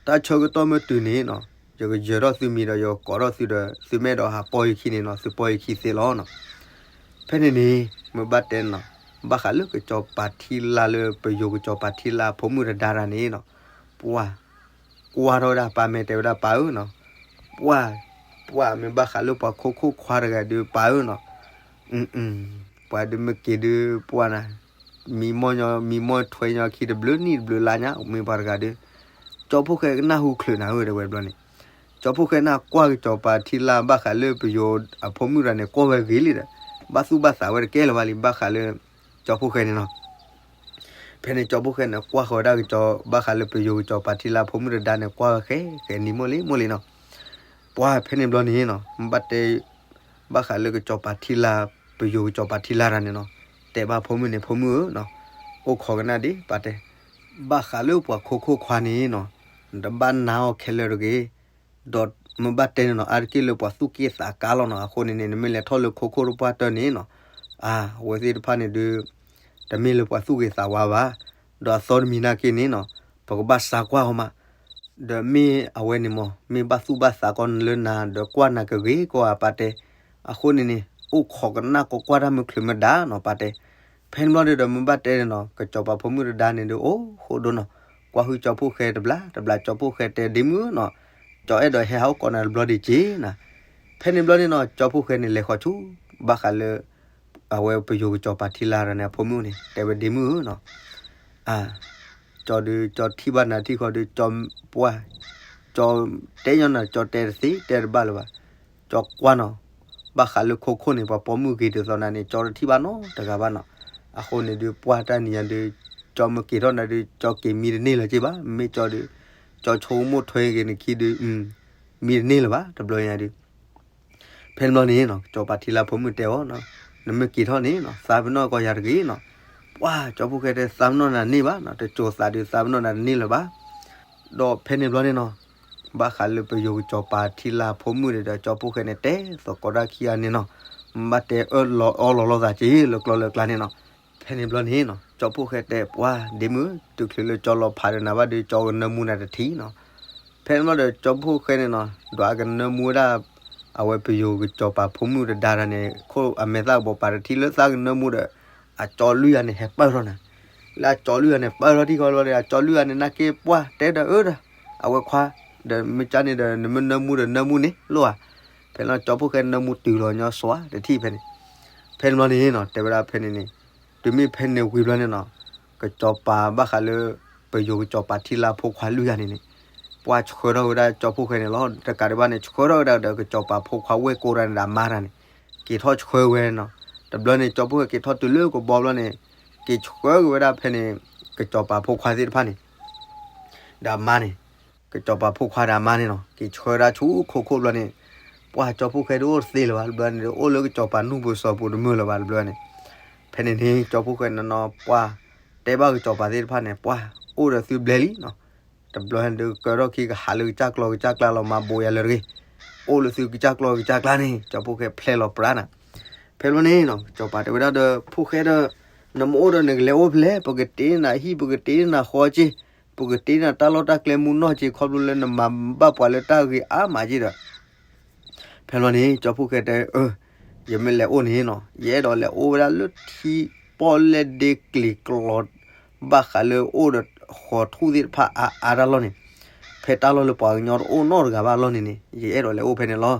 တၢ်ဆၢကတီၢ်မ့ၢ်တုၤန့ၣ်နီၤ ယကယၢၤထီၣ်သုမံၤဒီး ယကကိးထီၣ်သုဒီး သုမ့ၢ်အဲၣ်ဒိးဟးပိာ်ယခံန့ၣ်နီၤ သုပိာ်ယခံသ့လီၤနီၤ. ဖဲန့ၣ်န့ၣ် မ့ၢ်ဘၣ်တဲနီၤ, ဘၣ်ဃးလၢကစီၤပၤထံလါလၢပယိၤကစီၤပၤထံလါဖိမုၣ်တဒါတဂၤန့ၣ်နီၤ, ပှၤ ကွၢ်ထီၣ်ဝဲဒၣ်ပၢ်မ့ၢ်တဲဝဲဒၣ် ပၢ်ဧၢနီၤ, ပှၤ ပှၤမ့ၢ်ဘၣ်ဃးလၢပှၤခိခိၣ်ခွါတဂၤဒုး ပၢ်ဧၢနီၤ, ပှၤဒုးမ့ၢ်က့ၤဒုး ပှၤနၤ မံမီၢ်ညီ မံမီၢ်ထွဲညီခံတဘျုးနံၣ်တဘျုးလါညါ မ့ၢ်ပှၤတဂၤဒုး, ကၠီဖှိၣ်ဃဲကနၣ်ဟူချုးနၤဧၢ တဲဝဲတဘျီန့ၣ်, ကၠီဖှိၣ်ဃဲနၢ်ကွၢ်ကစီၤပၤထံလါဘၣ်ဃးလၢပယိၤအဖိမုၣ်တဂၤန့ၣ် ကွၢ်ဝဲဂ့ၤလံဒီး ဘၣ်သူၣ်ဘၣ်သးဝဲတကဲလၢၤဘၣ်လံ ဘၣ်ဃးလၢ ကၠီဖှိၣ်ဃဲန့ၣ်နီၤ. ဖဲန့ၣ်ကၠီဖှိၣ်ဃဲန့ၣ် ကွၢ်ဃီၤဝဲဒၣ်ကစီၤ ဘၣ်ဃးလၢပယိၤကစီၤပၤထံလါဖိမုၣ်တဒါန့ၣ် ကွၢ်ဝဲဃဲ ဃဲနံၤမိၢ်လံမိၢ်လံနီၤ. ပှၤဖဲန့ၣ်ဘျီန့ၣ်နီၤ မ့ၢ်ဘၣ်တဲ ဘၣ်ဃးလၢကစီၤပၤထံလါ ပယိၤကစီၤပၤထံလါတဂၤန့ၣ်နီၤ, တဲဘၣ်ဖိမုၣ်န့ၣ် ဖိမုၣ်ဧၢနီၤ, အိၣ်ခိးကနၣ်ဒံး ပၢ်တဲ, ဘၣ်ဃးလၢပှၤခိခိၣ်ခွါန့ၣ်နီၤ, နတဘၣ်နာ်အီၤခဲလၢာ်တဂ့ၤ ဒီးမ့ၢ်ဘၣ်တဲန့ၣ်နီၤ အါတက့ၢ်လၢပှၤသူၣ်က့ၣ်သးကါလီၤနီၤ. အဃိန့ၣ်န့ၣ် နမ့ၢ်လဲၤထီၣ်လၢခိခိၣ်တပှၢ်တၢၢ်န့ၣ်နီၤ, အဝဲသ့ၣ်တဖၣ်န့ၣ်ဒုး တမ့ၢ်လၢပှၤသူၣ်ဂ့ၤသးဝါဘၣ်, ဒီးအသီတမံၤနာ်က့န့ၣ်နီၤ ပကဘၣ်စါကွၢ်အီၤမး, ဒီးမ့ၢ်အဝဲန့ၣ်မး မ့ၢ်ဘၣ်သူၣ်ဘၣ်သးကီးလၢနၤ ဒီးကွၢ်နၤကဂ့ၤကီးဧါ ပၢ်တဲ. အဃိန့ၣ်န့ၣ် အိၣ်ခိးကနၣ်ကီးကွၢ်တၢ်မုၢ်ချုးမ့ၢ်ဒါနီၤ ပၢ်တဲ. ဖဲန့ၣ်ဘျီဒုးဒီး မ့ၢ်ဘၣ်တဲန့ၣ်နီၤ ကစီၤပၤဖိမုၣ်တဒါန့ၣ်ဒုး အိၣ်ဃိဒိနီၤ, ကွၢ်ဟုၣ်ကၠီဖှိၣ်ဃဲတဘျီတဘျီ ကၠီဖှိၣ်ဃဲတဲ ဒ့မုၣ်ဧၢနီၤ, ကၠီအဲၣ်ဒိးဟဲဟးအိၣ်ကိးနၤတဘျီဒံးက့ၤနၤ. ဖဲန့ၣ်ဘျီန့ၣ်နီၤ ကၠီဖှိၣ်ဃဲန့ၣ် လဲၤဃီၤဆူ ဘၣ်ဃးလၢ အဝဲပယိၤကစီၤပၤထံလါတဂၤန့ၣ် အဖိမုၣ်န့ၣ် တဲဝဲ ဒ့မုၣ်ဧၢနီၤ, ကၠီဒုး ကၠီထံၣ်ဘၣ်နၤထံၣ်ဃီဒုး ကၠီပှၢ်, ကၠီတဲညီနၤ ကၠီတဲတသ့တဲတဘၣ်လၢၤဘၣ်, ကၠီကွၢ်နီၤ, ဘၣ်ဃးလၢခိခိၣ်န့ၣ် ပှၤပိာ်မုၣ်ဂ့ၤဒ်သိးနၤန့ၣ် ကၠီတထံၣ်ဘၣ်နီတဂၤဘၣ်နီၤ. အဃိန့ၣ်ဒုး ပှၢ်တၢ်နံၤညါဒုး ကၠီမ့ၢ်က့ၤထီၣ်နၤဒုး ကၠီက့ၤမံတန့ၢ်လၢၤက့ၤဘၣ်, မ့ၢ်ကၠီဒုး ကၠီဆိကမိၣ်ထွဲက့ၤနခံဒုး မံတန့ၢ်လၢၤဘၣ် တဘျီညါဒုး ဖဲန့ၣ်ဘျီန့ၣ်နီၤ ကစီၤပၤထံလါဖိမုၣ်တဲအီၤ, နမ့ၢ်က့ၤထီၣ်န့ၣ်နီၤ သးပ့ၤနီၣ်ကီးယၤတဂ့ၤနီၤ. ပှၢ်ကၠီဖိၣ်ဃဲတဲ သးပ့ၤနီၣ်နၤန့ၢ်ဘၣ်နီၤ, တစိၤသးဒုးသးပ့ၤနီၣ်နၤတန့ၢ်လၢၤဘၣ်. ဒီးဖဲန့ၣ်ဘျီန့ၣ်နီၤ ဘၣ်ဃးလၢပယိၤကစီၤပၤထံလါဖိမုၣ်န့ၣ်ဒီး ကၢ်ဖိၣ်ဃဲန့ၣ် တဲသကိးတၢ်ခံဂၤန့ၣ်နီၤ, ဘၣ်တဲအၢၣ်လီၤအီလီၤလိာ်သးက့ၤလၢကျီလၢကျါန့ၣ်နီၤ. ဖဲန့ၣ်ဘျီန့ၣ်နီၤ ကၢ်ဖိၣ်ဃဲတဲ ပှၢ် ဒ့မုၣ် တုၤချုးလၢကၠီလီၤဖးဒီးနၤဘၣ်ဒီး ကၠီကနၢမူနၤတထံၣ်နီၤ. ဖဲန့ၣ်ဘျီဒီး ကၢ်ဖိၣ်ဃဲန့ၣ်နီၤ ဒွးကနၢမူဝဲဒၣ် အဝဲပယိၤကစီၤပၤဖိမုၣ်တဒါတဂၤန့ၣ် ခိၣ်အမဲာ်သၣ်ကဘီၤပၤတထံၣ်လၢသးကနၢမူဒီး အကၠီလွံၢ်ဂၤန့ၣ် ဟဲပၢၢ်ထီၣ်နၤ. လၢအကၠီလွံၢ်ဂၤန့ၣ် ပၢၢ်ထီၣ်ထံၣ်ဃီဘျီဒီး အကၠီလွံၢ်ဂၤန့ၣ် နာ်က့ပှၢ်တဲဒီးအၢဒီး အဝဲခွါ ဒီးမ့ၢ်ကၠါန့ၣ်ဒီး နမ့ၢ်နၢမူဒီးနၢမူန့ၣ်လိၣ်ဧါ. ဖဲန့ၣ်ကၠီဖိၣ်ဃဲနၢမူတုၤလီၤညီစွါတထံၣ်ဖဲန့ၣ်. ဖဲန့ၣ်ဘျီန့ၣ်နီၤ တဲဝဲဒၣ်ဖဲန့ၣ်န့ၣ် တုၤမ့ၢ်ဖဲန့ၣ်ဝံၤဘျီန့ၣ်နီၤ ကစီၤပၤဘၣ်ဃးလၢ ပယိၤကစီၤပၤထံလါဖိခွါလွံၢ်ဂၤန့ၣ်န့ၣ် ပှၢ်ဆှၢထီၣ်ဝဲဒၣ်ကၠီဖိၣ်ဃဲန့ၣ်လီၤ. တကးဒံးဘၣ်န့ၣ် ဆှၢထီၣ်ဝဲဒၣ်ဒီးကစီၤပၤဖိခွါဝဲၢ်ကိတဂၤန့ၣ်ဒီးအမါတဂၤန့ၣ် က့ၤထီၣ်ဆှၢဝဲနီၤ. တဘျီန့ၣ် ကၠီဖိၣ်ဃဲက့ၤထီၣ်တုၤလၢကဘီဘျီန့ၣ် က့ၤဆှၢက့ၤဝဲဒၣ်ဖဲန့ၣ် ကစီၤပၤဖိခွါသ့ၣ်တဖၣ်န့ၣ် ဒီးအမါန့ၣ် ကစီၤပၤဖိခွါဒီးအမါန့ၣ်နီၤ က့ၤဆှၢဒၣ်ဆူခိခိၣ်ဘျီန့ၣ် ပှၢ်ကၠီဖိၣ်ဃဲတအိၣ်တသ့လၢၤဘၣ် တဘျီန့ၣ် အိၣ်လၢကစီၤပၤနူၢ်ပူၤစီၤပူၤတမုာ်လၢၤဘၣ် တဘျီန့ၣ်. ဖဲန့ၣ်န့ၣ် ကၠီဖိၣ်ဃဲနီၤနီၤ ပှၢ် တဲဘၣ်ကစီၤပၤသ့ၣ်တဖၣ်န့ၣ် ပှၢ် အိၣ်ဒီးသုဘျဲလံနီၤ. တဘျီန့ၣ်ဒုးကၢထီၣ်ခံကဟးလၢကစၢ်ကျီကစၢ်ကျါလီၤ မၤဘိးယၤလၢတဂ့ၤ. အိၣ်လၢသုကစၢ်ကျီကစၢ်ကျါန့ၣ် ကၠီဖိၣ်ဃဲဖျဲလီၤပြးနၤ. ဖဲဘျီန့ၣ်နီၤ ကစီၤပၤတဲဝဲဒၣ်ဒီး ဖိၣ်ဃဲဒီး နမ့ၢ်အိၣ်ဒီးနကလဲၤအိၣ်ဖဲလဲၣ် ပကတ့နၤဟံၣ် ပကတ့နၤဃီက့ၢ် ပကတ့န့ၢ်တၢ်လီၢ်တၢ်ကျဲမူနီၢ်က့ ခီဖျိလၢနမၤဘၣ်ပှၤလၢတၢ်ဂ့ၤအါမးက့ဒီး ဖဲလီၤန့ၣ် ကၠီဖှိၣ်ဃဲတဲ အၢ ယမ့ၢ်လဲၤအိၣ်န့ၣ်နီၤ ယအဲၣ်ဒိးလဲၤအိၣ်ဝဲဒၣ်လၢထံပီၣ်လဲၣ်ဒ့ကျံၤကျီၤ ဘၣ်ဃးလၢအိၣ်ဒီးဃီၤထူၣ်သ့ၣ်တဖၣ်အါအါတၢ်လီၢ်န့ၣ်, ဖဲတၢ်လီၢ်လၢပှၤကညီတအိၣ်နီတဂၤဘၣ်အလီၢ်န့ၣ်န့ၣ် ယအဲၣ်ဒိးလဲၤအိၣ်ဖဲန့ၣ်လီၤ.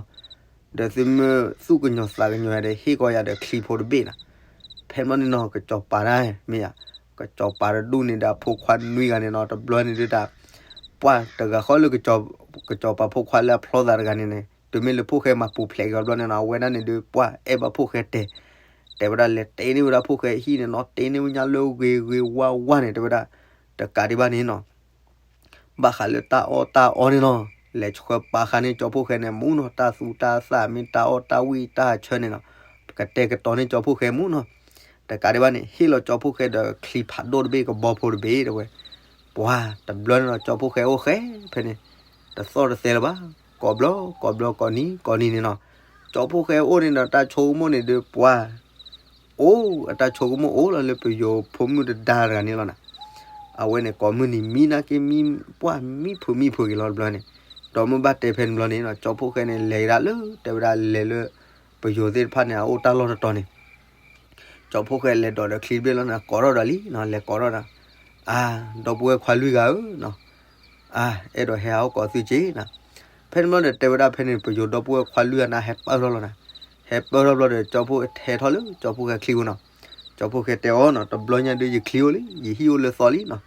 ဒီးသုမ့ၢ်သူၣ်ကညီၤသးကညီၤယၤဒီး ဟ့ၣ်ကီးယၤဒီးချံဖိတဘ့ၣ်နီၤ. ဖဲမီၢ်န့ၣ်နီၤ ကစီၤပၤဒၣ်မ့ၢ်ယၤ, ကစီၤပၤတဒူၣ်န့ၣ်ဒီးအဖိခွါနွံဂၤန့ၣ်နီၤ တဘျီန့ၣ်ဒုးတၢ် ပှၢ်တဂၤဃီလၢ ကစီၤပၤဖိခွါလၢအဖျီသးတဂၤန့ၣ်န့ၣ် တုၤမ့ၢ်လၢဖိၣ်ဃဲမၤပူၤဖျဲးက့ၤအီၤဘျီန့ၣ်နီၤ အဝဲဒၣ်န့ၣ်ဒုး ပှၢ်အဲၣ်ဘၣ်ဖိၣ်ဃဲတဲ, တဲဝဲဒၣ်လဲၤတ့န့ၢ်ဝဲဒၣ်ဖိၣ်ဃဲဟံၣ်န့ၣ်နီၤ တ့န့ၢ်ဝဲညါလၢဂ့ၤဂ့ၤဝါဝါန့ၣ် တဲဝဲဒၣ် တကးဒံးဘၣ်န့ၣ်နီၤ ဘၣ်ဃးလၢတၢ်အီၣ်တၢ်အီန့ၣ်နီၤ လဲၤဆှၢပာ်ဃာ်န့ၢ်ကၠီဖှိၣ်ဃဲန့ၣ်မူနီၤ တၢ်သူတၢ်သၣ်မ့ၢ်တၢ်အီၣ်တၢ်ဝံၣ်တၢ်ဆၢန့ၣ်နီၤ ကတဲာ်ကတီၤန့ၢ်ကၠီဖှိၣ်ဃဲမူနီၤ. တကးဒံးဘၣ်န့ၣ် ဟ့ၣ်လီၤကၠီဖှိၣ်ဃဲဒီးချံဖးဒိၣ်တဘ့ၣ် ကဘီဖိတဘ့ၣ်တဲဝဲ, ပှၢ်တဘျီန့ၣ်ဒီး ကၠီဖှိၣ်ဃဲအိၣ်ဃဲဖဲန့ၣ် တသီၣ်တသဲလၢၤဘၣ်, ကိးဘျီကိးဘျီကိးနံၤကိးနံၤန့ၣ်နီၤ, ကၠီဖှိၣ်ဃဲအိၣ်န့ၣ်ဒီးတၢ်ဆိကမိၣ်န့ၣ်ဒုးပှၢ် အိၣ်အတၢ်ဆိကမိၣ်အိၣ်လီၤလၢပယိၤဖိမုၣ်တဒါတဂၤန့ၣ်လီၤနီၤ. အဝဲန့ၣ်ကိးမုၢ်နံၤမံနာ်က့ ပှၢ်မံဖုးမံဖုးက့ၤလီၤတဘျီန့ၣ်, ဒီးမ့ၢ်ဘၣ်တဲဖဲန့ၣ်ဘျီန့ၣ်နီၤ ကၠီဖှိၣ်ဃဲန့ၣ် လဲၤဒၣ်လၢ တဲဝဲဒၣ်လဲၤလၢ ပယိၤသ့ၣ်တဖၣ်န့ၣ် အအိၣ်တၢ်လီၢ်တတီၤန့ၣ် ကၠီဖှိၣ်ဃဲလဲၤဒိးဒီးချံတဘ့ၣ်လီၤနီၤ ကိးထီၣ်ဒီးလံနီၤ လဲၤကိးထီၣ်ဒီး အါ ဒီပုၢ်ဝဲၢ်ခွါလွံၢ်ဂၤဧၢနီၤ အါ အဲၣ်ဒိးဟဲဟးအိၣ်ကိးသုက့ၤနီၤ. ဖဲန့ၣ်ဘျီဒီးတဲဝဲဒၣ်ဖဲန့ၣ် ပယိၤဒီပုၢ်ဝဲၢ်ခွါလွံၢ်ဂၤန့ၣ် ဟဲပၢၢ်ထီၣ်လီၤနီၤ. ဟဲပၢၢ်ထီၣ်ဘျီဒီး ကၠီဖှိၣ်ဟဲထီၣ်လၢ ကၠီဖှိၣ်ဃဲချံအအိၣ်နီၤ. ကၠီဖှိၣ်ဃဲတဲအီၤနီၤ တဘျီညါဒုးယချံအိၣ်လံ ယဟံၣ်အိၣ်လၢသီလံနီၤ.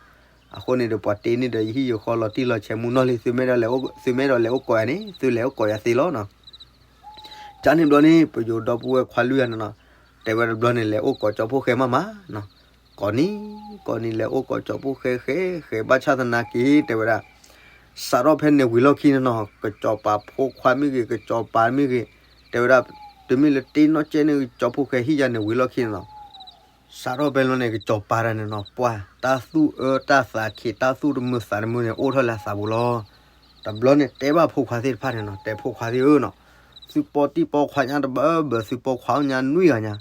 အဃိန့ၣ်ဒီး ပှၤတ့န့ၢ်ဒီးယဟံၣ်ယဃီလီၤတံၢ်လီၤဆဲးမူနီၢ်လံ သုမ့ၢ်အဲၣ်ဒိးလဲၤအိၣ်ကိးယၤန့ၣ် သုလဲၤအိၣ်ကိးယၤသ့လီၤနီၤ. ကန့ၣ်ဘျီန့ၣ် ပယိၤဒီပုၢ်ဝဲၢ်ခွါလွံၢ်ဂၤန့ၣ်နီၤ တဲဝဲတဘျီန့ၣ် လဲၤအိၣ်ကိးကၠီဖှိၣ်ဃဲမးမးနီၤ. ကိးနံၤ ကိးနံၤ လဲၤအိၣ်ကိးကၠီဖှိၣ်ဃဲဃဲ ဃဲဘၣ်ဆၣ်သနာ်က့ တဲဝဲဒၣ် စးထီၣ်ဖဲန့ၣ်ဝံၤလီၢ်ခံန့ၣ်နီၤ ကစီၤပၤဖိခွါမ့ၢ်ဂ့ၤ ကစီၤပၤမ့ၢ်ဂ့ၤ တဲဝဲဒၣ် တုၤမ့ၢ်လၢတ့နီၢ်ကဲန့ၣ် ကၠီဖှိၣ်ဃဲဟံၣ်ယါန့ၣ်ဝံၤလီၢ်ခံန့ၣ်နီၤ စးထီၣ်ဖဲလီၤန့ၣ် ကစီၤပၤတဂၤန့ၣ်နီၤ ပှၢ်တၢ်သူၣ်အၢတၢ်သးခံး တၢ်သူၣ်တမုာ်သးတမုာ်န့ၣ် အိၣ်ထီၣ်လၢအသးပူၤလီၤ. တဘျီန့ၣ် တဲဘၣ်ဖိခွါသ့ၣ်တဖၣ်န့ၣ်နီၤ တဲဖိခွါသ့ၣ်ဧၢနီၤ သုပိာ်တံၢ်ပိာ်ခွါညါတဘၢဘၢ သုပိာ်ခွါအိၣ်ညါနွံဂၤညါ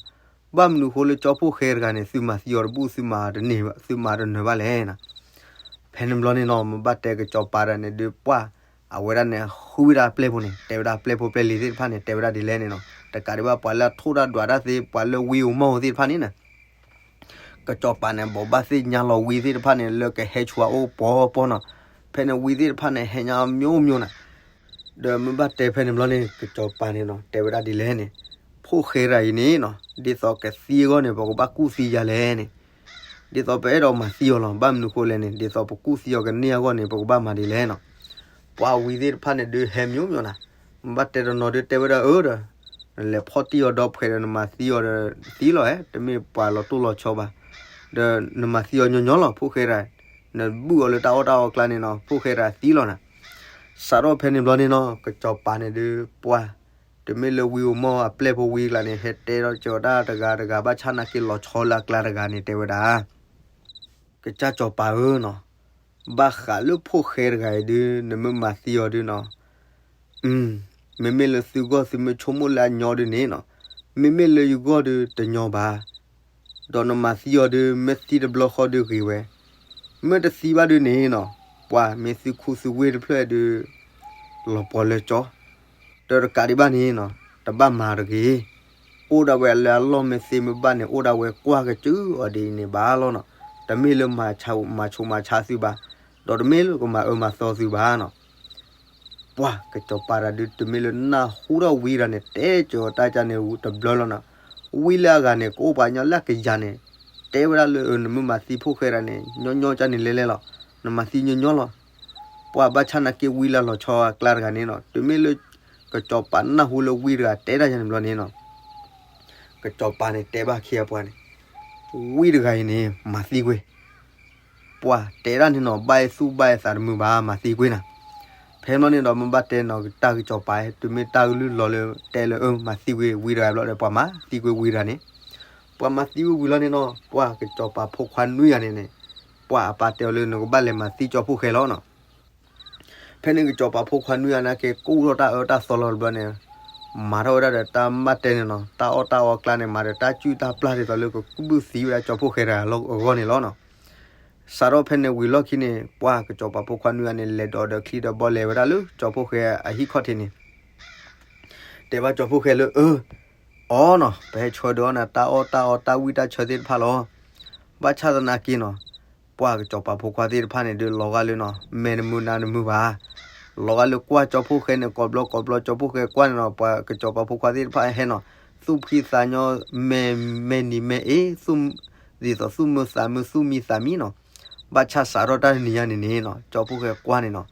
ဘၣ်မနုၤဃိလၢကၠီဖှိၣ်ဃဲတဂၤန့ၣ် သုမၤသံအီၤတဘူၣ် သုမၤတန့ၢ် သုမၤတနၢၤဘၣ်လဲၣ်နီၤ. ဖဲန့ၣ်ဘျီန့ၣ်နီၤ မ့ၢ်ဘၣ်တဲကစီၤပၤတဂၤန့ၣ်ဒုးပှၢ် အဝဲဒၣ်န့ၣ် ဃုဝဲဒၣ်အပျဲၢ်ဖိန့ၣ် တဲဝဲဒၣ်အပျဲၢ်ဖိပျဲၢ်လံၤသ့ၣ်တဖၣ်န့ၣ် တဲဝဲဒၣ်ဒ်လဲၣ်န့ၣ်နီၤ တကးဒံးဘၣ်ပှၤလၢအထိၣ်တၢ်ဒွးတၢ်သ့ ပှၤလၢဝံဧိၤမီၢ်ဧိၤသ့ၣ်တဖၣ်န့ၣ်နီၤ ကစီၤပၤန့ၣ် ဘိးဘၣ်သ့ၣ်ညါလီၤဝံသ့ၣ်တဖၣ်န့ၣ် လၢကဟဲဆူအအိၣ်ပီပီနီၤ. ဖဲန့ၣ်ဝံသ့ၣ်တဖၣ်န့ၣ် ဟဲညါမျိုးမျိုးနီၤ. ဒီးမ့ၢ်ဘၣ်တဲဖဲန့ၣ်ဘျီန့ၣ် ကစီၤပၤန့ၣ်နီၤ တဲဝဲဒၣ်ဒ်လဲၣ်န့ၣ် ဖိၣ်ဃဲတဂၤအံၤန့ၣ်နီၤ ဒ်သိးကသံအဂီၢ်န့ၣ် ပကဘၣ်ကူၣ်သံယၤလဲၣ်န့ၣ် ဒ်သိးပအဲၣ်ဒိးမၤသံအီၤလီၤ. ဘၣ်မနုၤဃိလဲၣ်န့ၣ် ဒ်သိးပကူၣ်သံအီၤကန့ၢ်အဂီၢ်န့ၣ် ပကဘၣ်မၤဒ်လဲၣ်နီၤ. ပှၤဝံသ့ၣ်တဖၣ်န့ၣ်ဒုးဟဲမျိုးမျိုးနီၤ. မ့ၢ်ဘၣ်တဲတနီၤဒုးတဲဝဲဒၣ်အၢဒီး နလဲၤဖီၣ်တံၢ်အီၤဒီးဖှဲးဒီးနမၤသံအီၤဒီးသံလီၤဧါ. တမ့ၢ်ပှၤလီၤတိၢ်လီၤဆီဘၣ်. ဒီးနမၤသံအီၤညီညီလီၤ ဖိၣ်ဃဲတဂၤ. နဘုၣ်အီၤလၢတၢ်အီၣ်တၢ်အီအကျါန့ၣ်နီၤ ဖိၣ်ဃဲတဂၤသံလီၤနၤ. စးထီၣ်ဖဲန့ၣ်ဘျီန့ၣ်နီၤ ကစီၤပၤန့ၣ်ဒုးပှၢ် တမ့ၢ်လၢဝံဧိၤမီၢ်ဧိၤအပျဲၢ်ဖိဝံအကျါန့ၣ် ဟဲတဲထီၣ်ကၠီၤတၢ်တဂၤတဂၤ ဘၣ်ဆၣ်နာ်က့လီၤဆီလၢအကျါတဂၤန့ၣ် တဲဝဲဒၣ် ကစၢ်စီၤပၤဧၢနီၤ, ဘၣ်ဃးလၢဖိၣ်ဃဲတဂၤအံၤဒုး နမ့ၢ်မၤသံအီၤဒုးနီၤ, မ့မ့ၢ်လၢသုဂီၢ်သုမ့ၢ်ဆိကမိၣ်လၢအညီဒုးန့ၣ်နီၤ, မ့မ့ၢ်လၢယဂီၢ်ဒုးတညီဘၣ်. ဒီးနမၤသံအီၤဒုး မ့ၢ်သံတဘျီဃီဒုးဂ့ၤဝဲ, မ့ၢ်တသံဘၣ်ဒုးန့ၣ်နီၤ, ပှၤမ့ၢ်သုခူသူဝ့ၢ်တဖျၢၣ်ဒုး လီၤပှီၤလၢကၠီ ဒီးတကးဒံးဘၣ်န့ၣ်နီၤ, တဘၣ်မၤတဂ့ၤ. အိၣ်ဒၣ်ဝဲလၢအလီၢ်မ့ၢ်သ့မ့ၢ်ဘၣ်န့ၣ် အိၣ်ဒၣ်ဝဲကွၢ်ကစုာ်အီၤဒ်အံၤန့ၣ်ဘၣ်လီၤနီၤ. တမ့ၢ်လၢမၤဆူးမၤဆါသုဘၣ်, ဒီးတမ့ၢ်လၢကမၤအၢမၤသီသုဘၣ်နီၤ. ပှၤကစီၤပၤတဂၤဒုး တမ့ၢ်လၢနၢ်ဟူထီၣ်ဝံတဂၤန့ၣ် တဲကၠီၤတၢ်ကၢ်န့ၣ်တဘျီလီၤနီၤ. ဝံလၢအဂၤန့ၣ် ကအိၣ်ပှၤကညီလၢအကယၤန့ၣ် တဲဝဲဒၣ်လၢ နမ့ၢ်မၤသံဖိၣ်ဃဲတဂၤန့ၣ် ညီညီကၢ်န့ၣ်လဲၤလဲၤလီၤ. နမၤသံညီညီလီၤ. ပှၤဘၣ်ဆၣ်နာ်က့ဝံလၢလီၤဆီအကျါတဂၤန့ၣ်နီၤ, တမ့ၢ်လၢ ကစီၤပၤနၢ်ဟူလၢဝံတဂၤတဲတၢ်ယၤန့ၣ်ဘျီန့ၣ်နီၤ, ကစီၤပၤန့ၣ်တဲဘၣ်ခံဂၤပှၤန့ၣ်, ဝံတဂၤအံၤန့ၣ် မၤသံကွံာ်. ပှၤတဲဒၣ်န့ၣ်နီၤ, ဘၣ်အဲၣ်သူၣ်ဘၣ်အဲၣ်သးတမုာ်ဘၣ်, မၤသံကွံာ်နၤ. ဖဲမီၢ်န့ၣ်ဒီး မ့ၢ်ဘၣ်တဲနီၤ, တၢ်ကစီၤပၤ တမ့ၢ်တၢ်ကလုၢ်လီၤလၢ တဲလၢအမၤသံကွံာ်ဝံတဂၤဘျီဒီး ပှၤမၤသံကွံာ်ဝံတဂၤန့ၣ်, ပှၤမၤသံကွံာ်ဝံလီၤန့ၣ်နီၤ, ပှၤကစီၤပၤဖိခွါနွံဂၤန့ၣ်န့ၣ်, ပှၤအပၢ်တဲအီၤလၢ နကဘၣ်လဲၤမၤသံကၠီဖှိၣ်ဃဲလီၤနီၤ. ဖဲန့ၣ်ကစီၤပၤဖိခွါနွံဂၤန့ၣ်က့ ကူၣ်ထီၣ်တၢ်အၢတၢ်သီလီၤတဘျီန့ၣ်, မၤထီၣ်ဝဲဒၣ်ဒီးတၢ်မ့ၢ်ဘၣ်တဲန့ၣ်နီၤ, တၢ်အီၣ်တၢ်အီအကျါန့ၣ် မၤဒီးတၢ်စုၣ်တၢ်ပျၢ်ဒ်သိးလၢကဘုၣ်သံဝဲဒၣ်ကၠီဖှိၣ်ဃဲတဂၤအဂီၢ်န့ၣ်လီၤနီၤ. စးထီၣ်ဖဲန့ၣ်ဝံၤလီၢ်ခံန့ၣ် ပှၢ်ကစီၤပၤဖိခွါနွံဂၤန့ၣ် လဲၤဒီးဒီးချံဒီးဘီလဲၤဝဲဒၣ်လၢကၠီဖှိၣ်ဃဲအဟံၣ်ခီၣ်ထံးန့ၣ် တဲဘၣ်ကၠီဖှိၣ်ဃဲလၢ အၢ အီနီၤ, ပဟဲဆှၢဒီးအီၣ်နၤတၢ်အီၣ်တၢ်အီတၢ်ဝံၣ်တၢ်ဆၢသ့ၣ်တဖၣ်လီၤ. ဘၣ်ဆၣ်သနာ်က့နီၤ, ပှၢ်ကစီၤပၤဖိခွါသ့ၣ်တဖၣ်န့ၣ် ဒုးလီၤဂာ်လၢနီၤ မဲာ်တမုာ်နါတမုာ်ဘၣ်. လီၤဂာ်လၢကွၢ်ကၠီဖှိၣ်ဃဲန့ၣ် ကိးဘျီကိးဘျီ ကၠီဖှိၣ်ဃဲကွၢ်န့ၣ်နီၤ ပှၢ်ကစီၤပၤဖိခွါသ့ၣ်တဖၣ်ဟဲနီၤ သူၣ်ဖှံသးညီ မဲာ်မဲာ်နံၤမဲာ်အ့ သူၣ် ဒ်သိးသူၣ်မုာ်သးမုာ်သူၣ်မံသးမံနီၤ. ဘၣ်ဆၣ်စးထီၣ်တၢ်တနံၤညါန့ၣ်န့ၣ်နီၤ ကၠီဖှိၣ်ဃဲကွၢ်န့ၣ်နီၤ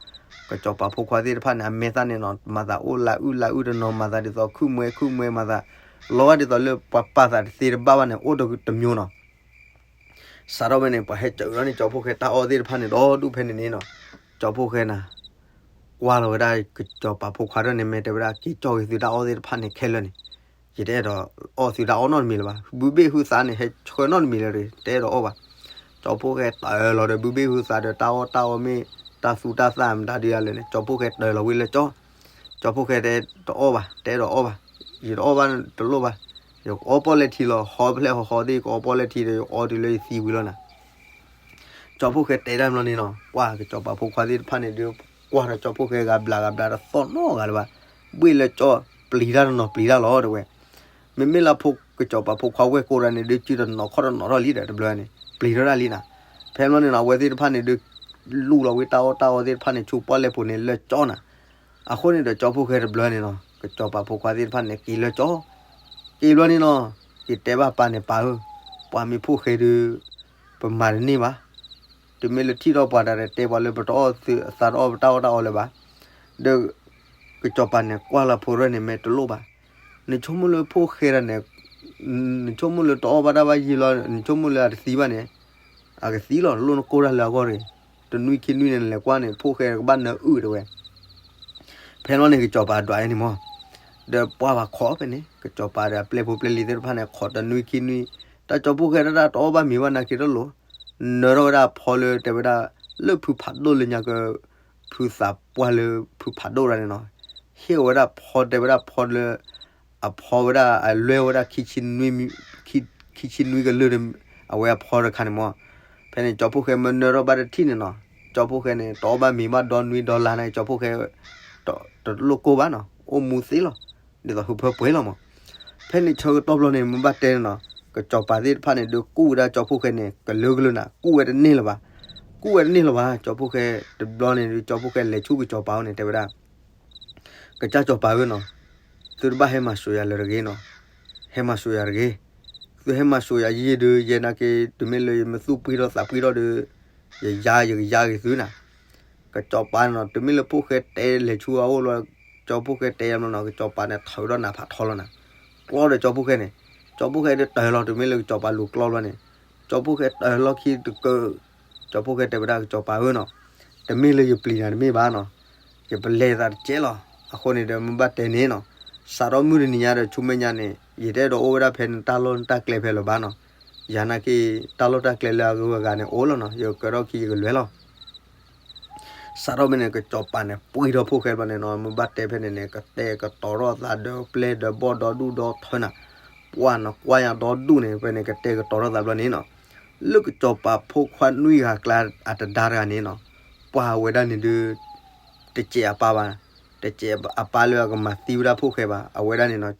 ကစီၤပၤဖိခွါသ့ၣ်တဖၣ်န့ၣ် အမဲာ်သၣ်န့ၣ်နီၤ မၤသးအိၣ်လၢအုၣ်လၢအုၣ်တနီၤ မၤသးဒ်သိးခုၣ်မှဲခုၣ်မှဲမၤသး လီၤဂာ်ဒ်သိးလၢပှၤပာ်သးတသ့တဘၣ်ဘၣ်န့ၣ် အိၣ်တမံၤနီၤ. စးထီၣ်ဖဲန့ၣ် ပှၤဟဲစၢၤလီၤန့ၣ် ကၠီဖှိၣ်ဃဲတၢ်အီၣ်သ့ၣ်တဖၣ်န့ၣ် ဒီဒူၣ်ဖဲန့ၣ်န့ၣ်နီၤ ကၠီဖှိၣ်ဃဲနၤ ကွၢ်လီၤဝဲဒၣ်ကစီၤပၤဖိခွါဒၣ်န့ၣ် မ့ၢ်တဲဝဲဒၣ် က့ၤကၠီၣ်က့ၤသုတၢ်အီၣ်သ့ၣ်တဖၣ်န့ၣ်ခဲလၢာ်န့ၣ် ယတအဲၣ်ဒိးအီၣ်သုတၢ်အီၣ်နီတမံၤလၢၤဘၣ်. ဘုဘ့ၣ်ဟုသးန့ၣ် ဟဲဆှၢနီတမံၤလၢၤတဂ့ၤ တအဲၣ်ဒိးအီၣ်ဘၣ်. ကၠီဖှိၣ်ဃဲတၢၢ်လီၤဒီး ဘုဘ့ၣ်ဟုသးဒီးတၢ်အီၣ်တၢ်အီမ့ၢ်တၢ်သူတၢ်သၣ်မတၤဒုးယၤလၢာ်န့ၣ် ကၠီဖှိၣ်ဃဲတၢၢ်လီၤဝံၤလၢကၠီ ကၠီဖှိၣ်ဃဲတဲတအီၣ်ဘၣ် တအဲၣ်ဒိးအီၣ်ဘၣ်. ယတအီၣ်ဘၣ်တလိၣ်ဘၣ်. ယကအီပီၣ်လဲၣ်ထံလီၤ ဟီဖျဲၣ်ဟီဟီသ့ၣ် ယကအီပီၣ်လဲၣ်ထံဒီး ယကအီတုၤလၢယသံဝံၤလီၤနၤ ကၠီဖှိၣ်ဃဲတဲတၢ်ဘျီန့ၣ်နီၤ ပှၢ်ကစီၤပၤဖိခွါသ့ၣ်တဖၣ်န့ၣ်ဒုး ကွၢ်ဒီးကၠီဖှိၣ်ဃဲဂၤဘျးဂၤဘျးတသီၣ်နီတဂၤလၢၤဘၣ်. ဘှ့ၣ်လၢကၠီ ပျံၤတၢ်တနီၤပျံၤတၢ်လီၤတဲဝဲ. မ့မ့ၢ်လၢဖိကစီၤပၤဖိခွါဝဲၢ်ကိးတၢ်န့ၣ်ဒုး စုတနီၤခီၣ်တနီၤထီၣ်လံဒီးတဘျီန့ၣ် ပျံၤထီၣ်တၢ်လံနၤ. ဖဲဘျီန့ၣ်နီၤ အဝဲသ့ၣ်တဖၣ်န့ၣ်ဒုး လူလီၤဝံၤတၢ်အီၣ်တၢ်အီသ့ၣ်တဖၣ်န့ၣ် ဆူပီၣ်လဲၣ်ပူၤန့ၣ်လၢကၠီနၤ. အဃိန့ၣ်ဒီးကၠီဖှိၣ်ဃဲတဘျီန့ၣ်နီၤ ကစီၤပၤဖိခွါသ့ၣ်တဖၣ်န့ၣ် က့ၤလၢကၠီ က့ၤဘျီန့ၣ်နီၤ က့ၤတဲဘၣ်ပၢ်န့ၣ် ပၢ်ဧၢ, ပှၤမ့ၢ်ဖိၣ်ဃဲဒုး ပမၤတန့ၢ်ဘၣ်. တုၤမ့ၢ်လၢထံၣ်ထီၣ်ပှၤတၢ်ဒီး တဲပှၤလၢပတအီၣ်သုသးတအီၣ်ပတၢ်အီၣ်တၢ်အီလၢၤဘၣ်. ဒီး ကစီၤပၤန့ၣ် ကွၢ်လၢဖိရဲၣ်န့ၣ် မ့ၢ်တလိၣ်ဘၣ်. နဆိကမိၣ်လၢဖိၣ်ဃဲတၢ်န့ၣ် နဆိကမိၣ်လၢတအီၣ်ဘၣ်တၢ်ဘၣ်ယံာ်လီၤ နဆိကမိၣ်လၢအတသံဘၣ်န့ၣ် အကသံလီၤ လိၣ်နကိၢ်တၢ်လၢအဂီၢ်တဂ့ၤ. တနွံခံနွံန့ၣ် နလဲၤကွၢ်န့ၣ် ဖိၣ်ဃဲကဘၣ်နၢအုၣ်တဲဝဲ. ဖဲလီၤန့ၣ် ကစီၤပၤဒွးအံၤန့ၣ်မး ဒီးပှၢ်ဘၣ်ခိးဖဲန့ၣ် ကစီၤပၤဒီးအပျဲၢ်ဖိပျဲၢ်လံၤသ့ၣ်တဖၣ်န့ၣ် ခိးတနွံခံနွံ တၢ်ကၠီဖှိၣ်ဃဲတၢ်တၢ်တအီၣ်ဘၣ်မ့ၤဘၣ်နာ်က့တလိၤ နၢထီၣ်ဝဲဒၣ်အဖီလၢတဲဝဲဒၣ် လၢဖုဖးဒိၣ်လၢညါက ဖုသးပှၢ်လၢဖုဖးဒိၣ်တၢ်န့ၣ်နီၤ ဟ့ၣ်ဝဲဒၣ်ဖီတဲဝဲဒၣ်ဖီလၢ အဖီဝဲဒၣ်အလွဲၢ်ဝဲဒၣ် ခံဆံနွံကလၢာ် အဝဲအဖီတခါန့ၣ်မး ဖဲန့ၣ်ကၠီဖှိၣ်ဃဲမ့ၢ်နၢထီၣ်ဘၣ်တထံၣ်န့ၣ်နီၤ ကၠီဖှိၣ်ဃဲန့ၣ် တအီၣ်ဘၣ်မ့ၤဘၣ်ဒီနွံဒီလါန့ၣ် ကၠီဖှိၣ်ဃဲ တလိၣ်ကိၢ်ဘၣ်နီၤ အိၣ်မူသ့လီၤ ဒ်သိးဟုဖၢပှဲၤလီၤမး ဖဲန့ၣ်ဆၢကတီၢ်ဘျီန့ၣ် မ့ၢ်ဘၣ်တဲန့ၣ်နီၤ ကစီၤပၤသ့ၣ်တဖၣ်န့ၣ် ဒုးကူၣ်ဝဲဒၣ်ကၠီဖှိၣ်ဃဲန့ၣ် ကလၢကလၢနၤ ကူၣ်ဝဲတန့ၢ်လၢၤဘၣ် ကူၣ်ဝဲတန့ၢ်လၢၤဘၣ် ကၠီဖှိၣ်ဃဲ တဘျီန့ၣ်ဒုး ကၠီဖှိၣ်ဃဲလဲၤဆူကစီၤပၤအအိၣ်န့ၣ် တဲဝဲဒၣ် ကစၢ်စီၤပၤဧၢနီၤ, သုတဘၣ်ဟဲမၤစိာ်ယၤလၢၤတဂ့ၤနီၤ, ဟဲမၤစိာ်ယၤတဂ့ၤ, သုဟဲမၤစိာ်ယၤယံာ်ဒုး ယဲနာ်က့ တုၤမ့ၢ်လၢယမ့ၢ်သူၣ်ပှံၢ်ထီၣ်သးပှံၢ်ထီၣ်ဒီး ယယါ ယကယါက့ၤသုနၤ, ကစီၤပၤန့ၣ်နီၤ တုၤမ့ၢ်လၢဖိၣ်ဃဲတဲလဲၤဆူအအိၣ်လီၤ, ကၠီဖိၣ်ဃဲတဲယါဘျီနီၤ ကစီၤပၤန့ၣ် ထုးထီၣ်နးဖးထီလီၤနၤ, ကျီဒီးကၠီဖိၣ်ဃဲန့ၣ်, ကၠီဖိၣ်ဃဲဒုးတၢၢ်လီၤ တုၤမ့ၢ်လၢကစီၤပၤလူၤကျီဘျီန့ၣ်, ကၠီဖိၣ်ဃဲတၢၢ်လီၢ်ခံတကၢၢ်, ကၠီဖိၣ်ဃဲတဲဝဲဒၣ်ကစီၤပၤဧၢနီၤ, တမ့ၢ်လၢယပျံၤနၤတမ့ၢ်ဘၣ်နီၤ, ယပလဲၤသးတကဲလီၤ, အဃိန့ၣ်ဒီးမ့ၢ်ဘၣ်တဲန့ၣ်နီၤ, စးထီၣ်မုၢ်တနံၤညါဒီးဆူမဲာ်ညါန့ၣ် ယတအဲၣ်ဒိးအိၣ်ဝဲဒၣ်ဖဲနတၢ်လီၢ်နတၢ်ကျဲဖဲလၢၤဘၣ်နီၤ, ယၤနာ်က့ တၢ်လီၢ်တၢ်ကျဲလၢအဂုၤအဂၤန့ၣ်အိၣ်လီၤနီၤ, ယကကၢထီၣ်ခံယကလွဲလီၤ စးထီၣ်ဖဲန့ၣ် ကစီၤပၤန့ၣ် ပှံၢ်ထီၣ်ဖိၣ်ဃဲဘျီန့ၣ်နီၤ မ့ၢ်ဘၣ်တဲဖဲန့ၣ်န့ၣ် ကတဲာ်ကတီၤထီၣ်သးဒီးပျဲၢ်ဒီးဘီၣ်ဒီဒူၣ်ဒီထၢနၤ, ပှၢ်နကွၢ်ယၤဒီဒူၣ်န့ၣ် ဖဲန့ၣ်ကတဲာ်ကတီၤထီၣ်သးဘျီန့ၣ်နီၤ, လၢကစီၤပၤဖိခွါနွံဂၤအကျါအတဒါတဂၤန့ၣ်နီၤ, ပှၢ်ဝဲဒၣ်န့ၣ်ဒုး တစဲးအပၢ်ဘၣ်, တစဲးအပၢ်လၢအကမၤသံဝဲဒၣ်ဖိၣ်ဃဲဘၣ်, အဝဲဒၣ်န့ၣ်နီၤ,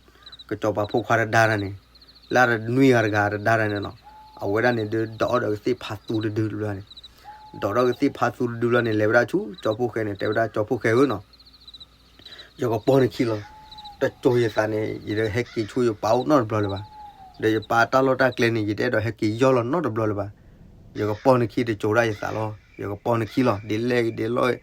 ကစီၤပၤဖိခွါတဒါတဂၤန့ၣ်, လၢတနွံဂၤတဂၤတဒါတဂၤန့ၣ်နီၤ, အဝဲဒၣ်န့ၣ်ဒုးဒိးထီၣ်ဒီးကသ့ၣ်ဖးသူတဒုတဘျီန့ၣ်, ဒိးထီၣ်ကသ့ၣ်ဖးသူတဒုတဘျီန့ၣ် လဲၤဝဲဒၣ်ဆူကၠီဖိၣ်ဃဲန့ၣ် တဲဝဲဒၣ်ကၠီဖိၣ်ဃဲဧၢနီၤ, ယကပီၢ်နခံလီၤ, တစိၤယသးန့ၣ် ယတဟဲက့ၤဆူယပၢ်အိၣ်နီတဘျီလၢၤဘၣ်, ဒီးယပၢ်တၢ်လီၢ်တၢ်ကျဲန့ၣ် ယတအဲၣ်ဒိးဟဲက့ၤယီၢ်လီၤနီတဘျီလၢၤဘၣ်, ယကပီၢ်နခံတစိၤဒၣ်ယသးလီၤ, ယကပီၢ်နခံလီၤ, ဒ်လဲၣ်ဂ့ၤဒ်လဲၣ်,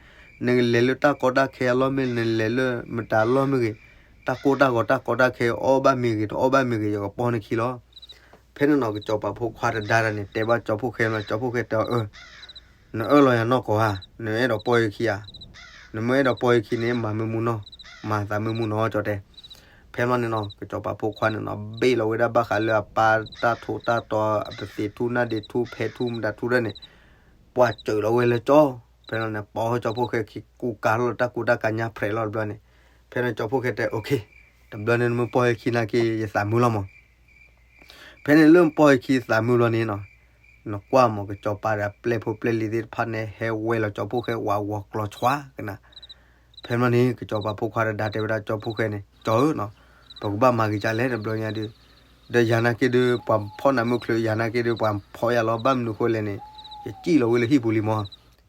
နကလဲၤလၢတၢ်ကီတၢ်ခဲအလီၢ်မ့ၢ်ဂ့ၤ နလဲၤလၢမတၤအလီၢ်မ့ၢ်ဂ့ၤ, တၢ်ကိၢ်တၢ်ဂီၤတၢ်ကီတၢ်ခဲအီၣ်ဘၣ်မ့ၢ်ဂ့ၤ တအီၣ်ဘၣ်မ့ၢ်ဂ့ၤ ယကပီၢ်နခံလီၤ. ဖဲန့ၣ်နီၤ ကစီၤပၤဖိခွါတဒါတဂၤန့ၣ် တဲဘၣ်ကၠီဖိၣ်ဃဲမး ကၠီဖိၣ်ဃဲတဲအီၤ အၢ နအၢၣ်လီၤယၤနီၢ်ကီၢ်ဧါ, နအဲၣ်ဒိးပီၢ်ယခံဧါ, နမ့ၢ်အဲၣ်ဒိးပီၢ်ယခံန့ၣ် မၤမ့ၢ်မူနီၢ်, မၤသးမ့ၢ်မူနီၢ် ကၠီတဲ. ဖဲန့ၣ်နီၤ ကစီၤပၤဖိခွါန့ၣ်နီၤ ဘ့ၣ်လီၤဝဲဒၣ်ဘၣ်ဃးလၢအပၢ်တၢ်ထူးတၢ်တီၤ အပသံးထူ နၢ်ဒ့းထူ ဖဲထူ မတၤထူဒၣ်န့ၣ် ပှၢ်စၢၤလီၤဝဲလၢကၠီ, ဖဲန့ၣ်န့ၣ် ပီၢ်ဟီၣ်ကၠီဖိၣ်ဃဲခံ ကူကၤထီၣ်လၢတၢ်ကူတၢ်ကၤညါဖြဲးလီၤတဘျီန့ၣ်, ဖဲန့ၣ်ကၠီဖိၣ်ဃဲတဲ okay, တဘျီန့ၣ်နမ့ၢ်ပီၢ်ယခံနာ်က့ ယသးမုာ်လီၤမး. ဖဲန့ၣ်လၢပီၢ်ယခံသးမုာ်လီၤန့ၣ်နီၤ, နကွၢ်မး ကစီၤပၤဒီးအပျဲၢ်ဖိပျဲၢ်လံၤသ့ၣ်တဖၣ်န့ၣ် ဟဲဝဲလီၤကၠီဖှိၣ်ဃဲဝးဝီၤကျီၤဆှါကနၤ. ဖဲန့ၣ်ဘျီန့ၣ် ကစီၤပၤဖိခွါတဒါတဲဝဲဒၣ်ကၠီဖှိၣ်ဃဲန့ၣ်, ကၠီဧၢနီၤ, ပကဘၣ်မၤဂ့ၤကလဲၣ်တဘျီညါဒီး, ဒီးယၤနာ်က့ဒီး ပှၤဖီၣ်နၤမုၢ်ချုး, ယၤနာ်က့ဒီး ပှၤဖီၣ်ယၤလီၤ, ဘၣ်မနုၤဃိလဲၣ်န့ၣ်, ယစံၣ်လီၤဝဲလၢဟံၣ်ပူၤလံမး.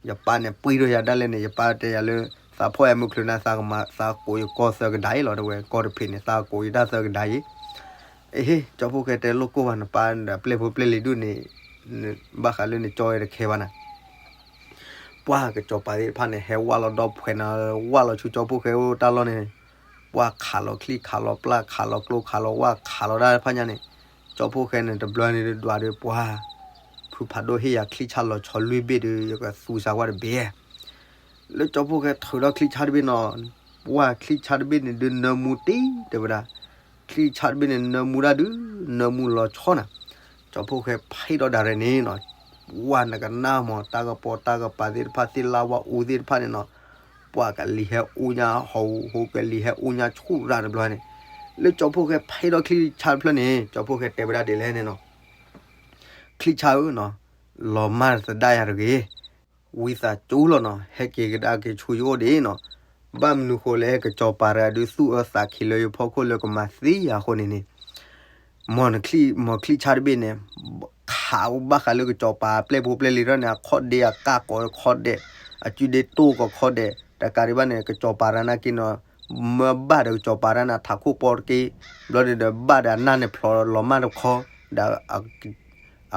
ယပၢ်န့ၣ်ပှ့ၤထီၣ်ယၤဒၣ်လဲာ်န့ၣ်, ယပၢ်တဲယၤလၢ သးဖီၣ်ယၤမုၢ်ချုးန့ၣ် သးကမၤ သးကိးယကီၢ်သၢကဒါအံၤလီၤ, တဲဝဲ ကီၢ်တဖံးန့ၣ် သးကိးယတၢ်သၢကဒါအံၤ. အ့ဟ့, ကၠီဖှိၣ်ဃဲတဲလိၣ်ကိၢ်ဘၣ်, နပၢ်ဒီးအပျဲၢ်ဖိပျဲၢ်လံၤဒူၣ်န့ၣ် ဘၣ်ဃးလၢနကၠီဝဲတခဲဘၣ်နၤ. ပှၢ်ကစီၤပၤသ့ၣ်တဖၣ်န့ၣ် ဟဲဝၢ်လီၤဒီဖှဲးနၤ, ဝၢ်လီၤဆူကၠီဖှိၣ်ဃဲအိၣ်တၢ်လီၢ်န့ၣ်, ပှၢ်ခးလီၤချံခးလီၤပျၢ် ခးလီၤကျိခးလီၤဝၢ် ခးလီၤတၢ်တဖၣ်ညါန့ၣ်, ကၠီဖှိၣ်ဃဲန့ၣ် တဘျီန့ၣ်ဒွးဒီးပှၢ်, ဖုဖးဒိၣ်ဟ့ၣ်ယၤချံဆၣ်လီၤဆီလွံၢ်ဘ့ၣ်ဒီး ယကသူစါကွၢ်တဘ့ၣ်. လၢကၠီဖှိၣ်ဃဲထုးထီၣ်ချံဆၣ်တဘ့ၣ်နီၤ, ပှၢ်ချံဆၣ်တဘ့ၣ်န့ၣ်ဒုးနၢမူတ့ၢ် တဲဝဲဒၣ်, ချံဆၣ်တဘ့ၣ်န့ၣ် နၢမူဒၣ်ဒုး နၢမူလီၤဆီနၤ. ကၠီဖှိၣ်ဃဲဖးထီၣ်ဒၣ်ရဲၣ်န့ၣ်နီၤ, ပှၢ်နကနၣ်မး တၢ်ကပီၤတၢ်ကပၤသ့ၣ်တဖၣ် သ့ၣ်လၣ်ဝၣ်အူသ့ၣ်တဖၣ်န့ၣ်နီၤ, ပှၢ်ကလံၤဟဲအူညါဟီၣ်ဟူ ကလံၤဟဲအူညါဆူၣ်ရၣ်တဘျီန့ၣ်, လၢကၠီဖှိၣ်ဃဲဖးထီၣ်ချံဆၣ်တဖျၢၣ်န့ၣ် ကၠီဖှိၣ်ဃဲတဲဝဲဒၣ်ဒ်လဲၣ်န့ၣ်နီၤ, ချံဆၣ်ဧၢနီၤ, လီၤမၢ်သဒၣ်ယၤတဂ့ၤ, ဝံသးစူၤလီၤနီၤ, ဟဲက့ၤကဒါက့ၤဆူယအိၣ်ဒံးနီၤ. ဘၣ်မနုၤဃိလဲၣ် ကစီၤပၤတဂၤဒုးသူၣ်အၢသးခံလၢယဖီခိၣ်လၢကမၤသံယၤအဃိန့ၣ်န့ၣ်, မ်နချံ မ်ချံဆၣ်တဘ့ၣ်န့ၣ် ခးဘၣ်ဃးလၢကစီၤပၤအပျဲၢ်ဖိပျဲၢ်လံၤထီၣ်န့ၣ် အခီၣ်ဒ့အကၢ်ကိးခီၣ်ဒဲး, အစုဒ့တိၢ်ကိးခီၣ်ဒဲး, တကးဒံးဘၣ်န့ၣ် ကစီၤပၤတဂၤနာ်က့နီၤ, မၢဘၣ်ဒီးကစီၤပၤတဂၤန့ၣ် ထးခိၣ်ပီတက့ၢ်, ဘျီန့ၣ်ဒီးဘၣ်ဒီးအနၢ်န့ၣ်ဖျိးလီၤမၢ်တခီ, ဒီး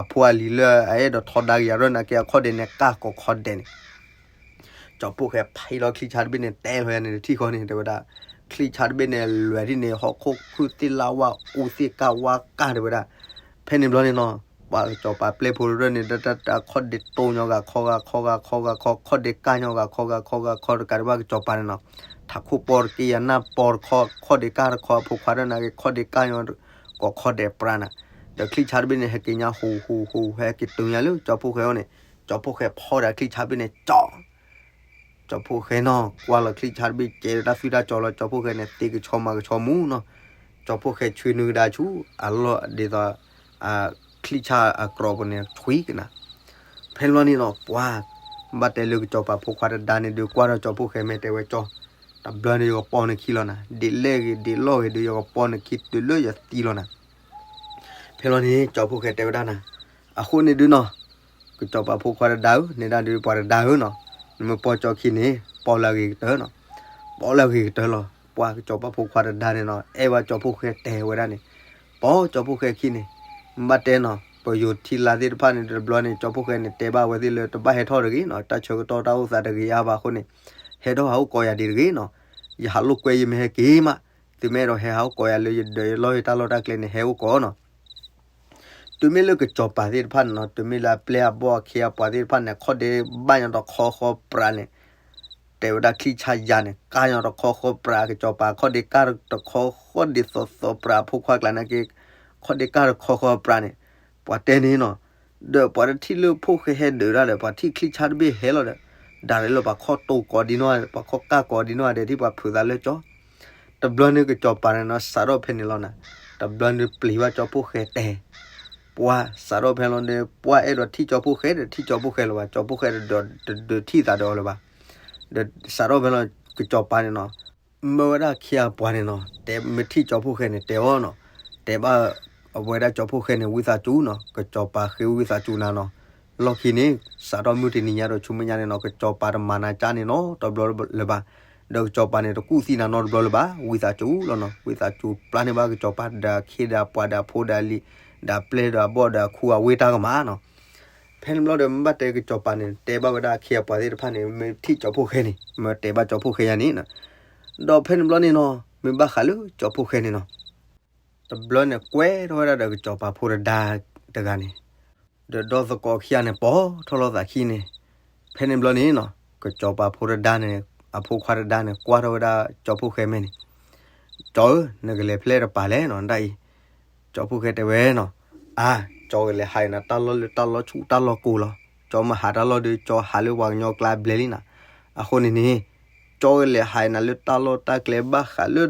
အဖိအလံၤလၢအအဲၣ်ဒိးထီဒါက့ၤယၤဒၣ်နာ်က့ အခီၣ်ဒဲးန့ၣ် ကၢ်ကိးခီၣ်ဒဲးန့ၣ်, ကၠီဖှိၣ်ဃဲဖးထီၣ်ချံဆၣ်တဘ့ၣ်န့ၣ် တဲလီၤယၤန့ၣ်တထံၣ်ဃီန့ၣ် တဲဝဲဒၣ်, ချံဆၣ်တဘ့ၣ်န့ၣ် လွဲၤဒ်န့ၣ် ဟီၣ်ခိၣ်ခုၣ်သ့ၣ်လၣ်ဝၣ်အူသ့ၣ်ကၢ်ဝါကၢ် တဲဝဲဒၣ်. ဖဲန့ၣ်ဘျီန့ၣ်နီၤ, ပှၤကစီၤပၤပျဲၢ်ဖိတဖၣ်န့ၣ် တၢ်တၢ်တၢ်ခီၣ်ဒ့တိၢ်ညီဂၤခီဂၤခီဂၤခီဂၤခီ, ခီၣ်ဒ့ကၢ်ညီဂၤခီဂၤခီဂၤခီ, တကးဒံးဘၣ်ကစီၤပၤန့ၣ်နီၤ, ထးခိၣ်ပီတက့ၢ် အနၢ်ပီတခီ, ခီၣ်ဒ့ကၢ်တခီ, အဖိခွါတဂၤနာ်က့ ခီၣ်ဒ့ကၢ်ညီ ကိးခီၣ်ဒဲးပြးနၤ, ဒီးချံဆၣ်တဘ့ၣ်န့ၣ် ဟဲက့ၤညါဟူးဟူးဟူး ဟဲက့ၤတုၤညါလၢကၠီဖှိၣ်ဃဲအအိၣ်န့ၣ်, ကၠီဖှိၣ်ဃဲဖီၣ်ဒီးချံဆၣ်တဘ့ၣ်န့ၣ် ကၠီ ကၠီဖှိၣ်ဃဲနီၤ ကွၢ်လီၤချံဆၣ်တဘ့ၣ် ကဲဒီးတၢ်သွံၣ်တၢ်စီၤလီၤ ကၠီဖှိၣ်ဃဲန့ၣ် သ့ကဆီမၤကဆီမူနီၤ, ကၠီဖှိၣ်ဃဲဆွံနုာ်ကဒါဆူ အလီၢ်ဒ်သိး ချံဆၣ်အကြီပူၤန့ၣ် ဆွံကနၤ. ဖဲန့ၣ်ဘျီန့ၣ်နီၤ ပှၤ ဘၣ်တဲလၢကစီၤပၤဖိခွါတဒါန့ၣ် ဒုးကွၢ်ဒီးကၠီဖှိၣ်ဃဲမ့ၢ်တဲဝဲကၠီ, တဘျီန့ၣ်ယကပီနခံလီၤနၤ, ဒ်လဲၣ်ဂ့ၤဒ်လဲၣ်ဂ့ၤဒီး ယကပီနခံတုၤလၢယသံလီၤနၤ. ဖဲလီၤန့ၣ် ကၠီဖှိၣ်ဃဲတဲဝဲဒၣ်နၤ, အဃိန့ၣ်ဒုနီၤ, ကစီၤပၤဖိခွါတဒါဧၢ, နဲဒၣ်ဒုးပှၤတဒါဧၢနီၤ, နမ့ၢ်ပီကၠီခံန့ၣ် ပီလၢအဂ့ၤကတၢၢ်နီၤ, ပီလၢအဂ့ၤကတၢၢ်လီၤ. ပှၤကစီၤပၤဖိခွါတဒါန့ၣ်နီၤ အဲၣ်ဝဲကၠီဖှိၣ်ဃဲတဲဝဲဒၣ်န့ၣ်, ပီကၠီဖှိၣ်ဃဲခံန့ၣ်, ဘၣ်တဲနီၤ ပယိၤထံလါသ့ၣ်တဖၣ်န့ၣ် တဘျီန့ၣ် ကၠီဖှိၣ်ဃဲန့ၣ် တဲဘၣ်ဝဲသ့ၣ်လၢတဘၣ်ဟဲထီၣ်တဂ့ၤနီၤ, တၢ်ဆၢကတီၢ်တၢ်အိၣ်သးတဂ့ၤအါဘၣ်အဃိန့ၣ်, ဟဲထီၣ်ဟးအိၣ်ကိးယၤဒံးတဂ့ၤနီၤ, ယဟးလိာ်ကွဲယမ့ၢ်ဟဲက့ၤမး, သုမ့ၢ်အဲၣ်ဒိးဟဲဟးအိၣ်ကိးယၤလၢယဒၢးယလီၢ်ယတၢ်လီၢ်တၢ်ကျဲန့ၣ် ဟဲအိၣ်ကိးနီၤ. တုၤမ့ၢ်လၢကစီၤပၤသ့ၣ်တဖၣ်န့ၣ်နီၤ, တုၤမ့ၢ်လၢအပျဲၢ်အဘီၣ်အခ့အပှၤသ့ၣ်တဖၣ်န့ၣ် ခီၣ်ဒ့ဘၣ်ညီတခီဃီပြးန့ၣ်, တဲဝဲဒၣ်ချံဆၣ်ယၤန့ၣ် ကၢ်ညီတခီဃီပြး ကစီၤပၤခီၣ်ဒ့ကၢ်တခီဃီဒ့သိးသိးပြး အဖိခွါကျါနာ်က့ ခီၣ်ဒ့ကၢ်တခီဃီပြးန့ၣ်, ပှၤတဲန့ၣ်နီၤ, ဒီးပှၤတထံၣ်လၢဖိၣ်ဃဲဟဲဒုးတၢ်ဒီး ပှၤထံၣ်ချံဆၣ်တဘ့ၣ်ဟဲလီၤဒီး, ဒၣ်လဲာ်လၢပှၤခီၣ်တိာ်ကိးဒံနီၢ် ပှၤခီၣ်ကၢ်ကိးဒံနီၢ်ဒဲး ထံၣ်ပှၤဖုးသးလၢကၠီ တဘျီန့ၣ်ကစီၤပၤန့ၣ်နီၤ စးထီၣ်ဖဲန့ၣ်လီၤနၤ, တဘျီန့ၣ်ပျံၤဘၣ်ကၠီဖှိၣ်ဃဲတဲ, ပှၤစးထီၣ်ဖဲလီၤန့ၣ် ပှၤအဲၣ်ဒိးထံၣ်ကၠီဖှိၣ်ဃဲဒီးထံၣ်ကၠီဖှိၣ်ဃဲလၢၤဘၣ်, ကၠီဖှိၣ်ဃဲတဒုးထံၣ်သးဒီးအီၤလၢၤဘၣ်. ဒီးစးထီၣ်ဖဲလီၤ ကစီၤပၤန့ၣ်နီၤ, မၢဝဲဒၣ်အခ့အပှၤန့ၣ်နီၤ, တဲမ့ၢ်ထံၣ်ကၠီဖှိၣ်ဃဲန့ၣ် တဲအီၤနီၤ, တဲဘၣ်အဝဲဒၣ်ကၠီဖှိၣ်ဃဲန့ၣ် ဝံသးစူၤနီၤ, ကစီၤပၤဃ့ဝံသးစူၤနၤနီၤ. လီၢ်ခံန့ၣ် စးထီၣ်မုၢ်တနံၤညါဒီးဆူမဲာ်ညါန့ၣ်နီၤ, ကစီၤပၤတမၤနၤကၠၢ်န့ၣ်နီတဘျီလၢၤဘၣ်. ဒီးကစီၤပၤန့ၣ် တကူၣ်သံနၤနီတဘျီလၢၤဘၣ်, ဝံသးစူၤလီၤနီၤ, ဝံသးစူၤပျၢ်န့ၢ်ဘၣ်ကစီၤပၤဒီးအခ့ဒီးအပှၤဒီးအဖိဒီးအလံၤ, ဒီးအပျဲၢ်ဒီးအဘီၣ်ဒီးအခူအဝ့ၢ်တၢ်ကမၣ်နီၤ. ဖဲန့ၣ်ဘျီဒီး မ့ၢ်ဘၣ်တဲကစီၤပၤန့ၣ် တဲဘၣ်ဝဲဒၣ်အခ့အပှၤသ့ၣ်တဖၣ်န့ၣ် မ့ၢ်ထံၣ်ကၠီဖှိၣ်ဃဲန့ၣ် မ့ၢ်တဲဘၣ်ကၠီဖှိၣ်ဃဲယါန့ၣ်, ဒီးဖဲန့ၣ်ဘျီန့ၣ်နီၤ, မ့ၢ်ဘၣ်ဃးလၢကၠီဖှိၣ်ဃဲန့ၣ်နီၤ, တဘျီန့ၣ်ကွဲထီၣ်ဝဲဒၣ်ဒီးကစီၤပၤဖိတဒါတဂၤန့ၣ်, ဒီးဒီသကိးခံဂၤန့ၣ် ပိာ်ထီၣ်လိာ်သးခံန့ၣ်, ဖဲန့ၣ်ဘျီန့ၣ်နီၤ, ကစီၤပၤဖိတဒါန့ၣ် အဖိခွါတဒါန့ၣ် ကွၢ်ထီၣ်ဝဲဒၣ်ကၠီဖှိၣ်ဃဲမဲာ်န့ၣ်, ကၠီဧၢ, နကလဲၤဖဲလဲၣ်တပၤလဲၣ်နီၤ ဒ်အံၤ. ကၠီဖှိၣ်ဃဲတဲဝဲနီၤ, အါ, ကၠီကလဲၤဟးအံၤနၤ တၢ်လီၢ်လၢတၢ်လီၢ်ဆူၣ်တၢ်လီၢ်ကိၤလီၤ. ကၠီမ့ၢ်ဟးတၢ်လီၢ်ဒီး ကၠီဟးလၢပှၤကညီကျါဘျဲၣ်လံနၤ. အဃိန့ၣ်န့ၣ်, ကၠီကလဲၤဟးအံၤနၤလၢတၢ်လီၢ်တၢ်ကျဲဘၣ်ဃးလၢ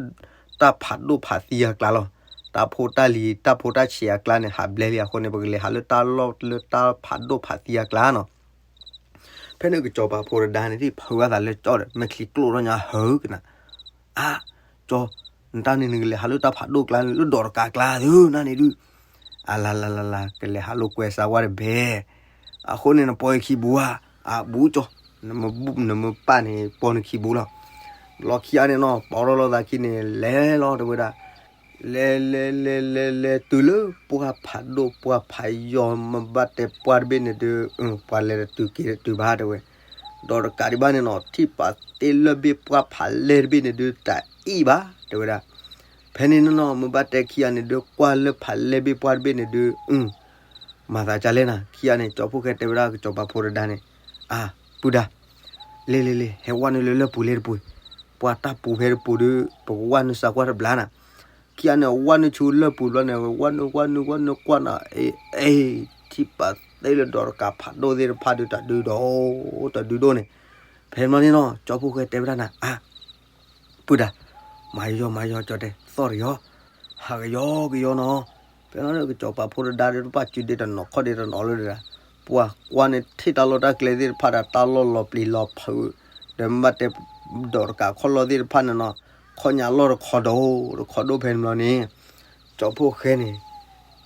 တၢ်ဖးဒိၣ်ဖးသံအကျါလီၤ. တၢ် တၢ်ဖိတၢ်လံၤ တၢ်ဖိတၢ်ဆံးအကျါန့ၣ် ဟးဘျဲလံအဃိန့ၣ် ပကလဲၤဟးလၢတၢ်လီၢ်လၢတၢ်ဖးဒိၣ်ဖးသံအကျါနီၤ. ဖဲန့ၣ်ကစီၤပၤဖိတဒါန့ၣ် သ့ၣ်ဖုးဝဲသးလၢကၠီဒီး မဲာ်ချံကျိၣ်ထီၣ်ညါဟၢကနၤ, အါ, ကၠီ, နတၢ်န့ၣ်နကလဲၤဟးလၢတၢ်ဖးဒိၣ်ကျါန့ၣ် လၢဒိးတကးကျါသုနၤန့ၣ်ဒုး, အလၤလၤလၤလၤ ကလဲၤဟးလိာ်ကွဲစါဝါတဘဲ, အဃိန့ၣ်နပိာ်ယခံဘူးဧါ, အဘူးကၠီ, နမ့ၢ်ပာ်န့ၣ်ပိာ်နခံဘူးလီၤ. လီၢ်ခံဂၤန့ၣ်နီၤ ပိာ်ထီၣ်လိာ်သးခံန့ၣ် လဲၤလီၤတဲဝဲဒၣ် လဲၤလဲၤလဲၤလဲၤလဲၤတုၤလၢပှၢ်ဖးဒိၣ်ပှၢ်ဖးယီၤ မ့ၢ်ဘၣ်တဲပှၢ်တဘ့ၣ်န့ၣ်ဒုး ပှၤလဲၤတတုၤက့ၤတတုၤဘၣ်တဲဝဲ, ဒီးတကးဒံးဘၣ်န့ၣ်နီၤ ထံၣ်ပာ်သ့လၢၢ်ဘ့ၣ်ပှၢ်ဖးလဲၢ်တဘ့ၣ်န့ၣ်ဒုး တအံၣ်ဘၣ်တဲဝဲဒၣ်. ဖဲန့ၣ်နီၤနီၤ မ့ၢ်ဘၣ်တဲခံဂၤန့ၣ်ဒုး ကွၢ်လၢဖးလဲၢ်ဘ့ၣ်ပှၢ်တဘ့ၣ်န့ၣ်ဒုး မၤသးဒ်လဲၣ်နၤ ခံဂၤန့ၣ် ကၠီဖိၣ်ဃဲတဲဝဲဒၣ်ကစီၤပၤဖိတဒါန့ၣ်, အါ, ပုၢ်ဒါ, လ့လ့လ့ ဟဲဝဲနုာ်လၢလၢၢ်ပူၤလ့တပူၤ, ပှၤတၢ်ပူၤဖဲတပူၤဒုး ပကဝဲနုာ်စးကွၢ်တဘျီနၤ. ခံဂၤန့ၣ် ဝဲနုာ်ဆူလၢၢ်ပူၤတဘျီန့ၣ် ဝဲနုာ်ဝဲနုာ်ဝဲနုာ်ကွၢ်နၤ အ့ အ့ ထံၣ်ပာ်သ့လၢဒိးတကးဖးဒိၣ်သ့ၣ်တဖၣ်ဒုးတၢ်ဒုးဒိၣ်, တၢ်ဒုးဒိၣ်န့ၣ်, ဖဲန့ၣ်နီၤ ကၠီဖိၣ်ဃဲတဲဝဲဒၣ်နၤ အါ ပုၢ်ဒါ, မၤယီၤမၤယီၤကၠီတဲ သီၣ်တယီၤ, ဟးကယီကယီနီၤ. ဖဲန့ၣ်ကစီၤပၤဖိတဒါဒီးတဘၣ်စုဒ့တနီၤခီၣ်ဒ့တနီၤလၢဒၣ်, ပှၤကွၢ်န့ၣ်ထံၣ်တၢ်လီၢ်တၢ်ကျဲသ့ၣ်တဖၣ်ဒီးတၢ်လီၢ်လီၤပျံၤလီၤဖုး, ဒီးမ့ၢ်ဘၣ်တဲဒိးတကးခီၣ်လီၢ်သ့ၣ်တဖၣ်န့ၣ်နီၤ, ခီၣ်ညါလီၢ်တခီဒိၣ်တခီဒိၣ်ဖဲန့ၣ်ဘျီန့ၣ်, ကၠီဖိၣ်ဃဲန့ၣ်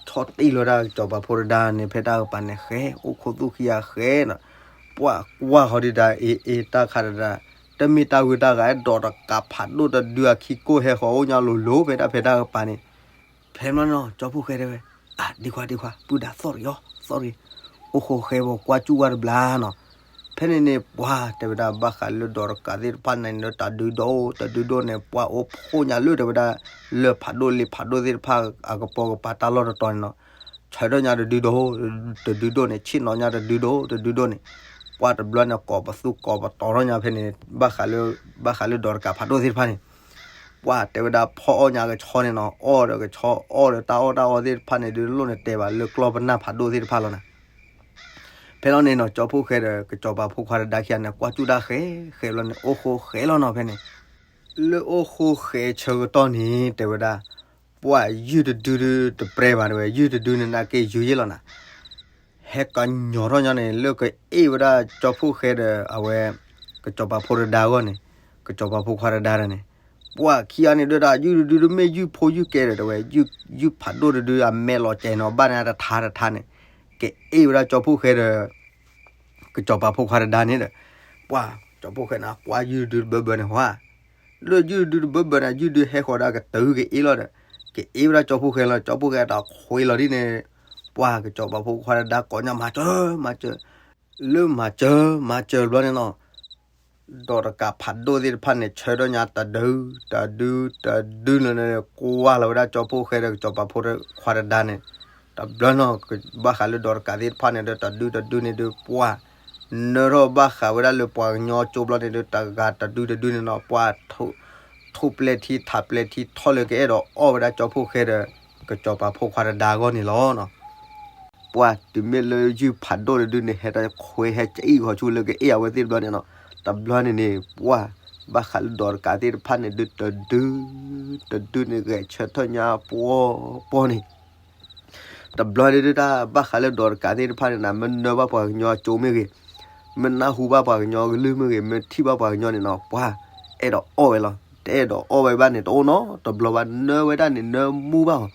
ဆီၣ်တံၢ်လီၤဒၣ်ကစီၤပၤဖိတဒါန့ၣ် ဖဲတၢ်ကပၤန့ၣ်ဃဲ အိၣ်ခိးသူၣ်ခံဂၤဃဲနီၤ, ပှၤကွၢ်ဃီဒုးဒၣ်အ့အ့တၢ်ခးတဒါ, တမ့ၢ်တၢ်ဂုၤတၢ်ဂၤ ဒိးတကးဖးဒိၣ်တဒုအခံကိၣ်ဟဲဃီၤအိၣ်ညါလိၤလိၤဖဲဒၣ်ဖဲတၢ်ကပၤန့ၣ်, ဖဲန့ၣ်နီၤ ကၠီဖိၣ်ဃဲတဲဝဲ, အါ ဒံခွါဒံခွါ ပုၢ်ဒါသီၣ်တယီၤ သီၣ်တယီၤ, အိၣ်ဃိဃဲဝဲကွၢ်စူၣ်ဝဲတဘျီနီၤ. ဖဲန့ၣ်န့ၣ် ပှၤတဲဝဲဒၣ်ဘၣ်ဃးလၢဒိးတကးသ့ၣ်တဖၣ်န့ၣ် တၢ်ဒုးဒိၣ်တၢ်ဒုးဒိၣ်န့ၣ် ပှၤအိၣ်ဖှိၣ်ညါလၢတဲဝဲဒၣ် လၢၢ်ဖးဒိၣ်လ့ဖးဒိၣ်သ့ၣ်တဖၣ်အကပိာ်ကပၤတၢ်လီၢ်တတီၤန့ၣ်နီၤ, ဆၢထၢၣ်ညါတဒုဒိၣ်တဒုဒိၣ်န့ၣ် ဆ့ၣ်နီၤညါတဒုဒိၣ်တဒုဒိၣ်န့ၣ်, ပှၤတဘျီန့ၣ် ကိးပသူကိးပတီၤထီၣ်ညါဖဲန့ၣ် ဘၣ်ဃးလၢ ဘၣ်ဃးလၢဒိးတကးဖးဒိၣ်သ့ၣ်တဖၣ်န့ၣ်, ပှၤတဲဝဲဒၣ်ဖီအီၣ်ညါကဆီန့ၣ်နီၤ အီၣ်ဒီးကဆီ အီၣ်ဒီးတၢ်အီၣ်တၢ်အီသ့ၣ်တဖၣ်န့ၣ် ဒုးလိၣ်န့ၣ်တဲဘၣ်လၢကျီၢ်ပနၢ်ဖးဒိၣ်သ့ၣ်တဖၣ်လီၤနၤ. ဖဲလီၤန့ၣ်နီၤ ကၠီဖိၣ်ဃဲဒီး ကစီၤပၤဖိခွါတဒါခံဂၤန့ၣ် ကွၢ်စူၣ်တၢ်ဃဲ ဃဲဘျီန့ၣ် အိၣ်ဃိဃဲလီၤနီၤဖဲန့ၣ်, လၢအိၣ်ဃိဃဲဆၢကတီၢ်န့ၣ် တဲဝဲဒၣ်, ပှၤယုၢ်တဒုဒုတပြဲဘၣ်တဲဝဲ ယုၢ်တဒုန့ၣ်နာ်က့ယုၢ်ယ့ၣ်လီၤနၤ ဟဲကညီၤထီၣ်ညီန့ၣ် လၢကအ့ၣ်ဝဲဒၣ်ကၠီဖိၣ်ဃဲဒီး အဝဲ ကစီၤပၤဖိတဒါအဂီၢ်န့ၣ်, ကစီၤပၤဖိခွါတဒါဒီးန့ၣ်, ပှၤခံဂၤန့ၣ်ဒုးဒၣ် ယုၢ်တဒုတမ့ၢ်ယုၢ်ဖိယုၢ်ကဲဒီးတဲဝဲ, ယုၢ်ဖးဒိၣ်တဒုအမဲာ်လီၤကဲနီၤ ဘၣ်န့ၣ်တထါတထါန့ၣ်, ကအ့ၣ်ဝဲဒၣ်ကၠီဖိၣ်ဃဲဒီး ကစီၤပၤဖိခွါတဒါန့ၣ်ဒီး, ပှၤ ကၠီဖိၣ်ဃဲန့ၣ် ကွၢ်ယုၢ်တဒုတဘၢဘၢန့ၣ်ဟါ လၢယုၢ်တဒုတဘၢဘၢန့ၣ် ယုၢ်တဒုဟဲဃီၤဒီးကတုၤက့ၤအ့ၣ်လီၤဒီး, က့ၤအ့ၣ်ဝဲဒၣ်ကၠီဖိၣ်ဃဲလီၤ ကၠီဖိၣ်ဃဲတၢ်ခွ့လီၤဒ်န့ၣ်, ပှၤကစီၤပၤဖိခွါတဒါကိးညါမၤစၢၤ မၤစၢၤ, လၢမၤစၢၤ မၤစၢၤဘျီန့ၣ်နီၤ, ဒိးတကးဖးဒိၣ်သ့ၣ်တဖၣ်န့ၣ် ဆၢထီၣ်ညါတဒု တဒု တဒုန့ၣ် ကွၢ်လီၤဝဲဒၣ်ကၠီဖိၣ်ဃဲဒီးကစီၤပၤဖိခွါတဒါန့ၣ်, တဘျီနီၤ ဘၣ်ဃးလၢဒိးတကးသ့ၣ်တဖၣ်န့ၣ်ဒီး တဒုတဒုန့ၣ်ဒီး ပှၤ နၢထီၣ်ဘၣ်ဃးဝဲဒၣ်လၢပှၤကညီကၠိဘျီန့ၣ်ဒီး တဂၤတဒုတဒုန့ၣ်နီၤ ပှၤ ထိၣ်ပျဲၢ်ထံထးပျဲၢ်ထံထီၣ်လၢ ကအဲၣ်ဒိးအီၣ်ဝဲဒၣ်ကၠီဖိၣ်ဃဲဒီး ကစီၤပၤဖိခွါတဒါအဂီၢ်န့ၣ်လီၤ. ပှၤတုၤမ့ၢ်လၢယုၢ်ဖးဒိၣ်တဒုန့ၣ် ဟဲတခွ့ဟဲကအံၣ်ဃီၤဆူလၢကအ့ၣ်အဝဲသ့ၣ်တဘျီန့ၣ်နီၤ, တဘျီန့ၣ်န့ၣ် ပှၤ ဘၣ်ဃးလၢဒိးတကးသ့ၣ်တဖၣ်န့ၣ်ဒီး တဒု တဒုန့ၣ် ဂဲၤဆၢထၢၣ်ညါပှီၤပှီၤန့ၣ် တဘျီဒုးဒၣ်ဘၣ်ဃးလၢဒိးတကးသ့ၣ်တဖၣ်န့ၣ် မ့ၢ်နၢဘၣ်ပှၤကညီကၠိမ့ၢ်ဂ့ၤ, မ့ၢ်နၢ်ဟူဘၣ်ပှၤကညီကလုၢ်မ့ၢ်ဂ့ၤ, မ့ၢ်ထံၣ်ဘၣ်ပှၤကညီန့ၣ်နီၤ ပှၤ အဲၣ်ဒိးအီၣ်ဝဲလီၤ. တအဲၣ်ဒိးအီၣ်ဝဲဘၣ်န့ၣ် တအိၣ်နီတဘျီဘၣ်, နၢဝဲဒၣ်န့ၣ်နၢမူဘၣ်အီၤ.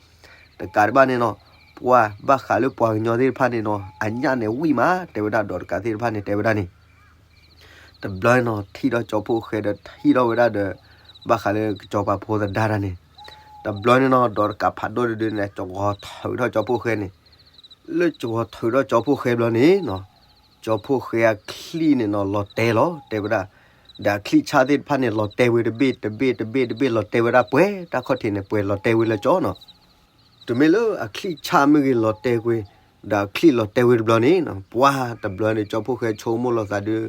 တကးဒံးဘၣ်န့ၣ်နီၤ ပှၤဘၣ်ဃးလၢပှၤကညီသ့ၣ်တဖၣ်န့ၣ်နီၤ အညၣ်န့ၣ်ဝံၣ်မး တဲဝဲဒၣ်ဒိးတကးသ့ၣ်တဖၣ်န့ၣ် တဲဝဲဒၣ်န့ၣ် တဘျီနီၤ ထံၣ်ဒီးကၠီဖိၣ်ဃဲဒီးထံၣ်ထီၣ်ဝဲဒၣ်ဒီး ဘၣ်ဃးလၢကစီၤပၤဖိသဒါတၢ်န့ၣ်, တဘျီန့ၣ်နီၤ ဒိးတကးဖးဒိၣ်တဒုန့ၣ် ကဝီၤထုးထီၣ်ကၠီဖိၣ်ဃဲန့ၣ်, လၢကဝီၤထုးထီၣ်ကၠီဖိၣ်ဃဲဘျီန့ၣ်နီၤ ကၠီဖိၣ်ဃဲအချံၣ်န့ၣ်နီၤ လီၤတဲာ်လီၤ တဲဝဲဒၣ်, ဒီးအချံၣ်ဆၣ်သ့ၣ်တဖၣ်န့ၣ် လီၤတဲာ်ဝဲတဘ့ၣ်တဘ့ၣ်တဘ့ၣ်တဘ့ၣ် လီၤတဲာ်ဝဲဒၣ်ပှဲၤ တၢ်ခီၣ်ထံးန့ၣ် ပှဲၤလီၤတဲာ်ဝဲလၢကၠီနီၤ တုၤမ့ၢ်လၢအချံၣ်ဆၣ်မ့ၢ်ဂ့ၤလီၤတဲာ်ကွံာ်, ဒီးအချံၣ်လီၤတဲာ်ဝဲတဘျီန့ၣ်နီၤ ပှၤတဘျီန့ၣ် ကၠီဖိၣ်ဃဲဆိကမိၣ်လီၤသးဒုး,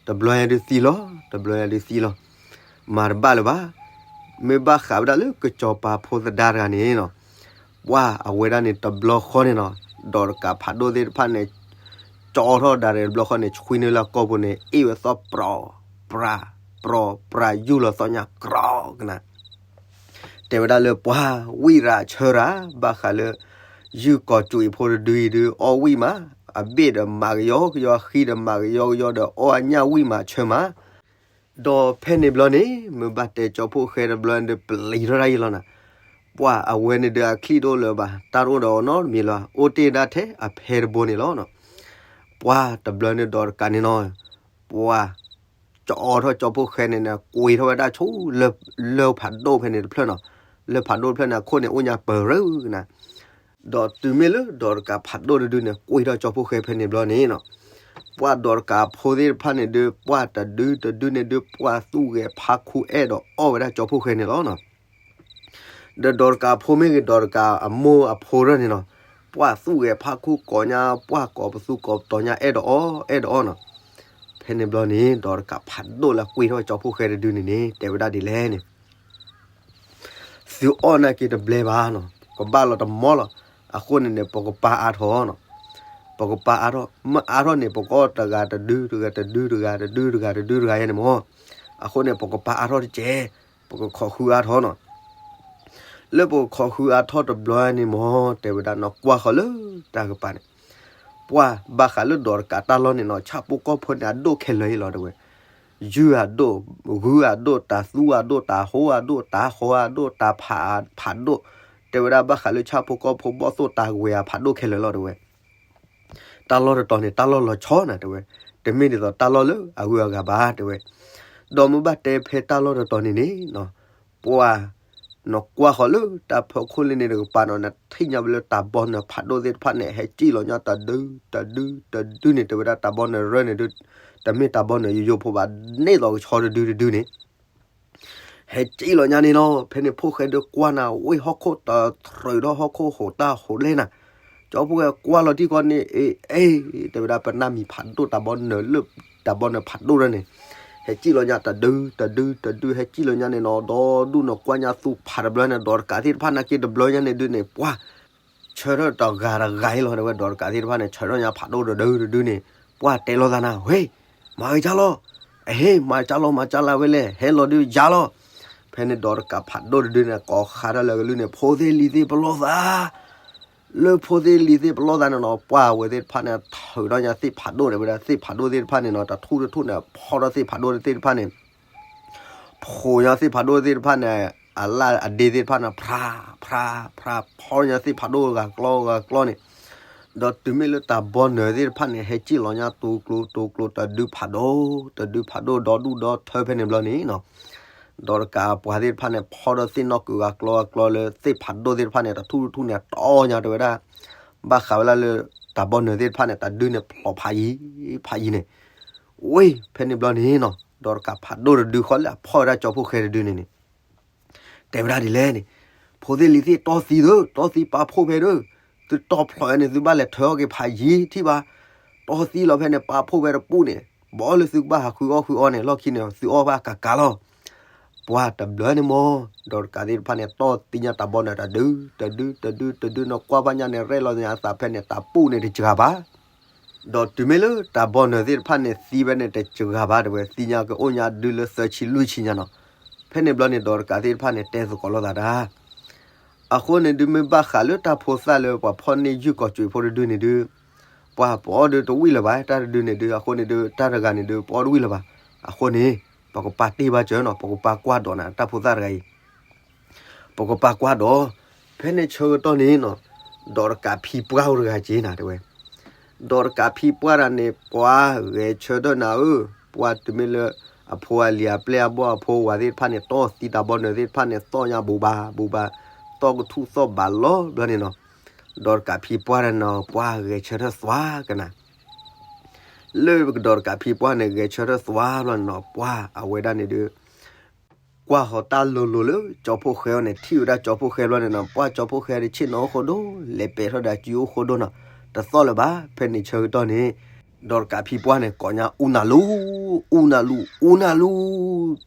တဘျီညါဒုးသံလီၤ, တဘျီညါဒုးသံလီၤ, မၤတဘၣ်လၢၤဘၣ်, မ့ၢ်ဘၣ်ဃးဝဲဒၣ်လၢကစီၤပၤဖိသဒါတဂၤန့ၣ်နီၤ, ပှၤအဝဲဒၣ်န့ၣ်တဘျီဃီန့ၣ်နီၤ, ဒိးတကးဖးဒိၣ်သ့ၣ်တဖၣ်န့ၣ် ကၠီထီၣ်ဒၣ်န့ၣ်တဘျီဃီန့ၣ် ဆွံနုာ်လၢအကိာ်ပူၤန့ၣ် အ့ၣ်ဝဲသီၣ်ပြီၤ, ပြၤ, ပြီၤ, ပြၤ ယူၢ်လီၤသီၣ်ညါကြီကနၤ တဲ တဲဝဲဒၣ်လၢပှၢ်ဝံၣ်ရၤဆၢရၤ ဘၣ်ဃးလၢ ယုၢ်ကီၢ်စူးအဖိတဒုအံၤဒုး အီၣ်ဝံၣ်မး, အဘ့ၣ်ဒီးမးကယီကယီ အဃံဒီးမးကယီကယီဒီး အီၣ်အညၣ်ဝံၣ်မးဆၢမး. ဒီးဖဲန့ၣ်ဘျီန့ၣ် မ့ၢ်ဘၣ်တဲကၠီဖှိၣ်ဃဲတဘျီန့ၣ်ဒုး ပျံၤထီၣ်ဒၣ်ယံလီၤနၤ. ပှၢ်အဝဲန့ၣ်ဒုးအချံၣ်တအိၣ်လၢၤဘၣ်, တၢ်တအိၣ်ဒီးအီၤနီတမံၤလၢၤဘၣ်, အိၣ်တ့ၢ်ဒၣ်ထဲအဖဲတဘိန့ၣ်လီၤ. ပှၢ်တဘျီန့ၣ်ဒီးတကးန့ၣ်နီၤ, ပှၢ် ကအိးထီၣ်ကၠီဖှိၣ်ဃဲန့ၣ်န့ၣ် ကွံာ်ထီၣ်ဝဲဒၣ်ဆူ လၢဖးဒိၣ်ဖဲန့ၣ်တဖျၢၣ်နီၤ. လၢဖးဒိၣ်တဖျၢၣ်န့ၣ် အခိၣ်န့ၣ်အိၣ်ညါပၢၤရၢကနၤ. ဒီးတုၤမ့ၢ်လၢဒီးတကးဖးဒိၣ်တဒုန့ၣ် ကွံာ်ထီၣ်ကၠီဖှိၣ်ဃဲဖဲန့ၣ်ဘျီန့ၣ်နီၤ, ပှၢ်ဒီးတကးဖိသ့ၣ်တဖၣ်န့ၣ်ဒုး ပှၢ်တဒုတဒုန့ၣ်ဒုး ပှၢ်သူၣ်ဂဲၤဖးခူအဲၣ်ဒိးအီၣ်ဝဲဒၣ်ကၠီဖှိၣ်ဃဲန့ၣ်လီၤ. ဒီးဒီးတကးဖိမ့ၢ်ဂ့ၤ ဒီးတကးအမိၢ်အဖိရၢၢ်န့ၣ်နီၤ, ပှၢ်သူၣ်ဂဲၤဖးခူကိးညါ ပှၢ်ကိးပသူကိးပတီၤညါ အဲၣ်ဒိးအီၣ် အဲၣ်ဒိးအီၣ်နီၤ. ဖဲန့ၣ်ဘျီန့ၣ် ဒီးတကးဖးဒိၣ်လၢကွံာ်ထီၣ်ကၠီဖှိၣ်ဃဲတဒုန့ၣ်န့ၣ် တဲဝဲဒၣ်ဒ်လဲၣ်န့ၣ်, သုအီၣ်နာ်က့တဘျဲဘၣ်နီၤ, ကဘၣ်လီၤတမီလီၤ. အဃိန့ၣ်န့ၣ် ပကပာ်အါထီၣ်နီၤ. ပကပာ်အါထီၣ်, မ့ၢ်အါထီၣ်န့ၣ် ပကအီၣ်တဂၤတဒု တဂၤတဒု တဂၤတဒု တဂၤတဒု တဂၤယဲန့ၣ်မ့ၢ်. အဃိန့ၣ် ပကပာ်အါထီၣ်တက့ၢ်, ပကခိးဃုအါထီၣ်နီၤ. လၢပကခိးဃုအါထီၣ်တဘျီန့ၣ်မ့ၢ် တဲဝဲဒၣ်နီၤကွၢ်ဃီၤလၢတၢ်ကပၤန့ၣ်, ပှၢ်ဘၣ်ဃးလၢဒီးတကးတၢ်လီၢ်န့ၣ်နီၤ ဆၣ်ဖိကီၢ်ဖိန့ၣ် အဒိၣ်ခဲလၢာ်အံၤလီၤတဲဝဲ. ယုၢ်အဒိၣ်, ဂုၢ်အဒိၣ်, တၤသူအဒိၣ်, တၤဟိအဒိၣ်, တၤဃီအဒိၣ်, တၤဖးဖးဒိၣ်, တဲဝဲဒၣ်ဘၣ်ဃးလၢဆၣ်ဖိကီၢ်ဖိဘီၣ်သိၣ်တၤဝဲၤအဖးဒိၣ်ခဲလၢာ်လီၤတဲဝဲ. တၢ်လီၢ်တတီၤန့ၣ် တၢ်လီၢ်လီၤဆီနၤတဲဝဲ, တမ့ၢ်ဒ်သိးတၢ်လီၢ်လၢအဂုၤအဂၤဘၣ်တဲဝဲ. ဒီးမ့ၢ်ဘၣ်တဲဖဲတၢ်လီၢ်တတီၤန့ၣ်န့ၣ်, ပှၢ်, နကွၢ်ဃီၤလၢတၢ်ဖီခိၣ်လၢန့ၣ်တကပၤနီၤ နထံၣ်ညါဝဲလၢတၢ်ဘီနၢၤဖးဒိၣ်သ့ၣ်တဖၣ်န့ၣ် ဟဲစံၣ်လီၤညါတဒု, တဒု, တဒုန့ၣ် တဲဝဲဒၣ်တၢ်ဘီနၢၤရၢၢ်န့ၣ်ဒုး, တမ့ၢ်တၢ်ဘီနၢၤယိယိဖိဘၣ်, န့ၢ်သိးကဆီတဒုတဒုန့ၣ် ဟဲစံၣ်လီၤညါန့ၣ်လီၤ. ဖဲန့ၣ်ဖိၣ်ဃဲဒုးကွၢ်နၤ ဝ့ၢ်ဟီၣ်ခိၣ်တတြၢၤဒီးဟီၣ်ခိၣ်ဟူးတၢ်ဟူးလဲၢ်နၤ, ကၠီဖှိၣ်ဃဲကွၢ်လီၤတံၢ်ဃီန့ၣ် အ့ အ့ တဲဝဲဒၣ်ပနၢ်မံၤဖးဒိၣ်တၢ်ဘီနၢၤလၢ, တၢ်ဘီနၢၤဖးဒိၣ်ဒၣ်န့ၣ်, ဟဲစံၣ်လီၤညါတဒု, တဒု, တဒု ဟဲစံၣ်လီၤညါန့ၣ်နီၤ ဒီဒူၣ်နီၤကွၢ်ညါသူဖးတဘျီန့ၣ် ဒီးတကးသ့ၣ်တဖၣ်နာ်က့တဘျီညါန့ၣ်ဒုးန့ၣ် ပှၢ် ဆၢထၢၣ်တဂၤတဂၤအံၤလီၤ တဲဝဲ ဒီးတကးသ့ၣ်တဖၣ်န့ၣ် ဆၢထၢၣ်ညါဖးဒိၣ်တဒုတဒုန့ၣ် ပှၢ်တဲလိာ်သးနၤ ဝ့ၢ်, မၤဂ့ၤကၢ်လီၤ, အဟ့ၣ် မၤကၢ်လီၤ မၤကၢ်လီၤဝဲလဲၣ် ဟဲလီၤဒုးယၤလီၤ. ဖဲန့ၣ်ဒီးတကးဖးဒိၣ်တဒုန့ၣ် ကိးဃးတၢ်လၢကလုၢ်န့ၣ် ဖိသ့ၣ်လံၤသ့ၣ်ပလီၢ်သး လၢဖိသ့ၣ်လံၤသ့ၣ်ပလီၢ်သးန့ၣ်နီၤ ပှၢ်အဝဲသ့ၣ်တဖၣ်န့ၣ် ထုးထီၣ်ညါသ့ၣ်ဖးဒိၣ်န့ၣ်ဝဲဒၣ် သ့ၣ်ဖးဒိၣ်သ့ၣ်တဖၣ်န့ၣ်နီၤ တထူၣ်တထူၣ်န့ၣ် ဖီထီၣ်သ့ၣ်ဖးဒိၣ်သ့ၣ်တဖၣ်န့ၣ် ဖိးညါသ့ၣ်ဖးဒိၣ်သ့ၣ်တဖၣ်န့ၣ် အလၣ်အဒ့သ့ၣ်တဖၣ်န့ၣ် ဖြါ, ဖြါ, ဖြါ, ဖီထီၣ်ညါသ့ၣ်ဖးဒိၣ်ဂၤကျီဂၤကျီန့ၣ်, ဒီးတုၤမ့ၢ်လၢတၢ်ဘီနၢၤသ့ၣ်တဖၣ်န့ၣ် ဟဲစံၣ်လီၤညါတိၤကျိၤတိၤကျိၤ တဒုဖးဒိၣ်, တဒုဖးဒိၣ်ဒီဒူၣ်ဒီထၢဖဲန့ၣ်ဘျီန့ၣ်နီၤ ဒီးတကးပှၤသ့ၣ်တဖၣ်န့ၣ် ဖီထီၣ်သ့ၣ်နီၣ်ကုၤဂၤကျီဂၤကျီလၢသ့ၣ်ဖးဒိၣ်သ့ၣ်တဖၣ်န့ၣ် တထူၣ်တထူၣ်န့ၣ် တီညါတဲဝဲဒၣ်, ဘၣ်ဃးဝဲဒၣ်လၢ တၢ်ဘီနၢၤသ့ၣ်တဖၣ်န့ၣ် တဒုန့ၣ် ဖျိးဖးယံၤ, ဖးယံၤန့ၣ်, ဝ့ၢ် ဖဲန့ၣ်ဘျီန့ၣ်နီၤ ဒီးတကးဖးဒိၣ်တဒုဃီလၢအဖီၣ်ဝဲဒၣ်ကၠီဖှိၣ်ဃဲတဒုန့ၣ်န့ၣ် တဲဝဲဒၣ်ဒ်လဲၣ်န့ၣ်, ဖိသ့ၣ်လံၤသ့ၣ်တီၢ်သံသၢ, တီၢ်သံပာ်ဖှိၣ်ဖဲဒၢ, သုတီၢ်ဖျိးန့ၣ် သုဘၣ်လဲၤထၢအီၣ်က့ၤဖးယံၤထံၣ်ဘၣ်, တီၢ်သံလီၤဖဲန့ၣ် ပာ်ဖှိၣ်ဖဲတပူၤန့ၣ်, ဘၣ်လၢသုကဘၣ်ဟးဃုအီၣ်ဃုအီန့ၣ် လီၢ်ခံန့ၣ် သုအီၣ်ဘၣ်ကးကးလီၤ. ပှၢ်တဘျီန့ၣ်မ့ၢ် ဒီးတကးသ့ၣ်တဖၣ်န့ၣ် တီၢ်သံညါတၢ်ဘီနၢၤတဒု, တဒု, တဒု, တဒု နီၤကွၢ်ဖးညါန့ၣ် ရဲၣ်လီၤညါအသးဖဲန့ၣ် တၢ်ပူၤန့ၣ်တစှၤဘၣ် ဒီးတုၤမ့ၢ်လၢတၢ်ဘီနၢၤသ့ၣ်တဖၣ်န့ၣ် သံဝဲန့ၣ်တစှၤဘၣ်တဲဝဲ သံညါကအိၣ်ညါဒုလၢသၢဆံလွံၢ်ဆံညါနီၤ, ဖဲန့ၣ်ဘျီန့ၣ် ဒီးတကးသ့ၣ်တဖၣ်န့ၣ် တဲသကိးလိာ်သးတၢ်, အဃိန့ၣ်ဒုးမ့ၢ်ဘၣ်ဃးလၢတၢ်ဖိသၣ်လၢ ပှၤဖီၣ်န့ၢ်ယုၢ်ကီၢ်စူးဖိတဒုန့ၣ်ဒုး, ပှၤပအီၣ်ဒုးတဝံၣ်လၢၤဘၣ် တၢ်တဒုန့ၣ်ဒုး အဃိန့ၣ်ဒုး တၢ်တဂၤန့ၣ်ဒုး ပအီၣ်တဝံၣ်လၢၤဘၣ်, အဃိန့ၣ် ပကပာ်တ့ၢ်ဘၣ်စၢၤနီၤ ပကပာ်ကွၢ်ဒိးနၤ တၢ်ဖိသၣ်တဂၤအံၤ ပကပာ်ကွၢ်ဒီး, ဖဲန့ၣ်ဆၢကတီၢ်န့ၣ်နီၤ, ဒီးတကးဖံပှၢ်အိၣ်တဂၤက့ၤနၤတဲဝဲ, ဒီးတကးဖံပှၢ်တဂၤန့ၣ် ပှၤဂဲၤဆၢထၢၣ်နၤဧၢ, ပှၤတုၤမ့ၢ်လၢ အဖိအလံၤအပျဲၢ်အဘီၣ်အဖိဝၤသ့ၣ်တဖၣ်န့ၣ် တီၢ်သံတၢ်ဘီနၢၤသ့ၣ်တဖၣ်န့ၣ် သီၣ်ညါဘူးဘၣ်ဘူးဘၣ်, သီၣ်ကထူၣ်သီၣ်ဘၣ်လီၤဘျီန့ၣ်နီၤ, ဒီးတကးဖံပှၢ်တဂၤန့ၣ် ပှၤဂဲၤဆၢထၢၣ်သွါကနၤ လၢကဒီးတကးဖံပှၢ်န့ၣ် ဂဲၤဆၢထၢၣ်သွါဘျီန့ၣ်နီၤ ပှၤအဝဲဒၣ်န့ၣ်ဒုး ကွၢ်ဃီၤတၢ်လိၤလိၤလၢ ကၠီဖှိၣ်ဃဲအံၤန့ၣ် ထံၣ်ဝဲဒၣ်ကၠီဖှိၣ်ဃဲဘျီန့ၣ်နီၤ ပှၤကၠီဖှိၣ်ဃဲတဆ့ၣ်နီၤအိၣ်ဃိဒိၣ် လဲၤပဲာ်ထီၣ်ဒၣ်စုအိၣ်ဃိဒိၣ်နီၤ တသီၣ်လၢၤဘၣ် ဖဲန့ၣ်ဆၢကတီၢ်န့ၣ် ဒီးတကးဖံပှၢ်န့ၣ် ကိးညါအူနၤလူ, အူနၤလူ, အူနၤလူ,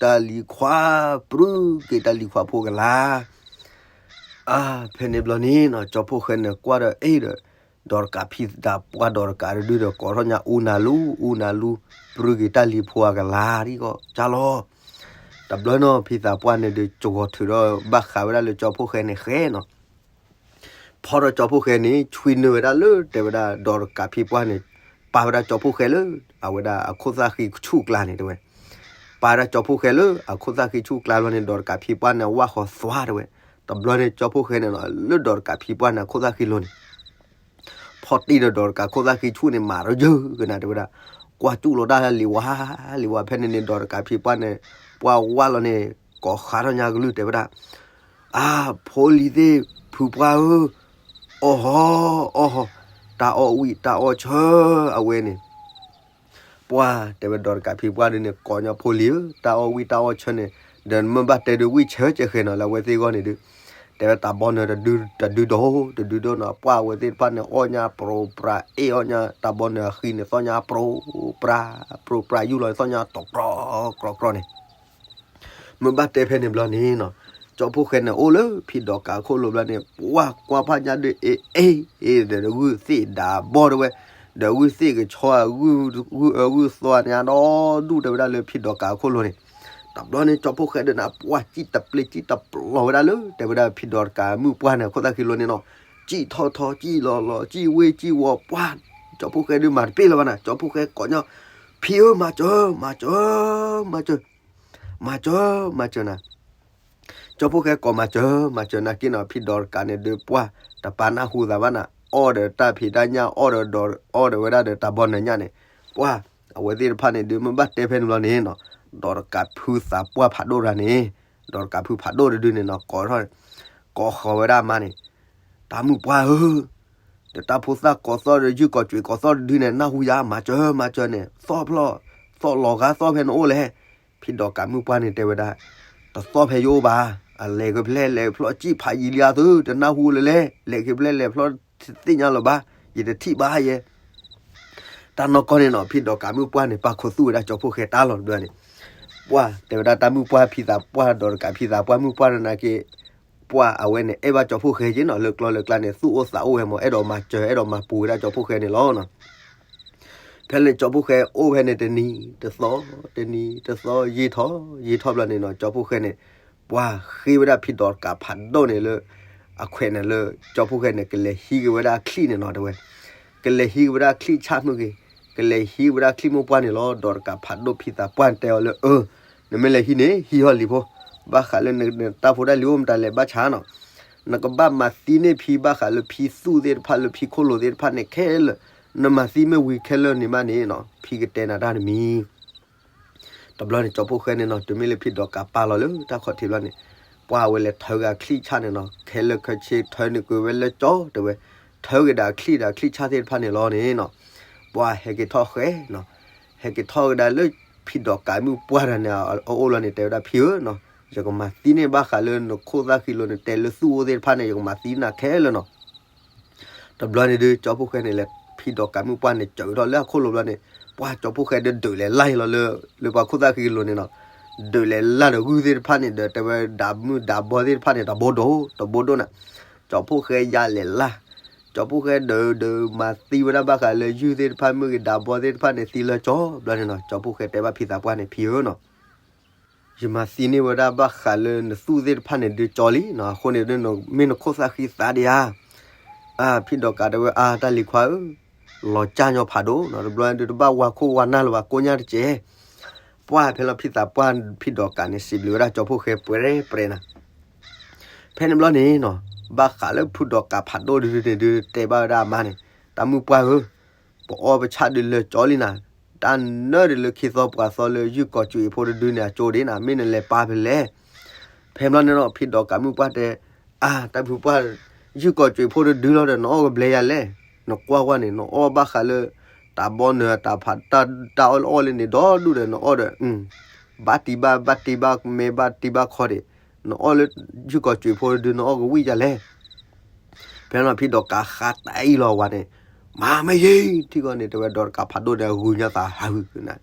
တၢ်လံၤခွါ, ပြုၢ်က့ၤတၢ်လံၤခွါဖိကလါ အါ, ဖဲန့ၣ်ဘျီန့ၣ်နီၤ ကၠီဖှိၣ်ဃဲန့ၣ်ကွၢ်ဒီးအ့ၣ်ဒီး ဒီးတကးဖံတၢ်ပှၢ်ဒီးတကးတဒုဒီး ကိးထီၣ်ညါအူနၤလူ, အူနၤလူ, ပြုၢ်က့ၤတၢ်လံၤဖိအကလါ ဒ်ကီး ကၢ်လီၤ. တဘျီနီၤ ဖံသးပှၢ်န့ၣ်ဒုး ကဂီၤထုးဒီးဘၣ်ဃးဝဲဒၣ်လၢကၠီဖီၣ်ဃဲန့ၣ်ဃဲနီၤ. ဖီဒီးကၠီဖီၣ်ဃဲန့ၣ် ဆွံနုာ်ဝဲဒၣ်လၢတဲဝဲဒၣ် ဒီးတကးဖံပှၢ်န့ၣ် ပာ်ဝဲဒၣ်ကၠီဖီၣ်ဃဲလၢ အဝဲဒၣ်အခိၣ်သၣ်ဃံဆူၣ်ကျါန့ၣ်တဲဝဲ. ပာ်ဝဲဒၣ်ကၠီဖီၣ်ဃဲလၢအခိၣ်သၣ်ဃံဆူၣ်ကျါဘျီန့ၣ် ဒီးတကးဖံပှၢ်န့ၣ် ဝၣ်ဃီသွါတဲဝဲ. တဘျီန့ၣ် ကၠီဖီၣ်ဃဲန့ၣ်နီၤ လၢဒီးတကးဖံပှၢ်န့ၣ် အခိၣ်သၣ်ဃံလိၤန့ၣ် ဖီၣ်တံၢ်ဒီးဒီးတကးခိၣ်သၣ်ဃံဆူၣ်န့ၣ် မၤတယၢၢ်ကနၤတဲဝဲဒၣ်, ကွၢ်ကၠူၣ်လီၤတၢ်လံၤဝါ, လံၤဝါဖဲန့ၣ်န့ၣ် ဒီးတကးဖံပှၢ်န့ၣ် ပှၢ်ဝါလီၤန့ၣ် ကိးဃးထီၣ်ညါကလုၢ်တဲဝဲဒၣ်, အါ, ဖိလံၤသ့ၣ်ဖုပှၢ်ဧၢ, အီၣ်ဟီ, အီၣ်ဟီ, တၢ်အီၣ်ဝံၣ်တၢ်အီၣ်ဆၢအဝဲန့ၣ် ပှၢ်တဲဝဲဒီးတကးဖံပှၢ်ဒုန့ၣ် ကိးညီဖိလံၤဧၢ, တၢ်အီၣ်ဝံၣ်တၢ်အီၣ်ဆၢန့ၣ် ဒီးမ့ၢ်ဘၣ်တဲဒုးဝံၣ်ဆၢကဲဃဲနီၤ လၢအဝဲသ့ၣ်အဂီၢ်န့ၣ်ဒုး, တဲဝဲတၢ်ဘီနုၤတဒုဒိၣ် တဒုဒိၣ်နီၤ ပှၢ်အဝဲသ့ၣ်တဖၣ်န့ၣ် အီၣ်ညါပြိပြး အ့ၣ်အီၣ်ညါ တၢ်ဘီနုၤအဃံန့ၣ် သီၣ်ညါပြိပြး, ပြိပြးယူၢ်လီၤန့ၣ် သီၣ်ညါတကြီကြီကြီန့ၣ် မ့ၢ်ဘၣ်တဲဖဲန့ၣ်ဘျီန့ၣ်နီၤ, ကၠီဖီၣ်ဃဲန့ၣ် အိၣ်လၢဖံဒီးကးအခိၣ်လိၤဘျီန့ၣ် ပှၢ်ကွၢ်ဖးညါဒုး အ့ၣ်အ့ၣ် ဒီးဂုၢ်သ့ၣ်ဒးဘီတဲဝဲ, ဒီးဂုၢ်သ့ၣ်ကဆီ ဂုၢ်အၢဂုၢ်သီန့ၣ် အဒီဒူၣ်တဲဝဲဒၣ်လၢဖံဒီးကးအခိၣ်လိၤန့ၣ်, တဘျီန့ၣ် ကၠီဖီၣ်ဃဲဒုးန့ၣ် ပှၢ်စံၣ်တပျ့ၤစံၣ်တပျီၤဝဲဒၣ်လၢ တဲဝဲဒၣ်ဖံဒီးကးမုၣ်ပှၢ်န့ၣ် အခိၣ်သၣ်ဃံလိၤန့ၣ်နီၤ, စံၣ်ထီၣ်ထီ စံၣ်လီၤလီၤ စံၣ်ဝ့ၢ်စံၣ်ဝီၤ ပှၢ်, ကၠီဖီၣ်ဃဲဒုးမၤတပ့ၢ်လၢၤဘၣ်နၤ ကၠီဖီၣ်ဃဲကိးညီ, ဖံဧၢ မၤစၢၤ မၤစၢၤ မၤစၢၤ မၤစၢၤ မၤစၢၤနၤ, ကၠီဖီၣ်ဃဲကိးမၤစၢၤ မၤစၢၤနၤက့နီၤ ဖံဒီးတကးန့ၣ်ဒုးပှၢ် တပာ်နၢ်ဟူသးဘၣ်နၤ အီၣ်ဒီးတၢ်ဖံးတၢ်ညၣ် အီၣ်ဒီးဒီး အီၣ်ဒီးဝဲဒၣ်ဒီးတၢ်ဘီနုၤညၣ်န့ၣ်, ပှၢ်, အဝဲသ့ၣ်တဖၣ်န့ၣ်ဒုး မ့ၢ်ဘၣ်တဲဖဲန့ၣ်ဘျီန့ၣ်နီၤ, ဒီးတကးဖုသးပှၢ်ဖးဒိၣ်တဂၤန့ၣ်, ဒီးတကးဖုဖးဒိၣ်တဒုန့ၣ်နီၤ ကိးထီၣ်, ကိးဃီၤဝဲဒၣ်အမါန့ၣ်, တၢ်မုၣ်ပှၢ်ဧၢ ဒီးတၢ်ဖိသၣ်ကိးသီၣ်ဒီးယုၢ်ကိးကွံာ်ကိးသီၣ်တဒုန့ၣ် နၢ်ဟူယၤ မၤစၢၤ မၤစၢၤန့ၣ် သီၣ်ဖျီၣ်, သီၣ်လီၤဂာ်သီၣ်ဖဲနအိၣ်လဲၣ်, ဖံဒီးကးမုၣ်ပှၢ်န့ၣ်တဲဝဲဒၣ်, တသီၣ်ဖဲယအိၣ်ဘၣ်, အလဲၤကဖျဲၣ်လဲၤဖျီၣ်စံၣ်ဖးယံာ်လံအသိး တနၢ်ဟူလၢၤလဲၣ်, လဲၤကဖျဲၣ်လဲၤဖျီၣ်တသ့ၣ်ညါလၢၤဘၣ်, ယတထံၣ်ဘၣ်ယဲ တၢ်နီၢ်ကီၢ်န့ၣ်နီၤ ဖံဒီးကးမုၣ်ပှၢ်န့ၣ် ပာ်ခူသူၣ်ဝဲဒၣ်ကၠီဖီၣ်ဃဲတၢ်လီၤဒုန့ၣ်, ပှၢ်တဲဝဲဒၣ်တၢ်မုၣ်ပှၢ်ဖံသးပှၢ်ဒီးတကးဖံသးပှၢ်မုၣ်ပှၢ်နနာ်က့, ပှၢ်အဝဲန့ၣ်အဲၣ်ဘၣ်ကၠီဖီၣ်ဃဲက့နီၤ လၢကျီလၢကျါန့ၣ် သူၣ်အိၣ်သးအိၣ်ဝဲမး အဲၣ်ဒိးမၤစၢၤ အဲၣ်ဒိးမၤပူၤဝဲဒၣ်ကၠီဖီၣ်ဃဲန့ၣ်လီၤနီၤ. ဖဲလၢကၠီဖီၣ်ဃဲအိၣ်ဖဲန့ၣ်တနံၤတသီ, တနံၤတသီ ယံာ်ထီၣ်, ယံာ်ထီၣ်ဘျီန့ၣ်နီၤ ကၠီဖီၣ်ဃဲန့ၣ်, ပှၢ်ဃ့ဝဲဒၣ်ဖံဒီးကးဖးဒိၣ်န့ၣ်လၢ, အခွဲးန့ၣ်လၢ, ကၠီဖီၣ်ဃဲန့ၣ် ကလဲၤဟံးက့ၤဝဲဒၣ်အချံၣ်န့ၣ်နီၤတဲဝဲ, ကလဲၤဟံးက့ၤဝဲဒၣ်အချံၣ်ဆၣ်မုၢ်ဂ့ၤ, ကလဲၤဟံးဝဲဒၣ်အချံၣ်မိၢ်ပှၢ်န့ၣ်လီၤ ဒီးတကးဖးဒိၣ်ဖံသးပှၢ်တဲအီၤလၢအၢ, နမ့ၢ်လဲၤဟံးန့ၣ် ဟံးဟီၣ်လံၤဖိ, ဘၣ်ဃးလၢနတၢ်ဖိတၢ်လံၤအိၣ်မတၤလဲၣ်ဘၣ်ဆၣ်နီၤ နကဘၣ်မၤသံန့ၢ်ဖံဘၣ်ဃးလၢဖံသူၣ်သ့ၣ်တဖၣ်လၢဖံခိၣ်လိၤသ့ၣ်တဖၣ်န့ၣ်ခဲလၢာ်, နမၤသံမ့ၢ်ဝံၤခဲလၢာ်န့ၣ်မးန့ၣ်နီၤ ဖံကတဲနၤတၢ်တမံၤ, တဘျီန့ၣ် ကၠီဖီၣ်ဃဲန့ၣ်နီၤ တုၤမ့ၢ်လၢဖံဒီးကးပာ်လီၤလၢတၢ်ခီၣ်ထံးဘျီန့ၣ်, ပှၢ်ဝဲလဲၤထၢက့ၤအချံၣ်ဆၣ်န့ၣ်နီၤ ခဲလၢာ်ခဲဆ့ထၢန့ၣ်ကွံာ်ဝဲလၢကၠီတဲဝဲ, ထၢက့ၤဒီးအချံၣ်ဒီးအချံၣ်ဆၣ်သ့ၣ်တဖၣ်န့ၣ်လီၤန့ၣ်နီၤ, ပှၢ်ဟဲက့ၤထီၣ်ဃဲနီၤ ဟဲက့ၤထီၣ်ကဒါလၢဖံဒီးကးမုၢ်ပှၢ်တဂၤန့ၣ် အအိၣ်လီၤန့ၣ် တဲဝဲဒၣ်ဖံဧၢနီၤ, ယကမၤသံန့ၢ်ဘၣ်ဃးလၢနခိၣ်သၣ်ဃံလိၤန့ၣ် တဲလၢသူၣ်အိၣ်သ့ၣ်တဖၣ်န့ၣ် ယကမၤသံနၤခဲလၢာ်နီၤ. တဘျီန့ၣ်ဒုး ကၠီဖီၣ်ဃဲန့ၣ်လဲၤဖံဒီးကးမုၢ်ပှၢ်န့ၣ် စၢၤထီၣ်လၢအခိၣ်လိၤဘျီန့ၣ်, ပှၢ်ကၠီဖီၣ်ဃဲဒုးဒုးလဲၤလၢ်လီၤလၢ, လၢပှၤခိၣ်သၣ်ဃံလိၤန့ၣ်နီၤ, ဒုးလဲၤလၢ်ဒီးဂုၢ်သ့ၣ်တဖၣ်န့ၣ် ဒီးတဲဝဲဒၣ်မုၢ်ဒၣ်ဘီသ့ၣ်တဖၣ်န့ၣ် တဘိဒိၣ်, တဘိဒိၣ်နၤ, ကၠီဖီၣ်ဃဲယါလဲၤလၢ် ကၠီဖီၣ်ဃဲဒုးဒုးမၤသံဝဲဒၣ်ဘၣ်ဃးလၢ ယုၢ်သ့ၣ်တဖၣ်မုၢ်ဂ့ၤ ဒၣ်ဘီသ့ၣ်တဖၣ်န့ၣ် သံလၢကၠီဘျီန့ၣ်နီၤ, ကၠီဖီၣ်ဃဲတဲဘၣ်ဖံသးပှၢ်န့ၣ် ဖံဧၢနီၤ, ယမၤသံန့ၢ်ဝဲဒၣ်ဘၣ်ဃးလၢနသူၣ်သ့ၣ်တဖၣ်န့ၣ် ဒုးကၠီလံနီၤ, အဃိန့ၣ်ဒုး မ့ၢ်နခိၣ်သၣ်ဃံသးဒံးဧါ, အါ ဖံဒီးကးတဲဝဲ အါ တၢ်လံၤခွါဧၢ, လီၤကၢ်ညီဖးဒိၣ်နီၤ, တဘျီဒုးတဘၣ်ဝါခိၣ်ဝါနၢ်လၢၤဘၣ် ကိညၢ်တကဲး ပှၢ်ဖဲလီၤဖံသးပှၢ် ဖံဒီးကးန့ၣ် စံးဘျုးဝဲဒၣ်ကၠီဖီၣ်ဃဲပှဲၤပှဲၤနၤ, ဖဲန့ၣ်ဘျီန့ၣ်နီၤ, ဘၣ်ဃးလၢဖံဒီးကးဖးဒိၣ်ဒုးန့ၣ်ဒုး တဲဘၣ်ဝဲဒၣ်အမါန့ၣ်, တၢ်မုၢ်ပှၢ်ဧၢ, ပအီၣ်ပဆၣ်ဒုးလၢကၠီလံနၤ, တၢ်နၢဒုးလၢခံသီပှၤသီလၢယုၢ်ကီၤစူးအဖိတဒုန့ၣ် အကၠိဒၣ်နၤ, မ့ၢ်နလဲၤပာ်ဖဲလဲၣ်, ဖဲန့ၣ်ဘျီန့ၣ်နီၤ ဖံဒီးကးမုၢ်ပှၢ်တဲ, အါ တၢ်ဖုပှၢ်, ယုၢ်ကီၤစူးအဖိတဒုလီၤဒီး နအီၣ်ကဘျဲယၤလဲၣ်, နကွၢ်ကွၢ်န့ၣ် နအီၣ်ဘၣ်ဃးလၢ တၢ်ဘီနုၤတၢ်ဖး တၢ်အီၣ်လၢအီၣ်လၢန့ၣ် ဒီဒူၣ်ဒီး နအီၣ်ဒီး ဘၣ်တံၢ်ဘၣ် ဘၣ်တံၢ်ဘၣ်မဲ ဘၣ်တံၢ်ဘၣ်ခီဒၣ်, နအီၣ်လၢ ယုၢ်ကီၤစူးဖိတဒု နအီၣ်ကဝံၣ်ယၤလဲၣ်, ဖဲန့ၣ်ဖံဒီးကးဃးတၢ်အံၤလီၤဝဲန့ၣ်, မၤမ့ၢ်ယံၤ ထံၣ်ကီးန့ၣ် တဲဝဲဒီးတကးဖးဒိၣ်န့ၣ် အဂုၤညါသးဟးဂုၤကနၤ,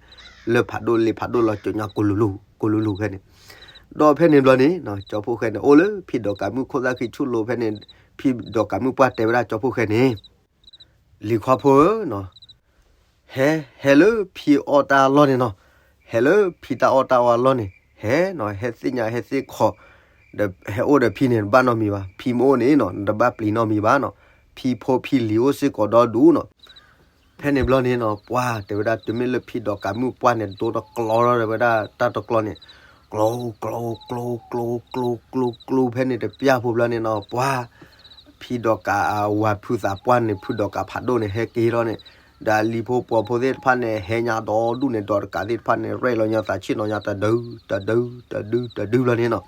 လၢဖးဒိၣ်လ့ဖးဒိၣ်လီၤစိၤညါကိလူၤလိၤ ကိလူၤလိၤဖဲန့ၣ်, ဒီးဖဲန့ၣ်ဘျီန့ၣ် ကၠီဖီၣ်ဃဲန့ၣ် အိၣ်လၢဖံဒီးကးမုၢ်ခိၣ်သၣ်ဃံဆူၣ်လိၤဖဲန့ၣ်, ဖံဒီးကးမုၢ်ပှၢ်တဲဝဲဒၣ်ကၠီဖီၣ်ဃဲန့ၣ် လံၤခွါဖိဧၢ, ဟဲ ဟဲလၢဖံအီၣ်တၢ်အလီၢ်န့ၣ်နီၤ, ဟဲလၢဖံတၢ်အီၣ်တၢ်အီအလီၢ်န့ၣ်, တဲနီၤ ဟဲသ့ၣ်ညါဟဲသ့ၣ်ခီၣ်, ဒီးဟဲအိၣ်ဒီးဖံန့ၣ် တဘၣ်နီတမံၤဘၣ်, ဖံမ့ၢ်အိၣ်န့ၣ်နီၤ နတဘၣ်ပျံၤနီတမံၤဘၣ်နီၤ, ဖံဖိဖံလံၤအိၣ်စ့ၢ်ကီးဒီဒူၣ်နီၤ. ဖဲန့ၣ်ဘျီန့ၣ်နီၤ ပှၢ်တဲဝဲဒၣ် တုၤမ့ၢ်လၢဖံဒီးကးမုၣ်ပှၢ်န့ၣ် ဒိတကျီထီၣ်ဝဲဒၣ်တၢ်တကျီန့ၣ်, ကျိ ကျိ ကျိ ကျိ ကျိ ကျိ ကျိ ဖဲန့ၣ်တပျၢ်ဖိဘျီန့ၣ်နီၤ ပှၢ် ဖံဒီးကးအဝၤဖုသးပှၢ်န့ၣ် ဖုဒီးကးဖးဒိၣ်န့ၣ် ဟဲက့ၤထီၣ်န့ၣ်, ဒီးလံၤဖိပှီၤဖိသ့ၣ်တဖၣ်န့ၣ် ဟဲညါဒီဒူၣ်န့ၣ် ဒီးတကးသ့ၣ်တဖၣ်န့ၣ် ရဲၣ်လီၤညါသးဆ့ၣ်နီၤညါတဒု တဒု တဒု တဒုဘျီန့ၣ်နီၤ,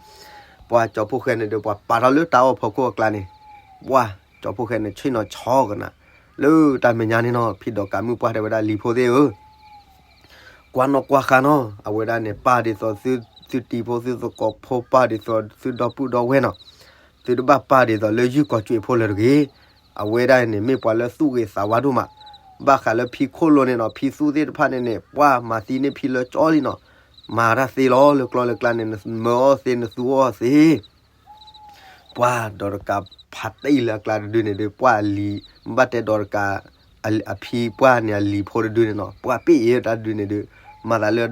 ပှၢ်ကၠီဖီၣ်ဃဲန့ၣ်ဒီး ပှၤပာ်ထီၣ်လၢတၢ်အီၣ်ဖီခိၣ်အကျါန့ၣ်, ပှၢ်ကၠီဖီၣ်ဃဲန့ၣ် ဆ့ၣ်နီၤဆီကနၤ, လၢတၢ်မဲာ်ညါန့ၣ်နီၤ ဖံဒီးကးမုၣ်ပှၢ်တဲဝဲဒၣ် လံၤဖိသ့ၣ်ဧၢ ကွၢ်နီၣ်ကွၢ်ဃါနီၤ, အဝဲဒၣ်န့ၣ် ပၢ်ဒ်သိးသုတံၤဖိသုသကိးဖိ ပၢ်ဒ်သိးသုဒီပုၢ်ဒီဝဲၢ်နီၤ, သုတဘၣ်ပၢ်ဒ်သိးလၢယုၢ်ကီၢ်စ့ဖိလၢၤတဂ့ၤ. အဝဲဒၣ်န့ၣ် မ့ၢ်ပှၤလၢသူၣ်ဂ့ၤသးဝါဒိၣ်မး, ဘၣ်ဃးလၢဖံခိၣ်လိၤန့ၣ်နီၤ ဖံသူသ့ၣ်တဖၣ်န့ၣ်န့ၣ် ပှၢ်မၤသံန့ၢ်ဖံလၢကၠီလံနီၤ, မၤတၢ်သ့လီၤ လၢကျီလၢကျါန့ၣ် နမၢအီၣ်သ့ နသူအီၣ်သ့ ပှၢ်ဒီးတကးဖးတံၢ်လၢအကျါတဒုန့ၣ်ဒီး ပှၢ်အလံၤ ဘၣ်တဲဒီးတကး အဖံပှၢ်န့ၣ် အလံၤဖိတဒုန့ၣ်နီၤ ပှၢ်ပ့ၢ်အံၤတၢ်တဒုန့ၣ်ဒီး မၤသးလၢ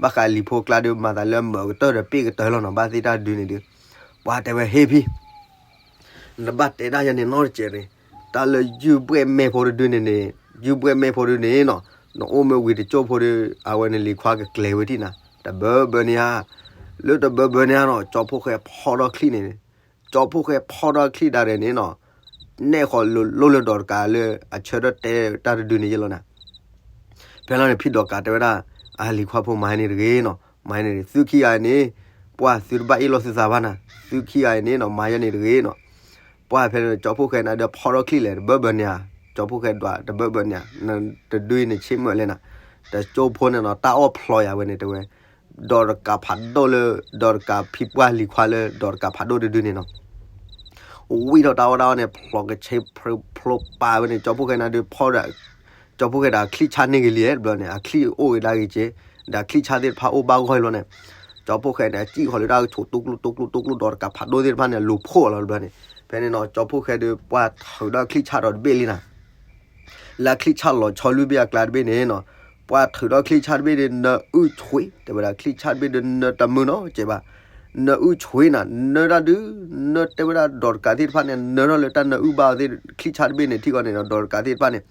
ဘၣ်ဃးလံၤဖိကျါဒီး မၤသးလၢမၢာ်ကတၢၢ်ဒီးပ့ၢ်ကတၢၢ်လီၤနီၤ ဘၣ်သ့ၣ်တၢ်တဒုန့ၣ်ဒီး ပှၢ်တဲဝဲ ဟ့ၣ်ဖံ နဘၣ်တဲဒၣ်ယၤန့ၣ်နီတစဲးန့ၣ်, တၢ်လၢယုၢ်ဘှဲၣ်မဲာ်ဖိတဒုန့ၣ်န့ၣ်, ယုၢ်ဘှဲၣ်မဲာ်ဖိတဒုန့ၣ်နီၤ, နအိၣ်မ့ၢ်ဝံၤတကၠိၢ်ဖိဒီး အဝဲန့ၣ်လံၤခွါကကျဲၤဝဲဒံၣ်နၤ, တဘၢဘၢန့ၣ်ဧါ, လၢတဘၢဘၢန့ၣ်ဧါနီၤ ကၠီဖီၣ်ဃဲဖီထီၣ်ချံၣ်န့ၣ်, ကၠီဖီၣ်ဃဲဖီထီၣ်ချံၣ်ဒၣ်ရဲၣ်န့ၣ်နီၤ, နဲၣ်ဃီၤလိၤလိၤလၢဒီးတကးလၢ အဆၢထၢၣ်တဲတၢ်တဒုန့ၣ်ယဲလီၤနၤ ဖဲလီၤန့ၣ် ဖံဒီးကးတဲဝဲဒၣ်, အလံၤခွါဖိမၤယဲန့ၣ်တဂ့ၤနီၤ, မၤယဲန့ၣ် သုခံဂၤအံၤန့ၣ်, ပှၢ်သုတဘၣ်အ့ၣ်လိာ်သုသးဘၣ်နၤ, သုခံဂၤအံၤန့ၣ်နီၤ မၤယဲန့ၣ်တဂ့ၤနီၤ, ပှၢ်ဖဲန့ၣ် ကၠီဖီၣ်ဃဲန့ၣ်ဒီးဖီထီၣ်ချံၣ်လဲၣ် တဘၢဘၢန့ၣ်ဧါ, ကၠီဖီၣ်ဃဲဒွးတဘၢဘၢန့ၣ်ဧါ, တဒုအံၤန့ၣ်ဆ့ၣ်မုၢ်လဲၣ်နၤ, တကၠိၢ်ဖိန့ၣ်နီၤ တၢ်အီၣ်ဖျိးယၤဝဲန့ၣ်တဲဝဲ ဒီးတကးဖးဒိၣ်လၢ ဒီးတကးဖံပှၢ်လံၤခွါလၢ ဒီးတကးဖးဒိၣ်တဒုန့ၣ်နီၤ, ဝံထီၣ်တၢ်အီၣ်တၢ်အီန့ၣ် ဖျိးကဆ့ဖျိးပာ်ဝဲန့ၣ် ကၠီဖီၣ်ဃဲန့ၣ်ဒီးဖီၣ်ဒီး, ကၠီဖီၣ်ဃဲဒီးအချံၣ်ဆါန့ၢ်ဂ့ၤလံတဘျီန့ၣ် အချံၣ်အိၣ်ဂ့ၤဒၣ်ဂ့ၤက့, ဒီးအချံၣ်ဆါသ့ၣ်တဖၣ်အိၣ်ဘၣ်ဂီၢ်လီၤန့ၣ်, ကၠီဖီၣ်ဃဲန့ၣ် အစံၣ်ဃီၤလၢတၢ်ကဆိး တူကျိ တူကျိ တူကျိ ဒီးတကးဖးဒိၣ်သ့ၣ်တဖၣ်န့ၣ် လူၤဖှိၣ်လီၤတဘျီန့ၣ်, ဖဲန့ၣ်နီၤ ကၠီဖီၣ်ဃဲဒီးပှၢ်ထုးဒီးချံၣ်ဆါဒီးတဘ့ၣ်လံနၤ လၢချံၣ်ဆါလီၤဆီလွံၢ်ဘ့ၣ်အကျါတဘ့ၣ်န့ၣ်နီၤ, ပှၢ်ထုးဒီးချံၣ်ဆါတဘ့ၣ်ဒီး နၢအုၣ်ဆွ့, တဲဝဲဒၣ် ချံၣ်ဆါတဘ့ၣ်ဒီးနၢတမုာ်နီတစဲးဘၣ်, နၢအုၣ်ဆွ့နၤ နၢတၢ်ဒုး, နၢတဲဝဲဒၣ်ဒီးတကးသ့ၣ်တဖၣ်န့ၣ် နၢထီၣ်လၢတၢ်နၢအုၣ်ဘၣ်အီၤသ့ၣ် ချံၣ်ဆါတဘ့ၣ်န့ၣ် ထံၣ်ဃီန့ၣ်ဒီး ဒီးတကးသ့ၣ်တဖၣ်န့ၣ်,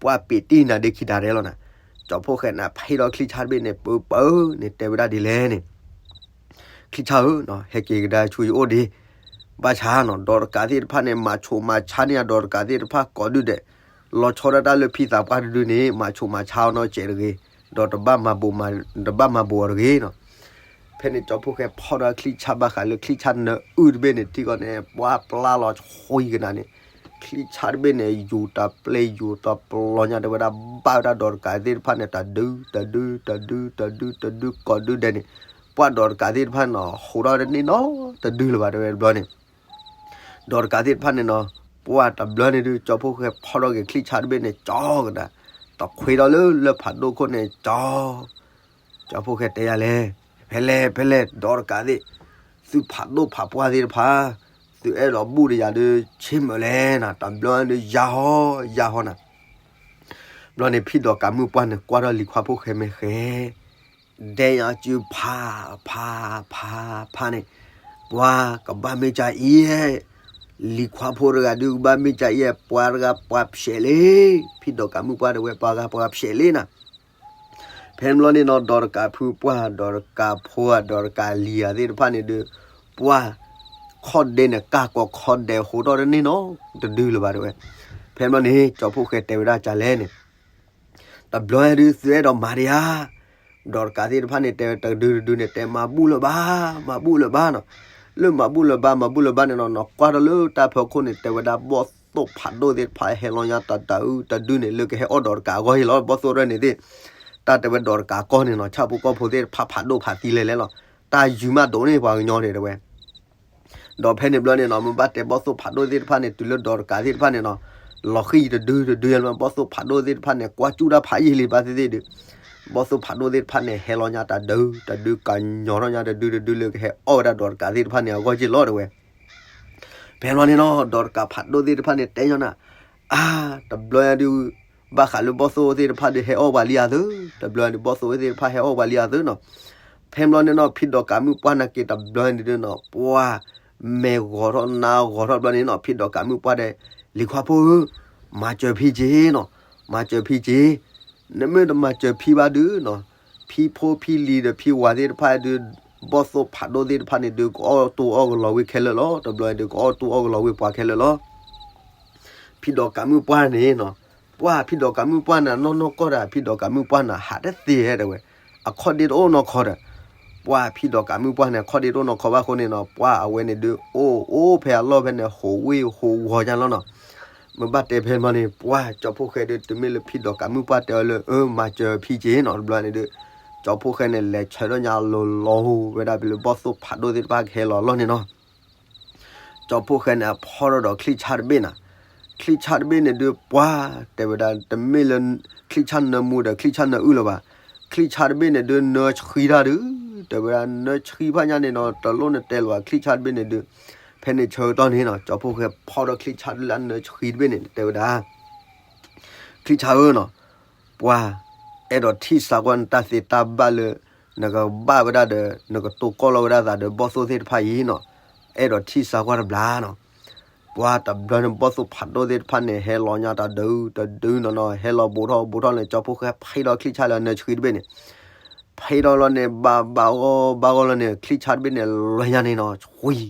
ပှၢ်ပ့းတံၢ်နၤဒ့ခံတၤဒဲးလီၤနၤ, ကၠီဖီၣ်ဃဲန့ၣ် ဖံဒီးချံၣ်ဆါတဘ့ၣ်န့ၣ် ပၢပၢန့ၣ် တဲဝဲဒၣ်ဒ်လဲၣ်န့ၣ် ချံၣ်ဆါဧၢ, ဟဲက့ၤကဒါဆူယအိၣ်ဒံး, ဘၣ်ဆၣ်နီၤ ဒီးတကးသ့ၣ်တဖၣ်န့ၣ် မၤဆိးမၤဆါန့ၢ်ယၤဒီးတကးသ့ၣ်တဖၣ်ကိးဒုဒဲး, လီၤဆီဒၣ်တၢ်လၢဖံသးပှၢ်တဒုန့ၣ် မၤဆိးမၤဆါအီၤနီတစဲးတဂ့ၤ, ဒီးတဘၣ်မၤဘိးမၤ, တဘၣ်မၤဘိးအီၤတဂ့ၤနီၤ. ဖဲန့ၣ်ကၠီဖီၣ်ဃဲဖီၣ်ဒီးချံၣ်ဆါဘၣ်ဃးလၢချံၣ်ဆါနၢအုၣ်တဘ့ၣ်န့ၣ် ထံၣ်ဃီန့ၣ် ပှၢ်ပျၢ်လီၤဆှံကနၤန့ၣ်, ချံၣ်ဆါတဘ့ၣ်န့ၣ် ယူၤတပျဲၢ်ယူၤတပျီညါ တဲဝဲဒၣ် ဘၣ်ဝဲဒၣ်ဒီးတကးသ့ၣ်တဖၣ်န့ၣ် တဒု တဒု တဒု တဒု တဒု ကိးဒုဒဲးန့ၣ်, ပှၢ်ဒီးတကးသ့ၣ်တဖၣ်န့ၣ်နီၤ ဟူးထီၣ်တန့ၢ်နီတဒုလၢၤဘၣ် တဲဝဲတဘျီန့ၣ် ဒီးတကးသ့ၣ်တဖၣ်န့ၣ်နီၤ, ပှၢ်တဘျီန့ၣ်ဒုး ကၠီဖီၣ်ဃဲဖီၣ်ထီၣ်က့ၤချံၣ်ဆါတဘ့ၣ်န့ၣ် ကၠီကဒါ, တခွ့ထီၣ်လၢလၢဖးဒိၣ်ခိၣ်န့ၣ် ကၠီ, ကၠီဖီၣ်ဃဲတဲယၤလဲၣ်, ဖဲလဲၣ် ဖဲလဲၣ် ဒီးတကးသ့ၣ်, သုဖးဒိၣ်ဖးပှၢ်သ့ၣ်တဖၣ်, သုအဲၣ်ဒိးဘူၣ်ဒီးယၤဒုး ဆ့ၣ်မုၢ်လဲၣ်နၤ, တဘျီဒုး ယၤဟီ ယၤဟီနၤ ဘျီန့ၣ် ဖံဒီးကးမုၢ်ပှၢ်န့ၣ် ကွၢ်ထီၣ်လံၤခွါဖိၣ်ဃဲမဲာ်ဃဲ, ဒဲယၤစုဖး ဖး ဖး ဖးန့ၣ်, ပှၤကဘၣ်မ့ၢ်ကၢအံၤ, လံၤခွါဖိတဂၤဒုးကဘၣ်မ့ၢ်ကၢအံၤ, ပှၤတဂၤပှၤဖျဲးလံ, ဖံဒီးကးမုၢ်ပှၢ်တဲဝဲ ပှၤဂၤပှၤဖျဲးလံနၤ ဖဲန့ၣ်ဘျီန့ၣ်နီၤ ဒီးတကးဖုပှၢ် ဒီးတကးဖိ ဒီးတကးလံၤဧါသ့ၣ်တဖၣ်န့ၣ်ဒုး, ပှၢ်ခီၣ်ဒဲးန့ၣ် ကၢ်ကိးခီၣ်ဒဲးဟူးထီၣ်တန့ၢ်နီတဒုလၢၤဘၣ်တဲဝဲ. ဖဲန့ၣ်ဘျီန့ၣ် ကၠီဖီၣ်ဃဲတဲဝဲဒၣ်ကလဲၣ်န့ၣ်, တဘျီဒုး သုအဲၣ်ဒိးမၤဒံးဧါ, ဒီးတကးသ့ၣ်တဖၣ်န့ၣ် တဲတဒုတဒုန့ၣ် တဲမၤဘူၣ်လၢၤဘၣ်, မၤဘူၣ်လၢၤဘၣ်နီၤ. လၢမၤဘူၣ်လၢၤဘၣ် မၤဘူၣ်လၢၤဘၣ်န့ၣ်နီၤ နီၢ်ကွၢ်ထီၣ်လၢတၢ်ဖီခိၣ်န့ၣ် တဲဝဲဒၣ်ဘီၣ်သိၣ်ဖးဒိၣ်သ့ၣ်တဖၣ်ဟဲလီၤညါတဒုတဒုန့ၣ် လၢကဟဲအီၣ်ဒီးတကးအဂီၢ်ယံၤလီၤ. ဘီၣ်သိၣ်ရဲၣ်န့ၣ်သ့ၣ်, တၢ်တဲဝဲဒီးတကးကီၢ်န့ၣ်နီၤ ဆၣ်ဖိကီၢ်ဖိသ့ၣ်တဖၣ်ဖးဒိၣ်ဖးသံလဲၣ်လဲၣ်လီၤ. တၢ်ယုၢ်မးဒိၣ်န့ၢ်ပှၤကညီန့ၣ်တဲဝဲ ဒီးဖဲန့ၣ်ဘျီန့ၣ်နီၤ မ့ၢ်ဘၣ်တဲဘီၣ်သိၣ်ဖးဒိၣ်သ့ၣ်တဖၣ်န့ၣ် တုၤလၢဒီးတကးသ့ၣ်တဖၣ်န့ၣ်နီၤ, လီၤဃံၢ်တဒုတဒု ဘီၣ်သိၣ်ဖးဒိၣ်သ့ၣ်တဖၣ်န့ၣ် ကွၢ်စူၣ်တၢ်ဖးယံာ်လံဘၣ်သ့ၣ်သ့ၣ်ဒုး, ဘီၣ်သိၣ်ဖးဒိၣ်သ့ၣ်တဖၣ်န့ၣ် ဟဲလီၤညါတဒုတဒု ကညီထီၣ်ညါတဒုတဒုလၢကဟဲအီၣ်ဝဲဒၣ်ဒီးတကးသ့ၣ်တဖၣ်န့ၣ် အဂီၢ်ယံၤလီၤတဲဝဲ. ဖဲန့ၣ်ဘျီန့ၣ်နီၤ ဒီးတကးဖးဒိၣ်သ့ၣ်တဖၣ်န့ၣ် တဲညီနၤ, အါ, တဘျီညါဒုး ဘၣ်ဃးလၢဘီၣ်သိၣ်သ့ၣ်တဖၣ်ဒုးဟဲအီၣ်ပှၤလံဧါသၢ, တဘျီညါဒုး ဘီၣ်သိၣ်သ့ၣ်တဖၣ်ဟဲအီၣ်ပှၤလံဧါသၢနီၤ. ဖဲဘျီန့ၣ်နီၤ ဖံဒိးကးမုၣ်ပှၢ်န့ၣ်က့ၤတဘျီန့ၣ်ဒုးနီၤ ပှၢ် မဲာ်ဂီၤထီၣ်နါဂီၤထီၣ်ဘျီန့ၣ်နီၤ ဖံဒိးကးမုၣ်ပှၢ်ဒီး လံၤခွါဖိဧၢ, မၤစၢၤဖံက့နီၤ, မၤစၢၤဖံက့, နမ့ၢ်တမၤစၢၤဖံဘၣ်ဒုးနီၤ ဖံဖိဖံလံၤဒီးဖံဝၤသ့ၣ်တဖၣ်ဒုး ဘီၣ်သိၣ်ဖးဒိၣ်သ့ၣ်တဖၣ်န့ၣ်ဒုး ကအီၣ်တူၢ်အီၣ်ကလီၤဝံၤခဲလၢာ်လီၤ. တဘျီဒုး ကအီၣ်တူၢ်အီၣ်ကလီၤဝံၤပှၤခဲလၢာ်လီၤ. ဖံဒိးကးမုၣ်ပှၢ်န့ၣ်နီၤ, ပှၢ်ဖံဒိးကးမုၣ်ပှၢ်န့ၣ် နီၢ်နီၢ်ကီၢ်ဒီး ဖံဒိးကးမုၣ်ပှၢ်န့ၣ် ဟးတသ့တဲဝဲ, အခီၣ်ဒ့တအိၣ်နီၢ်ခီဒီး, ပှၢ်ဖံဒိးကးမုၣ်ပှၢ်န့ၣ် အခီၣ်ဒ့တအိၣ်နီၢ်ခီဘၣ်အဃိန့ၣ်နီၤ ပှၢ်အဝဲန့ၣ်ဒုး အိၣ်အိၣ်ဖဲအလီၢ်ဖဲန့ၣ် ဟူးဝ့ၢ်ဟူးဝီၤညါလီၤနီၤ. မ့ၢ်ဘၣ်တဲဖဲမီန့ၣ် ပှၢ်ကၠီဖီၣ်ဃဲဒုး တမ့ၢ်လၢဖံဒိးကးမုၣ်ပှၢ်တဲအီၤလၢ အၢ မၤစၢၤဖံက့နီၤ တဘျီန့ၣ်ဒုး ကၠီဖီၣ်ဃဲန့ၣ် လဲၤဆၢထၢၣ်ညါလီၤလီၤဝဲဒၣ်ဖဲလၢဘီၣ်သိၣ်ဖးဒိၣ်သ့ၣ်တဖၣ်ကဟဲလီၤအလီၢ်န့ၣ်နီၤ. ကၠီဖီၣ်ဃဲန့ၣ် အဖီၣ်ထီၣ်ဒီးချံၣ်ဆၣ်တဘ့ၣ်နီၤ, ချံၣ်ဆၣ်တဘ့ၣ်န့ၣ်ဒုး ပှၢ်တဲဝဲဒၣ် တမ့ၢ်လၢ ချံၣ်ဆၣ်နၢမူဒီးချံၣ်ဆၣ်နၢအုၣ်လၢၤဘၣ်, ချံၣ်ဆၣ်တဘ့ၣ်န့ၣ်ဒုး နၢဆှံတၢ်ဒုး တဲဝဲဒၣ် နၢဆှံဖးညါန့ၣ်နီၤ တလိၣ်နတဲလၢၤဘၣ် ချံၣ်ဆၣ်တဘ့ၣ်န့ၣ်ဒုး. ဖဲန့ၣ်ဆၢကတီၢ်န့ၣ်နီၤ ကၠီဖီၣ်ဃဲဖီၣ်ထီၣ်ချံၣ်ဆၣ်လၢအနၢဆှံတဘ့ၣ်န့ၣ် တဲဝဲဒၣ် ချံၣ်ဆၣ်ဧၢနီၤ, ပှၢ် အဲၣ်ဒိးထံၣ်စါကွၢ်နတၢ်သ့တၢ်ဘၣ်လၢ နကဘၣ်ဝဲဒၣ်ဒီး နကတိၢ်ကီၢ်လီၤဝဲဒၣ်သးဒီးဘီၣ်သိၣ်သ့ၣ်တဖၣ်အံၤနီၤ, အဲၣ်ဒိးထံၣ်စါကွၢ်တဘျီနီၤ. ပှၢ်တဘျီန့ၣ် ဘီၣ်သိၣ်ဖးဒိၣ်သ့ၣ်တဖၣ်န့ၣ် ဟဲလီၤညါတဒုတဒုနီၤနီၤ ဟဲလီၤဘူးထီၣ်ဘူးထီၣ်န့ၣ် ကၠီဖီၣ်ဃဲဖံးဒီးချံၣ်ဆၣ်လၢအနၢဆှံတဘ့ၣ်န့ၣ် ဖံးဒီးလီၤန့ၣ် ဘၣ်ဘၣ်ဂီၢ်ဘၣ်ဂီၢ်လီၤန့ၣ် ချံၣ်ဆၣ်တဘ့ၣ်န့ၣ် လီၤညါန့ၣ်နီၤ ဆှံ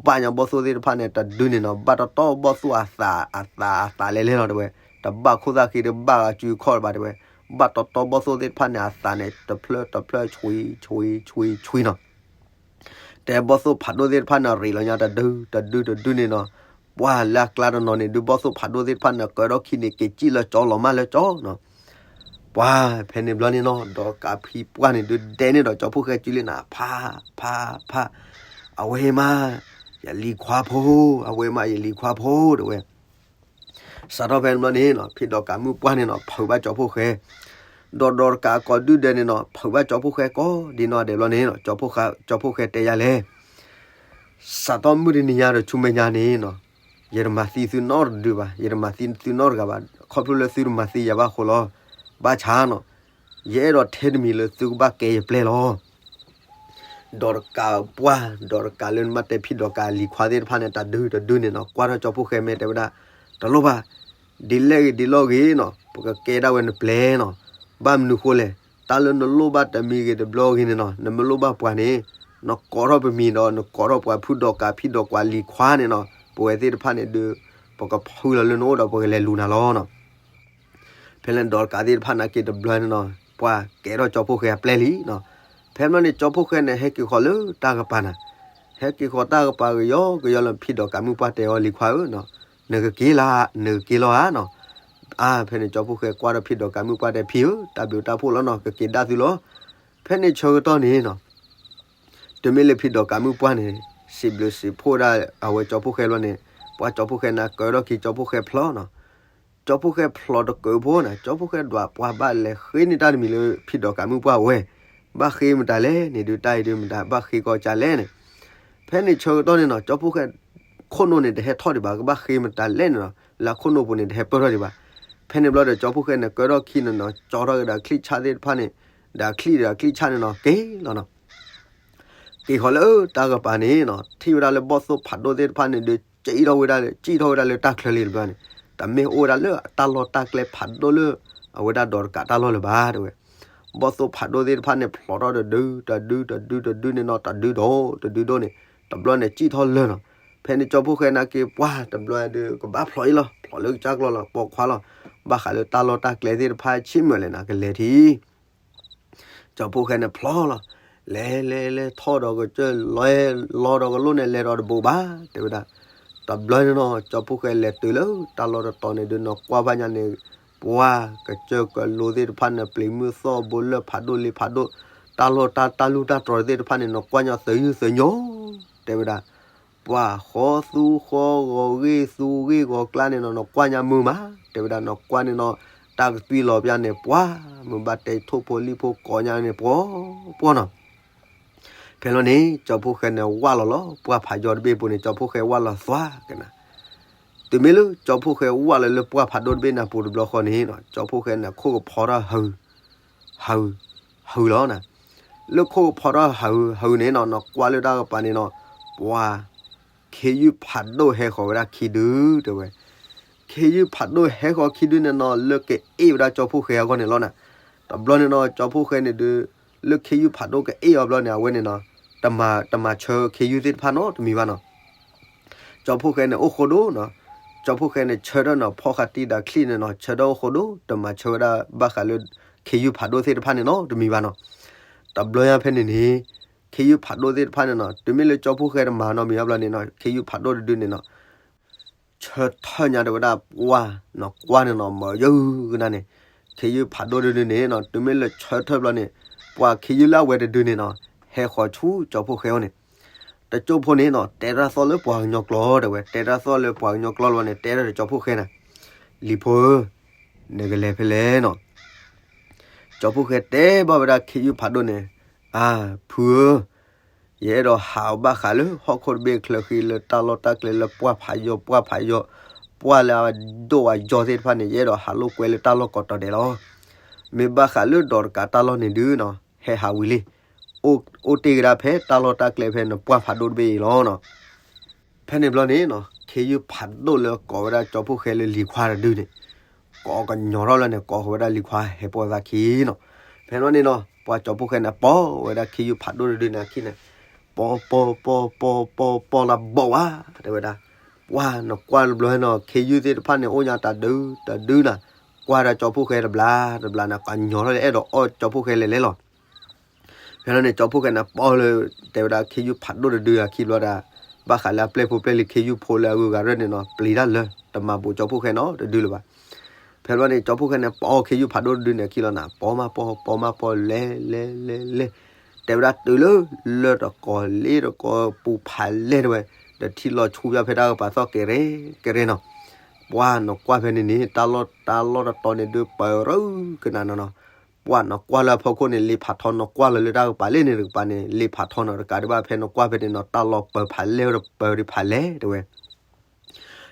ဘၣ်ညါဘီၣ်သိၣ်သ့ၣ်တဖၣ်န့ၣ် တဒုန့ၣ်နီၤ ဘၣ်တီတီဘီၣ်သိၣ်အသးအသးအသးလဲၤလဲၤလီၤတဲဝဲ, တဘၣ်ခိၣ်သၣ်ဃံတဘၣ်ဂၤစုခီၣ်လၢၤဘၣ်တဲဝဲ, ဘၣ်တီတီဘီၣ်သိၣ်သ့ၣ်တဖၣ်န့ၣ် အသးန့ၣ် တဖျၢၣ်တဖျၢၣ်ဆှံဆှံဆှံဆှံနီၤ. တဲဘီၣ်သိၣ်ဖးဒိၣ်သ့ၣ်တဖၣ်န့ၣ် ရ့ၣ်လီၤညါတဒုတဒုတဒုန့ၣ်နီၤ, ပှၢ်လၢအကျါတနီၤန့ၣ်ဒုး ဘီၣ်သိၣ်ဖးဒိၣ်သ့ၣ်တဖၣ်န့ၣ် ကၢထီၣ်ခံန့ၣ် က့ၤစံၣ်လၢကၠီလီၤမၢ်လၢကၠီနီၤ. ပှၢ်ဖဲန့ၣ်ဘျီန့ၣ်နီၤ ဒီးကးဖံးပှၢ်န့ၣ်ဒုး ဒဲန့ၢ်ဒီးကၠီဖီၣ်ဃဲစုလံနၤ ဖး ဖး ဖး, အဝဲမး ယလံၤခွါဖိ, အဝဲမး ယလံၤခွါဖိတဲဝဲ. စးထီၣ်ဖဲန့ၣ်ဘျီန့ၣ်နီၤ ဖံးဒီးကးမုၣ်ပှၢ်န့ၣ်နီၤ ဖုးဘၣ်ကၠီဖီၣ်ဃဲ, ဒီးဒီးတကးကိးဒုၣ်ဒဲန့ၣ်နီၤ ဖုးဘၣ်ကၠီဖီၣ်ဃဲကိးဒ်နီၢ်ဒဲးဘျီန့ၣ်နီၤ ကၠီဖီၣ်ဃဲတဲယၤလဲၣ် စးထီၣ်မုၢ်တနံၤညါဒီးဆူမဲာ်ညါန့ၣ်နီၤ, ယတမၤသံသုနီတဒုဘၣ်, ယတမၤသံသုနီတဂၤဘၣ်, ခီဖျိလၢသုတမၤသံယၤဘၣ်အဃိလီၤ. ဘၣ်ဆၣ်နီၤ, ယအဲၣ်ဒိးထဲတမံၤလၢသုကဘၣ်ကဲယပျဲၢ်လီၤ. ဒီးတကးပှၢ်, ဒီးတကးလၢနမ့ၢ်တဲဖံးဒီးကးလံၤခွါသ့ၣ်တဖၣ်န့ၣ် တဒုတဒုန့ၣ်နီၤ ကွၢ်ထီၣ်ကၠီဖီၣ်ဃဲမ့ၢ်တဲဝဲဒၣ်, တလိၣ်ဘၣ်, ဒ်လဲၣ်ဂ့ၤဒ်လဲၣ်ဂ့ၤနီၤ ပကကဲဒၣ်ဝဲနပျဲၢ်နီၤ, ဘၣ်မနုၤဃိလဲၣ်, တၢ်လၢနလိၣ်ဘၣ်တမံၤဂ့ၤတဘျီဂ့ၤန့ၣ်နီၤ နမ့ၢ်လိၣ်ဘၣ်ပှၤန့ၣ် နကိးထီၣ်ပမံၤဒီး နကိးထီၣ်ပှၤဖုဒီးကးဖံးဒီးကးလံၤခွါန့ၣ်နီၤ ပဝဲသ့ၣ်တဖၣ်န့ၣ်ဒုး ပကဖုလီၤလၢနအိၣ်ဒီးပကလဲၤလူၤနၤလီၤနီၤ. ဖဲလၢဒီးတကးသ့ၣ်တဖၣ်န့ၣ်က့ၤတဘျီန့ၣ်နီၤ ပှၤကဲထီၣ်ကၠီဖီၣ်ဃဲအပျဲၢ်လံနီၤ. ဖဲမ့ၢ်န့ၣ် ကၠီဖီၣ်ဃဲန့ၣ် ဟဲက့ၤဃီၤလၢတၢ်ကပၤနၤ, ဟဲက့ၤဃီၤတၢ်ကပၤကယီကယီလၢဖံးဒီးကးမုၢ်ပှၢ်တဲအီၤလံၤခွါဧၢနီၤ, နကက့ၤလီၤ, နကက့ၤလီၤဧါနီၤ. အါ ဖဲန့ၣ်ကၠီဖီၣ်ဃဲကွၢ်ဒီးဖံးဒီးကးမုၢ်ပှၢ်တဲဖံးဧၢ တၢ်ဘျုးတၢ်ဖှိၣ်လီၤနီၤ ကက့ၤဒၣ်သုလီၤ. ဖဲန့ၣ်ဆၢကတီၢ်န့ၣ်နီၤ တမ့ၢ်လၢဖံးဒီးကးမုၢ်ပှၢ်န့ၣ် စံးဘျုးစံးဖှိၣ်ဒၣ်အဝဲကၠီဖီၣ်ဃဲလီၤန့ၣ်, ပှၤကၠီဖီၣ်ဃဲန့ၣ် ကၢထီၣ်ခံကၠီဖီၣ်ဃဲဖျီနီၤ. ကၠီဖီၣ်ဃဲဖျီတကၢးဖိန့ၣ် ကၠီဖီၣ်ဃဲဒွးပှၤဘၣ်လဲၤဃ့န့ၢ်တၢ်တမံၤလၢဖံးဒီးကးမုၢ်ပှၢ်ဝဲ, ဘၣ်ဃ့မတၤလဲၣ်န့ၣ်ဒုး တၢ်အံၤဒုးမတၤ ဘၣ်ဃ့ကီးကလဲၣ်န့ၣ်. ဖဲန့ၣ်ဆၢကတီၢ်န့ၣ်နီၤ ကၠီဖီၣ်ဃဲ ခိၣ်နူာ်န့ၣ်တဟဲထီၣ်ဒံးဘၣ် ကဘၣ်ဃ့မတၤလဲၣ်န့ၣ်နီၤ လၢအခိၣ်နူာ်ပူၤန့ၣ်တဟဲပၢၢ်ထီၣ်ဒံးဘၣ်. ဖဲန့ၣ်ဘျီဒီးကၠီဖီၣ်ဃဲန့ၣ် ကၢထီၣ်ခံန့ၣ်နီၤ ကၠီထီၣ်က့ၤဒီးချံၣ်ဆၣ်သ့ၣ်တဖၣ်န့ၣ်, ဒီးချံၣ်ဒီးချံၣ်ဆၣ်န့ၣ်နီၤ က့ၤလီၤနီၤ. က့ၤဃီၤလၢတၢ်ကပၤန့ၣ်နီၤ ထံၣ်ဝဲဒၣ်လၢဘီၣ်သိၣ်ဖးဒိၣ်သ့ၣ်တဖၣ်န့ၣ်ဒုး ကံၣ်ထီၣ်ဝဲဒၣ်, ကံၣ်ထီၣ်ဝဲဒၣ်လၢတၢ်ချၢလံတဘျီန့ၣ်, တမ့ၢ်အိၣ်ဝဲဒၣ်လၢတၢ်လီၢ်တၢ်ကျဲဖးဒိၣ်လၢ အဝဲဒၣ်ဒီးတကးတၢ်လီၢ်လၢၤဘၣ်တဲဝဲ. ဘီၣ်သိၣ်ဖးဒိၣ်သ့ၣ်တဖၣ်န့ၣ် ဖျိးထီၣ်တဒု, တဒု, တဒု, တဒုန့ၣ်နီၤ တဒုဒိၣ်, တဒုဒိၣ်န့ၣ် တဘျီန့ၣ် ကံၣ်ထီၣ်လၢာ်နီၤ. ဖဲန့ၣ်ကၠီဖီၣ်ဃဲန့ၣ်က့ၤပှၢ်တဘျီဒုး ကဘၣ်ဖျိးအံၤလီၤ, ဖျိးလၢကစၢ်ကျီလီၤ, ပိာ်ခွါလီၤ, ဘၣ်ဃးလၢတၢ်လီၢ်တၢ်ကျဲသ့ၣ်တဖၣ်ဆ့ၣ်မုၢ်လဲၣ်နၤ ကလဲၤထံၣ် ကၠီဖီၣ်ဃဲန့ၣ်ဖျိးလီၤ. လဲၤလဲၤလဲၤထီၣ်ဒီးကစၢၢ် လဲၤလီၤဒီးကလိၣ်န့ၣ် လဲၤဒီးတဘိးဘၣ် တဲဝဲဒၣ်. တဘျီန့ၣ်နီၤ ကၠီဖီၣ်ဃဲလဲၤတုၤလၢတၢ်လီၢ်တတီၤန့ၣ်ဒုး နီၢ်ကွၢ်ဖးညါန့ၣ် ပှၢ်ကစၢၢ်ကလိသ့ၣ်တဖၣ်န့ၣ် ပျံၤမုၢ်သီၣ်ဘိလၢၢ်ဖးဒိၣ်လံဖးဒိၣ်, တၢ်လီၢ်တၢ်တၢ်လူၢ်တၢ်တြီၤသ့ၣ်တဖၣ်န့ၣ် နီၢ်ကွၢ်ညါသၢယုၢ်သၢညီ တဲဝဲဒၣ်. ပှၢ်ဃီသူဃီဂီၤဂ့ၢ်သူဂ့ၢ်ဂီၤကျါန့ၣ်နီၤ နီၢ်ကွၢ်ညါမုာ်မး တဲဝဲဒၣ်. နီၢ်ကွၢ်န့ၣ်နီၤ တၢ်ကသွံလီၤပျၢ်န့ၣ် ပှၢ်မုာ်ဘၣ်တဲထိၣ်ဖိလံၣ်ဖိကိးညါန့ၣ် ပှီၤပှီၤနီၤ. ဖဲလီၤန့ၣ် ကၠီဖီၣ်ဃဲန့ၣ် ဝၢ်လီၤလီၤ ပှၢ်ဖးယီၤတဘ့ၣ်ပူၤန့ၣ် ကၠီဖီၣ်ဃဲဝၢ်လီၤသွါကနၤ. တုၤမ့ၢ်လၢကၠီဖီၣ်ဃဲဝၢ်လီၤလၢပှၢ်ဖးဒိၣ်တဘ့ၣ်န့ၣ်ပူၤတဘျီဃီန့ၣ်နီၤ ကၠီဖီၣ်ဃဲန့ၣ် ခိၣ်ကဖီထီၣ် ဟုး ဟုး ဟုးလီၤနၤ. လၢခိၣ်ဖီထီၣ်ဟးဂူာ်ဟးဂူာ်န့ၣ်နီၤ နကွၢ်လၢတၢ်ကပၤန့ၣ်နီၤ, ပှၤ ခ့ယုၢ်ဖးဒိၣ်ဟဲဃီၤဝဲဒၣ်ခံဒု တဲဝဲ. ခ့ယုၢ်ဖးဒိၣ်ဟဲဃီၤခံဒုန့ၣ်နီၤ လၢကအ့ၣ်ဝဲဒၣ်ကၠီဖှိၣ်ဃဲအဂီၢ်န့ၣ်လီၤနၤ. တဘျီန့ၣ်နီၤ ကၠီဖှိၣ်ဃဲန့ၣ်ဒုး လၢခ့ယုၢ်ဖးဒိၣ်ကအ့ၣ်အီၤဘျီန့ၣ် အဝဲန့ၣ်နီၤ တမၤ တမၤဆၢခ့ယုၢ်သ့ၣ်တဖၣ်နီတမံၤဘၣ်နီၤ. ကၠီဖှိၣ်ဃဲန့ၣ်အိၣ်ဃိဒိၣ်နီၤ, ကၠီဖှိၣ်ဃဲန့ၣ်ဆၢထၢၣ်နီၤ ဖီၣ်ဃာ်တံၢ်ဒီးချံၣ်န့ၣ်နီၤ ဆၢထၢၣ်အိၣ်ဃိဒိၣ် တမၤဆၢဝဲဒၣ်ဘၣ်ဃးလၢ ခ့ယုၢ်ဖးဒိၣ်သ့ၣ်တဖၣ်န့ၣ်နီတမံၤဘၣ်နီၤ. တဘျီညါဖဲန့ၣ်န့ၣ် ခ့ယုၢ်ဖးဒိၣ်သ့ၣ်တဖၣ်န့ၣ်နီၤ တုၤမ့ၢ်လၢကၠီဖှိၣ်ဃဲတမၤနီတမံၤဘၣ်ဘျီန့ၣ်နီၤ ခ့ယုၢ်ဖးဒိၣ်တဒုန့ၣ်နီၤ ဆၢထၢၣ်ညါတဲဝဲဒၣ် ပှၢ်နီၤကွၢ်န့ၣ်နီၤ မၤယုၤကနၤန့ၣ် ခ့ယုၢ်ဖးဒိၣ်တဒုန့ၣ်နီၤ တုၤမ့ၢ်လၢဆၢထၢၣ်ဘျီန့ၣ် ပှၤခ့ယုၢ်လၢအဝဲတဒုန့ၣ်နီၤ ဟဲဃီၤဆူကၠီဖှိၣ်ဃဲအအိၣ်န့ၣ် တကၠိဖိန့ၣ်နီၤ တဲတၢ်သီၣ်လၢပှၤကညီကျိာ်တဲဝဲ တဲတၢ်သီၣ်လၢပှၤကညီကျိာ်လီၤန့ၣ် တဲဒၣ်ဒီးကၠီဖှိၣ်ဃဲန့ၣ်, လံၤဖိဧၢ, နကလဲၤဖဲလဲၣ်နီၤ. ကၠီဖှိၣ်ဃဲတဲဘၣ်ဝဲဒၣ်ခ့ယုၢ်ဖးဒိၣ်န့ၣ်, အၢ ဖုဧၢ, ယအဲၣ်ဒိးဟးအီၤဘၣ်ဃးလၢဟီၣ်ခိၣ်တဘ့ၣ်ချၢဃံလၢတၢ်လီၢ်တၢ်ကျဲလၢပှၢ်ဖးယိာ် ပှၢ်ဖးယိာ်, ပှၢ်လၢအဒိၣ်အယိာ်သ့ၣ်တဖၣ်န့ၣ် ယအဲၣ်ဒိးဟးလိာ်ကွဲလၢတၢ်လီၢ်ကိးတီၤဒဲးလီၤ. မ့ၢ်ဘၣ်ဃးလၢဒီးတကးတၢ်လီၢ်န့ၣ်ဒုးနီၤ ဟဲဟးဝံၤလံ. အိၣ်တ့ၢ်ကဒါဖဲတၢ်လီၢ်တၢ်ကျဲဖဲနပှၢ်ဖးဒိၣ်တဘ့ၣ်အံၤလီၤနီၤ. ဖဲန့ၣ်ဘျီန့ၣ်နီၤ ခ့ယုၢ်ဖးဒိၣ်လၢကိးဝဲဒၣ်ကၠီဖှိၣ်ဃဲလၢလံၤခွါတဒုန့ၣ်, ကိးကညီထီၣ်လၢန့ၣ် ကိးဃီၤဝဲဒၣ်လံၤခွါဟဲပိာ်သးခံနီၤ. ဖဲန့ၣ်ဘျီန့ၣ်နီၤ ပှၤကၠီဖှိၣ်ဃဲန့ၣ် ပိာ်ဝဲဒၣ်ခ့ယုၢ်ဖးဒိၣ်တဒုန့ၣ်အခံန့ၣ်, ပိာ်ပိာ်ပိာ်ပိာ်ပိာ်ပိာ်လၢဘီၣ်ဝါ တဲဝဲဒၣ်. ပှၢ်နကွၢ်တဘျီနီၤ ခ့ယုၢ်သ့ၣ်တဖၣ်န့ၣ် အိၣ်ညါတဒုတဒုနီၤ, ကွၢ်ဒီးကၠီဖှိၣ်ဃဲတဘျီတဘျီန့ၣ် ကညီထီၣ်လၢအဲၣ်ဒိးအီၣ်ကၠီဖှိၣ်ဃဲလဲၤလဲၤလီၤ. ဖဲန့ၣ်န့ၣ် ကၠီဖှိၣ်ဃဲန့ၣ် ပိာ်လၢ တဲဝဲဒၣ်ခ့ယုၢ်ဖးဒိၣ်တဒုအခံဘျီဒၣ်, ဘၣ်ဃးလၢအပျဲၢ်ဖိပျဲၢ်လံၤခ့ယုၢ်ဖိလၢအဂုၤအဂၤရဲၣ်န့ၣ်နီၤ ပျံၤတၢ်လၢ တမၤဘူးကၠီဖှိၣ်ဃဲနီတဒုလၢၤဘၣ်. ဖဲဘျီန့ၣ် ကၠီဖှိၣ်ဃဲန့ၣ် ပိာ်ခ့ယုၢ်ဖးဒိၣ်တဒုန့ၣ်အခံလီၤနၤ, ပိာ်မးပိာ် ပိာ်မးပိာ် လဲၤ လဲၤ လဲၤ လဲၤ, တဲဝဲဒၣ်တုၤလၢ လၢတကိးလ့တကိးပူၤဖးလဲၢ်တဲဝဲ, ဒီးထံၣ်လီၤဆူယါဖဲတၢ်ကပၤသီၣ်ကဲၤရဲၣ်ကဲၤရဲၣ်နီၤ. ပှၢ်နကွၢ်ဖဲန့ၣ်န့ၣ် တၢ်လီၢ် တၢ်လီၢ်တတီၤန့ၣ်ဒုးပၢၤရၢကနၤနီၤနီၤ. ပှၢ်နကွၢ်လၢအဖီခိၣ်န့ၣ် လ့ဖးထီ နကွၢ်လီၤလၢတၢ်ကပၤလ့န့ၣ်တကပၤန့ၣ် လ့ဖးထီနီၤ တကးဒံးဘၣ်ဖဲနကွၢ်ဖဲန့ၣ်နီၤ တၢ်လီၢ်ပၢၤဖးလဲၢ်ဒီးပၢၤဒံးဖးလဲၢ်တဲဝဲ.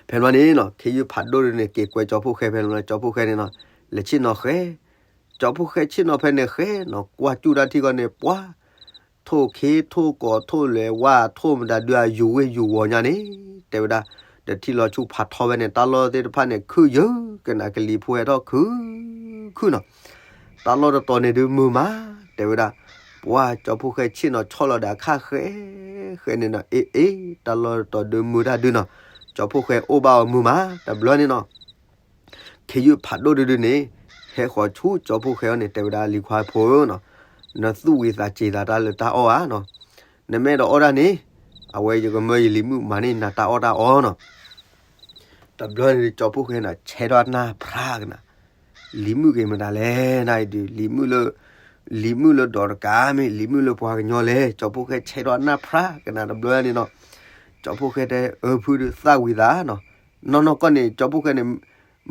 ဖဲန့ၣ်ဘျီန့ၣ်နီၤ ခ့ယုၢ်ဖးဒိၣ်ဒုန့ၣ် က့ၤကွဲးကၠီဖှိၣ်ဃဲဖဲန့ၣ်ဘျီ ကၠီဖှိၣ်ဃဲန့ၣ်နီၤ လဲၤဆ့ၣ်နီၤဃဲ, ကၠီဖှိၣ်ဃဲဆ့ၣ်နီၤဖဲန့ၣ်ဃဲနီၤ ကွၢ်စူၣ်တၢ်ထံၣ်ကီးန့ၣ် ပှၢ် ထိၣ်ခ့ထိၣ်ကီးထိၣ်လဲၤဝါထိၣ်မတၤဒုးအယူၤဝ့ၢ်ယူၤဝီၤညါန့ၣ် တဲဝဲဒၣ်, ဒီးထံၣ်လီၤဆူဖးထီဖဲန့ၣ် တၢ်လီၢ်သ့ၣ်တဖၣ်န့ၣ် ခုၣ်ယၢကနၤကလံၤဖိဟဲထီၣ်ခုၣ်ခုၣ်နီၤ. တၢ်လီၢ်တတီၤန့ၣ်ဒုးမုာ်မး တဲဝဲဒၣ်. ပှၢ်ကၠီဖှိၣ်ဃဲဆ့ၣ်နီၤဆီၣ်လီၤဒီးအခါဃဲ ဃဲန့ၣ်နီၤ အ့ အ့ တၢ်လီၢ်တတီၤဒုးမုာ်တၢ်ဒုးနီၤ, ကၠီဖှိၣ်ဃဲအိၣ်ဘၣ်အီၤမုာ်မး တဘျီန့ၣ်နီၤ ခ့ယုၢ်ဖးဒိၣ်ဒုဒုန့ၣ် ဟဲဃီၤဆူကၠီဖှိၣ်ဃဲအအိၣ်န့ၣ် တဲဝဲဒၣ်လံၤခွါဖိဧၢနီၤ, နသူၣ်ဝံၤသးစ့ၤသးတၢ်လၢတၢ်အီၣ်ဧါနီၤ, နမ့ၢ်အဲၣ်ဒိးအီၣ်တၢ်န့ၣ် အဝဲယကမၢယလံၤမုၣ်မၤန့ၢ်နၤတၢ်အီၣ်တၢ်အီနီၤ. တဘျီန့ၣ်ကၠီဖှိၣ်ဃဲန့ၣ် ဆဲးထီၣ်နၢ်ဖျါကနၤ, လံၤမုၣ်က့ၤမတၤလဲၣ် နအံၤဒုး လံၤမုၣ်လၢ လံၤမုၣ်လၢဒီးတကးမ့ၢ် လံၤမုၣ်လၢပှၤကညီလဲၣ်, ကၠီဖှိၣ်ဃဲဆဲးထီၣ်နၢ်ဖျါကနၤတဘျီန့ၣ်နီၤ. ကၠီဖှိၣ်ဃဲတဲ အၢ ဖုဒုးသၣ်ဝံၤသးနီၤ, နီၢ်နီၢ်ကီၢ်န့ၣ် ကၠီဖှိၣ်ဃဲန့ၣ်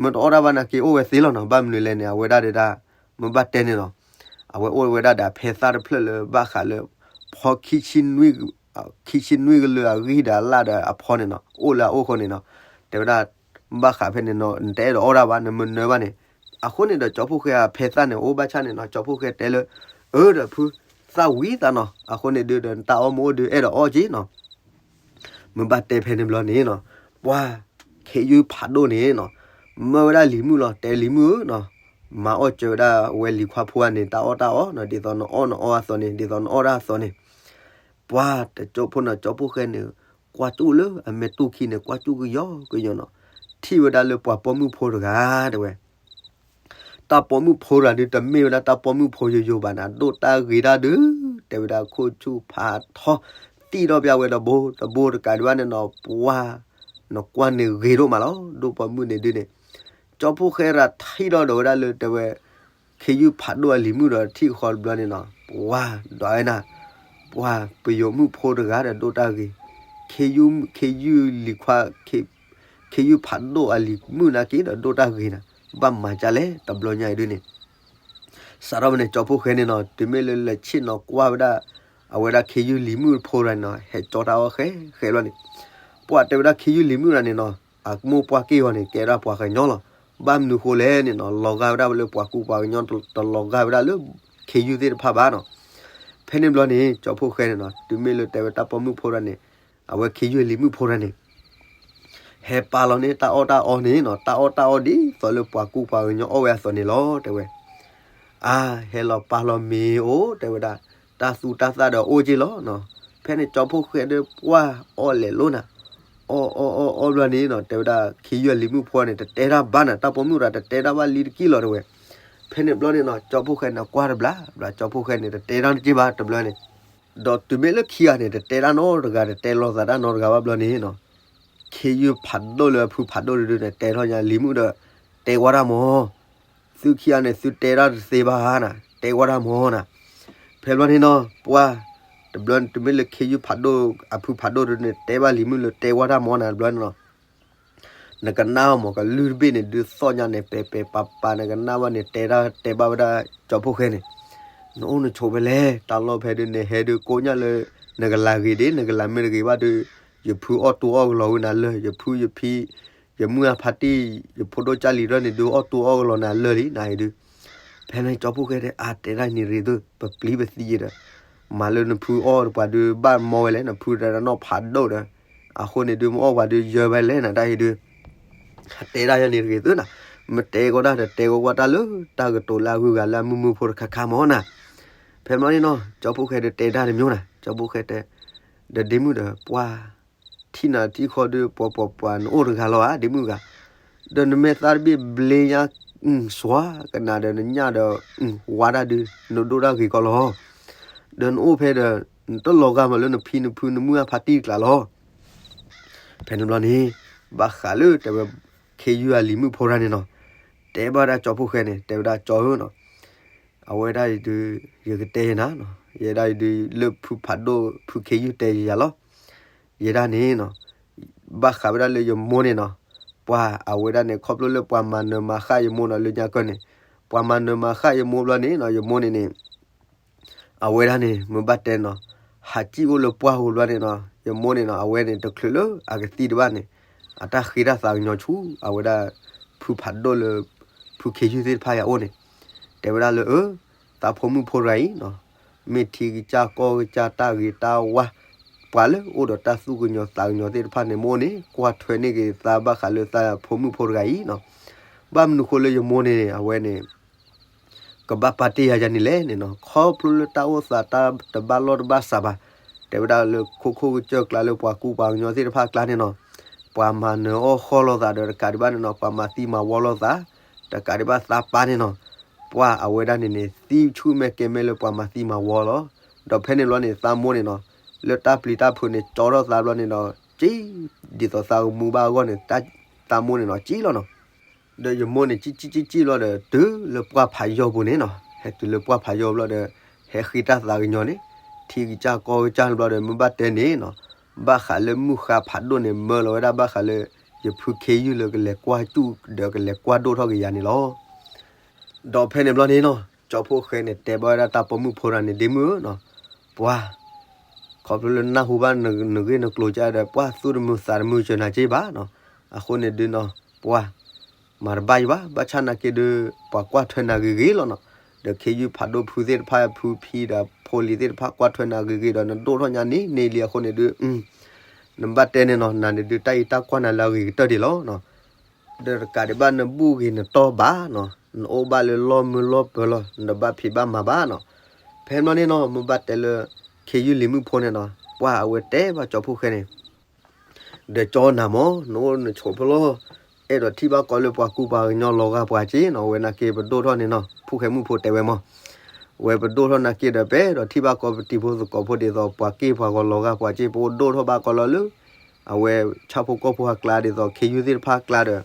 မ့ၢ်တအီၣ်တၢ်ဘၣ်န့ၣ်က့ၤအိၣ်ဝဲသ့လီၤနီၤ, ဘၣ်မနုၤလဲၣ်န့ၣ် အဝဲဒၣ်ဒၣ် မ့ၢ်ဘၣ်တဲန့ၣ်နီၤ, အဝဲအိၣ်ဝဲဒၣ်ဒီးအဖဲသၣ်တဖျၢၣ်လၢဘၣ်ဃးလၢ ဖီ ခံဆံနွံကလၢာ်အဂံၢ်ဒီးအလၣ်ဒီးအဖီန့ၣ်နီၤ, အိၣ်လၢအအိၣ်ဃိန့ၣ်နီၤ, တဲဝဲဒၣ် ဘၣ်ဃးဖဲန့ၣ်နီၤ နတအဲၣ်ဒိးအီၣ်တၢ်ဘၣ် နမနၢၤဘၣ်န့ၣ်, အဃိန့ၣ်ဒီးကၠီဖှိၣ်ဃဲအဖဲသၣ်န့ၣ် အိၣ်ဘၣ်ဆၣ်န့ၣ်နီၤ ကၠီဖှိၣ်ဃဲတဲလၢ အၢ ဒီးဖု သၣ်ဝံၤသးနီၤ, အဃိန့ၣ်ဒုးဒီးနတၢ်အီၣ်မ့ၢ်အိၣ်ဒုးအဲၣ်ဒိးအီၣ်က့နီၤ မ့ၢ်ဘၣ်တဲဖဲန့ၣ်ဘျီန့ၣ်နီၤ, ပှၢ် ခ့ယုၢ်ဖးဒိၣ်န့ၣ်နီၤ, မၢဝဲဒၣ်လံၤမုၣ်လီၤ, တဲလံၤမုၣ်ဧၢနီၤ, မၤအီၣ်စၢၤဝဲဒၣ်ဝဲလံၤခွါဖိဧါန့ၣ် တၢ်အီၣ်တၢ်အီနီၤ, ဒ်သိးနအီၣ်နအီအသိးန့ၣ် ဒ်သိးနအီၣ်တၢ်အသိးန့ၣ်, ပှၢ်တကၠိဖိနီၤ ကၠီဖှိၣ်ဃဲန့ၣ် ကွၢ်ကၠူၣ်လၢအမဲာ်တူၢ်ခံန့ၣ် ကွၢ်ကၠူၣ်ကယီကယီနီၤ, ထံၣ်ဝဲဒၣ်လၢပှၤပိာ်မုၣ်ဖိတဂၤတဲဝဲ တၢ်ပိာ်မုၣ်ဖိတဂၤဒုး တမ့ၢ်ဝဲဒၣ်တၢ်ပိာ်မုၣ်ဖိယိယိဘၣ်န့ၣ် ဒိၣ်တၢ်ဂ့ၤတၢ်ဒုး တဲဝဲဒၣ်ခိၣ်ဆူၣ်ဖးထီ သံၣ်ထီၣ်ပျၢ်ဝဲတဘိတဘိတကးဒံးဘၣ်န့ၣ်နီၤ, ပှၢ် နကွၢ်န့ၣ်ဂ့ၤဒိၣ်မးလီၤ ဒိၣ်ပိာ်မုၣ်န့ၣ်ဒုးန့ၣ်, ကၠီဖှိၣ်ဃဲရၤထံၣ်ဒီးဒီးဝဲဒၣ်လၢတဲဝဲ ခ့ယုၢ်ဖးဒိၣ်အလံၤမုၣ်ဒီးထံၣ်ဃီတဘျီန့ၣ်နီၤ, ပှၢ်ဒွးဝဲနၤ, ပှၢ်ပယိၤမုၣ်ဖိတဂၤဒီးဒိၣ်တၢ်ဂ့ၤ, ခ့ယုၢ် ခ့ယုၢ်လံၤခွါ ခ့ယုၢ်ဖးဒိၣ်အလံၤမုၣ်နာ်က့ဒီးဒိၣ်တၢ်ဂ့ၤနၤ, ဘၣ်မၤကၢ်လဲၣ် တဘျီညါအံၤဒုးန့ၣ်, စးထီၣ်ဖဲန့ၣ် ကၠီဖှိၣ်ဃဲန့ၣ်နီၤ တုၤမ့ၢ်လၢလဲၤဆ့ၣ်နီၤကွၢ်ဝဲဒၣ် အဝဲဒၣ်ခ့ယုၢ်လံၤမုၣ်ဖိတဂၤန့ၣ်နီၤ ဟဲကၠီတၢ်အီၣ်ဃဲဃဲဘျီန့ၣ်, ပှၢ်တဲဝဲဒၣ်ခ့ယုၢ်လံၤမုၣ်တဂၤန့ၣ်နီၤ အမိၢ်ပှၢ်က့ၢ်ဂီၤန့ၣ် ကဲဒၣ်ပှၤကညီလီၤ, ဘၣ်မနုၤဃိလဲၣ်န့ၣ်နီၤ လီၤဂာ်ဝဲဒၣ်လၢပှၤကူပှၤကညီ တလီၤဂာ်ဝဲဒၣ်လၢ ခ့ယုၢ်သ့ၣ်တဖၣ်ဘၣ်နီၤ. ဖဲန့ၣ်ဘျီန့ၣ် ကၠီဖှိၣ်ဃဲန့ၣ်နီၤ တုၤမ့ၢ်လၢတဲဝဲတၢ်ပိာ်မုၣ်ဖိတဂၤန့ၣ် အဝဲခ့ယုၢ်လံၤမုၣ်ဖိတဂၤန့ၣ် ဟဲပာ်လီၤန့ၢ်တၢ်အီၣ်တၢ်အီန့ၣ်နီၤ တၢ်အီၣ်တၢ်အီဒ်သိးလၢပှၤကူပှၤကညီအီၣ်ဝဲအသိးန့ၣ်လီၤ တဲဝဲ. အါ ဟဲလီၤပာ်လီၤမ့ၤအိၣ် တဲဝဲဒၣ်, တၢ်သူတၢ်သၣ်ဒီးအိၣ်က့ၢ်လီၤနီၤ. ဖဲန့ၣ်ကၠီဖှိၣ်ဃဲဒီးပှၢ်အီၣ်လဲၤလိာ်နၤ, အီၣ်အီၣ်အီၣ်အီၣ်ဘျီန့ၣ်နီၤ တဲဝဲဒၣ် ခ့ယုၢ်အလံၤမုၣ်ဖိန့ၣ် တတဲတၢ်ဘၣ်နၤ, တၢ်ပိာ်မုၣ်တဂၤတတဲတၢ်ဘၣ်လံတက့ၢ်လီၤ တဲဝဲ. ဖဲန့ၣ်ဘျီန့ၣ်နီၤ ကၠီဖှိၣ်ဃဲန့ၣ်ကွၢ်တဘျီဘျီ ကၠီဖှိၣ်ဃဲန့ၣ် တတဲတၢ်တက့ၢ်ဘၣ်တဘျီန့ၣ်, ဒီးတုၤမ့ၢ်လၢခံဂၤန့ၣ် တတဲတၢ်နီတဂၤ တတဲလိာ်သးတၢ်နီတဂၤဘၣ်ဘျီန့ၣ်နီၤ ခ့ယုၢ်ဖးဒိၣ်လၢအဖုဖးဒိၣ်တဒုန့ၣ် တဲထီၣ်ညါလံၤမုၣ်ဒီး တဲဝဲဒၣ်မၢ်, သုခံဂၤန့ၣ် သုတဲတၢ်တသ့ဘၣ်နၤ, တဲဝဲဒၣ်မၢ်နၤ. ဖဲဘျီန့ၣ်နီၤ ပှၢ် တဘျီန့ၣ် တုၤမ့ၢ်လၢခ့ယုၢ်ဖးဒိၣ် အဖုဖးဒိၣ်တဒုန့ၣ် တဲဘၣ်လံၤမုၣ်လၢတဲဝဲဒၣ်မၢ်နၤ တဘျီန့ၣ်နီၤ နကနၣ်မၢ် ကလုၢ်တဘ့ၣ်န့ၣ် ဒုးသီၣ်ညါန့ၣ် ပဲာ်ပဲာ်ပာ်ပာ် နကနၣ်ဘၣ်န့ၣ် တဲဒၣ်တဲဘၣ်ဝဲဒၣ်ကၠီဖှိၣ်ဃဲန့ၣ်, နအိၣ်နဆိးဖဲလဲၣ်, တၢ်လီၢ်ဖဲဒုး နဟဲဒုးကိးညၣ်လၢ နကလၤဂ့ၤဒၣ် နကလၤမ့ၢ်တဂ့ၤဘၣ်ဒုး ယဖုအီၣ်တူအီၣ်ကလီၤဝဲနၤလၢာ်, ယဖုယဖံ ယမုၢ်အဖါတံၢ် ယဖိဒိၣ်ကၢ်လံၤဒီးန့ၣ် ဒုးအီၣ်တူအီၣ်ကလီၤနၤလၢာ်လံ နၤအံၤဒုး. ဖဲန့ၣ်ကၠီဖှိၣ်ဃဲတဲ အါ တဲဒၣ်န့ၣ်တဂ့ၤသု ပပျံၤပသံယံၤဒီး မၤလၢနဖုအီၣ်ပှၤဒုးဘၣ်မီဝဲလဲၣ်, နဖုတနီၣ်ဖးဒိၣ်ဒီး အဃိန့ၣ်ဒုး မ့ၢ်အီၣ်ပှၤဒုးယၢဝဲလဲၣ်နၤ တၢ်အံၤဒုး တဲဒၣ်ယၤန့ၣ်တဂ့ၤသုနၤ, မ့ၢ်တဲကီးတၢ်ဒီး တဲကီးကွၢ်တၢ်လၢတၢ်ကတိၤလၢအဂုၤအဂၤလၢအမုာ်မုာ်ဖိတခါခါမၢ်နၤ. ဖဲမၢ်န့ၣ်နီၤ ကၠီဖှိၣ်ဃဲဒီးတဲတၢ်တမံၤနၤ, ကၠီဖှိၣ်ဃဲတဲ ဒီးဒ့မုၣ်ဒီး ပှၢ် ထံၣ်နၤထံၣ်ဃီဒီး ပှၤပှၤပှၤနအိၣ်တဂၤလီၤဧါ ဒ့မုၣ်ဂၤ, ဒီးနမဲာ်သၣ်တဘ့ၣ်ဘျ့ညါ စွါကနၤဒီး နညၣ်ဒီး ဝါဒၣ်ဒုး နဒိၣ်တၢ်ဂ့ၤကီးလီၤ. ဒီးနအိၣ်ဖဲဒီး နတလီၤဂာ်မးလၢနဖံနဖုနမုၢ်အဖါတံၢ်တကျါလီၤ. ဖဲန့ၣ်ဘျီန့ၣ် ဘၣ်ဃးလၢတဲဝဲ ခ့ယုၢ်အလံၤမုၣ်ဖိတဂၤန့ၣ်နီၤ တဲဘၣ်ဒၣ်ကၠီဖှိၣ်ဃဲန့ၣ် တဲဝဲဒၣ်ကၠီဧၢနီၤ အဝဲဒၣ်အံၤဒုး ယကတဲနၤနီၤ, ယဲဒၣ်အံၤဒုး လၢဖုဖးဒိၣ်ဖုခ့ယုၢ်တဲယၤလီၤ. ယဲဒၣ်န့ၣ်နီၤ ဘၣ်ဃးဝဲဒၣ်လၢယမိၢ်န့ၣ်နီၤ, ပှၢ်အဝဲဒၣ်န့ၣ် ခီဖျိလၢပှၤမၤနၢၤမၤဃၣ်ယမိၢ်နီၤ လၢညါကၢၢ်န့ၣ် ပှၤမၤနၢၤမၤဃၣ်ယမိၢ်ဘျီန့ၣ်နီၤ ယမိၢ်န့ၣ်န့ၣ် အဝဲဒၣ်န့ၣ် မ့ၢ်ဘၣ်တဲနီၤ, ဟးစံၣ်အိၣ်လၢပှၢ်ပူၤဘျီန့ၣ်နီၤ ယမိၢ်န့ၣ်နီၤ အဝဲန့ၣ်တချုးလၢအကသံတဘၣ်န့ၣ် အတၢ်ဃ့တၢ်သးကညီၤဆူ အဝဲဒၣ် ဖုဖးဒိၣ်လၢ ဖုခ့ယုၢ်သ့ၣ်တဖၣ်အအိၣ်န့ၣ် တဲဝဲဒၣ်လၢ အၢ သးဖိမုၣ်ဖိတဂၤအံၤနီၤ မ့ၢ်ထံကစၢ်ကီၢ်ကစၢ်တၢ်ဂ့ၤတၢ်ဝါ ပှၤလၢအိၣ်ဒီးတၢ်သူၣ်ကညီၤသးကညီၤသ့ၣ်တဖၣ်န့ၣ် မ့ၢ်အိၣ်န့ၣ် ကွၢ်ထွဲန့ၢ်က့ၤသးဘၣ်ဃးလၢသးဖိမုၣ်ဖိတဂၤအံၤနီၤ. ဘၣ်မနုၤဃိလၢယမိၢ်န့ၣ် အဝဲန့ၣ် ကဘၣ်ပာ်တ့ၢ်ယၤယၤန့ၣ်လဲၣ်န့ၣ်နီၤ, ခီဖျိလၢတၢ်အိၣ်သးတၢ်တဘၣ်လီၢ်တဘၣ်စးဘၣ်, တဲဝဲဒၣ်လၢခိခိၣ်ကစၢၢ်ကျါလၢပှၤကူပှၤကညီသ့ၣ်တဖၣ်အကျါန့ၣ်နီၤ, ပှၤမၤနၢၤအီၣ်ဃီလိာ်သးဒီးတကးဒံးဘၣ်န့ၣ်နီၤ ပှၤမၤသံမၤဝီလိာ်သး, တကးဒံးဘၣ်သးပၢ်န့ၣ်နီၤ, ပှၢ်အဝဲဒၣ်န့ၣ်န့ၣ်သံဆူၣ်မဲာ်ကဲၤမဲာ်လၢပှၤမၤသံမၤဝီလီၤ. ဒီးဖဲန့ၣ်ဘျီန့ၣ် သးမိၢ်န့ၣ်နီၤ, လၢတၢ်ပျံၤတၢ်ဖုးန့ၣ် ကၠီထီၣ်သးဘျီန့ၣ်ဒီး ကၠံ, ဒ်သိးသးကမူဘၣ်အဂီၢ်န့ၣ် သးမိၢ်န့ၣ်နီၤ ကၠံလီၤနီၤ. ဒီးယမိၢ်န့ၣ် ကၠံကၠံကၠံကၠံလီၤဒီး တုၤလၢပှၢ်ဖးယိာ်ပူၤန့ၣ်နီၤ, ဟဲတုၤလၢပှၢ်ဖးယိာ်ဘျီဒီး ဟဲဃ့တၢ်သးကညီၤန့ၣ် ထံကစၢ်ကီၢ်ကစၢ်န့ၣ်ဘျီဒီး မ့ၢ်ဘၣ်တဲန့ၣ်နီၤ, ဘၣ်ဃးလၢမုၢ်ဃါဖးဒိၣ်န့ၣ် မၢလီၤဝဲဒၣ်ဘၣ်ဃးလၢ ယဖုခ့ယုၢ်လၢကလဲၤကွၢ်စူၣ်ဒီးကလဲၤကွၢ်ဒိၣ်ထီၣ်က့ၤယၤန့ၣ်လီၤ. ဒီးဖဲန့ၣ်ဘျီန့ၣ်နီၤ, ကၠီဖိၣ်ဃဲန့ၣ် တဲဘၣ်ဝဲဒၣ်တၢ်ပိာ်မုၣ်ဖိတဂၤန့ၣ် ဒ့မုၣ်ဧၢနီၤ, ပှၢ် ခီဖျိလၢနၢ်ဟူဘၣ်နဂ့ၢ်နကျိၤကဒီး ပှၢ်သူၣ်တမုာ်သးတမုာ်စၢၤနၤက့ဘၣ်နီၤ, အဃိန့ၣ်ဒုးနီၤ, ပှၢ် မၤတဘၣ်ယံၤဘၣ်, ဘၣ်ဆၣ်နာ်က့ဒုး ပှၤကွၢ်ထွဲနၤဂ့ၤဂ့ၤလီၤနီၤ, ဒီးခ့ယုၢ်ဖးဒိၣ်ဖုသ့ၣ်တဖၣ် ဖုဖံဒီးဖိလံၤသ့ၣ်တဖၣ် ကွၢ်ထွဲနၤဂ့ၤဂ့ၤဒီး နဒိၣ်ထီၣ်ညါန့ၣ်န့ၢ်လံအဃိန့ၣ်ဒုး နဘၣ်တဲန့ၣ်နီၤ, နၤန့ၣ်ဒုး တၢ်အံၤတၢ်ကွၢ်နၤလၢအဂ့ၤကတၢၢ်ဒံးလီၤနီၤ, ဒီးတကးဒံးဘၣ်နဘူၣ်ဂ့ၤနတီၢ်ဘၣ်နီၤ, နအိၣ်ဘၣ်လၢလီၢ်မုၢ်လီၢ်ပၢၤလီၤ, နတဘၣ်ဖံးဘၣ်မၤဘၣ်နီၤ, ဖဲဘျီန့ၣ်နီၤ မ့ၢ်ဘၣ်တဲလၢ ခ့ယုၢ်လံၤမုၣ်ဖိန့ၣ်နီၤ, ပှၢ်အဝဲတဲဘၣ်ကၠီဖိၣ်ဃဲန့ၣ် ဒီးကၠီနၤမၢ်, နအိၣ်နဆိးဖဲလဲၣ်, အဲၣ်ဒိးထံၣ်ဘၣ်ကီးလၢပှၤကူပှၤကညီလီၤဂာ်ပှၤက့နီၤ, ဝဲနာ်က့ပဒိၣ်ထီၣ်န့ၣ်နီၤ, ဖုၣ်ဃဲမုၣ်ဖိတဲဝဲမၢ်, ဝဲပဒိၣ်ထီၣ်နာ်က့ဒီး ပအဲၣ်ဒိးထံၣ်ဘၣ်ကီးပတံၤဖိသကိးဖိဒ်သိး ပှၤက့ၢ်ပှၤဂီၤလီၤဂာ်ပှၤက့ ပအိၣ်ဒိၣ်ထီၣ်ဘၣ်ကီးလီၤလၢ အဝဲဆၣ်ဖိကီၢ်ဖိအကျါဒ်သိး ခ့ယုၢ်သ့ၣ်တဖၣ်အကျါဒီး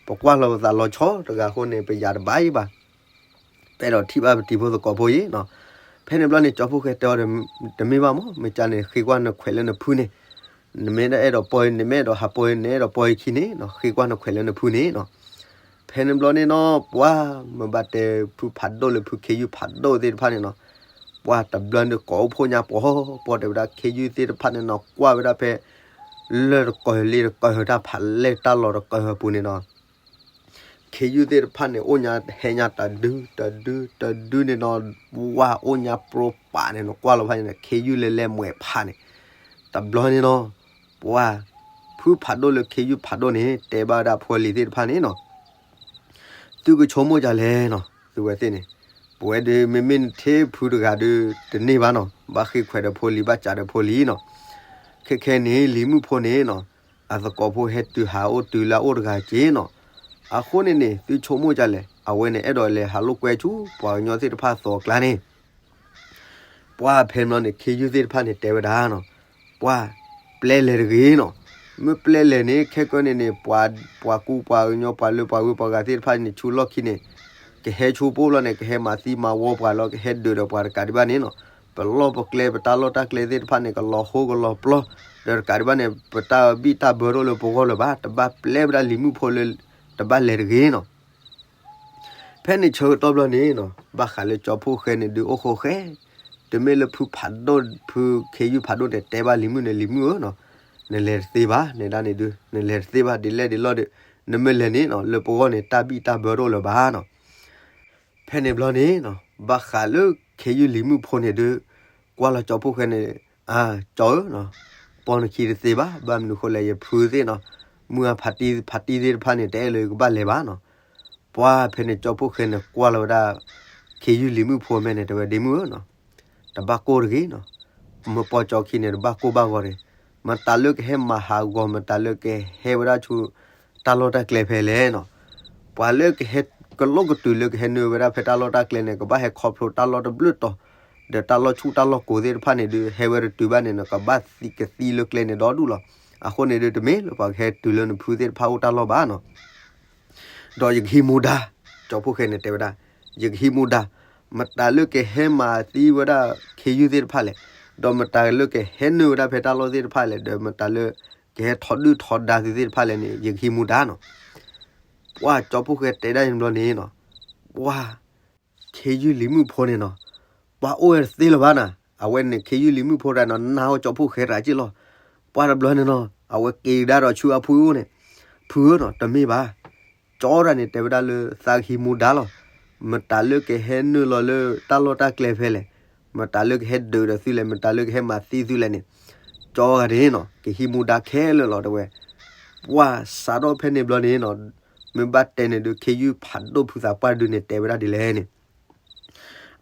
ပကွၢ်လီၤပသးလီၤဆီတဂၤအဃိန့ၣ် ပယၤတဘၣ်အံၤဘၣ် ပအဲၣ်ဒိးထံၣ်ဘၣ်ပတံၤဖိသကိးဖိအံၤနီၤ, ဖဲန့ၣ်ဘျီန့ၣ် ကၠီဖိၣ်ဃဲတဲအီၤဒီး တမ့ၢ်ဘၣ်မၢ်, မ့ၢ်ကန့ၣ် ဃ့ကွၢ်နခွဲးလၢနဖုန့ၣ်, နမ့ၢ်ဒၣ်အဲၣ်ဒိးပီၢ်အံၤ နမ့ၢ်အဲၣ်ဒိးဟးပီၢ်အံၤ နအဲၣ်ဒိးပီၢ်အံၤခံန့ၣ်နီၤ, ဃ့ကွၢ်နခွဲးလၢနဖုန့ၣ်နီၤ, ဖဲန့ၣ်ဘျီန့ၣ်နီၤ ပှၢ်မ့ၢ်ဘၣ်တဲဖုဖးဒိၣ်လၢဖုခ့ယုၢ်ဖးဒိၣ်သ့ၣ်တဖၣ်န့ၣ်နီၤ, ပှၢ်တဘျီန့ၣ်ကိးအိၣ်ဖှိၣ်ညါပှီၤပှီၤတဲဝဲဒၣ် ခ့ယုၢ်သ့ၣ်တဖၣ်န့ၣ်နီၤ ကွၢ်ဝဲဒၣ်ဖဲ လၢၢ်တကီၢ်လ့တကီၢ်တၢ်ဖးလဲၢ်တၢ်လီၤတကီၢ်ပူၤန့ၣ်နီၤ ခ့ယုၢ်သ့ၣ်တဖၣ်န့ၣ် အိၣ်ညါဟဲညါတဒု တဒု တဒုန့ၣ်နီၤ, ဝါအိၣ်ညါပြိပာ်န့ၣ်နီၤ, ကွၢ်လီၤဖဲန့ၣ် ခ့ယုၢ်လဲၤလဲၤမွဲးဖးန့ၣ်, တဘျီန့ၣ်နီၤ, ပှၢ် ဖုဖးဒိၣ်လၢခ့ယုၢ်ဖးဒိၣ်န့ၣ် တဲဘၣ်ဝဲဒၣ်ဖိလံၤသ့ၣ်တဖၣ်န့ၣ်နီၤ, သုကဆိကမိၣ်ဒ်လဲၣ်နီၤ, သုဝဲသ့ၣ်န့ၣ်, ပဝဲဒုးမ့မ့ၢ်ထဲဖုတဂၤဒုးတန့ၢ်ဘၣ်နီၤ, ဘၣ်ဃ့ခွဲးဒီးဖိလံၤ ဘၣ်စးဒီးဖိလံၤနီၤ, ခဲခဲန့ၣ် လံၤမုၣ်ဖိန့ၣ်နီၤ, အသကိးဖိဟဲတုၤဟးအိၣ်တုၤလၢအအိၣ်တဂၤက့ၤနီၤ, အဃိန့ၣ်န့ၣ် သုဆိကမိၣ်ဒ်လဲၣ်, အဝဲန့ၣ်အဲၣ်ဒိးလဲၤဟးလိာ်ကွဲဆူပှၤကညီသ့ၣ်တဖၣ်အသိးအကျါန့ၣ် ပှၢ်ဖဲန့ၣ်ဘျီန့ၣ် ခ့ယုၢ်သ့ၣ်တဖၣ်န့ၣ်တဲဝဲဒၣ်နီၤ, ပှၢ် ပျဲလဲၤတဂ့ၤနီၤ, မ့ၢ်ပျဲလဲၤန့ၣ် ခဲကၢန့ၣ်န့ၣ် ပှၤ ပှၤကူပှၤကညီ ပှၤလၢပှၤဂုၤပှၤဂၤသ့ၣ်တဖၣ်န့ၣ် ဆူလီၢ်ခံန့ၣ် ကဟဲဆူပအိၣ်လီၤန့ၣ် ကဟဲမၤသံမၤဝီပှၤလီၤ, ကဟဲဒုးဒီးပှၤတကးဒံးဘၣ်န့ၣ်နီၤ, ပလီၢ်ပကျဲ ပတၢ်လီၢ်တၢ်ကျဲသ့ၣ်တဖၣ်န့ၣ် ကလီၤဟိကလီၤပျီ, ဒီးတကးဒံးဘၣ်န့ၣ် ပတၢ်ဘံၣ်တၢ်ဘၢတအိၣ်လၢပဂီၢ်လၢၤဘၣ်, တဘၣ်ပျဲဝဲဒၣ်လံၤမုၣ်ဖိလၢ တဘၣ်လဲၤတဂ့ၤနီၤ. ဖဲန့ၣ်ဆၢကတီၢ်ဘျီန့ၣ်နီၤ, ဘၣ်ဃးလၢကၠီဖှိၣ်ဃဲန့ၣ်ဒုးအိၣ်ဃိဃဲ, တမ့ၢ်လၢဖုဖးဒိၣ် ဖုခ့ယုၢ်ဖးဒိၣ်န့ၣ် တဲဘၣ်လံၤမုၣ်န့ၣ် လံၤမုၣ်ဧၢနီၤ, နလဲၤတသ့ဘၣ်, နဒၣ်န့ၣ်ဒုး နလဲၤတသ့ဘၣ်, ဒ်လဲၣ်ဒ်လဲၣ်ဒီး နမ့ၢ်လဲၤန့ၣ်နီၤ လၢပဂီၢ်န့ၣ် တၢ်ဘံၣ်တၢ်ဘၢတအိၣ်လၢၤဘၣ်နီၤ. ဖဲန့ၣ်ဘျီန့ၣ်နီၤ, ဘၣ်ဃးလၢခ့ယုၢ်လံၤမုၣ်ဖိန့ၣ်ဒုး ကွၢ်လီၤကၠီဖှိၣ်ဃဲန့ၣ်, အၢ ကၠီဧၢနီၤ, ပိာ်နခံတသ့ဘၣ်, ဘၣ်မနုၤဃိလဲၣ် ယဖုသ့ၣ်နီၤ, မုၢ်အဖးတံၢ် ဖးတံၢ်သ့ၣ်တဖၣ်န့ၣ် တအဲၣ်လၢယကဘၣ်လဲၤဘၣ်နီၤ. ပှၢ်ဖဲန့ၣ် ကၠီဖှိၣ်ဃဲန့ၣ် ကွၢ်လီၤဝဲဒၣ် ခ့ယုၢ်လံၤမုၣ်ဖိမဲာ်န့ၣ် တဲဝဲဒ့မုၣ်ဧၢနီၤ, တဘၣ်ကိၢ်တဂ့ၤနီၤ, မ့ၢ်ပိာ်ကၠီခံန့ၣ် တဘၣ်ကိၢ်ဘၣ်ဂီၤတဂ့ၤ, မတၤလၢကဟဲမၤဟးဂီၤ မတၤလၢကဟဲဝဲဒၣ်ဆူ တၢ်လီၢ်တၢ်ကျဲဖဲလဲၣ်နီၤ. ပှၤလၢကဟဲ ကလိၣ်ကတုၤလၢကဟဲနုာ်ဝဲဒၣ်ဖဲတၢ်လီၢ်တၢ်ကျဲန့ၣ် ကဘၣ်ဟဲခီဖျိတၢ်လီၢ်တဘျုးတီၤ, ဒီးတၢ်လီၢ်ဆူၣ်တၢ်လီၢ်ကိၤသ့ၣ်တဖၣ်န့ၣ်ဒုး ဟဲဝဲတတုၤဘၣ်န့ၣ်နီၤ ကဘၣ်သံကသံလၢကျဲန့ၣ်ဒီဒူၣ်လီၤ. အဃိန့ၣ်ဒုး တမ့ၢ်လၢပှၤကဟဲတုၤလၢနဖုသ့ၣ်တဖၣ်အိၣ်တၢ်လီၢ်ဘၣ်နီၤ. ဒီးယကဟံးမူဒါ, ကၠီဖှိၣ်ဃဲန့ၣ်တဲဝဲဒၣ်, ယကဟံးမူဒါ, မတၤလၢကဟဲမၤသံဝဲဒၣ်ခ့ယုၢ်သ့ၣ်တဖၣ်လဲၣ်, ဒီးမတၤလၢကဟဲနုာ်ဝဲဒၣ်ဖဲတၢ်လီၢ်သ့ၣ်တဖၣ်လဲၣ်, ဒီးမတၤလၢ ကဟဲထီၣ်ဒုၣ်ထီၣ်ဒါသုသ့ၣ်တဖၣ်လဲၣ်န့ၣ် ယကဟံးမူဒါနီၤ. ပှၢ်ကၠီဖှိၣ်ဃဲတဲဒၣ်အံၤဘျီန့ၣ်နီၤ, ပှၢ် ခ့ယုၢ်လံၤမုၣ်ဖိန့ၣ်နီၤ, ပှၢ်အိၣ်ဝဲတသ့လၢၤဘၣ်နၤ, အဝဲန့ၣ်ခ့ယုၢ်လံၤမုၣ်ဖိတဂၤနီၤ နာ်အီၤကၠီဖှိၣ်ဃဲတဂၤက့ၢ်လီၤ. ပှၢ်တဘျီန့ၣ်နီၤ အဝဲက့ၤကဒါဒီးဆူအဖုအိၣ်န့ၣ်, ဖုဧၢနီၤ တမ့ၢ်ဘၣ် ကၠီတဂၤန့ၣ် တဲဝဲဒၣ်လၢသးကဟံးမူဒါလီၤ. မတၤလၢကဟဲနုာ်လီၤလၢတၢ်လီၢ်တၢ်ကျဲဖဲလဲၣ်, မတၤလၢကဟဲဒုးဒီးသုလဲၣ်, မတၤလၢကဟဲမၤသံသုလဲၣ်န့ၣ်, ကၠီဂၤန့ၣ်နီၤ ကဟံးမူဒါခဲလၢာ်လီၤတဲဝဲ. ပှၢ်စးထီၣ်ဖဲန့ၣ်ဘျီန့ၣ်နီၤ, မ့ၢ်ဘၣ်တဲန့ၣ်ဒုး ခ့ယုၢ်ဖးဒိၣ်ဖုသးပှၢ်တဒုန့ၣ် တဲဝဲဒၣ်ဒ်လဲၣ်န့ၣ်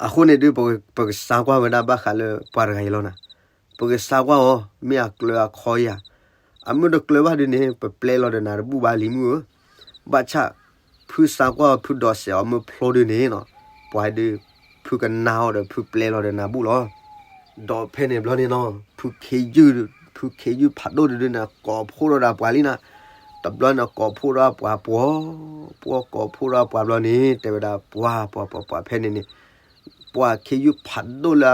အဃိန့ၣ်ဒုး ပကစါကွၢ်ဝဲဒၣ်ဘၣ်ဃးလၢပှၤတဂၤအံၤလီၤနၤ. ပကစါကွၢ်အီၤ မ့ၢ်အကျၢၤအခီဧါ. အမ့ၢ်တကျၢၤဘၣ်ဒုးန့ၣ် ပပျဲလီၤဒီးနၤတဘူၣ်ဘၣ်လံၤမုၣ်ဧၢ. ဘၣ်ဆၣ် ဖုစါကွၢ်အီၤ ဖုဒိးစဲးအီၤ မ့ၢ်ဖျိဒုးန့ၣ်နီၤ, ပှၤဒုး ဖုကနာ်အီၤဒီး ဖုပျဲလီၤဒီးနၤဘူၣ်လီၤ. ဒီးဖဲန့ၣ်ဘျီန့ၣ်နီၤ ဖုခ့ယုၢ် ဖုခ့ယုၢ်ဖးဒိၣ်တဒုန့ၣ် ကိးဖှိၣ်ထီၣ်ဒီးပှၤလံနၤ. တဘျီန့ၣ်ကိးဖှိၣ်ထီၣ်ပှၤပှီၤ, ပှီၤကိးဖှိၣ်ထီၣ်ပှၤဘျီန့ၣ် တဲဝဲဒၣ်ပှၤ ပှၤ ပှၤ ပှၤ ဖဲန့ၣ်န့ၣ် ပှၤခ့ယုၢ်ဖးဒိၣ်လၢ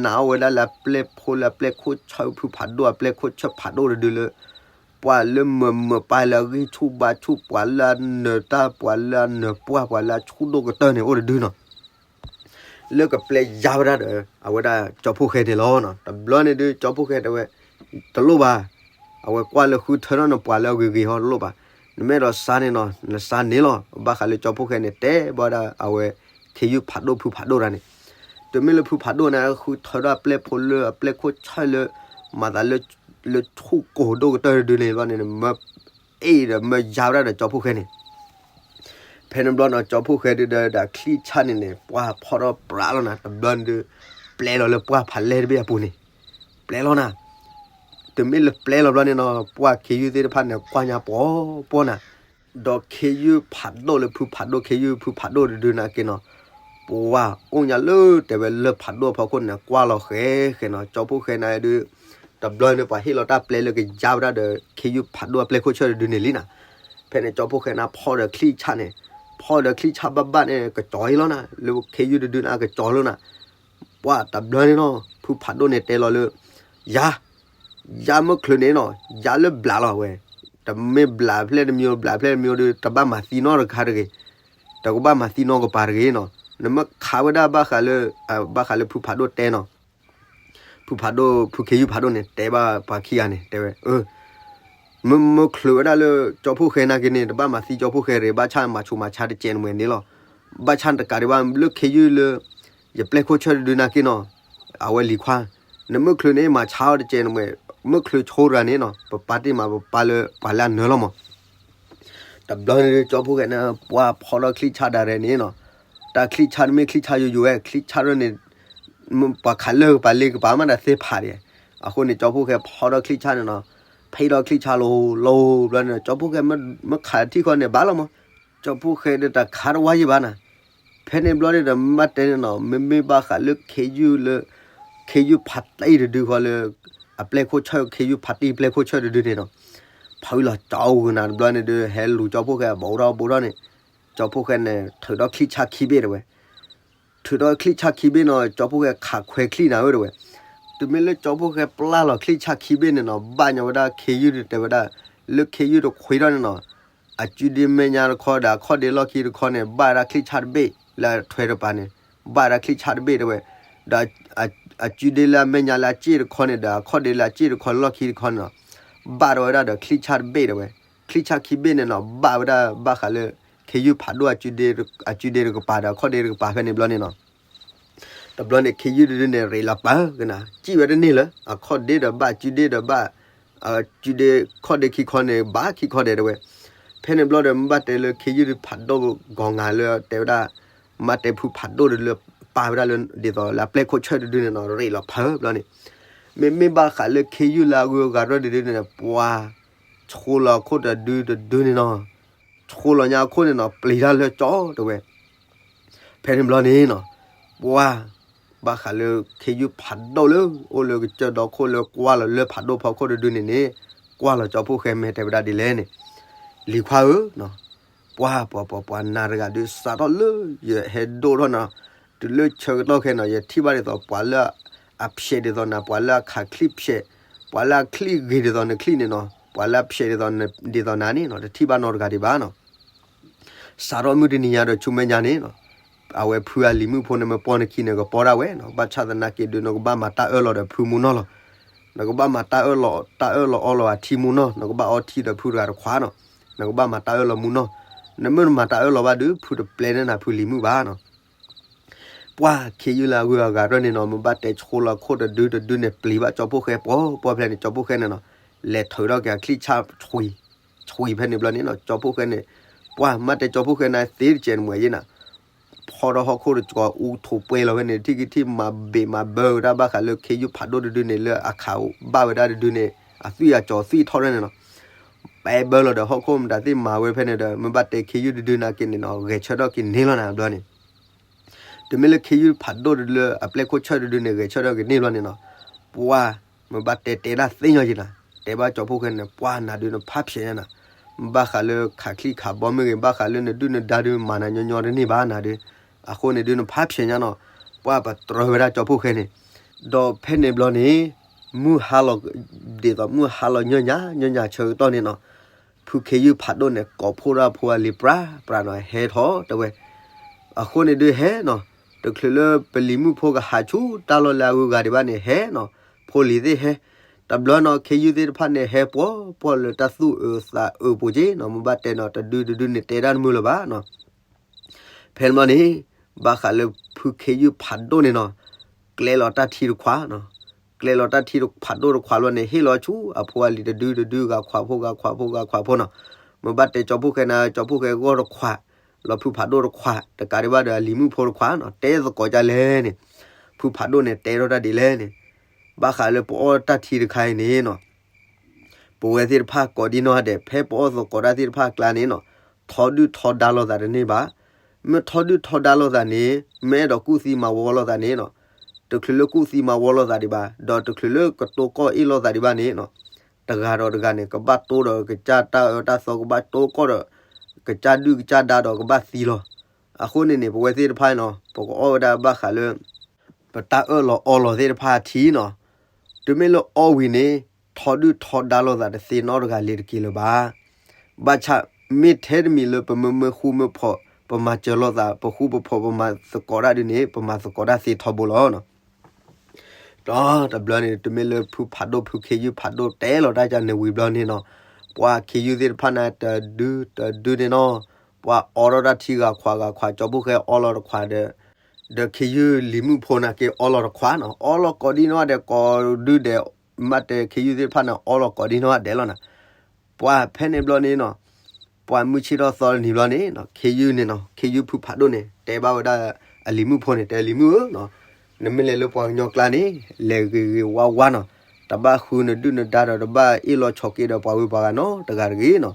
နာ်အီၤဝဲဒၣ်လၢအပျဲၢ်ဖိလၢအပျဲၢ်ခိၣ်ဆၢ ဖုဖးဒိၣ်အပျဲၢ်ခိၣ်ဆၢဖးဒိၣ်တဒုလၢ ပှၤလၢမၢမၢပၢ်လၢအဂံၢ်ဆူၣ်ဘါဆူၣ် ပှၤလၢအနၢၤတၢ် ပှၤလၢအနၢၤပှၢ် ပှၤလၢအဆူၣ်ဒိၣ်ကတၢၢ်န့ၣ် အိၣ်တဒုနီၤ. လၢကပျဲယါဝဲဒၣ်ဒီး အဝဲဒၣ်ကၠီဖှိၣ်ဃဲန့ၣ်လီၤ. တဘျီန့ၣ်ဒုး ကၠီဖှိၣ်ဃဲတဲဝဲ တလိၣ်ဘၣ်, အဝဲကွၢ်လၢဃုထၢထီၣ်နပှၤလၢအဂ့ၤဂ့ၤဟီ တလိၣ်ဘၣ်, နမ့ၢ်အဲၣ်ဒိးစါန့ၣ်နီၤ နစါန့ၣ်လီၤ. ဘၣ်ဃးလၢကၠီဖှိၣ်ဃဲန့ၣ် တဲဘၣ်ဝဲဒၣ်အဝဲ ခ့ယုၢ်ဖးဒိၣ်ဖုဖးဒိၣ်တၢ်န့ၣ်, တမ့ၢ်လၢဖုဖးဒိၣ်န့ၣ် ဃုထၢထီၣ်အပျဲၢ်ဖိလၢအပျဲၢ်ခိၣ်ဆၢလၢ မၤသးလၢ လၢဆူၣ်ကိၢ်ဒိၣ်ကတၢၢ်တဒုန့ၣ်ဘျီန့ၣ် မၢအ့ၣ်ဒီးမၢယါဝဲဒၣ်ဒီးကၠီဖှိၣ်ဃဲန့ၣ် ဖဲန့ၣ်ဘျီနီၤ ကၠီဖှိၣ်ဃဲဒုးဒီးချံၣ်ဆၣ်န့ၣ်န့ၣ် ပှၢ်ဖီၣ်ထီၣ်ပြးလီၤနၤ. တဘျီန့ၣ်ဒုး ပျဲလီၤလၢပှၢ်ဖးလဲၢ်တဘ့ၣ်အပူၤန့ၣ် ပျဲလီၤနၤ. တမ့ၢ်လၢပျဲလီၤဘျီန့ၣ်နီၤ ပှၢ်ခ့ယုၢ်သ့ၣ်တဖၣ်န့ၣ် ကွၢ်ညါပှီၤပှီၤနၤ. ဒီးခ့ယုၢ်ဖးဒိၣ်လၢဖုဖးဒိၣ် ခ့ယုၢ်ဖုဖးဒိၣ်တဒုန့ၣ်က့ၤနီၤ ပှၢ်အိၣ်ညါလၢတဲဝဲလၢဖးဒိၣ်အဖီခိၣ်န့ၣ် ကွၢ်လီၤဃဲဃဲနီၤ. ကၠီဖှိၣ်ဃဲန့ၣ်ဒုး တဘျီန့ၣ် ပှၤဟ့ၣ်လီၤတၢ်ပျဲလၢကယါဝဲဒၣ်ဒီး ခ့ယုၢ်ဖးဒိၣ်အပျဲၢ်ခိၣ်ဆၢတဒုန့ၣ်လံနၤ. ဖဲန့ၣ် ကၠီဖှိၣ်ဃဲန့ၣ် ဖီၣ်ဒီးချံၣ်ဆၣ်န့ၣ်, ဖီၣ်ဒီးချံၣ်ဆၣ်ဘၣ်ဘၣ်န့ၣ် ကကၠီအံၤလီၤနၤ, လၢခ့ယုၢ်တဒုန့ၣ် အကကၠီလီၤနၤ. ပှၢ်တဘျီန့ၣ်နီၤ ဖုဖးဒိၣ်န့ၣ်တဲလီၤလၢ ယါ ယါမ့ၢ်ချုးန့ၣ်နီၤ ယါလၢဘျးလီၤဝဲ, တမ့ၢ်ဘျးဖျဲၣ်တမံၤ ဘျးဖျဲၣ်တမံၤဒီး တဘၣ်မၤသံနီတခါတဂ့ၤ, တကဘၣ်မၤသံနီကပၤတဂ့ၤနီၤ. နမ့ၢ်ခးဝဲဒၣ်ဘၣ်ဃးလၢ ဘၣ်ဃးလၢဖုဖးဒိၣ်တဲနီၤ. ဖုဖးဒိၣ် ဖုခ့ယုၢ်ဖးဒိၣ်န့ၣ် တဲဘၣ်ပှၤခံဂၤန့ၣ် တဲဝဲ အၢ မ့ၢ်မ့ၢ်ချုးဝဲဒၣ်လၢကၠီဖှိၣ်ဃဲနာ်က့န့ၣ် တဘၣ်မၤသံကၠီဖှိၣ်ဃဲရ့ၣ် ဘၣ်ဆၣ်မၤဆူးမၤဆါတကဲးနမဲာ်န့ၣ်လီၤ. ဘၣ်ဆၣ်တကးဒံးဘၣ်လၢခ့ယုၢ်လၢ ယပျဲၢ်ခိၣ်ဆၢၣ်တဒုနာ်က့နီၤ, အဝဲလံၤခွါ, နမ့ၢ်ချုးန့ၣ်မၤဆါအီၤတကဲးနမဲာ်, မ့ၢ်ချုးဆိတဂၤန့ၣ်နီၤ ပပၢ်တ့ၢ်မး ပပၢ်လၢပှၤလၢအနၢၤလီၤမး. တဘျီန့ၣ်ကၠီဖှိၣ်ဃဲန့ၣ် ပှၤဖီထီၣ်ချံၣ်ဆၣ်ဒၣ်ရဲၣ်န့ၣ်နီၤ, တၢ်ချံၣ်ဆၣ်တမ့ၢ်ချံၣ်ဆၣ်ယိယိဝဲ ချံၣ်ဆၣ်ရၢၢ်န့ၣ် ပှၤခးလၢကပၤလ့ကပၤမးတၢ်သ့ၣ်ဖးဒံး, အဃိန့ၣ် ကၠီဖှိၣ်ဃဲဖီထီၣ်ချံၣ်ဆၣ်န့ၣ်နီၤ, ဖီထီၣ်ချံၣ်ဆၣ်လီၤလီၤဘျီန့ၣ် ကၠီဖှိၣ်ဃဲမ့ၢ်ခးထံၣ်ခီန့ၣ်ဘၣ်လီၤမး, ကၠီဖှိၣ်ဃဲဒီးတၢ်ခးတဝါယံၤဘၣ်နၤ, ဖဲန့ၣ်ဘျီန့ၣ်ဒီးမ့ၢ်ဘၣ်တဲန့ၣ်နီၤ မ့မ့ၢ်ဘၣ်ဃးလၢခ့ယုၢ်လၢ ခ့ယုၢ်ဖးတံၢ်တဒုဃီလၢ အပျဲၢ်ခိၣ်ဆၢၣ် ခ့ယုၢ်ဖးတံၢ်ပျဲၢ်ခိၣ်ဆၢၣ်တဒုန့ၣ်နီၤ, ဖးဝံၤလီၤကၠီဝံၤနၤတဘျီန့ၣ်ဒီး ဟဲလူၤကၠီဖှိၣ်ဃဲအဘူးထီၣ်ဘူးထီၣ်န့ၣ်, ကၠီဖှိၣ်ဃဲန့ၣ် ထုးထီၣ်ချံၣ်ဆၣ်ခံဘ့ၣ်တဲဝဲ ထုးထီၣ်ချံၣ်ဆၣ်ခံဘ့ၣ်နီၤ ကၠီဖှိၣ်ဃဲခးခွဲးချံၣ်နၤဝဲတဲဝဲ, တုၤမ့ၢ်လၢကၠီဖှိၣ်ဃဲပျၢ်လီၤချံၣ်ဆၣ်ခံဘ့ၣ်န့ၣ်နီၤ ဘၣ်ညီဝဲဒၣ်ခ့ယုၢ်တဲဝဲဒၣ်, လၢခ့ယုၢ်တခွံထီၣ်န့ၣ်နီၤ, အကုဒ့မဲာ်ညါတခီဒီးအခီၣ်ဒ့လီၢ်ခံတခီန့ၣ် ဘၣ်ဝဲဒၣ်ချံၣ်ဆၣ်တဘ့ၣ်လၢအထွဲတပၤန့ၣ်, ဘၣ်ဝဲဒၣ်ချံၣ်ဆၣ်တဘ့ၣ်တဲဝဲ, ဒီးအကုဒ့လၢအမဲာ်ညါလၢအစ့ၣ်တခီန့ၣ်ဒီးအခီၣ်ဒ့လၢအစ့ၣ်တခီလၢလီၢ်ခံတခီန့ၣ်နီၤ, ဘၣ်ဒီးဝဲဒၣ်ဒီးချံၣ်ဆၣ်တဘ့ၣ်တဲဝဲ, ချံၣ်ဆၣ်ခံဘ့ၣ်န့ၣ်နီၤ ဘၣ်ဝဲဒၣ်ဘၣ်ဃးလၢ ခ့ယုၢ်ဖးဒိၣ် အကုဒ့တကပၤဒီးအခီၣ်ဒ့တကပၤဖဲန့ၣ်ဘျီန့ၣ်နီၤ တဘျီန့ၣ် ခ့ယုၢ်တဒုန့ၣ် ရ့းလီၤပာ်ကနၤ စံၣ်ဝဲတန့ၢ်လၢၤ အခီၣ်ဒ့ဒီးဘၣ် အကုဒ့ဒီးဘၣ် အကုဒ့ခီၣ်ဒ့ခံခီန့ၣ် ဘၣ်ခံခီဒဲးတဲဝဲ, ဖဲန့ၣ်ဘျီဒီး မ့ၢ်ဘၣ်တဲလၢခ့ယုၢ်ဖးဒိၣ်ဂီၤငါလၢတဲဝဲဒၣ်, မ့ၢ်တဲဖုဖးဒိၣ်တဒုလၢ ပာ်ဝဲဒၣ်လၢ ဒ်သိးလၢအပျဲၢ်ခိၣ်ဆၢၣ်တဒုန့ၣ်နီၤ ရ့းလီၤပာ်ဘျီန့ၣ်, မ့မ့ၢ်ဘၣ်ဃးလၢခ့ယုၢ်လၢအဂုၤအဂၤတဒုန့ၣ် ပှၤ ဆိလီၤခိၣ်တဒုတဒုန့ၣ်နီၤ ဆိလီၤညါအခိၣ်န့ၣ်နီၤ ပျံၤတၢ်လၢကၠီတဲဝဲ, ဖဲန့ၣ်ဘျီန့ၣ်နီၤ, ပှၤ ဘၣ်ဃးလၢခ့ယုၢ်ဖးဒိၣ်လၢ အိၣ်လၢကစၢၢ်ဒီခိၣ်လၢကွၢ်လီၤလၢဖးဒိၣ်ဖီခိၣ်တဒုန့ၣ်န့ၣ်, ကွၢ်လီၤကၠီဖှိၣ်ဃဲမ့ၢ်တဲဝဲဒၣ်ဒ်လဲၣ်န့ၣ်, လံၤခွါဧၢ, ပှၤပှၤပှၤပှၤနၤတဂၤဒုးစးထီၣ်လၢယဟဲဒိၣ်ထီၣ်နီၤ, တုၤလၢဆၢကတီၢ်ခဲအံၤနီၤ ယထံၣ်ဘၣ်ဒ်သိးပှၤလၢ အဖျဲးဒ်သိးနၤ ပှၤလၢအခးချံၣ်ဖျဲး, ပှၤလၢအချံၣ်ဂ့ၤဒ်သိးနချံၣ်န့ၣ်နီၤ ပှၤလၢအဖျဲးဒ်သိးနဒ်သိးနၤန့ၣ်နီၤ တထံၣ်ဘၣ်နီတဂၤဒံးဘၣ်နီၤ စးထီၣ်မုၢ်တနံၤညါဒီးဆူမဲာ်ညါန့ၣ်နီၤ, အဝဲဖုအလံၤမုၣ်ဖိန့ၣ်မ့ၢ်ပီနခံန့ၣ် ကပီဒၣ်ဝဲနီၤ, ဘၣ်ဆၣ်သနာ်က့ဒုး နကဘၣ်မၤတၢ်အၢၣ်လီၤဒီးဖုမူနီၢ်လီၤ, နကဘၣ်မၤတၢ်အၢၣ်လီၤ တၢ်အၢၣ်လီၤအီလီၤအထံမူနီၢ်, နကဘၣ်အီထံဒီးဖုတဂၤတခွးနီၤ, နကဘၣ်မၤတၢ်အၢၣ်လီၤမူနီၢ်, နမ့ၢ်တမၤတၢ်အၢၣ်လီၤဘၣ်ဒီး ဖုတပျဲန့ၢ်နၤဖုလံၤမုၣ်ဘၣ်နီၤ ပှၤခ့ယုၢ်လၢအဂုၤအဂၤတဖၣ်န့ၣ်နီၤ မ့ၢ်ဘၣ်တဲဆိလီၤခိၣ်တဒုတဒုန့ၣ် ပျံၤဘၣ်ကၠီဖှိၣ်ဃဲပှီၤပှီၤဖဲန့ၣ် ကၠီဖှိၣ်ဃဲန့ၣ်နီၤ, လဲၤထုးထီၣ်က့ၤအချံၣ်ဆၣ်ဆှံ, ဆှံဖဲန့ၣ်ဘျီန့ၣ်နီၤ ကၠီဖှိၣ်ဃဲန့ၣ်, ပှၤမ့ၢ်တဲကၠီဖှိၣ်ဃဲန့ၣ်သ့တကဲးနမဲာ်ယဲနၤ, ဖီထီၣ်ဟီၣ်ခိၣ်တကီၤအူထိးပှဲၤလီၤဖဲန့ၣ် ထံၣ်ကထံၣ်မၤဘ့ၣ်မၤဘၢဝဲဒၣ်ဘၣ်ဃးလၢခ့ယုၢ်ဖးဒိၣ်တဒုန့ၣ် လၢအခးဘၣ်ဝဲဒၣ်တဒုန့ၣ် အသွံၣ်အကီၤသွံၣ်ထီၣ်ဖဲန့ၣ်နီၤ ပဲဘၢလီၤဒီးဟီၣ်ခိၣ်မတၤသ့ၣ်မၤဝဲဖဲန့ၣ်ဒီး မ့ၢ်ဘၣ်တဲခ့ယုၢ်တဒုနာ်က့န့ၣ်နီၤ ဂဲၤဆၢထၢၣ်က့ၤန့ၢ်လီၤနၤဘျီန့ၣ်, တမ့ၢ်လၢခ့ယုၢ်ဖးဒိၣ်တဒုလၢအပျဲၢ်ခိၣ်ဆၢၣ်တဒုန့ၣ် ဂဲၤဆၢထၢၣ်က့ၤန့ၢ်ဘျီန့ၣ်နီၤ, ပှၤ မ့ၢ်ဘၣ်တဲတဲဒၣ်သ့ၣ်ညီယဲနၤ, တဲဘၣ်ကၠီဖှိၣ်ဃဲန့ၣ် ပှၤနၤဒုးနဖးဖျဲးညါနၤ, ဘၣ်ဃးလၢခးချံၣ်ခးဘီမ့ၢ်ဂ့ၤ ဘၣ်ဃးလၢနဒုၣ်နဒါဒုး မၤနၤညီညီတန့ၢ်ဘၣ်နၤဒုး, အဃိန့ၣ်ဒုးနဖးဖျဲးညါနီၤ, ပှၤပတြၢၤဝဲဒၣ်ကၠီဖှိၣ်ဃဲန့ၣ်, ဒီးဖဲန့ၣ်ဘျီန့ၣ် မုၢ်ဟါလီၤ ဒ်သိးမုၢ်ဟါလီၤညီနုၢ်ညါ ညီနုၢ်ညါဆၢကတီၢ်န့ၣ်နီၤ, ဖုခ့ယုၢ်ဖးဒိၣ်န့ၣ် ကိးဖှိၣ်ဒၣ်ဖိအလံၤပြးပြးနီၤ ဟဲထီၣ်တဲဝဲ, အဃိန့ၣ်ဒုးဟဲနီၤ, တချုးလၢပလံၤမုၣ်ဖိကဟးဆူတၢ်လီၢ်လၢအဂုၤအဂၤဒံးဘၣ်န့ၣ် ဟဲနီၤ, ဖိလံၤသ့ၣ်ဟဲ, တဘျီနီၤ ခ့ယုၢ်သ့ၣ်တဖၣ်န့ၣ် ဟဲပှီၤပှီၤလၢတၢ်သူၣ်အုးသးအုးပူၤက့နီၤ, မ့ၢ်ဘၣ်တဲနီၤ တဒုတဒုန့ၣ်တဲတၢ်တမုာ်လၢၤဘၣ်နီၤ ဖဲန့ၣ်ဘျီန့ၣ် ဘၣ်ဃးလၢဖုခ့ယုၢ်ဖးဒိၣ်န့ၣ်နီၤ, ကျဲလီၤတၢ်ထံတခွးနီၤ, ကျဲလီၤတၢ်ထံဖးဒိၣ်တခွးလီၤန့ၣ် ဟ့ၣ်လီၤဆူအဖိအလံၤတဒုတဒု ဂၤခွးဖိဂၤခွးဖိဂၤခွးဖိနီၤ, မ့ၢ်ဘၣ်တဲကၠီဖှိၣ်ဃဲန့ၣ် ကၠီဖှိၣ်ဃဲဂီၢ်တခွး, လီၤဖုဖးဒိၣ်တခွး, တကးဒံးဘၣ်ဒီးအလံၤမုၣ်ဖိတခွးနီၤ, တဲသကိးကလဲၣ်န့ၣ်, ဖုဖးဒိၣ်န့ၣ်တဲထီၣ်တၢ်ဒ်လဲၣ်န့ၣ်, ဘၣ်ဃးလၢပအီၣ်တၢ်ထံတခါအံၤန့ၣ်နီၤ ပဝဲသ့ၣ်တဖၣ်ကိးဒံနီၢ်ဂၤဒဲး ဖဲပအီၣ်သကိးတၢ်သ့ၣ်တဖၣ်အကျါန့ၣ်နီၤ, ထီဒုၣ်ထီဒါလိာ်သးတန့ၢ်ဘၣ်. မ့ၢ်ထီဒုၣ်ထီဒါလိာ်သးန့ၣ် မ့ၢ်အဲၣ်ဒိးကူၣ်သံမၤဝီလိာ်သးန့ၣ်နီၤ, တချုးလၢကူၣ်သံမၤဝီလိာ်သးဒံးဘၣ်, ဒီးတချုးလၢကတိၢ်ကီၢ်အ့ၣ်လိာ်သးဒံးဘၣ်န့ၣ်နီၤ, တဂၤဒီးတဂၤန့ၣ် ကဘၣ်တိၢ်ဒီးကစၢ်တၢ်အၢတၢ်သီ ကဘၣ်တိၢ်ကီၢ်ဒီး ကစၢ်ဒုၣ်ကစၢ်ဒါဒီးကဘၣ်သံလီၤ. အဃိန့ၣ်န့ၣ် ပဝဲသ့ၣ်တဖၣ်နီၤ ပကအီၣ်ဝဲဒၣ်ဘၣ်ဃးလၢ ပတၢ်အၢၣ်လီၤအီလီၤသ့ၣ်တဖၣ်အထံနီၤ, တုၤမ့ၢ်လၢအီၣ်ဝံၤန့ၣ် ထီဒုၣ်ထီဒါလိာ်သးတသ့နီတဂၤလၢၤတက့ၢ်လၢၤဘၣ်. ဘၣ်ဆၣ် မ့ၢ်ထဲတမံၤလၢပမ့ၢ်မ့ၢ်ဃူမ့ၢ်ဖိး ပမၤစၢၤလိာ်သး ပဃူပဖိး ပမၤသကိးတၢ်ဒုန့ၣ် ပမၤသကိးတၢ်သ့ထီဘိလီၤ. ဒီးတဘျီန့ၣ် တုၤမ့ၢ်လၢဖုဖးဒိၣ်ဖုခ့ယုၢ်ဖးဒိၣ်တဲလီၤတၢ်ကန့ၣ်ဝံၤဘျီန့ၣ်နီၤ, ပ ပှၤခ့ယုၢ်သ့ၣ်တဖၣ်န့ၣ် တဒုတဒုန့ၣ်နီၤ, ပှၤအီထီၣ်တၢ်ထံဂၤခွးဂၤခွး ကၠီဖီၣ်ဃဲအီလီၤတခွးဒီး ဒီးခ့ယုၢ်လံၤမုၣ်ဖိန့ၣ်က့ၤအီလီၤတခွးနီၤ, အီလီၤကိးဒံနီၣ်ဒဲး ကိးဒုဒဲး, မ့ၢ်တဲခ့ယုၢ်သ့ၣ်တဖၣ်န့ၣ် အီလီၤကိးဒံနီၣ်ဒဲးလီၤနီၤ. ပှၤဖဲန့ၣ်ဘျီန့ၣ်နီၤ, ပှၤမုၢ်ဆ့ၣ်ထီၣ်သီတနံၤဘျီန့ၣ်နီၤ, ခ့ယုၢ်န့ၣ်နီၤ, ခ့ယုၢ်ဖုဖးဒိၣ်န့ၣ် တဲဘၣ်ဝဲဒၣ်အလံၤမုၣ်ဖိန့ၣ်, တဲလံၤမုၣ်ဧၢနီၤ, နမ့ၢ်လဲၤလၢပှၤကညီကျါန့ၣ် လဲၤဂ့ၤဂ့ၤဝါဝါနီၤ, တဘၣ်ဃုနဒုၣ်နဒါဒီး တဘၣ်အ့ၣ်လိာ်ဆိးက့ဒီးပှၤဝံၤပှၤဂၤနီတဂၤတဂ့ၤနီၤ.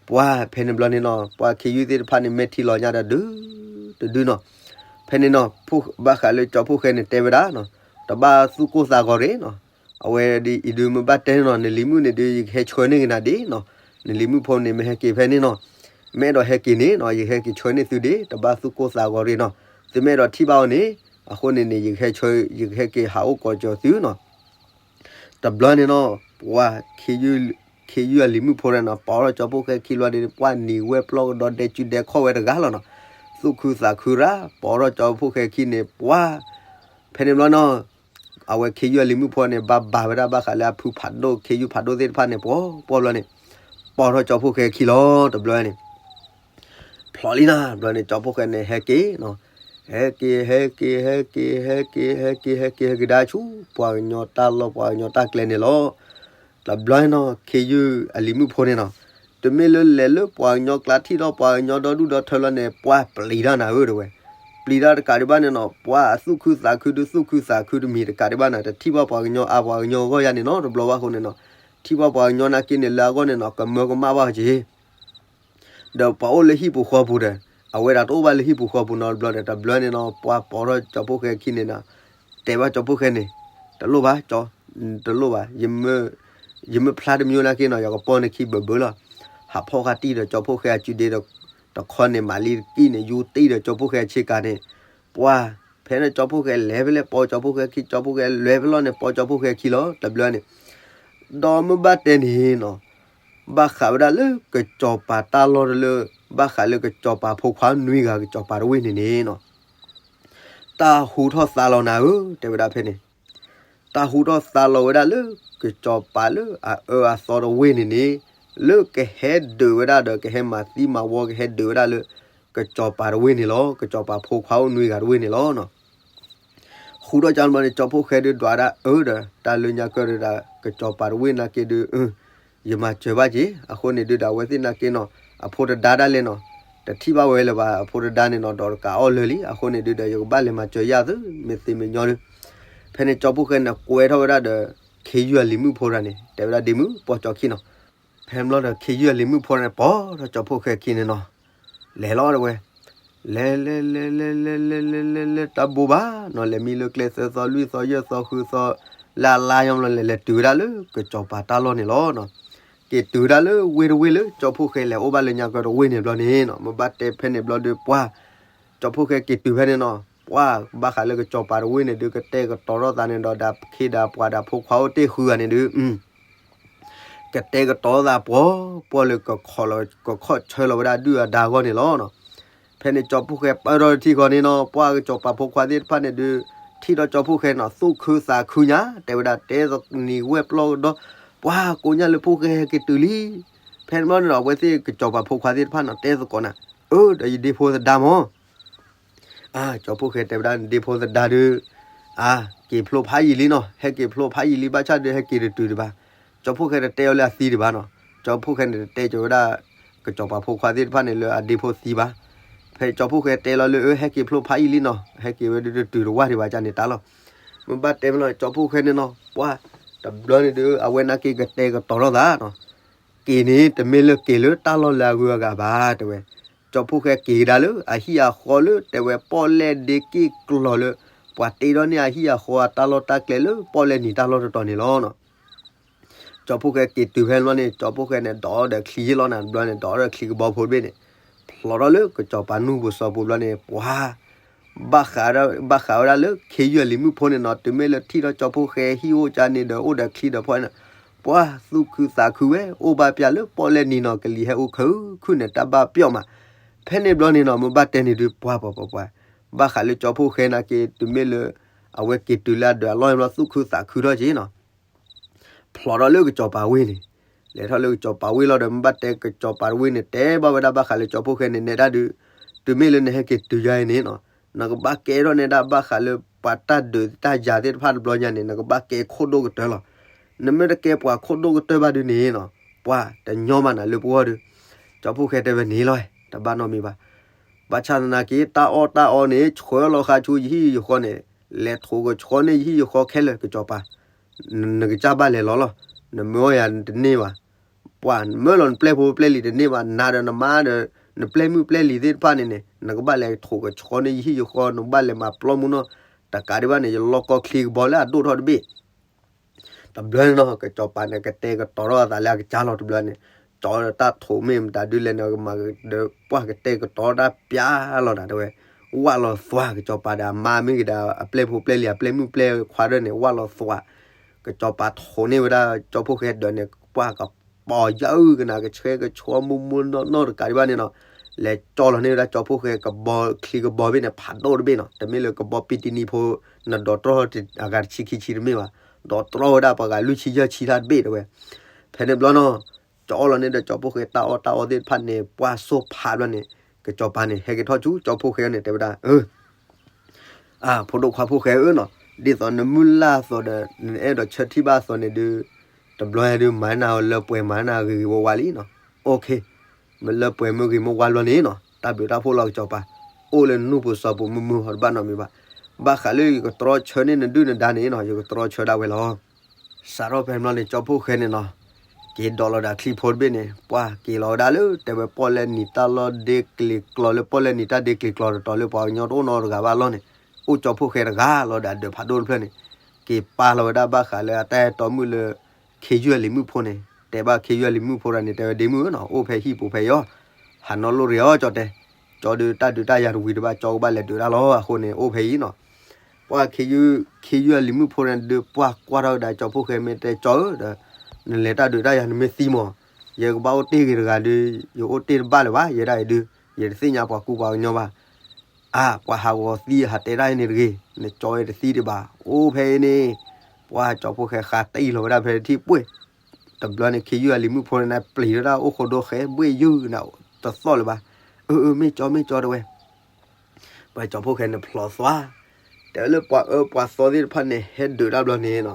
ပှၤဖဲန့ၣ်ဘျီန့ၣ်နီၤ, ပှၤခ့ယုၢ်သ့ၣ်တဖၣ်န့ၣ် မဲာ်ထံလီၤညါဒီးဒုတဒုနီၤ. ဖဲန့ၣ်နီၤ, ဘၣ်ဃးလၢကၠီဖီၣ်ဃဲန့ၣ်တဲဝဲဒၣ်နီၤ, တဘၣ်သူၣ်ကိၢ်သးဂီၤရ့ၣ်နီၤ. အဝဲဒ်အံၤဒုး မ့ၢ်ဘၣ်တဲန့ၣ်နီၤ, နလံၤမုၣ်န့ၣ်ဒုး ယကဟဲဆှၢန့ၢ်က့ၤနၤဒ့နီၤ, နလံၤမုၣ်ဖိန့ၣ် မ့ၢ်ဟဲက့ၤဖဲန့ၣ်နီၤ, မ့ၢ်အဲၣ်ဒိးဟဲက့ၤန့ၣ်နီၤ, ယကဟဲက့ၤဆှၢန့ၢ်သုဒ့, တဘၣ်သူၣ်ကိၢ်သးဂီၤရ့ၣ်နီၤ. သုမ့ၢ်အဲၣ်ဒိးထံၣ်ဘၣ်အီၤန့ၣ်, အဃိန့ၣ်န့ၣ် ယကဟဲဆှၢ, ယကဟဲက့ၤဟးအိၣ်ကိးကၠီသုနီၤ. တဘျီန့ၣ်နီၤ, ပှၤ ခ့ယုၢ်အလံၤမုၣ်ဖိန့ၣ်နီၤ, ပိာ်ထီၣ်ကၠီဖီၣ်ဃဲခံဘျီန့ၣ် ပှၤနံၤဝဲပျီကဒီး ဒဲကၠူဒဲခီၣ်ဝဲတဂၤလီၤနီၤ. သူၣ်ခုသးခုရၣ်, ပိာ်ထီၣ်ကၠီဖီၣ်ဃဲခံန့ၣ် ပှၤ ဖဲန့ၣ်ဘျီနီၤ, အဝဲခ့ယုၢ်အလံၤမုၣ်ဖိန့ၣ် ဘၣ်ဘၣ်ဝဲဒၣ်ဘၣ်ဃးလၢအဖုဖးဒိၣ် ခ့ယုၢ်ဖးဒိၣ်သ့ၣ်တဖၣ်န့ၣ် ပှီၢ်ပှီၢ်ဘျီန့ၣ်, ပိာ်ထီၣ်ကၠီဖီၣ်ဃဲခံလီၤ. တဘျီန့ၣ် ဖျိးလံနီၤ, တဘျီန့ၣ် ကၠီဖီၣ်ဃဲန့ၣ် ဟဲက့ၤနီၤ, ဟဲက့ၤ ဟဲက့ၤ ဟဲက့ၤ ဟဲက့ၤ ဟဲက့ၤ ဟဲက့ၤ ဟဲက့ၤဒၣ်ဆူ ပှၤကညီတၢ်လီၢ် ပှၤကညီတၢ်ကျဲန့ၣ်လီၤ. တဘျီန့ၣ်နီၤ, ခ့ယုၢ်အလံၤမုၣ်ဖိန့ၣ်နီၤ, တမ့ၢ်လၢလဲၤလၢပှၤကညီကျါ ထံၣ်ထီၣ်ပှၤကညီဒီဒူၣ်ဒီထၢလီၤန့ၣ် ပှၤပျံၤတၢ်နၤဧၢ တဲဝဲ, ပျံၤတၢ်တကးဒံးဘၣ်န့ၣ်နီၤ, ပှၤအသူၣ်ခုသးခုဒုး သူၣ်ခုသးခုတမံၤတကးဒံးဘၣ်န့ၣ် တထံၣ်ဘၣ်ပှၤကညီအါ ပှၤကညီအဂီၢ်ယါန့ၣ်နီၤ, တဘျီဘၣ်အဃိန့ၣ်နီၤ, ထံၣ်ဘၣ်ပှၤကညီနာ်က့န့ၣ် လၢအဂီၢ်န့ၣ်နီၤ ကမၢကမၣ်ဘၣ်က့ၤ ဒီးပှၤအိၣ်လၢဟံၣ်ပူၤဃီပူၤဒီး အဝဲဒၣ်တအိၣ်ဘၣ်လၢဟံၣ်ပူၤဃီပူၤနီတဘျီဒီး တဘျီန့ၣ်နီၤ ပှၤပိာ်ထီၣ်ကၠီဖီၣ်ဃဲခံန့ၣ်နီၤ, တဲဘၣ်ကၠီဖီၣ်ဃဲန့ၣ်, တလိၣ်ဘၣ်, တလိၣ်ဘၣ်, ယမ့ၢ်ဖျါတမံၤနာ်က့နီၤ ယကပီၢ်န့ၢ်ခံဘၢၣ်ဘၢၣ်လီၤ. ဟးဖီၣ်ဃာ်တံၢ်ဒီးကၠီဖီၣ်ဃဲအစုဒ့ဒီး တခီန့ၣ် မၤလံတကံၢ်န့ၣ် ယူတံၢ်ဒီးကၠီဖီၣ်ဃဲအဆ့ကၤန့ၣ်, ပှၤ ဖဲန့ၣ်ကၠီဖီၣ်ဃဲလဲၤဖဲလဲၣ် ပိာ်ကၠီဖီၣ်ဃဲခံ ကၠီဖီၣ်ဃဲလဲၤဖဲလီၤန့ၣ် ပိာ်ကၠီဖီၣ်ဃဲခံလီၤ တဘျီန့ၣ်, ဒီးမ့ၢ်ဘၣ်တဲန့ၣ်နီၤ ဘၣ်ဃးဝဲဒၣ်လၢကစီၤပၤတၢ်လီၢ်တလၢ ဘၣ်ဃးလၢကစီၤပၤဖိခွါနွံဂၤကစီၤပၤတဝ့ၢ်န့ၣ်န့ၣ်နီၤ, တၢ်ဟူထီၣ်သါလီၤနၤဧၢ တဲဝဲဒၣ်ဖဲန့ၣ်, တၢ်ဟူထီၣ်သါလီၤဝဲဒၣ်လၢ ကစီၤပၤလၢအအၢအသီတဝ့ၢ်န့ၣ်န့ၣ်, လၢကဟဲဒုးဝဲဒၣ်ဒီးကဟဲမၤသံမၤဝီ ကဟဲဒုးဝဲဒၣ်လၢ ကစီၤပၤတဝ့ၢ်န့ၣ်လီၤ. ကစီၤပၤဖိခွါအိၣ်နွံဂၤတဝ့ၢ်န့ၣ်လီၤ. ဟူထီၣ်ကၠီဘျီန့ၣ် ကၠီဖီၣ်ဃဲဒုးဒွးဒၣ်အၢဒီး တၢ်လၢညါကၢၢ်ဒုးဒၣ် ကစီၤပၤတဝ့ၢ်နာ်က့ဒုး ယမၤစၢၤဘၣ်က့ၤ အဃိန့ၣ်ဒုးဒီး အဝဲသ့ၣ်နာ်က့နီၤ အဖိတဒါဒၣ်လဲာ်နီၤ, တထံၣ်ဘၣ်ဝဲလၢၤဘၣ် အဖိတဒါန့ၣ်နီၤ ဒိးတကးအီၣ်လၢာ်လံ အဃိန့ၣ်ဒုးဒီး ယကဘၣ်လဲၤမၤစၢၤယၤသု မ့ၢ်သ့မ့ၢ်ညီဒုး, ဖဲန့ၣ်ကၠီဖီၣ်ဃဲန့ၣ် ကွဲထီၣ်ဝဲဒၣ်ဒီး ခ့ယုၢ်အလံၤမုၣ်ဖိတဂၤန့ၣ် တဲဝဲဒၣ်ဒ့မုၣ် ပိာ်ကၠီခံနီၤ, ဖဲန့ၣ်ဘျီဒီး ခ့ယုၢ်အလံၤမုၣ်ဖိန့ၣ် ပိာ်ထီၣ်ကၠီဖီၣ်ဃဲခံန့ၣ်နီၤ, လဲၤလီၤတဝဲ လဲၤလဲၤလဲၤလဲၤလဲၤလဲၤလဲၤလဲၤလဲၤတၢ်ဘိဘၣ်နီၤ, လဲၤမံလၢကျဲသၢသီလွံၢ်သီယဲၢ်သီဃုသီ လၢအလါယီဘျီလဲၤလဲၤတုၤဝဲဒၣ်လၢကစီၤပၤတၢ်လီၢ်န့ၣ်လီၤ. က့ၤတုၤဝဲဒၣ်လၢဝ့ၢ်တဝ့ၢ်လၢကၠီဖီၣ်ဃဲလဲၤအိၣ်ဘၣ်လၢညါကၢၢ်တဝ့ၢ်န့ၣ်ဘျီန့ၣ်နီၤ, မ့ၢ်ဘၣ်တဲဖဲန့ၣ်ဘျီဒီး ပှၤ ကၠီဖီၣ်ဃဲက့ၤတုၤဖဲန့ၣ်နီၤ, ပှၤဘၣ်ဃးလၢကစီၤပၤတဝ့ၢ်န့ၣ်ဒုး ကတဲာ်ကတီၤထီၣ်သးန့ၣ်ဒီး ဒီးခ့ဒီးပှၤဒီးဖိခွါအိၣ်တ့ၢ်ဃုဂၤန့ၣ်ဒုး ကတဲာ်ကတီၤသးပှီၤပှီၤလၢ ကခီၣ်ဆၢလီၤဝဲဒၣ်ဒုၣ်အဒါအဂီၢ်န့ၣ်လီၤ. ဖဲန့ၣ်ကၠီဖီၣ်ဃဲပၢၢ်ထီၣ်တထံၣ်ဃီန့ၣ်နီၤ, ပှၤကစီၤပၤဖိခွါသ့ၣ်တဖၣ်န့ၣ်ဒုး ထံၣ်ဒီးကၠီဖီၣ်ဃဲနီၤ သူၣ်ခုသးခုညါ တဲဝဲဒၣ်တဲသနံၤဝဲပျီကဒီး, ပှၤကိးညါလၢဖီၣ်ဃဲဟဲက့ၤတုၤလံ. ဖဲန့ၣ်ဘျီန့ၣ်ဒီး အဝဲသ့ၣ်ကစီၤပၤဖိခွါသ့ၣ်တဖၣ်နီၤ တဲသကိးနၤ, အၢ ဒီးယဒ့ဖိသဒါမၢ် အၢ ကၠီဖီၣ်ဃဲတဲဝဲဒၣ် နဒ့ဖိသဒါဒုး အၢ က့ၤဖျိဖးယံာ်လံနီၤ, ဟဲက့ၤဖျိဖးယံာ်လံ ဘၣ်ဆၣ်ဒုး ဟဲက့ၤတတုၤဒံးဘၣ်. ကၠီဖီၣ်ဃဲတတဲအီၤလၢအသံဒံးဘၣ်နီၤ, ကၠီဖီၣ်ဃဲန့ၣ်တတဲကၠီဝဲဒၣ် ကစီၤပၤဖိခွါသ့ၣ်တဖၣ်န့ၣ်လၢအဒ့ဖိသံဘၣ်. ဖဲကၠီဖီၣ်ဃဲတဲလီၤလၢ အၢ ဟဲက့ၤဖျိဖးယံာ်လံနီၤ, ဟဲက့ၤဝဲဒုးတတုၤတဝၢ်ဒံးဘၣ်န့ၣ်တၢ်လီၤ. မ့ၢ်ဘၣ်တဲမ့ၢ်လီၤ ကၠီဖီၣ်ဃဲန့ၣ်နီၤ ပှၤ တဘျီန့ၣ်ဒုး အဝဲနာ်က့ကတဲာ်ကတီၤထီၣ်သးနီၤ က့ၤန့ၣ် တမ့ၢ်လၢက့ၤလၢတၢ်လီၢ်လၢအဂုၤအဂၤဘၣ် တဲဝဲ. ကၠီဖီၣ်ဃဲက့ၤကဒါလၢအဟံၣ်အဃီလၢ တဲဝဲပီၣ်လဲၣ်ဒ့က့ၣ်ကျီၤလၢ ပှၤတ့ထီၣ်န့ၢ်အဟံၣ်အဃီအတၢ်လီၢ်တၢ်ကျဲလၢပီၣ်လဲၣ်နံၤတၢ်လီၢ်တတီၤန့ၣ်လီၤ. ကၠီဖီၣ်ဃဲက့ၤတုၤဖဲန့ၣ်ဘျီန့ၣ် ကၠီဖီၣ်ဃဲန့ၣ် ဒိးဒီးချံယ့ၣ်လီၤနၤ တဘျီန့ၣ် ဒိးဒီးချံကဘီဖိတဘ့ၣ်န့ၣ် ဖျိးထီၣ်လၢကစီၤပၤနူၢ်ပူၤစီၤပူၤဘျီန့ၣ် ပှၤ ဘၣ်ဃးဝဲဒၣ်လၢ ခ့ယုၢ်အလံၤမုၣ်ဖိန့ၣ်နီၤ တုၤမ့ၢ်လၢထံၣ်ထီၣ်ကၠီဖီၣ်ဃဲဟံၣ်အိၣ်ကၠါန့ၣ်ဒီး အိၣ်ဒီးချံဒီးဖီၣ်န့ၣ် ပှၤသူၣ်ခုသးခုဝဲ အိၣ်ဘၣ်ပျၢ်လၢပီၣ်လဲၣ်နံၤနီၤ ကလံၤဟဲအိၣ်ခုခုန့ၣ် တၢ်ဘၣ်ပျီၣ်မး. ဖဲန့ၣ်ဘျီန့ၣ်နီၤ မ့ၢ်ဘၣ်တဲန့ၣ်ဒုး ပှၤပှၤပှၤပှၤ ဘၣ်ဃးလၢကၠီဖီၣ်ဃဲနာ်က့ တုၤမ့ၢ်လၢ အဝဲက့ၤတုၤလၢအဒၢးအလီၢ်ဘျီ သူၣ်ခုသးခုထီၣ်က့ၤနီၤ ဖျိးထီၣ်လၢကစီၤပၤဝ့ၢ်န့ၣ် လဲၤထီၣ်လၢကစီၤပၤဝ့ၢ်လီၤဒီး မ့ၢ်ဘၣ်တဲကစီၤပၤတဝ့ၢ်န့ၣ် တဲဘၣ်ဝဲဒၣ်ဘၣ်ဃးလၢကၠီဖှိၣ်ဃဲန့ၣ် နဲဒၣ်ဒုး တုၤမ့ၢ်လၢနဟဲက့ၤတုၤယါအံၤန့ၣ်နီၤ နကဘၣ်ကဲထီၣ်နဲဒၣ်ဘၣ်ဃးလၢပှၤတၢ်ဒုးတၢ်ယၤသ့ၣ်တဖၣ်တဘျီညါန့ၣ် နကဘၣ်ကဲခိၣ်ဒိၣ်ကတၢၢ်လီၤ. နမ့ၢ်တကဲပှၤခိၣ်ဒိၣ်ကတၢၢ်ဘၣ်ဒုးန့ၣ်နီၤ ပှၤတညီမးနၤလၢပဂီၢ်ဒုး ကၠီဖှိၣ်ဃဲတဲဝဲန့ၣ်လီၤ တဘၣ်နီတမံၤဘၣ်. ဘၣ်ဆၣ်သနာ်က့ တၢ်အီၣ်တၢ်အီန့ၣ် ဆှၢလီၤဃာ်ဆူယဟံၣ်ယဃီန့ၣ် လဲၤထိးကဆှီန့ၢ်ယဟံၣ်ယဃီခဲလၢာ်ကစီၤပၤ နကစၢ်ဘၣ်လဲၤလီၤလီၤ. နမၢအီၣ်ယၤတန့ၢ်ဘၣ်. ပှၤမၢလီၤနပျဲၢ်ဖိပျဲၢ်လံၤတန့ၢ်ဘၣ် နၤဒီးနမါဒီး နပျဲၢ်မုၣ်ပျဲၢ်လံၤသ့ၣ်တဖၣ်န့ၣ်န့ၣ် နကဘၣ်လဲၤထိးကဆှီန့ၢ်ယဟံၣ်ယဃီ နကဘၣ်လဲၤမၤပျီမူနီၢ် တကးဒံးဘၣ်န့ၣ် ယလီၢ်ကီၢ်ချံကဘီလၢအဒိၣ်ထီၣ်တဘ့ၣ် တဘျီန့ၣ်နီၤ ကစီၤပၤန့ၣ် ကတဲာ်ကတီၤထီၣ်အသးလၢအကစၢ်လီၤတဘျီန့ၣ် ကၠီဒီးတၢ်ထိးမ့ၢ်မတၤဒုးလဲၣ်န့ၣ် ကမၤဒီး ပှၤကတဲာ်ကတီၤတၢ်ပျါလီၤနၤတဲဝဲ ဝၣ်လီၤသွါ ကစီၤပၤဒီးအမါမ့ၢ်ဂ့ၤဒီး အပျဲၢ်ဖိပျဲၢ်လံၤ အပျဲၢ်မုၣ်ပျဲၢ်ခွါဒၢန့ၣ် ဝၣ်လီၤသွါ ကစီၤပၤထိးန့ၢ်ဝဲဒၣ်ကၠီဖှိၣ်ဃဲဒၢးန့ၣ် ပှၤကပီၤယၢကနၤ ကဆှဲကဆှီမူမူနီၢ်နီၢ်တကးဒံးဘၣ်န့ၣ်နီၤ လဲၤကၠီလီၤန့ၢ်ဝဲဒၣ်ကၠီဖှိၣ်ဃဲကဘီချံကဘီဘ့ၣ်န့ၣ် ဖးဒိၣ်တဘ့ၣ်နီၤ တမ့ၢ်လၢကဘီပံတံနံဖိ နဒိးတြီအဂၤတဆံခံဆံတမ့ၢ်ဘၣ် ဒိးတြီဝဲဒၣ်ပှၤဂၤလွံၢ်ဆံယဲၢ်ဆံတၢ်တဘ့ၣ်တဲဝဲ ဖဲန့ၣ်ဘျီနီၤ ကၠီအီၣ်လီၤန့ၢ်ဒီးကၠီဖှိၣ်ဃဲတၢ်အီၣ်တၢ်အီသ့ၣ်တဖၣ်န့ၣ် ပှၢ်စိၢ်ဖးဘျီန့ၣ် ကစီၤပၤန့ၣ် ဟဲက့ၤထီၣ်ဆူကၠီဖှိၣ်ဃဲန့ၣ် တဲဝဲဒၣ် အၢ အၢ ဖိဒိၣ်ခွါဖှိၣ်ဃဲဧၢနီၤ ဒ်သိးနမုၢ်လၢ်အသိးဒီး နအဲၣ်ဒိးဆၢထံၣ်ဘၣ်အသိးန့ၣ်ဒုး တဘျီညါဒုးမၤနၤလၢပှဲၤမၤနၤဂ့ၤဂ့ၤဝါဝါလံနီၤ OK မ့ၢ်လၢပှဲၤမ့ၢ်ဂ့ၤမ့ၢ်ဝါဘျီန့ၣ်နီၤ တၢ်ဘျုးတၢ်ဖှိၣ်လီၤကစီၤပၤ အိၣ်လၢနူၢ်ပူၤစီၤပူၤမုၢ်မုၢ်ဟီတဘၣ်နီတမံၤဘၣ် ဘၣ်ဃးလၢယကတြီဆၢန့ၢ်နဒုၣ်နဒါန့ၣ်နီၤ ယကတြီဆၢဒၣ်ဝဲလီၤ စးထီၣ်ဖဲန့ၣ်ဘျီန့ၣ် ကၠီဖှိၣ်ဃဲန့ၣ်နီၤ က့ၤဒိးလီၤဒီးချံဖိတဘ့ၣ်န့ၣ် ပှၢ်က့ၤလီၤဝဲဒၣ်လၢ တဲဝဲပီၣ်လဲၣ်နံၤတၢ်လီၢ်ဒ့ကျ့ၤကျီလၢပီၣ်လဲၣ်နံၤတၢ်ဒ့ကျ့ၤကျီတတီၤလၢပှၤကညီတအိၣ်နီတဂၤဘၣ်လီၤန့ၣ် အိၣ်ကၠီဖှိၣ်ဃဲတဂၤလီၤဒီးအဒၢးဖးဒိၣ်တဖျၢၣ်န့ၣ် က့ၤပာ်လီၤဝဲဒၣ်ဘၣ်ဃးလၢအတၢ်အဲၣ်တီမုၣ်လၢ ခ့ယုၢ်အလံၤမုၣ်ဖိန့ၣ် တဲဘၣ်ခ့ယုၢ်အလံၤမုၣ်ဖိတဂၤန့ၣ် တဲဝဲဒ့မုၣ်ဧၢနီၤ အိၣ်ဖဲဟံၣ်ပူၤဖဲယီၤ ဟးနီၣ်လိၣ်ရ့ၤအီၤကၠီတဲ ကၠီဒုးတၢ်ဒုးတၢ်ယၤတဝံၤတဘၣ် ကၠီကဘၣ်လဲၤဒုးတၢ်လီၤ အဃိန့ၣ် အိၣ်ဖဲအံၤနီၤ ပှၢ်ခ့ယုၢ် ခ့ယုၢ်အလံၤမုၣ်ဖိန့ၣ်ဒုး ပှၢ်ကွၢ်ထီၣ်ဝဲဒၣ်ကၠီဖှိၣ်ဃဲမ့ၢ်တဲကၠီဧၢဒီး နလဲၤတၢ်ဒုးတၢ်ယၤနမ့ၢ်သံမး ယကဘၣ်အိၣ်တ့ၢ်ဂ့ၤတဂၤဒုး ယအိၣ်တ့ၢ်တဘၣ်လၢၤဘၣ် ယဲဒၣ်အံၤဒုး ယတသ့ၣ်ညါပှၤကူပှၤကညီဘၣ် အါ ပှၤဟးဂီၤသံဟးတဲတၢ်အံၤန့ၣ်တဂ့ၤ နကၠီအံၤတသံဒံးဘၣ် အိၣ်ဖဲအံၤန့ၣ် ပှၢ်ကၠီဖှိၣ်ဃဲဃးတံၢ်လီၤဝဲဒၣ်ဖဲတထံၣ်ပှ့ၢ် တဘျီန့ၣ် ခ့ယုၢ်အလံၤမုၣ်ဖိန့ၣ် ပျံၤဝဲဒၣ်အိၣ်ဃိဒိဃဲဘှ့ၣ်ယုၢ်နၤ တသီၣ်လၢၤဘၣ် အၢ အၢ မ့ၢ်ကၠီ မ့ၢ်ကၠီတဲဝဲ ပှၤကၠီဖှိၣ်ဃဲန့ၣ်ဖျိးသွါ တဲဝဲလၢပှၤအၢပှၤသီသ့ၣ်တဖၣ်န့ၣ် ဟဲဒုးတၢ်ဘျီန့ၣ်နီၤ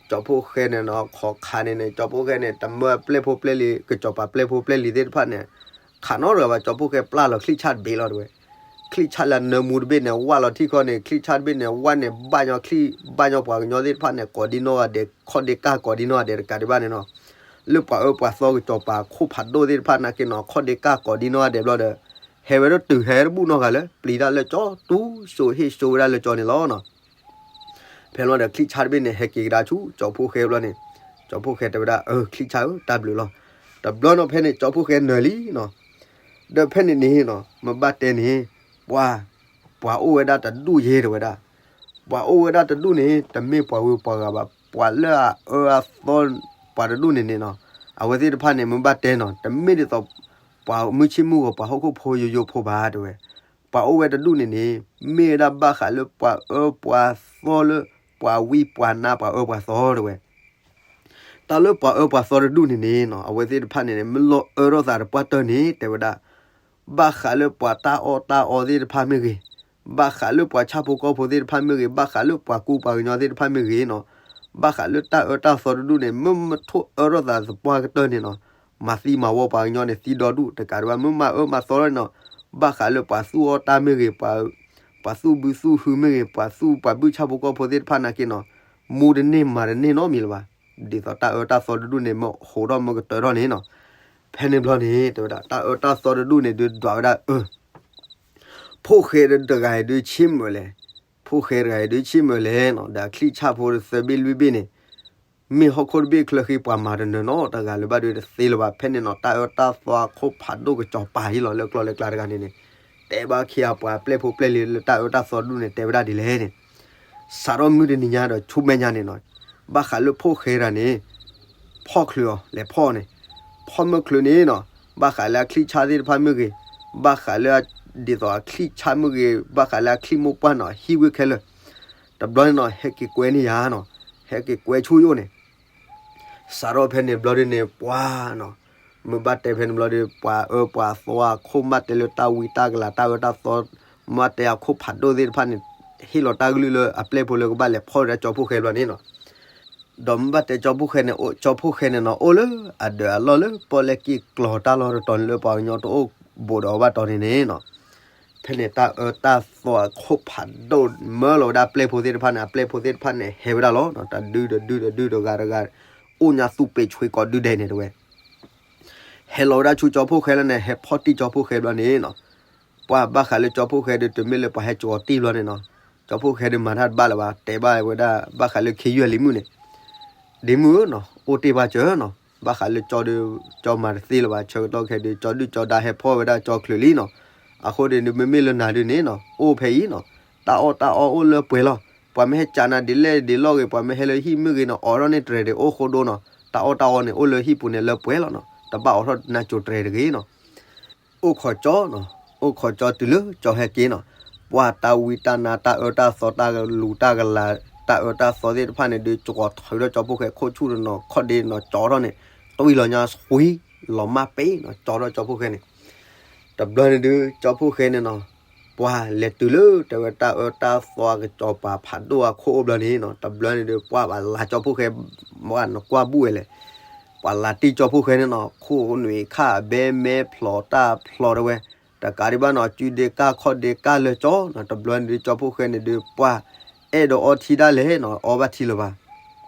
ကၠီဖှိၣ်ဃဲန့ၣ်နီၤ ခိးခးန့ၣ်န့ၣ် ကၠီဖှိၣ်ဃဲန့ၣ် တမၢအပျဲၢ်ဖိပျဲၢ်လံၤ ကစီၤပၤပျဲၢ်ဖိပျဲၢ်လံၤသ့ၣ်တဖၣ်န့ၣ် ခးနီတဂၤဘၣ် ကၠီဖှိၣ်ဃဲပျၢ်လီၤချံၣ်ဆၣ်တဘ့ၣ်လီၤတဲဝဲ ချံၣ်ဆၣ်လၢနၢမူတဘ့ၣ်န့ၣ် ဝၣ်လီၤထံၣ်ခီန့ၣ် ချံၣ်ဆၣ်တဘ့ၣ်န့ၣ် ဝၣ်န့ၣ် ဘၣ်ညီချံၣ် ဘၣ်ညီပှၤကညီသ့ၣ်တဖၣ်န့ၣ် ကိးဒံနီၢ်ဂၤဒဲး ခီၣ်ဒ့ကၢ်ကိးဒံနီၢ်ဂၤဒဲးတကးဒံးဘၣ်န့ၣ်နီၤ လၢပှၤအၢပှၤသီကစီၤပၤခိၣ်ဖးဒိၣ်သ့ၣ်တဖၣ်နာ်က့နီၤ ခီၣ်ဒ့ကၢ်ကိးဒံနီၢ်ဂၤဒဲးဘျီဒီး ဟဲဝဲဒၣ်တုၤဟဲတဘူၣ်နီတဂၤလၢ ပျံၤတၢ်လၢကၠီ တူၢ်စိဟ့ၣ်စိဝဲဒၣ်လၢကၠီန့ၣ်လီၤနီၤ ဖဲလီၤဒီးချံၣ်ဆၣ်တဘ့ၣ်န့ၣ် ဟဲက့ၤကဒါဆူ ကၠီဖှိၣ်ဃဲဘျီန့ၣ် ကၠီဖှိၣ်ဃဲတဲဝဲဒၣ် အၢ ချံၣ်ဆၣ်ဧၢ တၢ်ဘျုးလီၤ တဘျီနီၤဖဲန့ၣ် ကၠီဖှိၣ်ဃဲနၢၤလံနီၤ ဒီးဖဲန့ၣ်န့ၣ်နီၤ မ့ၢ်ဘၣ်တဲန့ၣ် ပှၤ ပှၤအိၣ်ဝဲဒၣ်တဒူၣ်ယဲတဲဝဲဒၣ် ပှၤအိၣ်ဝဲဒၣ်တဒူၣ်န့ၣ် တမ့ၢ်ပှၤဂုၤပှၤဂၤဘၣ် ပှၤလၢအအၢအသီ ပှၤတဒူၣ်န့ၣ်န့ၣ်နီၤ အဝဲသ့ၣ်တဖၣ်န့ၣ် မ့ၢ်ဘၣ်တဲနီၤ တမ့ၢ်ဒ်သိး ပှၤမုၢ်ဆ့ၣ်မုၢ်ဂီၤ ပှၤဟီၣ်ခိၣ်ဖိယိယိဖိဘၣ်တဲဝဲ ပှၤအိၣ်ဝဲတဒူၣ်န့ၣ်န့ၣ် မ့ၢ်ဝဲဒၣ်ဘၣ်ဃးလၢပှၤအၢပှၤသီလၢ ပှၤဝံပှၤနါပှၤအၢပှၤသီတဲဝဲ တၢ်လၢပှၤအၢပှၤသီတဒူၣ်န့ၣ်န့ၣ်နီၤ အဝဲသ့ၣ်တဖၣ်န့ၣ်န့ၣ် မ့ၢ်လီၤအၢထီၣ်သးတပှၢ်တၢၢ်န့ၣ် တဲဝဲဒၣ် ဘၣ်ဃးလၢပှၤတၢ်အီၣ်တၢ်အီသ့ၣ်တဖၣ်မ့ၢ်ဂ့ၤ, ဘၣ်ဃးလၢပှၤဆၣ်ဖိကီၢ်ဖိသ့ၣ်တဖၣ်မ့ၢ်ဂ့ၤ, ဘၣ်ဃးလၢပှၤကူပှၤကညီသ့ၣ်တဖၣ်မ့ၢ်ဂ့ၤနီၤ, ဘၣ်ဃးလၢတၢ်အၢတၢ်သီတဒူၣ်န့ၣ် မ့ၢ်မ့ၢ်ထိၣ်အၢထီၣ်သးသပှၢ်ကတၢၢ်န့ၣ်နီၤ, မၤသံမၤဝီပှၤကညီန့ၣ် သံဒီဒူၣ်တကးဒံးဘၣ် မ့ၢ်မၤအၢမၤသီန့ၣ်နီၤ, ဘၣ်ဃးလၢပှၤသူၣ်အီၣ်တၢ်မ့ၢ်ဂ့ၤ, ပှၤသူၣ်ဘုသူၣ်ဟုမ့ၢ်ဂ့ၤ, ပှၤသူၣ်ပှၤဘုၣ်ဆၣ်ဖိကီၢ်ဖိသ့ၣ်တဖၣ်နာ်က့နီၤ, မူတန့ၢ်မၤတန့ၢ်နီတမံၤလၢၤဘၣ်. ဒ်သိးတၢ်အၢတၢ်သီတဒူၣ်န့ၣ် မ့ၢ်ဟိးထီၣ်မ့ၢ်ကတၢၢ်ထီၣ်န့ၣ်နီၤ, ဖဲန့ၣ်ဘျီန့ၣ် တဲဝဲဒၣ် တၢ်အၢတၢ်သီတဒူၣ်န့ၣ် ဒုးဒွးဝဲဒၣ်အၢ ဖိၣ်ဃဲတဂၤအံၤဒုးဆ့ၣ်မုာ်လဲၣ်, ဖိၣ်ဃဲတဂၤအံၤဒုးဆ့ၣ်မုာ်လဲၣ်နီၤ, ဒီးချံၣ်ဆၣ်ဖိတသၢဘ့ၣ်လွံၢ်ဘ့ၣ်န့ၣ် မ့ၢ်ဟီၣ်ခိၣ်တဘ့ၣ်ချၢဃံပှၤမၤတနၢၤနီတဂၤလၢၤဘၣ်ဒုးတသ့လၢၤဘၣ်. ဖဲန့ၣ်နီၤ တၢ်အၢတၢ်သီအခိၣ်ဖးဒိၣ်ကစီၤပၤဟံၣ်လီၤလၢကျီၢ်လၢကျါတဂၤန့ၣ်န့ၣ် တဲဘၣ်ခံဂၤပှၤပျဲၢ်ဖိပျဲၢ်လံၤလၢတၢ်အၢတၢ်သီတဒူၣ်န့ၣ် တဲဝဲဒၣ်ဒ်လဲၣ်န့ၣ်, စးထီၣ်မုၢ်တနံၤညါဒီးဆူမဲာ်ညါန့ၣ်နီၤ, ဘၣ်ဃးလၢဖိၣ်ဃဲတဂၤန့ၣ် ဖီၣ်ချုးအီၤ လဲၤဖီၣ်န့ၣ်, ဖီၣ်မ့ၢ်ချုးန့ၣ်နီၤ, ဘၣ်ဃးလၢအချံၣ်ဆၣ်သ့ၣ်တဖၣ်မ့ၢ်ဂ့ၤ, ဘၣ်ဃးလၢ ဒ်သိးအချံၣ်ဆၣ်မ့ၢ်ဂ့ၤ, ဘၣ်ဃးလၢအချံၣ်မိၢ်ပှၢ်နီၤ ဟံးဝဲခဲလၢာ်, တဘျီန့ၣ်နီၤ ဟဲက့ၤကွဲန့ၢ်ယၤနီၤ, ဟဲက့ၤကွဲဆူယအိၣ်န့ၣ် စးထီၣ်ဖဲန့ၣ်ဘျီဒုန့ၣ် ပှၤနီၤ, မ့ၢ်ဘၣ်တဲဖဲန့ၣ်ဘျီဒီး ပှၤအၢပှၤသီအခိၣ် မ့ၢ်ဘၣ်တဲလၢတၢ်ဝံတၢ်ကလၤ တၢ်အၢတၢ်သီ, မ့ၢ်ဘၣ်တဲအခိၣ်ဖးဒိၣ်သ့ၣ်တဖၣ်န့ၣ် ဟ့ၣ်လီၤတၢ်ကလုၢ်လၢအပျဲၢ်ဖိလၢကဘၣ်လဲၤဖီၣ်ဝဲဒၣ်ကၠီဖှိၣ်ဃဲဘျီန့ၣ်နီၤ. ဒီးမ့ၢ်ဘၣ်တဲကၠီဖှိၣ်ဃဲန့ၣ် ကၠီဖှိၣ်ဃဲန့ၣ်နီၤ အိၣ်လၢအဒၢးအလီၢ်လၢပီၣ်လဲၣ်က့ၣ်ကျီၤတၢ်လီၢ်တတီၤန့ၣ် လၢပှၤကညီတအိၣ်ဘူးဒီးအီၤဘၣ်တီၤန့ၣ်န့ၣ်နီၤ. ဖဲန့ၣ်တၢ်အၢတၢ်သီအခိၣ်ဖးဒိၣ်မၢလီၤဝဲဒၣ်အပျဲၢ်ဖိသ့ၣ်တဖၣ်န့ၣ် အပျဲၢ်ဖိသ့ၣ်တဖၣ်န့ၣ် ဟဲဝဲဒၣ်လီၤနီၤ, တဒုတဒုတဒုတဂၤတဂၤ အိၣ်ညါသူၣ်ပ့ၤဆွ့ကိးဒုဒဲးန့ၣ်တဝဲ ဟဲလီၤဝဲဒၣ်ဆူကၠီဖှိၣ်ဃဲလီၤန့ၣ် ဟဲဖီၣ်တံၢ်ကၠီဖှိၣ်ဃဲဘျီန့ၣ်နီၤ. ပှၤဘၣ်ဃးလၢကၠီဖှိၣ်ဃဲဒီး တမ့ၢ်လၢပှၤဟဲကၠီတံၢ်ဘျီန့ၣ်နီၤ, ကၠီဖှိၣ်ဃဲဒီးမၤတၢ်တဘၣ်လၢၤဘၣ်, တဲဘၣ်ဝဲဒၣ်ဘၣ်ဃးလၢခ့ယုၢ်အလံၤမုၣ်န့ၣ်, ဒ့မုၣ်ဧၢနီၤ အိၣ်တ့ၢ်ဘၣ်စၢၤနီၤ, ဘၣ်ဃးလၢကၠီဒီး ကၠီမၤတသ့လၢၤဘၣ်, ဆၢကတီၢ်ခဲအံၤဒီး ကၠီဒုၣ်ကၠီဒါဟဲဖီၣ်ဝဲဒၣ်ကၠီချုးလံနီၤ. အဃိန့ၣ်ဒုး မ့မ့ၢ်လၢနၤဒုးန့ၣ်နီၤ အိၣ်ဖဲအံၤနီၤ, တၢ်အီၣ်တၢ်အီအိၣ်လၢပှဲၤလီၤ, ပှၤမ့ၢ်ဟဲကးနၤဒ်လဲၣ်ဒ်လဲၣ်ဂ့ၤ ပှၤမ့ၢ်ဟဲလၢဟံၣ်မုၢ်ဂ့ၤနီၤ အိးထီၣ်န့ၢ်တြဲၤဒီးအိၣ်ဃိဒိနီၤ, တၢ်အီၣ်တၢ်အီန့ၣ် အိၣ်လၢဟံၣ်ပူၤန့ၣ်လၢပှဲၤလီၤနီၤ, တဘၣ်အိးထီၣ်နၤကိၤတြဲၤတဂ့ၤနီၤ. အိၣ်ခိးကၠီနီၤ, အိၣ်ခိးကၠီတုၤလၢကၠီဟဲက့ၤနီၤ, ပှၤတၢ်ဝံတၢ်နါ တၢ်အၢတၢ်သီ တၢ်လူၤတၢ်ကလၤ တၢ်အၢတၢ်သီသ့ၣ်တဖၣ်န့ၣ်ဒုး ကၠီထီၣ်ဒီးကၠီဖှိၣ်ဃဲခိၣ်ဆူၣ်တနီၤ ခီၣ်ဒ့တနီၤ ကၠီထီၣ်န့ၣ် တွံၢ်လီၤညါဃွံ လီၤမၢ်ပ့ၤနီၤ ကၠီထီၣ်ကၠီဖှိၣ်ဃဲန့ၣ် တဘျီန့ၣ်ဒုး ကၠီဖှိၣ်ဃဲန့ၣ်နီၤ, ပှၤလဲၤတုၤလၢတဲဝဲတၢ်အၢတၢ်သီအကစီၤပၤဖးဒိၣ်အခိၣ်အိၣ်ဘျီန့ၣ်နီၤ, တဘျီန့ၣ်ဒုး ပှၤဘၣ်လၤကၠီဖှိၣ်ဃဲ, မ့ၢ်နကွၢ်ဘူၣ်ဝဲလဲၣ်, ပှၤလၤတံၢ်ကၠီဖှိၣ်ဃဲန့ၣ်နီၤ, ခိၣ်နွံခၣ်ဘဲမဲဖျိးတၢ်ဖျိးတဲဝဲ, တကးဒံးဘၣ်နီၤ ကုဒ့ကၢ်ခီၣ်ဒ့ကၢ်လၢကၠီနီၤ, တဘျီန့ၣ်ဒုး ကၠီဖှိၣ်ဃဲန့ၣ်ဒုး ပှၤအဲၣ်ဒိးအီထံဒၣ်လဲာ်နီၤ အီဘၣ်ထံလၢၤဘၣ်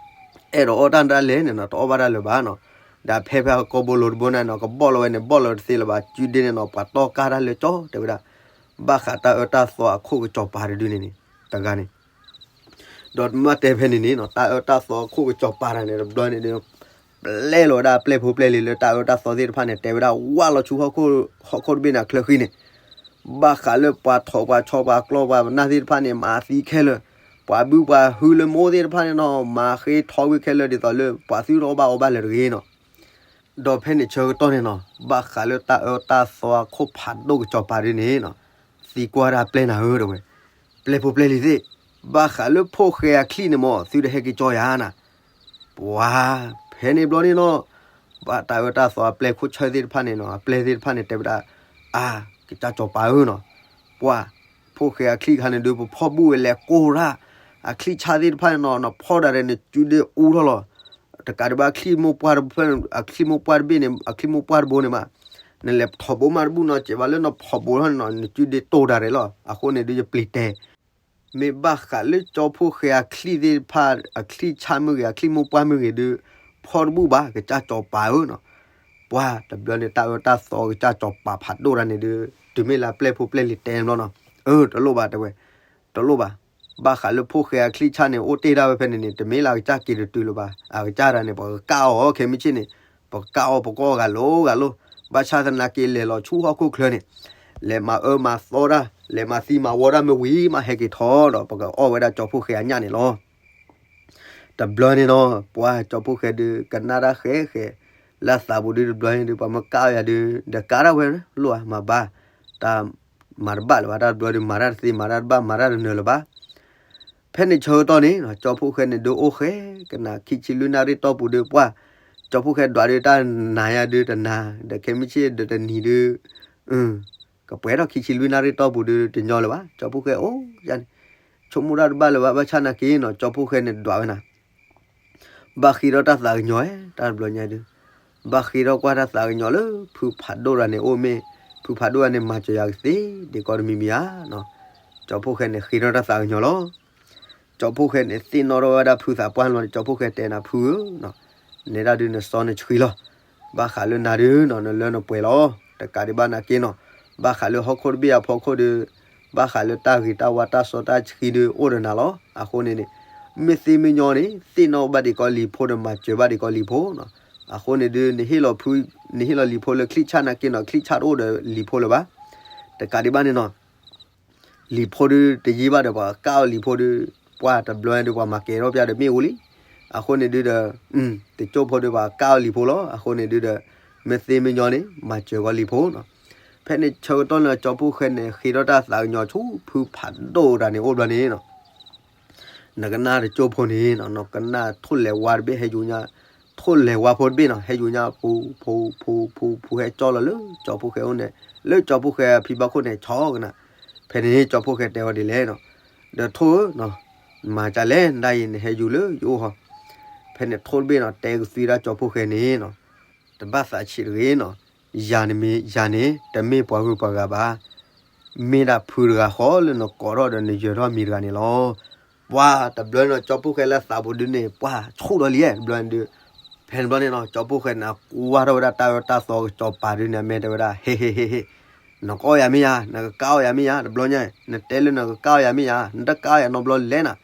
အဲၣ်ဒိးအီၣ်တၢ်ဒၣ်လဲာ်န့ၣ်နီၤ တအီၣ်ဘၣ်တၢ်လၢၤဘၣ်နီၤ, ဒီးဖဲဖဲကိးဘိလိၤတဘိန့ၣ်နီၤ ကဘီၣ်လီၤဝဲန့ၣ် ဘီၣ်လီၤတသ့လၢၤဘၣ် ကုဒ့န့ၣ်နီၤ ပှၤတီၢ်ကၢ်တၢ်လၢကၠီတဲဝဲဒၣ်, ဘၣ်ဃးတၢ်အၢတၢ်သီအခိၣ်ကစီၤပၤတဒုန့ၣ်န့ၣ် တဂၤန့ၣ် ဒီးမ့ၢ်တဲဖဲန့ၣ်န့ၣ်နီၤ တၢ်အၢတၢ်သီအခိၣ်ကစီၤပၤတဂၤန့ၣ် တဘျီန့ၣ်ဒုး ပျဲလီၤဝဲဒၣ်ပျဲၢ်ဖိပျဲၢ်လံၤလၢတၢ်အၢတၢ်သီသ့ၣ်တဖၣ်န့ၣ် တဲဝဲဒၣ်ဝၢ်လီၤဆူဟီၣ်ခိၣ်တဘ့ၣ်န့ၣ် အချၢဃံန့ၣ်, ဘၣ်ဃးလၢပှၤထိးပှၤဆီပှၤကျီပှၤနၢ်သ့ၣ်တဖၣ်န့ၣ် မၤသံခဲလၢာ်, ပှၤဘုပှၤဟုလၢမိၢ်သ့ၣ်တဖၣ်န့ၣ်နီၤ မၤဃ့ထီဝံၤခဲလၢာ်ဒ်သိးလၢ ပှၤသုတအီၣ်ဘၣ်အီဘၣ်လၢၤတဂ့ၤနီၤ ဒီးဖဲန့ၣ်ဆၢကတီၢ်န့ၣ်နီၤ ဘၣ်ဃးလၢတၢ်အၢတၢ်သီအခိၣ်ဖးဒိၣ်ကစီၤပၤဒုန့ၣ်နီၤ, သံကွၢ်ဒၣ်ပျဲၢ်နၤဧၢ တဲဝဲ, ပျဲၢ်ဖိပျဲၢ်လံၤသ့ၣ်, ဘၣ်ဃးလၢဖိၣ်ဃဲအချံၣ်န့ၣ်မ့ၢ် သုတဟဲက့ၤကၠီယၤနၤ, ပှၤ, ဖဲန့ၣ်ဘျီန့ၣ်နီၤ, ဘၣ်တၢ်အၢတၢ်သီအပျဲၢ်ခိၣ်ဆၢသ့ၣ်တဖၣ်န့ၣ်နီၤ အပျဲၢ်သ့ၣ်တဖၣ်န့ၣ် တဲဝဲဒၣ်, အါ, ကစၢ်စီၤပၤဧၢနီၤ, ပှၤ, ဖိၣ်ဃဲအချံၣ်ခါန့ၣ်ဒုး ပဖီၣ်ဘူၣ်ဝဲလဲၤကိၢ်တၢ်, အချံၣ်ဆၣ်သ့ၣ်တဖၣ်န့ၣ်နီၤ နဖီၣ်ဒၣ်ရဲၣ်န့ၣ် စုဒ့အူထီၣ်လီၤ, တကးဒံးဘၣ်အချံၣ်မိၢ်ပှၢ်တဖၣ်, အချံၣ်မိၢ်ပှၢ်တဘ့ၣ်န့ၣ် အချံၣ်မိၢ်ပှၢ်တဘိန့ၣ်မး, နလဲၤထီၣ်ဘိမးတဘူၣ်နီၤ စဲးဘၣ်လၢနဖီၣ်ဘိထီၣ်န့ၣ်နီၤ နစုဒ့တိၢ်တၢ်ရဲၣ်လီၤ, အဃိန့ၣ်ဒုးယပျံၤတဲ မ့ၢ်ဘၣ်ဃးလၢကၠီဖိၣ်ဃဲအချံၣ်သ့ၣ်တဖၣ် အချံၣ်ဆၣ်မ့ၢ်ဂ့ၤ အချံၣ်မိၢ်ပှၢ်မ့ၢ်ဂ့ၤဒုး ဖီၣ်တဘူၣ်ဘၣ် ကစၢ်စီၤပၤဧၢနီၤ, ပှၤတဘျီန့ၣ် တၢ်အၢတၢ်သီကစၢ်စီၤပၤဖးဒိၣ်တၢ်န့ၣ်ဒုး တုၤမ့ၢ်လၢအပျဲၢ်ဖိပျဲၢ်လံၤတဲဘျီနီၤ, အၢ တလိၣ်ဘၣ်တဲဝဲ, တလိၣ်ဘၣ်, ဘၣ်ဃးလၢဖိၣ်ဃဲအချံၣ်ဆၣ်န့ၣ် အိၣ်တ့ၢ်ဒၣ်ဝဲဖဲန့ၣ်န့ၣ် တမ့ၢ်လၢအကစၢ်က့ၤတတုၤလၢၤဘၣ်, အကစၢ်တၢ်န့ၣ် ပကကၢ်အီၤခဲမုၢ်ဆ့ၣ်န့ၣ်, ပကကၢ်အီၤပကအီၣ်ဂၤလိၤဂၤလိၤ, ဘၣ်ဆၣ်သနာ်က့လဲၤလီၤဆူဟီၣ်ခိၣ်ချၢန့ၣ် လဲၤမၤအၢမၤသီတၢ် လဲၤမၤသံမၤဝီတၢ်မ့ၢ်ဝံၤမးဟဲက့ၤထီၣ်ဒီး ပကအီၣ်ဝဲဒၣ်ကၠီဖိၣ်ဃဲအညၣ်န့ၣ်လီၤ. တဘျီန့ၣ်နီၤ ပှၤကၠီဖိၣ်ဃဲဒုး ကနၣ်တၢ်ဃဲဃဲ လၢအသးပူၤဒုး တဘျီန့ၣ်ဒုး ပှၤမ့ၢ်ကၢ်အီၤယၤဒုး ဒီးကၢ်ဒၣ်ဝဲလိၣ်ဧါ မၤဘၣ်, တၢ်မၤတဘၣ်လၢၤဘၣ် တၢ်တဘျီဒုး မၤတၢ်တသ့ မၤတၢ်တဘၣ် မၤတၢ်တနၢၤလၢၤဘၣ်. ဖဲန့ၣ်ဆၢကတီၢ်န့ၣ် ကၠီဖိၣ်ဃဲန့ၣ်ဒုးအိၣ်ဃဲ ကနၣ်ခံဆံလွံၢ်နၣ်ရံၣ်တီၢ်ပူၤဒုး ပှၤ ကၠီဖိၣ်ဃဲဒွးဒုး တၢ်နၤယၤဒုးတနၤ ဒီးခဲမုၢ်ဆ့ၣ်ဒီးတနံၤဒုး ကပှဲၤထီၣ်ခံဆံလွံၢ်နၣ်ရံၣ်တီၢ်ပူၤဒုး တညီလၢၤဘၣ် ကၠီဖိၣ်ဃဲအိၣ်ယါန့ၣ် ဆိကမိၣ်တၢ်တဘၣ်လၢၤဘၣ် ဘၣ်ဆၣ်နာ်က့နီၤ ကၠီဖိၣ်ဃဲန့ၣ်ဒွးဝဲနၤ ဘၣ်ဃ့ထီၣ်တၢ်သးကညီၤဧါ တၢ်တဘျီညါဒုး ဘၣ်ဃ့ထီၣ်ကွၢ်တၢ်သးကညီၤလၢ ဖုဖးဒိၣ်တဂၤန့ၣ်အိၣ်မ့ၢ် ဖုဖးဒိၣ်တဂၤန့ၣ် မၤစၢၤယၤကသ့ ဒ်ကိးတမံၤမံၤဧါနီၤ ကၠီဖိၣ်ဃဲန့ၣ်ဃ့ထီၣ်တၢ်သးကညီၤလီၤ ကၠီဖိၣ်ဃဲန့ၣ် သ့ၣ်နီၣ်ထီၣ်ဝဲဒၣ်ဖုသးပှၢ်လီၤန့ၣ် ကၠီဖိၣ်ဃဲတဲနၤဖုဧၢနီၤ နဲဒၣ်ဒုးနစီနဆှံလီၤ ဘၣ်ဃးလၢနၤဒုးနီၤ နလၢနပှဲၤလီၤ တကးဒံးဘၣ်နာ်က့နီၤ ဘၣ်ဃးလၢဟီၣ်ခိၣ်တဘ့ၣ်အဖီခိၣ်ဒုး ဘၣ်ဃးလၢတၢ်ဂ့ၤတၢ်ဝါတၢ်စီတၢ်ဆှံဒုးအိၣ်ဒီးနၤလီၤ အဃိန့ၣ်န့ၣ် မ့ၢ်သ့မ့ၢ်ညီန့ၣ် သ့ၣ်နီၣ်ဘၣ်ဒံးကီးလံၤဖိဒီး မၤစၢၤဘၣ်ဒံးကီးလံၤဖိနီၤ အဃိန့ၣ်ဒုး နဟ့ၣ်လီၤလံၤဖိလၢချံၣ်ဆၣ်နာ်က့နီၤ ချံၣ်ဆၣ်တအိၣ်ဒီးလံၤဖိလၢၤဘၣ် တကးဒံးဘၣ်န့ၣ်နီၤ လံၤဖိဒုးတယံာ်ဘၣ်ဒီး ပှၤကၢ်အီၤလံၤဖိဒုး ပှၤတဘျီဒုး ပှၤမၤကဲထီၣ်ပျၢ်ဒီးမ့ၣ်အူလံ အဃိန့ၣ်ဒုးဒီး တကၠိၢ်ဖိဒုး ပှၤကၢ်အီၤလံၤဖိလီၤ အဃိန့ၣ်ဒုးဒီး မ့ၢ်သ့မ့ၢ်ညီန့ၣ် မၤစၢၤကီးလံၤဖိနီၤ ဖဲန့ၣ်ဆၢကတီၢ်န့ၣ် ကၠီဖိၣ်ဃဲန့ၣ် ဃ့ထီၣ်တၢ်သးကညီၤဆူဖုဖးဒိၣ်တဂၤန့ၣ်အိၣ်ဘျီန့ၣ်နီၤ နကနၣ်တကၠိၢ်ဖိန့ၣ်နီၤ နကနၣ်ထိၣ်လဲၤဝါတဘ့ၣ်ဟဲယူၤညါ ထိၣ် ထိၣ်လဲၤဝါဖိတဘ့ၣ်နီၤ ဟဲယူၤညါ ဖူဖူဖူဖူဖူ ဟဲကၠီလီၤလၢကၠီဖီၣ်ဃဲအအိၣ်န့ၣ် လၢကၠီဖီၣ်ဃဲအဖံဘၣ်ခိၣ်န့ၣ် ဆီကနၤ. ဖဲန့ၣ်ကၠီဖီၣ်ဃဲတဲအီၤဒ်လဲၣ်နီၤ, ဒီးထိၣ်ဧၢနီၤ, မၤဒ်လဲၣ် နဒၣ်အံၤနဟဲယူၤလၢယအိၣ်ဟီ. ဖဲန့ၣ်ထိၣ်တဘ့ၣ်နီၤ တဲကသွံဒၣ်ကၠီဖီၣ်ဃဲန့ၣ်နီၤ, တဘၣ်သးဆံးတဂ့ၤနီၤ, ယၤန့ၣ်မ့ၢ် ယၤန့ၣ် တမ့ၢ်ပှၤဂုၤပှၤဂၤဘၣ် မ့ၢ်ဒၣ်ဖုတဂၤဃီလၢနကိးထီၣ်ဒီးနယၢၤထီၣ်မံၤတဂၤန့ၣ်လီၤ. ပှၤတဘျီန့ၣ် ကၠီဖီၣ်ဃဲလၢသးပူၤဒုန့ၣ် ပှၤဆူၣ်ဒီးလံဧါ တဘျီန့ၣ်ဒုး. ဖဲန့ၣ်ဘျီန့ၣ်နီၤ ကၠီဖီၣ်ဃဲန့ၣ် ကွၢ်ထီၣ်ဝဲဒၣ်တၢ်အၢတၢ်သီကစီၤပၤဒုန့ၣ် အမဲာ်တဲဝဲဒၣ် ဟ့ဟ့ဟ့ဟ့, နကအီၣ်ယၤမ့ၢ်ယၤ နကကးအီၣ်ယၤမ့ၢ်ယၤ တဘျီညါ နတဲလၢနကကးအီၣ်ယၤမ့ၢ်ယၤ နတကးအီၣ်ယၤနီတဘျီလဲၣ်နၤ,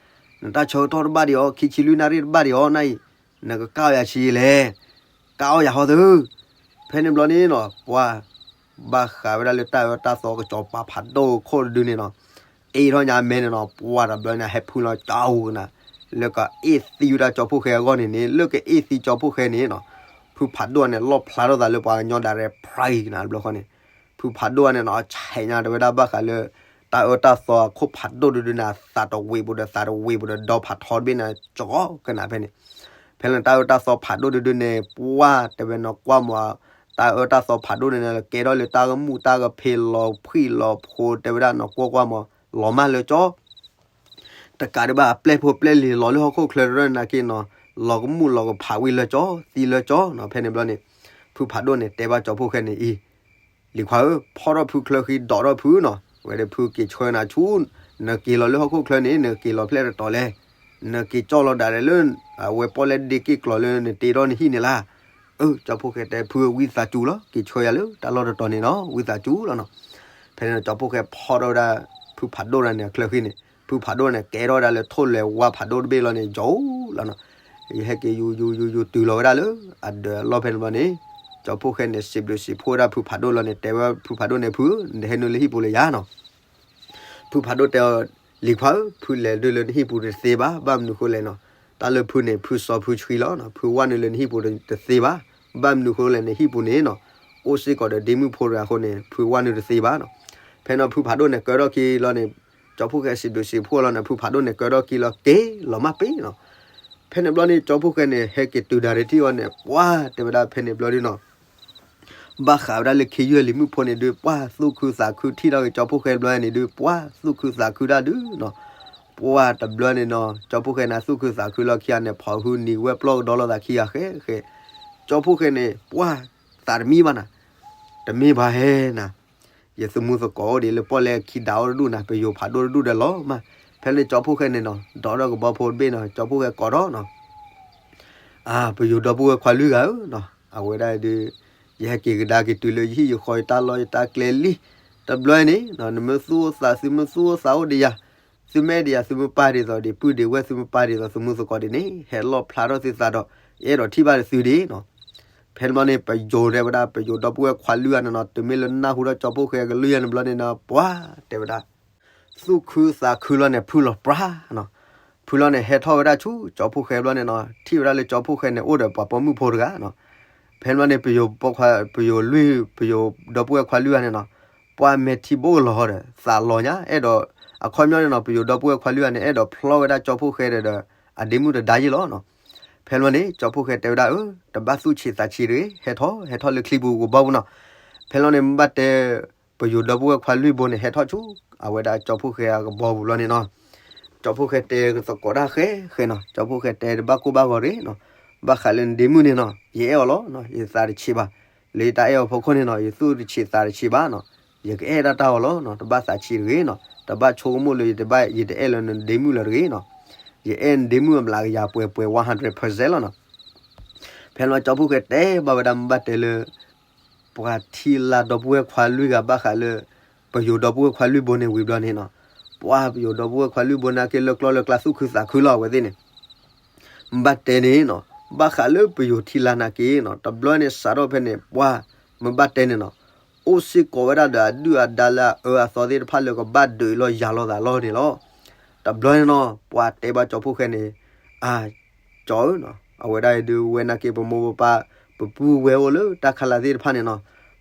နတၢ်ဆၢကတီၢ်တဘၣ်ဒံးအီၤ ခံဆံလွံၢ်နၣ်ရံၣ်တဘၣ်ဒံးအီၤ နအံၤ နကကးအီၣ်ယၤဆံးလဲၣ်, ကးအီၣ်ယၤဟီသု. ဖဲန့ၣ်ဘျီန့ၣ်နီၤ ပှၤ ဘၣ်ဃးဝဲဒၣ်လၢတၢ်အၢတၢ်သီကစီၤပၤဖးဒိၣ်ခိၣ်တဒုန့ၣ်နီၤ, အ့ၣ်ထီၣ်ညါအမဲာ်န့ၣ်နီၤ ပှၤတဘျီန့ၣ် ဟဲဖုလီၤကၠီကနၤ, လၢကအ့ၣ်သံဝဲဒၣ်ကၠီဖီၣ်ဃဲအဂီၢ်န့ၣ်န့ၣ် လၢကအ့ၣ်သံကၠီဖီၣ်ဃဲန့ၣ်နီၤ, ဖုဖးဒိၣ်န့ၣ် လီၣ်ဖျါထီၣ်သးလၢပှၤကညီဒၣ်ရဲၣ် ဖရံးကနၤ တဘျီဃီန့ၣ်, ဖုဖးဒိၣ်န့ၣ်နီၤ ဆဲးညါတဝဲဒၣ်ဘၣ်ဃးလၢ တၢ်အၢတၢ်သီအခိၣ်ဖးဒိၣ်တဒုန့ၣ် သးတဝ့ၤပူၤဒီး သးတဝ့ၤပူၤဒီး ဒီဖးထီတဘ့ၣ်န့ၣ် ကၠီကနၤဖဲန့ၣ်. ဖဲလၢတၢ်အၢတၢ်သီဖးဒိၣ်တဒုန့ၣ် ပှၤတဲဝဲနီၤ ကွၢ်မး တၢ်အၢတၢ်သီဖးဒိၣ်န့ၣ် ကဲထီၣ်လၢတၢ်ကမူၣ်တၢ်ကဖ့ လီၤဖှံၣ်လီၤဖိ တဲဝဲဒၣ်နီၤ ကွၢ်ကွၢ်မး လီၤမၢ်လၢကၠီ တကးဒံးဘၣ် အပျဲၢ်ဖိပျဲၢ်လံၤလီၤလၢဟီၣ်ခိၣ်ချၢတရၢၢ်နာ်က့နီၤ, လီၤကမူၣ်လီၤကဖးဝံၤလၢကၠီ သံလၢကၠီနီၤ. ဖဲန့ၣ်ဘျီန့ၣ် ဖုဖးဒိၣ်န့ၣ် တဲဘၣ်ကၠီဖီၣ်ဃဲန့ၣ်အံၤ, လံၤခွါဧၢ, ဖီၣ်ထီၣ်ဖုချၢဃံ ဒိးထီၣ်ဖုနီၤ, ဝဲဒီးဖုက့ၤဆှၢနၤဆူ, နက့ၤလီၤလၢဟီၣ်ခိၣ်ချၢန့ၣ် နက့ၤလီၤဖျဲၣ်တတီၤလဲၣ်, နက့ၤကၠီလီၤဒၣ်လဲာ်လၢ အဝဲပီၣ်လဲၣ်ဒ့က့ၢ်ကျီၤလၢနတ့ထီၣ်နဟံၣ်န့ၣ်လၢ အၢ ကၠီဖီၣ်ဃဲတဲ ဖုဝံသးစူၤလီၤ က့ၤဆှၢယၤလၢတၢ်လီၢ်တတီၤန့ၣ်နီၤ ဝံသးစူၤလီၤနီၤ. ဖဲန့ၣ်ကၠီဖီၣ်ဃဲဖီၣ်ထီၣ်ဝဲဒၣ် ဖုဖးဒိၣ်ဒၣ်န့ၣ် အချၢဃံန့ၣ် ဖုဖးဒိၣ်န့ၣ် ကဲထီၣ်ဝဲဒၣ်လၢထိၣ်လဲၤဝါဖးဒိၣ်တဘ့ၣ်လီၤန့ၣ် ယီၤလီၤနီၤ. ယဟဲက့ၤယူၤယူၤယူၤယူၤတုၤလီၤဝဲဒၣ်လၢ အဒၢးအလီၢ်ဖဲန့ၣ်ဘျီန့ၣ် ကၠီဖီၣ်ဃဲန့ၣ် စံးဘျုးစံးဖှိၣ်ဝဲဒၣ်ဖုဖးဒိၣ်လီၤန့ၣ် တဲဝဲဖုဖးဒိၣ်န့ၣ် ဖု နဟဲနုာ်လၢဟံၣ်ပူၤလၢယၤနီၤ. ဖုဖးဒိၣ်တဲအီၤ လံၤခွါဧၢ, ဖုလဲၤဒုးလၢနဟံၣ်ပူၤတသ့ဘၣ်, ဘၣ်မနုၤဃိလဲၣ်နီၤ, တၢ်လၢဖုန့ၣ် ဖုစီဖုဆှံလီၤနီၤ, ဖုဝဲနုာ်လၢနဟံၣ်ပူၤတသ့ဘၣ်, ဘၣ်မနုၤဃိလဲၣ် နဟံၣ်ပူၤန့ၣ်နီၤ အိၣ်စ့ၢ်ကီးဒီးဒ့မုၣ်ဖိတဂၤအဃိန့ၣ် ဖုဝဲနုာ်တသ့ဘၣ်နီၤ. ဖဲန့ၣ်ဖုဖးဒိၣ်န့ၣ်ကၢထီၣ်ခံလီၤန့ၣ် ကၠီဖီၣ်ဃဲစံးဘျုးစံးဖှိၣ်လီၤန့ၣ် ဖုဖးဒိၣ်န့ၣ်ကၢထီၣ်ခံလီၤက့ၤလီၤမၢ်ပ့ၤနီၤ. ဖဲန့ၣ်ဘျီန့ၣ် ကၠီဖီၣ်ဃဲန့ၣ် ဟဲက့ၤတုၤဒၣ်ဒံးထံၣ်အီၤန့ၣ် ပှၤတဲဝဲဒၣ်ဖဲန့ၣ်ဘျီဒုနီၤ ဘၣ်ဃးဝဲဒၣ်လၢခ့ယုၢ်လံၤမုၣ်ဖိန့ၣ်ဒုး ပှၤသူၣ်ခုသးခုထံၣ်ထီၣ်က့ၤကၠီဖီၣ်ဃဲဘျီန့ၣ်ဒုး ပှၤသူၣ်ခုသးခုဒၣ်ဒုနီၤ. ပှၤတဘျီန့ၣ်နီၤ ကၠီဖီၣ်ဃဲန့ၣ် သူၣ်ခုသးခုလီၤခံဂၤန့ၣ် ဖီၣ်ဟုနံၤဝဲပျီကဒီလီၤသးခံဂၤဃဲဃဲ. ကၠီဖီၣ်ဃဲန့ၣ် ပှၤသးတမံဘၣ်နၤ, တမ့ၢ်ဘၣ်ဟဲနၤ, ယသမူသကိးအိၣ်ဒံးလၢပီၣ်လဲၣ်ခံဒးအိၣ်တဒူၣ်နၤ, ပယိၤဖးဒိၣ်တဒူၣ်ဒီးလီၤမး. ဖဲန့ၣ်ကၠီဖီၣ်ဃဲန့ၣ်နီၤ ဒီးထီၣ်ကဘီဖိတဘ့ၣ်နီၤ ကၠီဖီၣ်ဃဲကိးထီၣ်နီၤ ပယိၤဒီပုၢ်ဝဲၢ်ခွါလွံၢ်ဂၤဧၢနီၤ, အဝဲဒၣ်ဒုး ယဟဲက့ၤကဒါက့ၤတုၤလၢယဟံၣ်ယဃီယတၢ်လီၢ်ယတၢ်ကျဲလံ. တဘျီန့ၣ် နမ့ၢ်သူၣ်အိၣ်သး သုမ့ၢ်သူၣ်အိၣ်သးအိၣ်ဒီးယၤ, သုမ့ၢ်အဲၣ်ဒံးယၤ သုမ့ၢ်ပာ်ဒ်သိးဒံး ပုၢ်ဒံးဝဲၢ် သုမ့ၢ်ပာ်ဒ်သိး သမူသကိးဒ်န့ၣ် ဟဲလီၣ်ဖျါထီၣ်သုသးဒီး ယအဲၣ်ဒိးထံၣ်ဘၣ်ဒီးသုဒ်နီၤ. ဖဲန့ၣ်ဘျီန့ၣ် ပယိၤတဲဝဲဒၣ် ပယိၤဒီပုၢ်ဝဲၢ်ခွါလွံၢ်ဂၤန့ၣ်နီၤ တမ့ၢ်လၢနၢ်ဟူထီၣ်ကၠီဖီၣ်ဃဲကလွံၢ်ဂၤန့ၣ်ဘျီန့ၣ်နီၤ ပှၤတဲဝဲဒၣ် သူၣ်ခုသးခုလီၤန့ၣ် ဖုလီၤပြါနီၤ. ဖုလီၤန့ၣ် ဟဲထီၣ်ဝဲဒၣ်ဆူကၠီဖီၣ်ဃဲဘျီန့ၣ်နီၤ ထံၣ်ဝဲဒၣ်လၢကၠီဖီၣ်ဃဲန့ၣ် အိၣ်ဒီးပှၤပိာ်မုၣ်ဖိတဂၤနီၤ. ဖဲန့ၣ်ဘျီန့ၣ် ပယိၤပိာ်ခွါ ပယိၤလွံၢ် ပယိၤဒီပုၢ်ဝဲၢ်ခွါလွံၢ်ဂၤန့ၣ်နီၤ ပှၤမဲာ်ထံဘိကလီၤဒီး သးလီၤညါ အဲၣ်ဒိး အခီပညီန့ၣ်နီၤ ပယိၤဒီပုၢ်ဝဲၢ်ခွါလွံၢ်ဂၤန့ၣ် အဲၣ်ဒိးဖျီဝဲဒၣ်ကၠီဖီၣ်ဃဲဒီး အဒ့မုၣ်တဒါယ့ၢ်လီၤနီၤ. ဖဲန့ၣ်ဘျီန့ၣ် ကၠီဖီၣ်ဃဲတဲဝဲဒၣ် အၢ တဘၣ်သူၣ်ဆံးသးဆံးတဂ့ၤ ဟဲထီၣ် ဟဲထီၣ်လၢချံပူၤကဘီပူၤနီၤ. ဖဲန့ၣ်ဘျီန့ၣ် မ့ၢ်ဘၣ်တဲ ပယိၤဒီပုၢ်ဝဲၢ်ခွါလွံၢ်ဘိန့ၣ် ဟဲထီၣ်ဆူ အဝဲဒၣ်ကၠီဖီၣ်ဃဲအကဘီပူၤဘျီန့ၣ်နီၤ. ကၠီဖီၣ်ဃဲတဲသကိးတၢ်ဃဲဃဲနီၤ, ကၠီဖီၣ်ဃဲတဲတဘၣ်ကိၢ်ဘၣ်ဂီၤတဂ့ၤနီၤ, ဘၣ်ဃးလၢနဒ့မုၣ်န့ၣ်နီၤ ယအဲၣ်အီၤလီၤ, ယသးတဆံးဘၣ်, လၢယတၢ်အဲၣ်အီၤဖီခိၣ်န့ၣ်နီၤ ယသူၣ်တဆံးသးတဆံးဘၣ်နီၤ, ယကအဲၣ်ဒၣ်တၢ်အီၤလီၤ, တဘၣ်သးဆံးတဂ့ၤနီၤ, တဘၣ်ဆိကမိၣ်လၢယတဘၣ် ယတအဲၣ်လၢနဒ့မုၣ်လၢၤတဂ့ၤနီၤ, ယအဲၣ်နဒ့မုၣ်အမျးကယၤပှဲၤပှဲၤ one hundred percent လီၤနီၤ. ဖဲန့ၣ်ဘျီကၠီဖီၣ်ဃဲတဲဘၣ်ဝဲဒၣ် မ့ၢ်ဘၣ်တဲလၢ ပှၤထံလာ်ဒီပုၢ်ဝဲၢ်ခွါလွံၢ်ဂၤဘၣ်ဃးလၢ ပယိၤဒီပုၢ်ဝဲၢ်ခွါလွံၢ်ဘိန့ၣ်ဝံၤဘျီန့ၣ်နီၤ, ပှၤပယိၤဒီပုၢ်ဝဲၢ်ခွါလွံၢ်ဘိနာ်က့လၢကျီၢ်လၢကျါသူၣ်ခုသးခုလီၤအဝဲသ့ၣ်န့ၣ် မ့ၢ်ဘၣ်တဲန့ၣ်နီၤ, ဘၣ်ဃးလၢပယိၤထံလာ်နာ်က့နီၤ, တဘျီန့ၣ်စးထီၣ်ဖဲန့ၣ် ပှၤမ့ၢ်ဘၣ်တဲန့ၣ်နီၤ, အိၣ်စ့ၢ်ကီးဝဲဒၣ်ဒီးအဒုၣ်အဒါလၢအအၢအသီသ့ၣ်တဖၣ်လၢကဘၣ်ဒုးလီၤယၤလီၤသးလီၤန့ၣ်လီၤ. တဘျီန့ၣ်နီၤ ပှၤတဲဘၣ်ကၠီဖီၣ်ဃဲန့ၣ် အၢ ကၠီဧၢနီၤ, အဝဲဒၣ်ဒုးဝဲနာ်က့ပမိၢ်ပပၢ် ပပုၢ်ဝဲၢ်အိၣ်လၢတၢ်ခါလၢ်သ့ၣ်တဖၣ်န့ၣ်နီၤ,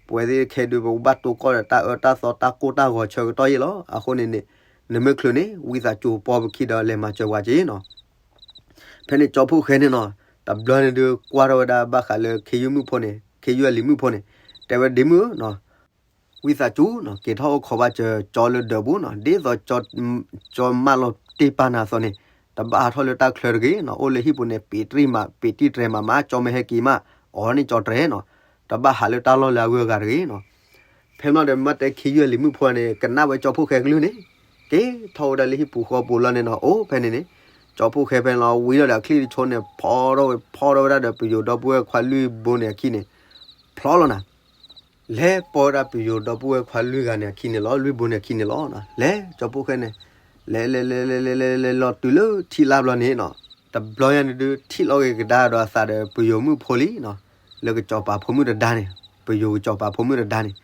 ပဝဲသ့ၣ်ခဲဒုး ပကဘၣ်တိၢ်ကီၢ်ဒီးတၢ်အၢတၢ်သီတၢ်ကိၢ်တၢ်ဂီၤဆၢကတီၢ်ယ့ၢ်လီၤ. အဃိန့ၣ်န့ၣ် နမ့ၢ်ချုးန့ၣ် ဝံသးစူၤပီပခံဒီးလဲၤမၤစၢၤပှၤက့နီၤ. ဖဲန့ၣ်ကၠီဖီၣ်ဃဲန့ၣ်နီၤ တဘျီန့ၣ်ဒုး ကွၢ်ထီၣ်ဝဲဒၣ်ဘၣ်ဃးလၢခ့ယုၢ်မုၣ်ဖိန့ၣ် ခ့ယုၢ်အလံၤမုၣ်ဖိန့ၣ် တဲဝဲဒ့မုၣ်ဧၢနီၤ, ဝံသးစူၤနီၤ က့ၤထီၣ်အိၣ်ခိးဘၣ်စၢၤကၠီလၢဒၢးပူၤနီၤ, ဒ်သိး ကၠီမၢလီၤတ့ၢ်ပာ်နၤအသိးန့ၣ် တဘၣ်ဟးထီၣ်လၢတၢ်ချၢတဂ့ၤနီၤ, အိၣ်လၢဟံၣ်ပူၤန့ၣ် ပ့ၤတံၢ်မး ပ့ၤတံၢ်တြဲၤမးမး ကၠီမ့ၢ်ဟဲက့ၤမး အီၤန့ၣ်ကၠီတြဲၤနီၤ, တဘၣ်ဟးလၢတၢ်လီၢ်လၢအဂုၤအဂၤတဂ့ၤနီၤ. ဖဲမ့ၢ်ဒီးမ့ၢ်တဲခ့ယုၢ်အလံၤမုၣ်ဖိန့ၣ် ကနၣ်ဝဲကၠီဖိၣ်ဃဲကလုၢ်န့ၣ် က့ၤထီၣ်ဝဲဒၣ်လၢဟံၣ်ပူၤဃီပူၤလီၤန့ၣ်နီၤ, အိၣ်ဖဲန့ၣ်န့ၣ် ကၠီဖိၣ်ဃဲဖဲန့ၣ်လီၤ ဝံထီၣ်ဒီးအချံၣ်တဆိန့ၣ် ဖီထီၣ်ဝဲ ဖီထီၣ်ဝဲဒၣ်ဒီးပယိၤဒီပုၢ်ဝဲၢ်ခွါလွံၢ်ဘိန့ၣ်အခံန့ၣ် ဖျီလီၤနၤ လဲၤပိာ်ဝဲဒၣ်ပယိၤဒီပုၢ်ဝဲၢ်ခွါလွံၢ်ဂၤန့ၣ်အခံန့ၣ်လီၤ, လွံၢ်ဘိန့ၣ်အခံန့ၣ်လီၤ. လဲၤကၠီဖိၣ်ဃဲန့ၣ် လဲၤလဲၤလဲၤလဲၤလဲၤလဲၤလဲၤလီၤတုၤလၢထံၣ်လါဘျီန့ၣ်နီၤ, တဘျီညါန့ၣ်ဒုး ထံၣ်လီၤက့ၤကဒါဒီးအသးဒီးပယိၤမုၣ်ဖိလံနီၤ, လၢကစီၤပၤဖိမုၣ်တဒါန့ၣ်, ပယိၤကစီၤပၤဖိမုၣ်တဒါန့ၣ်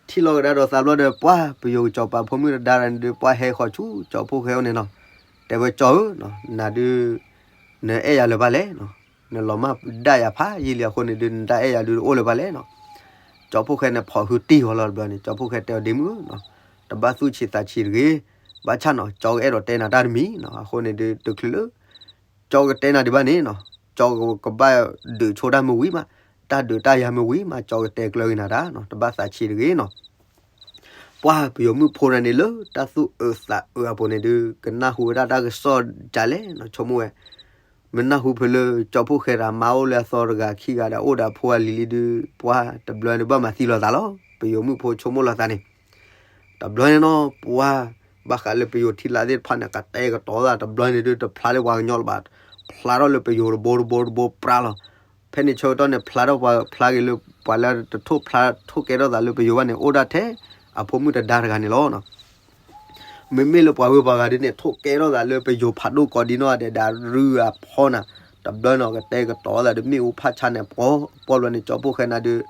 ထံၣ်လီၤကဒါဒီးသးဘျီဒီး ပှၢ်ပယိၤကစီၤပၤဖိမုၣ်တဒါန့ၣ်ဒုး ပှၢ်ဟဲဃီၤဆူကၠီဖိၣ်ဃဲအိၣ်န့ၣ်နီၤ, တဲဝဲကၠီဧၢ, နၤဒုး နအဲၣ်ယၤလၢၤဘၣ်လဲၣ်နီၤ, နလီၤမၢ်ဒၣ်ယၤဖးယံာ်လံအဃိန့ၣ်ဒုး နတၢ်အဲၣ်ယၤဒုးတအိၣ်လၢၤဘၣ်လဲၣ်နီၤ. ကၠီဖိၣ်ဃဲန့ၣ် ဖီၣ်ဟုတံၢ်ဃီလီၤတဘျီန့ၣ် ကၠီဖိၣ်ဃဲတဲအီၤဒ့မုၣ်ဧၢနီၤ, တဘၣ်သူၣ်ဆံးသးဆံးတဂ့ၤ, ဘၣ်ဆၣ်နီၤ ကၠီကအဲၣ်ဒိးတဲနၤတၢ်တမံၤနီၤ, အဃိန့ၣ်ဒုး တချုးလၢ ကၠီကတဲနၤဒံးဘၣ်န့ၣ်နီၤ, ကၠီကဘၣ်ဒုးဆိတၢ်မ့ၢ်ဝံၤမး, တၢ်ဒုးတၢ်ယၤမ့ၢ်ဝံၤမး ကၠီကတဲကျၢၤက့ၤနၤတၢ်နီၤ, တဘၣ်သးဆံးတဂ့ၤနီၤ. ပှၢ်ပယိၤမုၣ်ဖိန့ၣ်န့ၣ် လၢတၢ်သူၣ်အုးသးအုးအပူၤန့ၣ်ဒုး ကနၢ်ဟူဝဲဒၣ်တၢ်ကစီၣ်ဒ်လဲၣ်နီၤ, ဆိကမိၣ်ဝဲ မ့ၢ်နၢ်ဟူဖဲလၢကၠီဖိၣ်ဃဲဒီးမါအိၣ်လၢအသီတဂၤခံဂၤဒီး အိၣ်ဒီးအဖိအလံၤလံဒုး ပှၢ်တဘျီန့ၣ်ဘၣ်မၤသံလိာ်သးလီၤ, ပယိၤမုၣ်ဖိဆိကမိၣ်လိာ်သးန့ၣ် တဘျီန့ၣ်နီၤ ပှၢ် ဘၣ်ဃးလၢပယိၤထံလါသ့ၣ်တဖၣ်န့ၣ် ကတဲာ်ကတီၤသးတဘျီန့ၣ်ဒုး တဖျါလၢပှၤကညီလၢၤဘၣ်, ဖျါထီၣ်လၢပယိၤတဘိတဘိတဘိပြါလီၤ. ဖဲန့ၣ်ဆၢကတီၢ်န့ၣ် ဖျါထီၣ်ပှၤဖျါက့ၤလၢ ပှၤလၢတထိၣ်ဖျါထိၣ်ကဲထီၣ်သးလၢပယိၤဘၣ်န့ၣ် အိၣ်ဒၣ်ထဲအဖိမုၣ်တဒါတဂၤန့ၣ်လီၤ. မ့မ့ၢ်လၢပှၤဂုၤပှၤဂၤဒ်န့ၣ် ထိၣ်ကဲထီၣ်သးလၢပယိၤဖးဒိၣ်ကိးဒံနီၢ်ဂၤဒဲး ဒီးရုၢ်အဖီနၤ, တဘျီန့ၣ် ကတဲာ်ကတီၤသးဒီးမ့ၣ်အူဖးဆါန့ၣ် ပှီၢ်ပှီၢ်ဘျီန့ၣ် ကၠီဖိၣ်ဃဲန့ၣ်ဒုး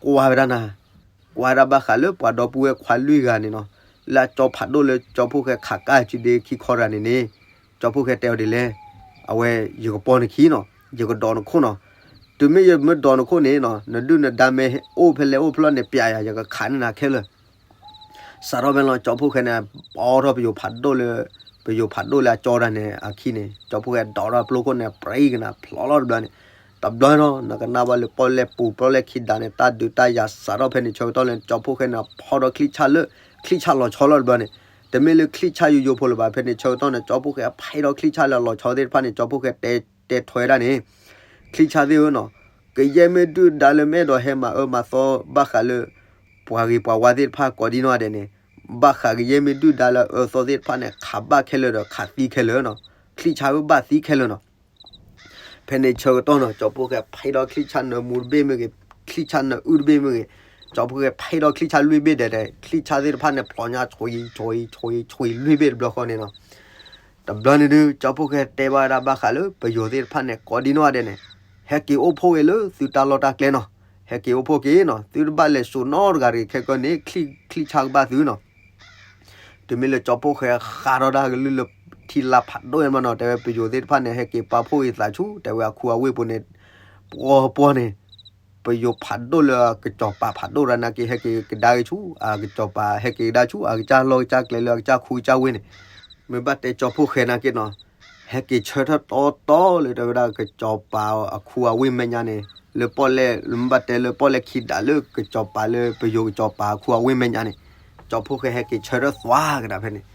ကွၢ်ဝဲဒၣ်နၤ, ကွၢ်ဝဲဒၣ်ဘၣ်ဃးလၢပှၤဒီပုၢ်ဝဲၢ်ခွါလွံၢ်ဂၤန့ၣ်နီၤ, လၢအကၠီဖးဒိၣ်လၢကၠီဖိၣ်ဃဲခးကၢ်စုဒ့ခံခီတဂၤန့ၣ်န့ၣ်, ကၠီဖိၣ်ဃဲတဲအီၤဒ်လဲၣ်, အဝဲယကပီနခံနီၤ, ယကဒိးနခိၣ်နီၤ, တုၤမ့ၢ်ယမ့ၢ်ဒိးနခိၣ်န့ၣ်နီၤ နဒုၣ်နဒါမ့ၢ်အိၣ်ဖဲလဲၣ်အိၣ်ဖဲလဲၣ်န့ၣ် ပျဲယၤ ယကခးန့ၢ်နၤခဲလၢာ် စးထီၣ်ဖဲလီၤ ကၠီဖိၣ်ဃဲန့ၣ် ပီထီၣ်ပယိၤဖးဒိၣ်လၢ ပယိၤဖးဒိၣ်လၢအကၠီတဂၤန့ၣ်အခံန့ၣ် ကၠီဖိၣ်ဃဲဒိးထီၣ်ပျိခိၣ်န့ၣ် ပြံကနၤဖျိလီၤတဘျီန့ၣ်, တဘျီနီၤ နကနၣ်ဘၣ်လၢပီၣ်လဲၣ်ပူၤပီၣ်လဲၣ်ခံဒါန့ၣ် တၢ်ဒုးတၢ်ယၤစးထီၣ်ဖဲန့ၣ်ဆၢကတီၢ်လၢ ကၠီဖိၣ်ဃဲန့ၣ် ဖီထီၣ်ချံၣ်ဆၣ်လၢ ချံၣ်ဆၣ်လီၤဆီလီၤတဘျီန့ၣ်, တမ့ၢ်လၢချံၣ်ဆၣ်ယိယိဖိလၢၤဘၣ် ဖဲန့ၣ်ဆၢကတီၢ်န့ၣ် ကၠီဖိၣ်ဃဲဖီထီၣ်ချံၣ်ဆၣ်လၢအလီၤဆီသ့ၣ်တဖၣ်န့ၣ် ကၠီဖိၣ်ဃဲတဲ တဲထွဲဒၣ်န့ၣ် ချံၣ်ဆၣ်သ့ၣ်ဧၢနီၤ, ကယဲၢ်မ့ၢ်ဒုၣ်ဒါလၢမ့ၢ်အဲၣ်ဒိးဟဲမၤအၢမၤသီဘၣ်ဃးလၢ ပှၤဂ့ၤပှၤဝါသ့ၣ်တဖၣ်ကိးဒံနီၢ်ဂၤဒဲးန့ၣ်, ဘၣ်ဃးကယဲၢ်မ့ၢ်ဒုၣ်ဒါလၢအအၢသီသ့ၣ်တဖၣ်န့ၣ် ခးဘၣ်ခဲလၢာ်ဒီးခးသံခဲလၢာ်နီၤ, ချံၣ်ဆၣ်ဧၢဘၣ်သံခဲလၢာ်နီၤ. ဖဲန့ၣ်ဆၢကတီၢ်နီၤ ကၠီဖိၣ်ဃဲဖီထီၣ်ချံၣ်ဆၣ်နၢမူတဘ့ၣ်မ့ၢ်ဂ့ၤ, ချံၣ်ဆၣ်နၢအုၣ်တဘ့ၣ်မ့ၢ်ဂ့ၤ, ကၠီဖိၣ်ဃဲဖီထီၣ်ချံၣ်ဆၣ်လွံၢ်ဘ့ၣ်ဒဲးဒဲး ချံၣ်ဆၣ်သ့ၣ်တဖၣ်န့ၣ် ဖျိညါဆွံ ဆွံ ဆွံ ဆွံ လွံၢ်ဘ့ၣ်တဘျီဃီန့ၣ်နီၤ. တဘျီန့ၣ်ဒုး ကၠီဖိၣ်ဃဲတဲဘၣ်ဝဲဒၣ်ဘၣ်ဃးလၢပယိၤသ့ၣ်တဖၣ်န့ၣ် ကိးဒံနီၢ်ဂၤဒဲးန့ၣ်, ဟဲက့ၤအိၣ်ဖှိၣ်ဂ့ၤလၢသုတၢ်လီၢ်တၢ်ကျဲနီၤ, ဟဲက့ၤအိၣ်ဖှိၣ်က့ၤနီၤ, သုတဘၣ်လဲၤစိာ်နီတဂၤတဂ့ၤ ခဲကနံၣ်န့ၣ် ချံၣ်ဆၣ်ကဘၣ်သုနီၤ. တုၤမ့ၢ်လၢကၠီဖိၣ်ဃဲဃးထီၣ်ဒၣ်ကလုၢ်လၢထံလါဖးဒိၣ်အံၤမးနီၤ, တဲဝဲပယိၤသ့ၣ်တဖၣ်န့ၣ် ဟဲက့ၤပာ်ဖှိၣ်ဂ့ၤသးဆူ တဲဝဲအခူအဝ့ၢ်ပူၤန့ၣ်, ပှီၢ်ပှီၢ်န့ၣ်, ပယိၤဖးဒိၣ်လၢအကစီၤပၤဖးဒိၣ်တဂၤန့ၣ်က့ၤ ဟဲက့ၤကဒါက့ၤဆူ အကစီၤပၤ ဟဲက့ၤကဒါဆူ အကစၢ်လီၢ်ကစၢ်ကျဲလၢအကစၢ်ခူကစၢ်ဝ့ၢ်န့ၣ်, မ့ၢ်ဘၣ်တဲကၠီဖိၣ်ဃဲနာ်က့နီၤ, ဟဲက့ၤဆၢထၢၣ်တီတီလၢတဲဝဲဒၣ်ကစီၤပၤအခူအဝ့ၢ်မဲာ်ညါန့ၣ်, လၢပီၣ်လဲၣ် မ့ၢ်ဘၣ်တဲလၢပီၣ်လဲၣ်ခံဒးလၢကစီၤပၤလၢပယိၤကစီၤပၤအခူအဝ့ၢ်မဲာ်ညါန့ၣ်, ကၠီဖိၣ်ဃဲဟဲက့ၤဆၢထၢၣ်သွါကဒါဖဲန့ၣ်,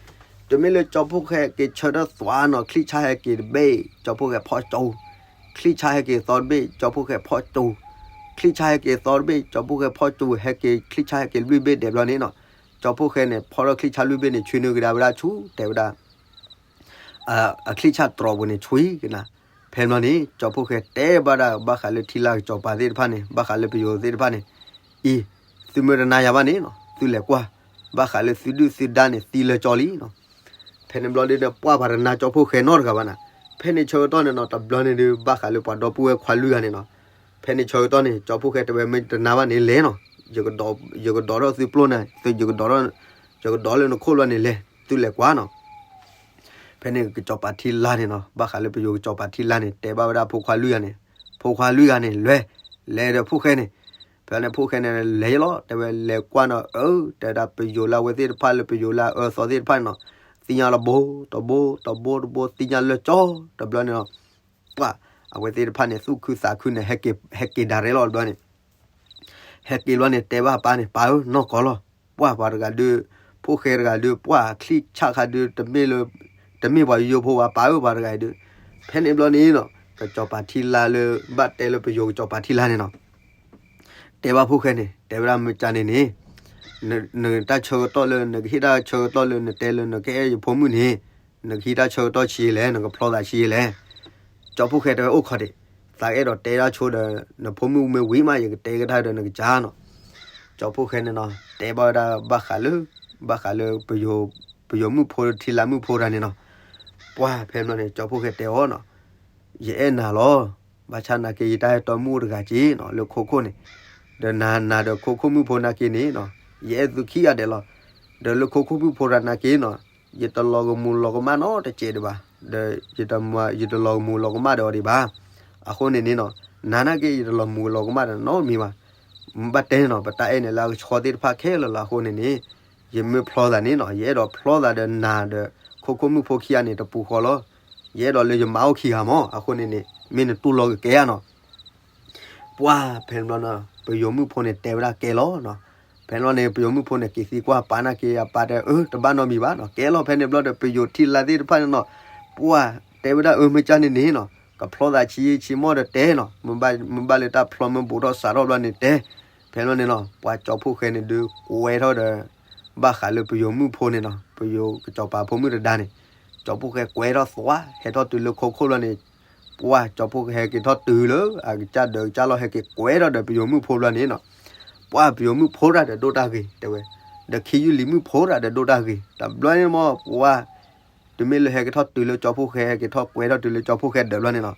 တုၤမ့ၢ်လၢကၠီဖိၣ်ဃဲက့ၤဆၢထၢၣ်သွါနီၤ ချံၣ်ဆၣ်ဟဲက့ၤတဘ့ၣ် ကၠီဖိၣ်ဃဲဖီၣ်ကၠိ, ချံၣ်ဆၣ်ဟဲက့ၤသီတဘ့ၣ် ကၠီဖိၣ်ဃဲဖီၣ်ကၠိ, ချံၣ်ဆၣ်ဟဲက့ၤသီတဘ့ၣ် ကၠီဖိၣ်ဃဲဖီၣ်ကၠိ ဟဲက့ၤချံၣ်ဆၣ်ဟဲက့ၤလွံၢ်ဘ့ၣ်ဒဲးဘျီန့ၣ်နီၤ, ကၠီဖိၣ်ဃဲန့ၣ် ဖီၣ်ထီၣ်ချံၣ်ဆၣ်လွံၢ်ဘ့ၣ်န့ၣ် ဆွံနုာ်ကဒါဝဲဒၣ်ဆူ တဲဝဲဒၣ် အချံၣ်ဆၣ်တြီၤပူၤန့ၣ်ဆွံကနၤ, ဖဲဘျီန့ၣ် ကၠီဖိၣ်ဃဲတဲဘၣ်ဒၣ်ဘၣ်ဃးလၢထံလါကစီၤပၤသ့ၣ်တဖၣ်န့ၣ် ဘၣ်ဃးလၢပယိၤသ့ၣ်တဖၣ်န့ၣ်, အံၤ, သုမ့ၢ်တနာ်ယၤဘၣ်န့ၣ်နီၤ သုလဲၤကွၢ်, ဘၣ်ဃးလၢသုဒုၣ်သုဒါန့ၣ်သံလၢကၠီလံနီၤ. ဖဲန့ၣ်ဘျီဒုးန့ၣ် ပှၢ်ပှၤတနာ်ကၠီဖိၣ်ဃဲနီတဂၤဘၣ်နၤ, ဖဲန့ၣ်ဆၢကတီၢ်န့ၣ်နီၤ တဘျီန့ၣ်ဒုး ဘၣ်ဃးလၢပှၤဒီပုၢ်ဝဲၢ်ခွါလွံၢ်ဂၤန့ၣ်နီၤ, ဖဲန့ၣ်ဆၢကတီၢ်န့ၣ် ကၠီဖိၣ်ဃဲတဲဝဲမ့ၢ်တနာ်ဘၣ်န့ၣ်လဲၤနီၤ, ယကဒိးထီၣ်သုပျိၢ်န့ၣ်, ယကဒိးထီၣ်လၢနခိၣ်ဘျီန့ၣ်လဲၤ, သုလဲၤကွၢ်နီၤ. ဖဲန့ၣ်ကစီၤပၤထံလါန့ၣ်နီၤ ဘၣ်ဃးလၢပယိၤကစီၤပၤထံလါန့ၣ် တဲဘၣ်ဝဲဒၣ်ဖိခွါလွံၢ်ဂၤန့ၣ်, ဖိခွါလွံၢ်ဂၤန့ၣ် လဲၤ, လဲၤဒီးဖိၣ်ဃဲန့ၣ်, ဖဲန့ၣ်ဖိၣ်ဃဲန့ၣ်လဲၤလီၤ တဲဝဲလဲၤကွၢ်နီၤ အၢ တဲဒၣ်ပယိၤလၢအဝဲသ့ၣ်တဖၣ်လၢပယိၤလၢအအၢသီသ့ၣ်တဖၣ်န့ၣ်နီၤ, သ့ၣ်ညါတဘိ, တဘိ, တဘိ, တဘိ သ့ၣ်ညါလၢကၠီ, တဘျီန့ၣ်နီၤ ပှၢ်, အဝဲသ့ၣ်တဖၣ်န့ၣ် သူၣ်ခုသးခုန့ၣ် ဟဲက့ၤ ဟဲက့ၤဒၣ်ရဲၣ်လီၤတဘျီန့ၣ် ဟဲက့ၤတဘျီန့ၣ် တဲဘၣ်ပၢ်န့ၣ် ပၢ်ဧၢ နီၢ်ကီၢ်လီၤ. ပှၢ်ပှၤတဂၤဒုး ဖိၣ်ဃဲတဂၤဒုး ပှၢ်ချံၣ်ဆၣ်ခါဒုး တမ့ၢ်လၢ တမ့ၢ်ပှၤယိယိဖိဘၣ် ပၢ်ဧၢ ပှၤတဂၤအံၤဒုး. ဖဲန့ၣ်တဘျီန့ၣ်နီၤ ကစီၤပၤထံလါလၢ ဘၣ်တဲလၢပယိၤကစီၤပၤထံလါန့ၣ်နီၤ တဲဘၣ်ဖိၣ်ဃဲန့ၣ် တဲဝဲဒၣ်မ့ၢ်ကန့ၣ်န့ၣ် နတၢ်ဆၢကတီၢ်လၢ နကဟ့ၣ်တၢ်ဆၢကတီၢ်လၢ နတဲလၢနကအဲၣ်ယဖိမုၣ်န့ၣ် နကဟံးတၢ်ဆၢကတီၢ်ဆံးလဲၣ် နကဖျီသးဆံးလဲၣ်. ကၠီဖိၣ်ဃဲတဲဝဲအိၣ်ခိးဒံး, သးအဲၣ်ဒိးတဲဒၣ်ဆိဒီး နဖိမုၣ်မ့ၢ်ဝံၤမး ယကတဲကဒါဒီးနကစၢ်နီၤ. ကၠီဖိၣ်ဃဲန့ၣ်နီၤ တဲဘၣ်ဝဲဒၣ်ဘၣ်ဃးလၢ ဘၣ်ဃးလၢ ပယိၤမုၣ်ဖိထံလါမုၣ်ဖိတဂၤန့ၣ်နီၤ. ပှၢ်ဖဲန့ၣ်န့ၣ် ကၠီဖိၣ်ဃဲတဲအီၤနီၤ, ယအဲၣ်နၤလီၤ. ဘၣ်ဆၣ်နာ်က့ ယတၢ်ဟဲတီမုၣ်တဂၤက့နီၤ လၢခိခိၣ်န့ၣ်, ဒီးနၤနၤဒီးခိခိၣ်မုၣ်ဖိနာ်က့န့ၣ်နီၤ ယအဲၣ်သုခံဂၤဒဲးလီၤ. ဒီးလၢခိခိၣ်မုၣ်ဖိတဂၤနာ်က့နီၤ ယတလီၤကမူၤလီၤကမၣ်နီတစဲးဒံးဘၣ်. ဒီးယတ ယတလီၤကမူၤလီၤကမၣ်ဒီးအီၤဒံးဘၣ်. အဃိန့ၣ်န့ၣ်နီၤ နၤနာ်က့ ယတလီၤမူၤလီၤကမၣ်ဒီးနီတမံၤဘၣ်. မ့ၢ်ဘၣ်တဲန့ၣ်နီၤ ပတၢ်အဲၣ်န့ၣ်လၢအကဆှီသ့ၣ်တဖၣ်ခဲလၢာ်လီၤ. အဃိန့ၣ်န့ၣ် ယမ့ၢ်ဖျီသးန့ၣ်နီၤ ယအဲၣ်ဒိးဖျီသးဒီးနၤဒီး ခိခိၣ်မုၣ်ဖိခံဂၤန့ၣ် တပူၤဃီလီၤ. ယအဲၣ်ဒိးလၢယမါအိၣ်ခံဂၤမး. အဃိန့ၣ်န့ၣ် မ့ၢ်နတူၢ်လိာ်ကကဲဧါနီၤ. ပှၢ်ဖဲန့ၣ်ဘျီနီၤ ပယိၤမုၣ်ဖိန့ၣ်တဲဝဲဒၣ်ကဲလီၤနီၤ. ဖဲန့ၣ်ဘျီန့ၣ် ပယိၤမုၣ်ဖိန့ၣ် က့ၤသံကွၢ်ပၢ်နာ်က့ အပၢ်တဲ အၢ တဘၣ်နီတမံၤဘၣ်နီၤ ကဲလီၤ. ဖဲန့ၣ်ဘျီဒီး ပယိၤထံလါသ့ၣ်တဖၣ်န့ၣ်နီၤ ပှၢ်တဲဝဲဒၣ် အၢ မ့ၢ်ကန့ၣ်န့ၣ်နီၤ ကဖျီသးဆံးဆံးမီၢ်ဒီးတဲနီၤ မ့ၢ်ဘၣ်လၢတၢ်ဖျီမ့ၢ်ဘူးထီၣ်စးထီၣ်ဘျီန့ၣ်တဲ. ဖဲန့ၣ်ဘျီန့ၣ်နီၤ ပှၢ်ကၠီဖိၣ်ဃဲန့ၣ်ဒုး ကွဲထီၣ်ဒီး ဘၣ်ဃးလၢပယိၤမုၣ်ဖိန့ၣ်နီၤ ပယိၤကစီၤပၤဖိမုၣ်တဒါန့ၣ် ကၠီဖိၣ်ဃဲကွဲထီၣ်သွါ ဟဲထီၣ်တုၤလၢခိခိၣ်ဘျီန့ၣ် ပှၢ်ကၠီဖိၣ်ဃဲဟဲက့ၤထီၣ်တုၤလၢ အကစၢ်ဒၢးကစၢ်လီၢ် ဟဲက့ၤကွဲထီၣ်ဒီးပယိၤမုၣ်ဖိဘျီန့ၣ်နီၤ ပှၢ်ပယိၤမုၣ်ဖိတဂၤဒီးဒိၣ်တၢ်ဂ့ၤတဲဝဲ, ဒီးခ့ယုၢ်လံၤမုၣ်ဖိတဂၤဒီးဒိၣ်တၢ်ဂ့ၤ တဘျီန့ၣ်မး ပှၢ် တုၤမ့ၢ်လၢဟဲက့ၤထီၣ်တုၤလၢကၠီဖိၣ်ဃဲ ဟဲက့ၤထီၣ်ကွဲထီၣ်တုၤလၢကၠီဖိၣ်ဃဲဒၢးဘျီန့ၣ်နီၤ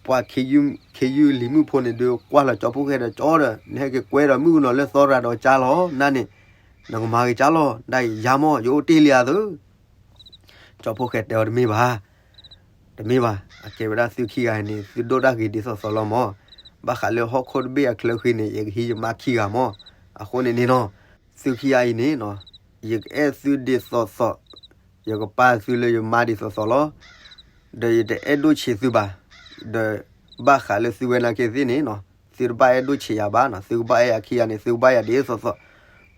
ပှၢ် ခ့ယုၢ်လံၤမုၣ်ဖိန့ၣ်ဒုး ကွၢ်လီၤကၠီဖိၣ်ဃဲဒီး ကၠီဒီး နဟဲက့ၤကွဲဒီးမုၣ်ကနီၤလၢသီရၤဒီးကၢ်လီၤ နန့ၣ် နကမၤက့ၤကၢ်လီၤ ဒ်အံၤယၤမး ယအိၣ်တ့ၢ်လံဧါသၢ ကၠီဖိၣ်ဃဲတဲအီၤ တမ့ၢ်ဘၣ်, တမ့ၢ်ဘၣ်, အကဲဝဲဒၣ်သုခံဂၤန့ၣ် သုဒိၣ်တၢ်ဂ့ၤဒ်သိးသိးလီၤမး, ဘၣ်ဃးလၢဟီၣ်ခိၣ်တဘ့ၣ်အချၢဃံန့ၣ် ယကဟံးယမါခံဂၤမး, အဃိန့ၣ်န့ၣ်နီၤ, သုခံဂၤအံၤန့ၣ်နီၤ, ယကအဲၣ်သုဒ်သိးသိး, ယကပာ်သုလၢယမါဒ်သိးသိးလီၤ, ဒီးယတအဲၣ်ဒိၣ်ဆံးသုဘၣ်, ဒီးဘၣ်ဃးလၢသုဝဲနာ်က့သ့ၣ်န့ၣ်နီၤ, သုတဘၣ်အဲၣ်ဒိၣ်ဆံးယၤဘၣ်နီၤ, သုကဘၣ်အဲၣ်ယၤခံဂၤန့ၣ် သုကဘၣ်ယၤဒ်သိးသိး,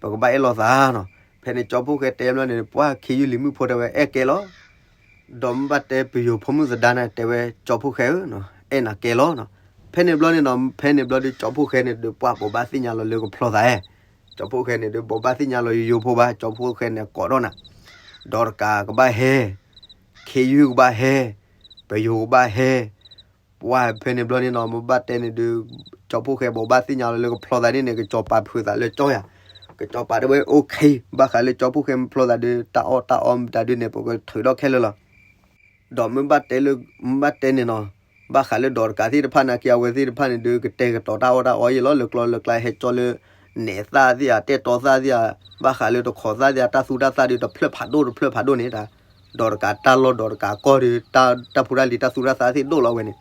ပကဘၣ်အဲၣ်လိာ်သးနီၤ, ဖဲန့ၣ်ကၠီဖိၣ်ဃဲတဲဘျီန့ၣ် ပှၢ်ခ့ယုၢ်လံၤမုၣ်ဖိတဲဝဲအဲၣ်ကဲလီၤ, ဒီးမ့ၢ်ဘၣ်တဲပယိၤဖိမုၣ်သဒါန့ၣ် တဲဝဲကၠီဖိၣ်ဃဲဧၢ, အဲၣ်နၤကဲလီၤနီၤ, ဖဲန့ၣ်ဘျီန့ၣ်နီၤ, ဖဲန့ၣ်ဘျီဒီးကၠီဖိၣ်ဃဲန့ၣ်ဒီး ပှၢ်ဘိးဘၣ်သ့ၣ်ညါလီၤလၢကဖျီသးဧၢ, ကၠီဖိၣ်ဃဲန့ၣ်ဒီး ဘိးဘၣ်သ့ၣ်ညါလီၤယိယိဖိဘၣ်, ကၠီဖိၣ်ဃဲန့ၣ်ကိးထီၣ်နၤ, ဒီးတကးကဘၣ်ဟဲ, ခ့ယုၢ်ကဘၣ်ဟဲ, ပယိၤကဘၣ်ဟဲ, ပှၢ်ဖဲန့ၣ်ဘျီန့ၣ်နီၤ, မ့ၢ်ဘၣ်တဲန့ၣ်ဒီး ကၠီဖိၣ်ဃဲဘိးဘၣ်သ့ၣ်ညါလီၤလၢကဖျီသးန့ၣ်န့ၣ် ကစီၤပၤဖုးသးလၢကၠီယၤ, ကစီၤပၤတဲဝဲ OK, ဘၣ်ဃးလၢကၠီဖိၣ်ဃဲမ့ၢ်ဖျီသးဒီး တၢ်အီၣ်တၢ်အီမတၤဒုန့ၣ် ပကထုးထီၣ်ခဲလၢာ်လီၤ. ဒီးမ့ၢ်ဘၣ်တဲလၢ, မ့ၢ်ဘၣ်တဲန့ၣ်နီၤ, ဘၣ်ဃးလၢဒီးတကးသ့ၣ်တဖၣ်နာ်က့ အဝဲသ့ၣ်တဖၣ်န့ၣ်ဒီး ကတဲာ်ကတီၤတၢ်အီၣ်တၢ်အီယဲလီၤ, လၢကျီလၢကျါဟဲကၠီလၢ နဲၣ်သၣ်သ့ၣ်ဧါ, တဲတီသၣ်သ့ၣ်ဧါ, ဘၣ်ဃးလၢတခိးသၣ်သ့ၣ်ဧါ, တၢ်သူတၢ်သၣ်ဒီး တဖျၢၣ်ဖးဒိၣ်တဖျၢၣ်ဖးဒိၣ်န့ၣ်, ဒီးတကးတၢ်လီၢ်ဒီးတကးကီၢ်ဒီး တၢ်ဖူတၢ်လံၤတၢ်သူတၢ်သၣ်သ့ၣ်ဒိၣ်လီၤဝဲန့ၣ်,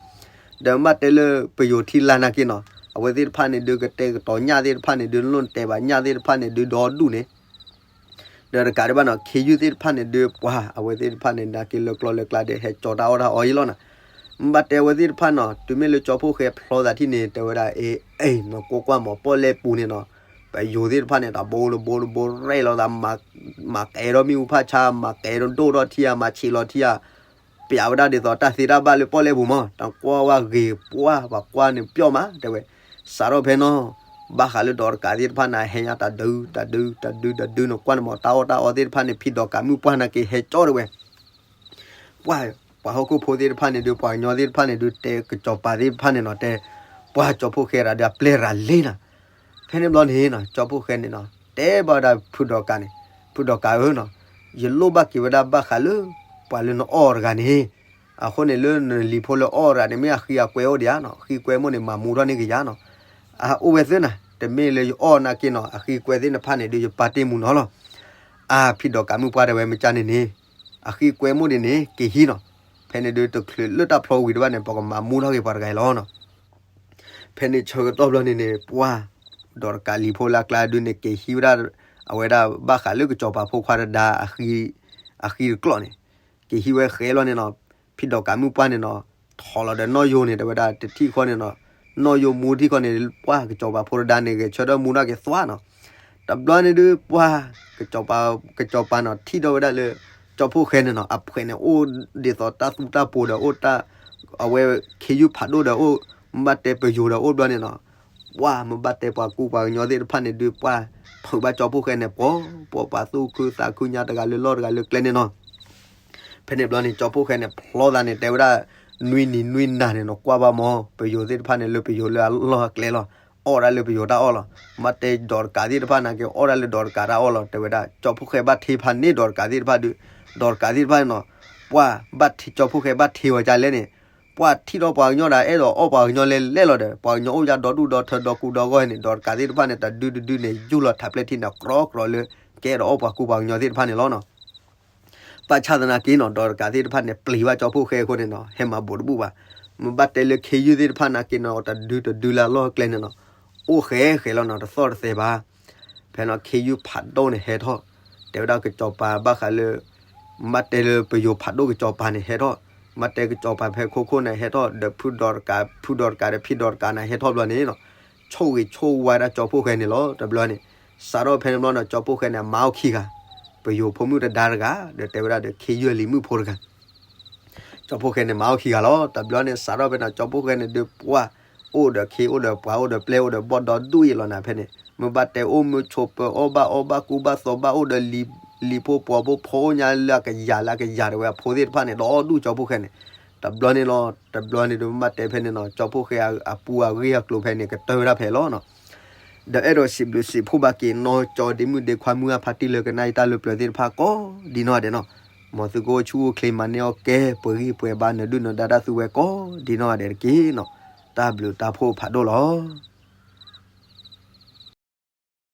ဒီးမ့ၢ်ဘၣ်တဲလၢပယိၤထံလါနာ်က့နီၤ, အဝဲသ့ၣ်တဖၣ်န့ၣ်ဒီး ကတဲာ်ကတီၤညၣ်သ့ၣ်တဖၣ်န့ၣ်ဒီး လိၣ်နတဲာ်ဘၣ်ညၣ်သ့ၣ်တဖၣ်န့ၣ်ဒီး ဒီဒူၣ်န့ၣ် ဒီးတကးဒံးဘၣ်နီၤ, ခ့ယုၢ်သ့ၣ်တဖၣ်န့ၣ်ဒီး ပှၤအဝဲသ့ၣ်တဖၣ်န့ၣ် နာ်က့လၢကျီလၢကျါဒီး ဟဲကၠီတၢ်အီၣ်တၢ်အီယဲလီၤနီၤ, မ့ၢ်ဘၣ်တဲအဝဲသ့ၣ်တဖၣ်နီၤ, တုၤမ့ၢ်လၢကၠီဖိၣ်ဃဲဖျီသးထံၣ်န့ၣ် တဲဝဲဒၣ် အ့ အ့ နကွၢ်ကွၢ်မး ပီၣ်လဲၣ်ပူၤန့ၣ်နီၤ, ပယိၤသ့ၣ်တဖၣ်န့ၣ် တဘိတဘိတဘိရဲၣ်လီၤသး, မၤကဲၤဒီးမ့ၣ်အူဖးဆါ, မၤကဲၤဒီးဒိၣ်ထီၣ်ထံဧါ, မၤဆံးလီၤထံဧါ, ပျးဝဲဒၣ်ဒ်သိးတၢ်သ့တၢ်ဘၣ်လၢပီၣ်လဲၣ်ပူၤမး, တၢ်ကွၢ်ဝဲဂ့ၤပှၢ် ပှၤကွၢ်န့ၣ်ပျီမး တဲဝဲ, စးထီၣ်ဖဲနီၤ, ဘၣ်ဃးလၢဒီးတကးသ့ၣ်တဖၣ်န့ၣ် ဟဲညါတၢ်ဒုး တၢ်ဒုး တၢ်ဒုး တၢ်ဒုး နကွၢ်န့ၣ်မး တၢ်အီၣ်တၢ်အီသ့ၣ်တဖၣ်န့ၣ် ဖံးဒီးကးမုၢ်ပှၢ်နာ်က့ ဟဲကၠီတဲဝဲ ပှၤ ပှၤဟီၣ်ခိၣ်ဖိသ့ၣ်တဖၣ်န့ၣ်ဒီး ပှၤကညီသ့ၣ်တဖၣ်န့ၣ်ဒီး တဲကစီၤပၤသ့ၣ်တဖၣ်န့ၣ်နီၤ, တဲ ပှၤကၠီဖိၣ်ဃဲရၤဒီးအပျဲၢ်ရၤလံနီၤ, ဖဲန့ၣ်ဘျီန့ၣ်နီၤ, ကၠီဖိၣ်ဃဲန့ၣ်နီၤ တဲဘၣ်ဝဲဒၣ်ဖုဒီးကးန့ၣ်, ဖုဒီးကးဧၢနီၤ, ယလိၣ်ဘၣ်က့ၤဝဲဒၣ်ဘၣ်ဃးလၢ ပှၤလၢနအီၣ်တဂၤန့ၣ်, အဃိန့ၣ်လၢနလံၤဖိလၢအီၣ်တဂၤန့ၣ် မ့ၢ်အဃံအကွဲအိၣ်ဒံးဧါနီၤ, ဃံကွဲမိၢ်န့ၣ် မၤမူထီၣ်န့ၢ်က့ၤယၤနီၤ, အအိၣ်ဝဲသ့နီၤ, တမ့ၢ်လၢယအီၣ်နာ်က့နီၤ, အဃံကွဲသ့ၣ်တဖၣ်န့ၣ်ဒီး ယပာ်တ့ၢ်မူနီၤလီၤ, အဖံးဒီးကးမုၢ်ပှၢ်တဲဝဲ မ့ၢ်ကန့ၣ်န့ၣ်, အဃံကွဲမိၢ်ဒံးန့ၣ် က့ၤဟံးနီၤ, ဖဲန့ၣ်ဒီးတချုးလၢတၢ်ဖျီဝံၤတဘၣ်န့ၣ် ပကမၤမူထီၣ်က့ၤပှၤတဂၤအံၤလီၤနီၤ ဖဲန့ၣ်ဆၢကတီၢ်ဘျီန့ၣ်န့ၣ် ပှၢ် ဒီးတကးလံၤဖိလၢအကျါဒုန့ၣ် က့ၤဟံးဝဲဒၣ် အဝဲဒၣ်ဘၣ်ဃးလၢကစီၤပၤဖိခွါတဒါ အဃံတကျီၢ်န့ၣ်, က့ၤဟံးဝဲဃဲလီၤန့ၣ်နီၤ, ဖံးဒီးကးမုၢ်ပှၢ်န့ၣ်နီၤ, ထီၣ်လီၤဒီးနီၣ်ယိၤန့ၣ် တဲဝဲဒၣ်တထံၣ်ဃီန့ၣ်နီၤ, နီၣ်ယိၤမူထံၣ်ဃီန့ၣ် ပှၢ်ကစီၤပၤဖိတဒါန့ၣ် ဂဲၤဆၢထၢၣ်မူထီၣ်က့ၤသွါနီၤ. တဘျီန့ၣ်ဒုး ပှၢ် ကစီၤပၤ ကစီၤပၤနီၤ ထံၣ်ဒီးဝဲဒၣ်လၢ ကၠီဖှိၣ်ဃဲန့ၣ်နီၤ အဖှဲးန့ၣ် အိၣ်ဒ်သိးတၢ်သူတၢ်ပိၤဒီး အိၣ်တၢ် အဝဲခ့ယုၢ်ဖးဒိၣ်ဒီး အိၣ်မ့ၢ်ဘၣ်တဲပယိၤဒီး အိၣ်ဘျီန့ၣ်နီၤ ပှၢ်မ့ၢ်ဘၣ်တဲပှၤကူပှၤကညီသ့ၣ်တဖၣ်န့ၣ်ဒုး ပှၢ်ဖုးဘၣ်ကၠီဖှိၣ်ဃဲန့ၣ် ပှီၤပှီၤပှၤသူၣ်ခုသးခုညါတဂၤလၢလီၢ်တဂၤလၢကျဲန့ၣ်နီၤ. ဖဲန့ၣ်ဘျီန့ၣ် ကၠီဖှိၣ်ဃဲန့ၣ် ဖျီသးန့ၣ် တဲဝဲဒၣ် နွံနံၤနွံနၤန့ၣ်နီၤ ကွၢ်ဘၣ်မီၤ ပယိၤသ့ၣ်တဖၣ်န့ၣ် လၢပယိၤလၢအလီၢ်အကျဲလီၤ. အီၣ်ဒၣ်လၢပယိၤတၢ်အီၣ်လီၤ. မ့ၢ်တဲဒီးတကးသ့ၣ်တဖၣ်နာ်က့ အီၣ်ဒၣ်လၢဒီးတကးတၢ်အီၣ်လီၤ. တဲဝဲဒၣ် ကၠီဖှိၣ်ဃဲဘၣ်ထံဖးန့ၢ်ဒီးတကးသ့ၣ်တဖၣ်ဒုး ဒီးတကးသ့ၣ်တဖၣ်န့ၣ်နီၤ ပှၢ်ဘၣ်ထံ ကၠီဖှိၣ်ဃဲဘၣ်ထံဝဲဒ်လဲၣ်န့ၣ် ပှၢ်ထံၣ်ထီၣ်ပှၤကညီဒီး အဲၣ်ဒိးအီၣ်ပှၤကညီလဲၣ်လဲၣ်လီၤဒီး ပှၤကညီအိၣ်ယါဒီဒူၣ်ဒီထၢဒီကူဒီဂီၢ်န့ၣ် ဒီးတကးသ့ၣ်တဖၣ်န့ၣ် တဒုတဒုန့ၣ် ယူၢ်လီၤထးပျဲၢ်ထံန့ၣ် ကြီကြီလၢ ကအဲၣ်ဒိးအီၣ်ပှၤကူပှၤကညီသ့ၣ်တဖၣ်န့ၣ်လီၤနီၤ. ဘၣ်ဆၣ်သနာ်က့နီၤ ဒီးတကးသ့ၣ်တဖၣ်န့ၣ် ပျံၤဘၣ်ကၠီဖှိၣ်ဃဲအဃိန့ၣ်နီၤ ဟဲမၤဘူးတဘူၣ်ဘၣ်. မ့ၢ်ဘၣ်တဲလၢခ့ယုၢ်သ့ၣ်တဖၣ်နာ်က့နီၤ တဒုတဒုလၢအလီၢ်အကျဲန့ၣ်နီၤ အိၣ်ဃဲဃဲလီၤနီၤ တသီၣ်တသဲဘၣ်. ဖဲနီၤ ခ့ယုၢ်ဖးဒိၣ်န့ၣ်ဟဲထီၣ် တဲဝဲဒၣ်ကစီၤပၤဘၣ်ဃးလၢ မ့ၢ်ဘၣ်တဲလၢပယိၤဖးဒိၣ်ကစီၤပၤန့ၣ်ဟဲထီၣ်, မ့ၢ်ဘၣ်တဲကစီၤပၤဖဲခိခိၣ်န့ၣ်ဟဲထီၣ် ဒီးဖုဒီးတကး ဖုဒီးတကးဒီးဖံဒီးတကးန့ၣ်ဟဲထီၣ်ဘျီန့ၣ်နီၤ ဆိၣ်ဂ့ၤဆိၣ်ဝါဒၣ်ကၠီဖှိၣ်ဃဲန့ၣ်လီၤ. တဘျီန့ၣ် စးထီၣ်ဖဲန့ၣ်ဘျီနီၤ ကၠီဖှိၣ်ဃဲန့ၣ် မါအိၣ်ခံဂၤ, ပယိၤဖိမုၣ်တဒါတဂၤ ဒီးတဲဝဲဒၣ်ဒီးခ့ယုၢ်အလံၤမုၣ်ဖိတဂၤ ကၠီဖှိၣ်ဃဲန့ၣ်မၤအီၣ်ခံဂၤလီၤ. တဘျီန့ၣ် စးထီၣ်ဖဲန့ၣ် ကၠီဖှိၣ်ဃဲန့ၣ်ဒုးပှၢ် အိၣ်ဒီးခ့ အိၣ်ဒီးပှၤ အိၣ်ဒီးပျဲၢ် အိၣ်ဒီးဘီၣ်ဒီဒူၣ်အံၤလီၤနၤဖဲန့ၣ် မ့ၢ်ဘၣ်တဲအိၣ်မုာ်ဆိးပၢၤ အီၣ်ဘၣ်အီဘၣ်ကူဘၣ်သိးဘၣ် အိၣ်ဒီးလံၤ လံၤဖိပှီၤဖိ ဖိအိၣ်ညါလၢအကယၤလၢအကယၤ တဲဝဲအဖိသ့ၣ်တဖၣ်န့ၣ် ဒီဒူၣ်ကၠီဖှိၣ်ဃဲန့ၣ် တဘျီန့ၣ်လီၤ. တဘျီန့ၣ်ဒုးမ့ၢ်ဘၣ်တဲဖဲန့ၣ်နီၤ ကၠီဖှိၣ်ဃဲအပူၤအဂ့ၢ်အကျိၤဖဲန့ၣ် ကတၢၢ်ဝဲဒၣ်ဖဲလီၤနီၤ ဒီးအဲၣ်ဒိးစံးဘျုးစံးဖှိၣ်ဘၣ်က့ၤနီၢ်ကၠီဒ့မုၣ်ဒ့ခွါမုၢ်အဖါတံၢ်လၢကနၣ်ယတၢ်လၢပျၢၤသ့ၣ်တဖၣ်ကိးဒ်နီၢ်ဂၤဒဲးနီၤ, မ်သုကအိၣ်ဆူၣ်အိၣ်ချ့မၤန့ၢ်အီၣ်ကဲ ပှဲၤဂံၢ်ပှဲၤဘါနဒုၣ်နဒါတၢ်သူဝဲကိးဒ်နီၢ်ဂၤဒဲးတက့ၢ်နီၤ, တၢ်ဘျုးတၢ်ဖှိၣ်ဖးဒိၣ်လီၤ.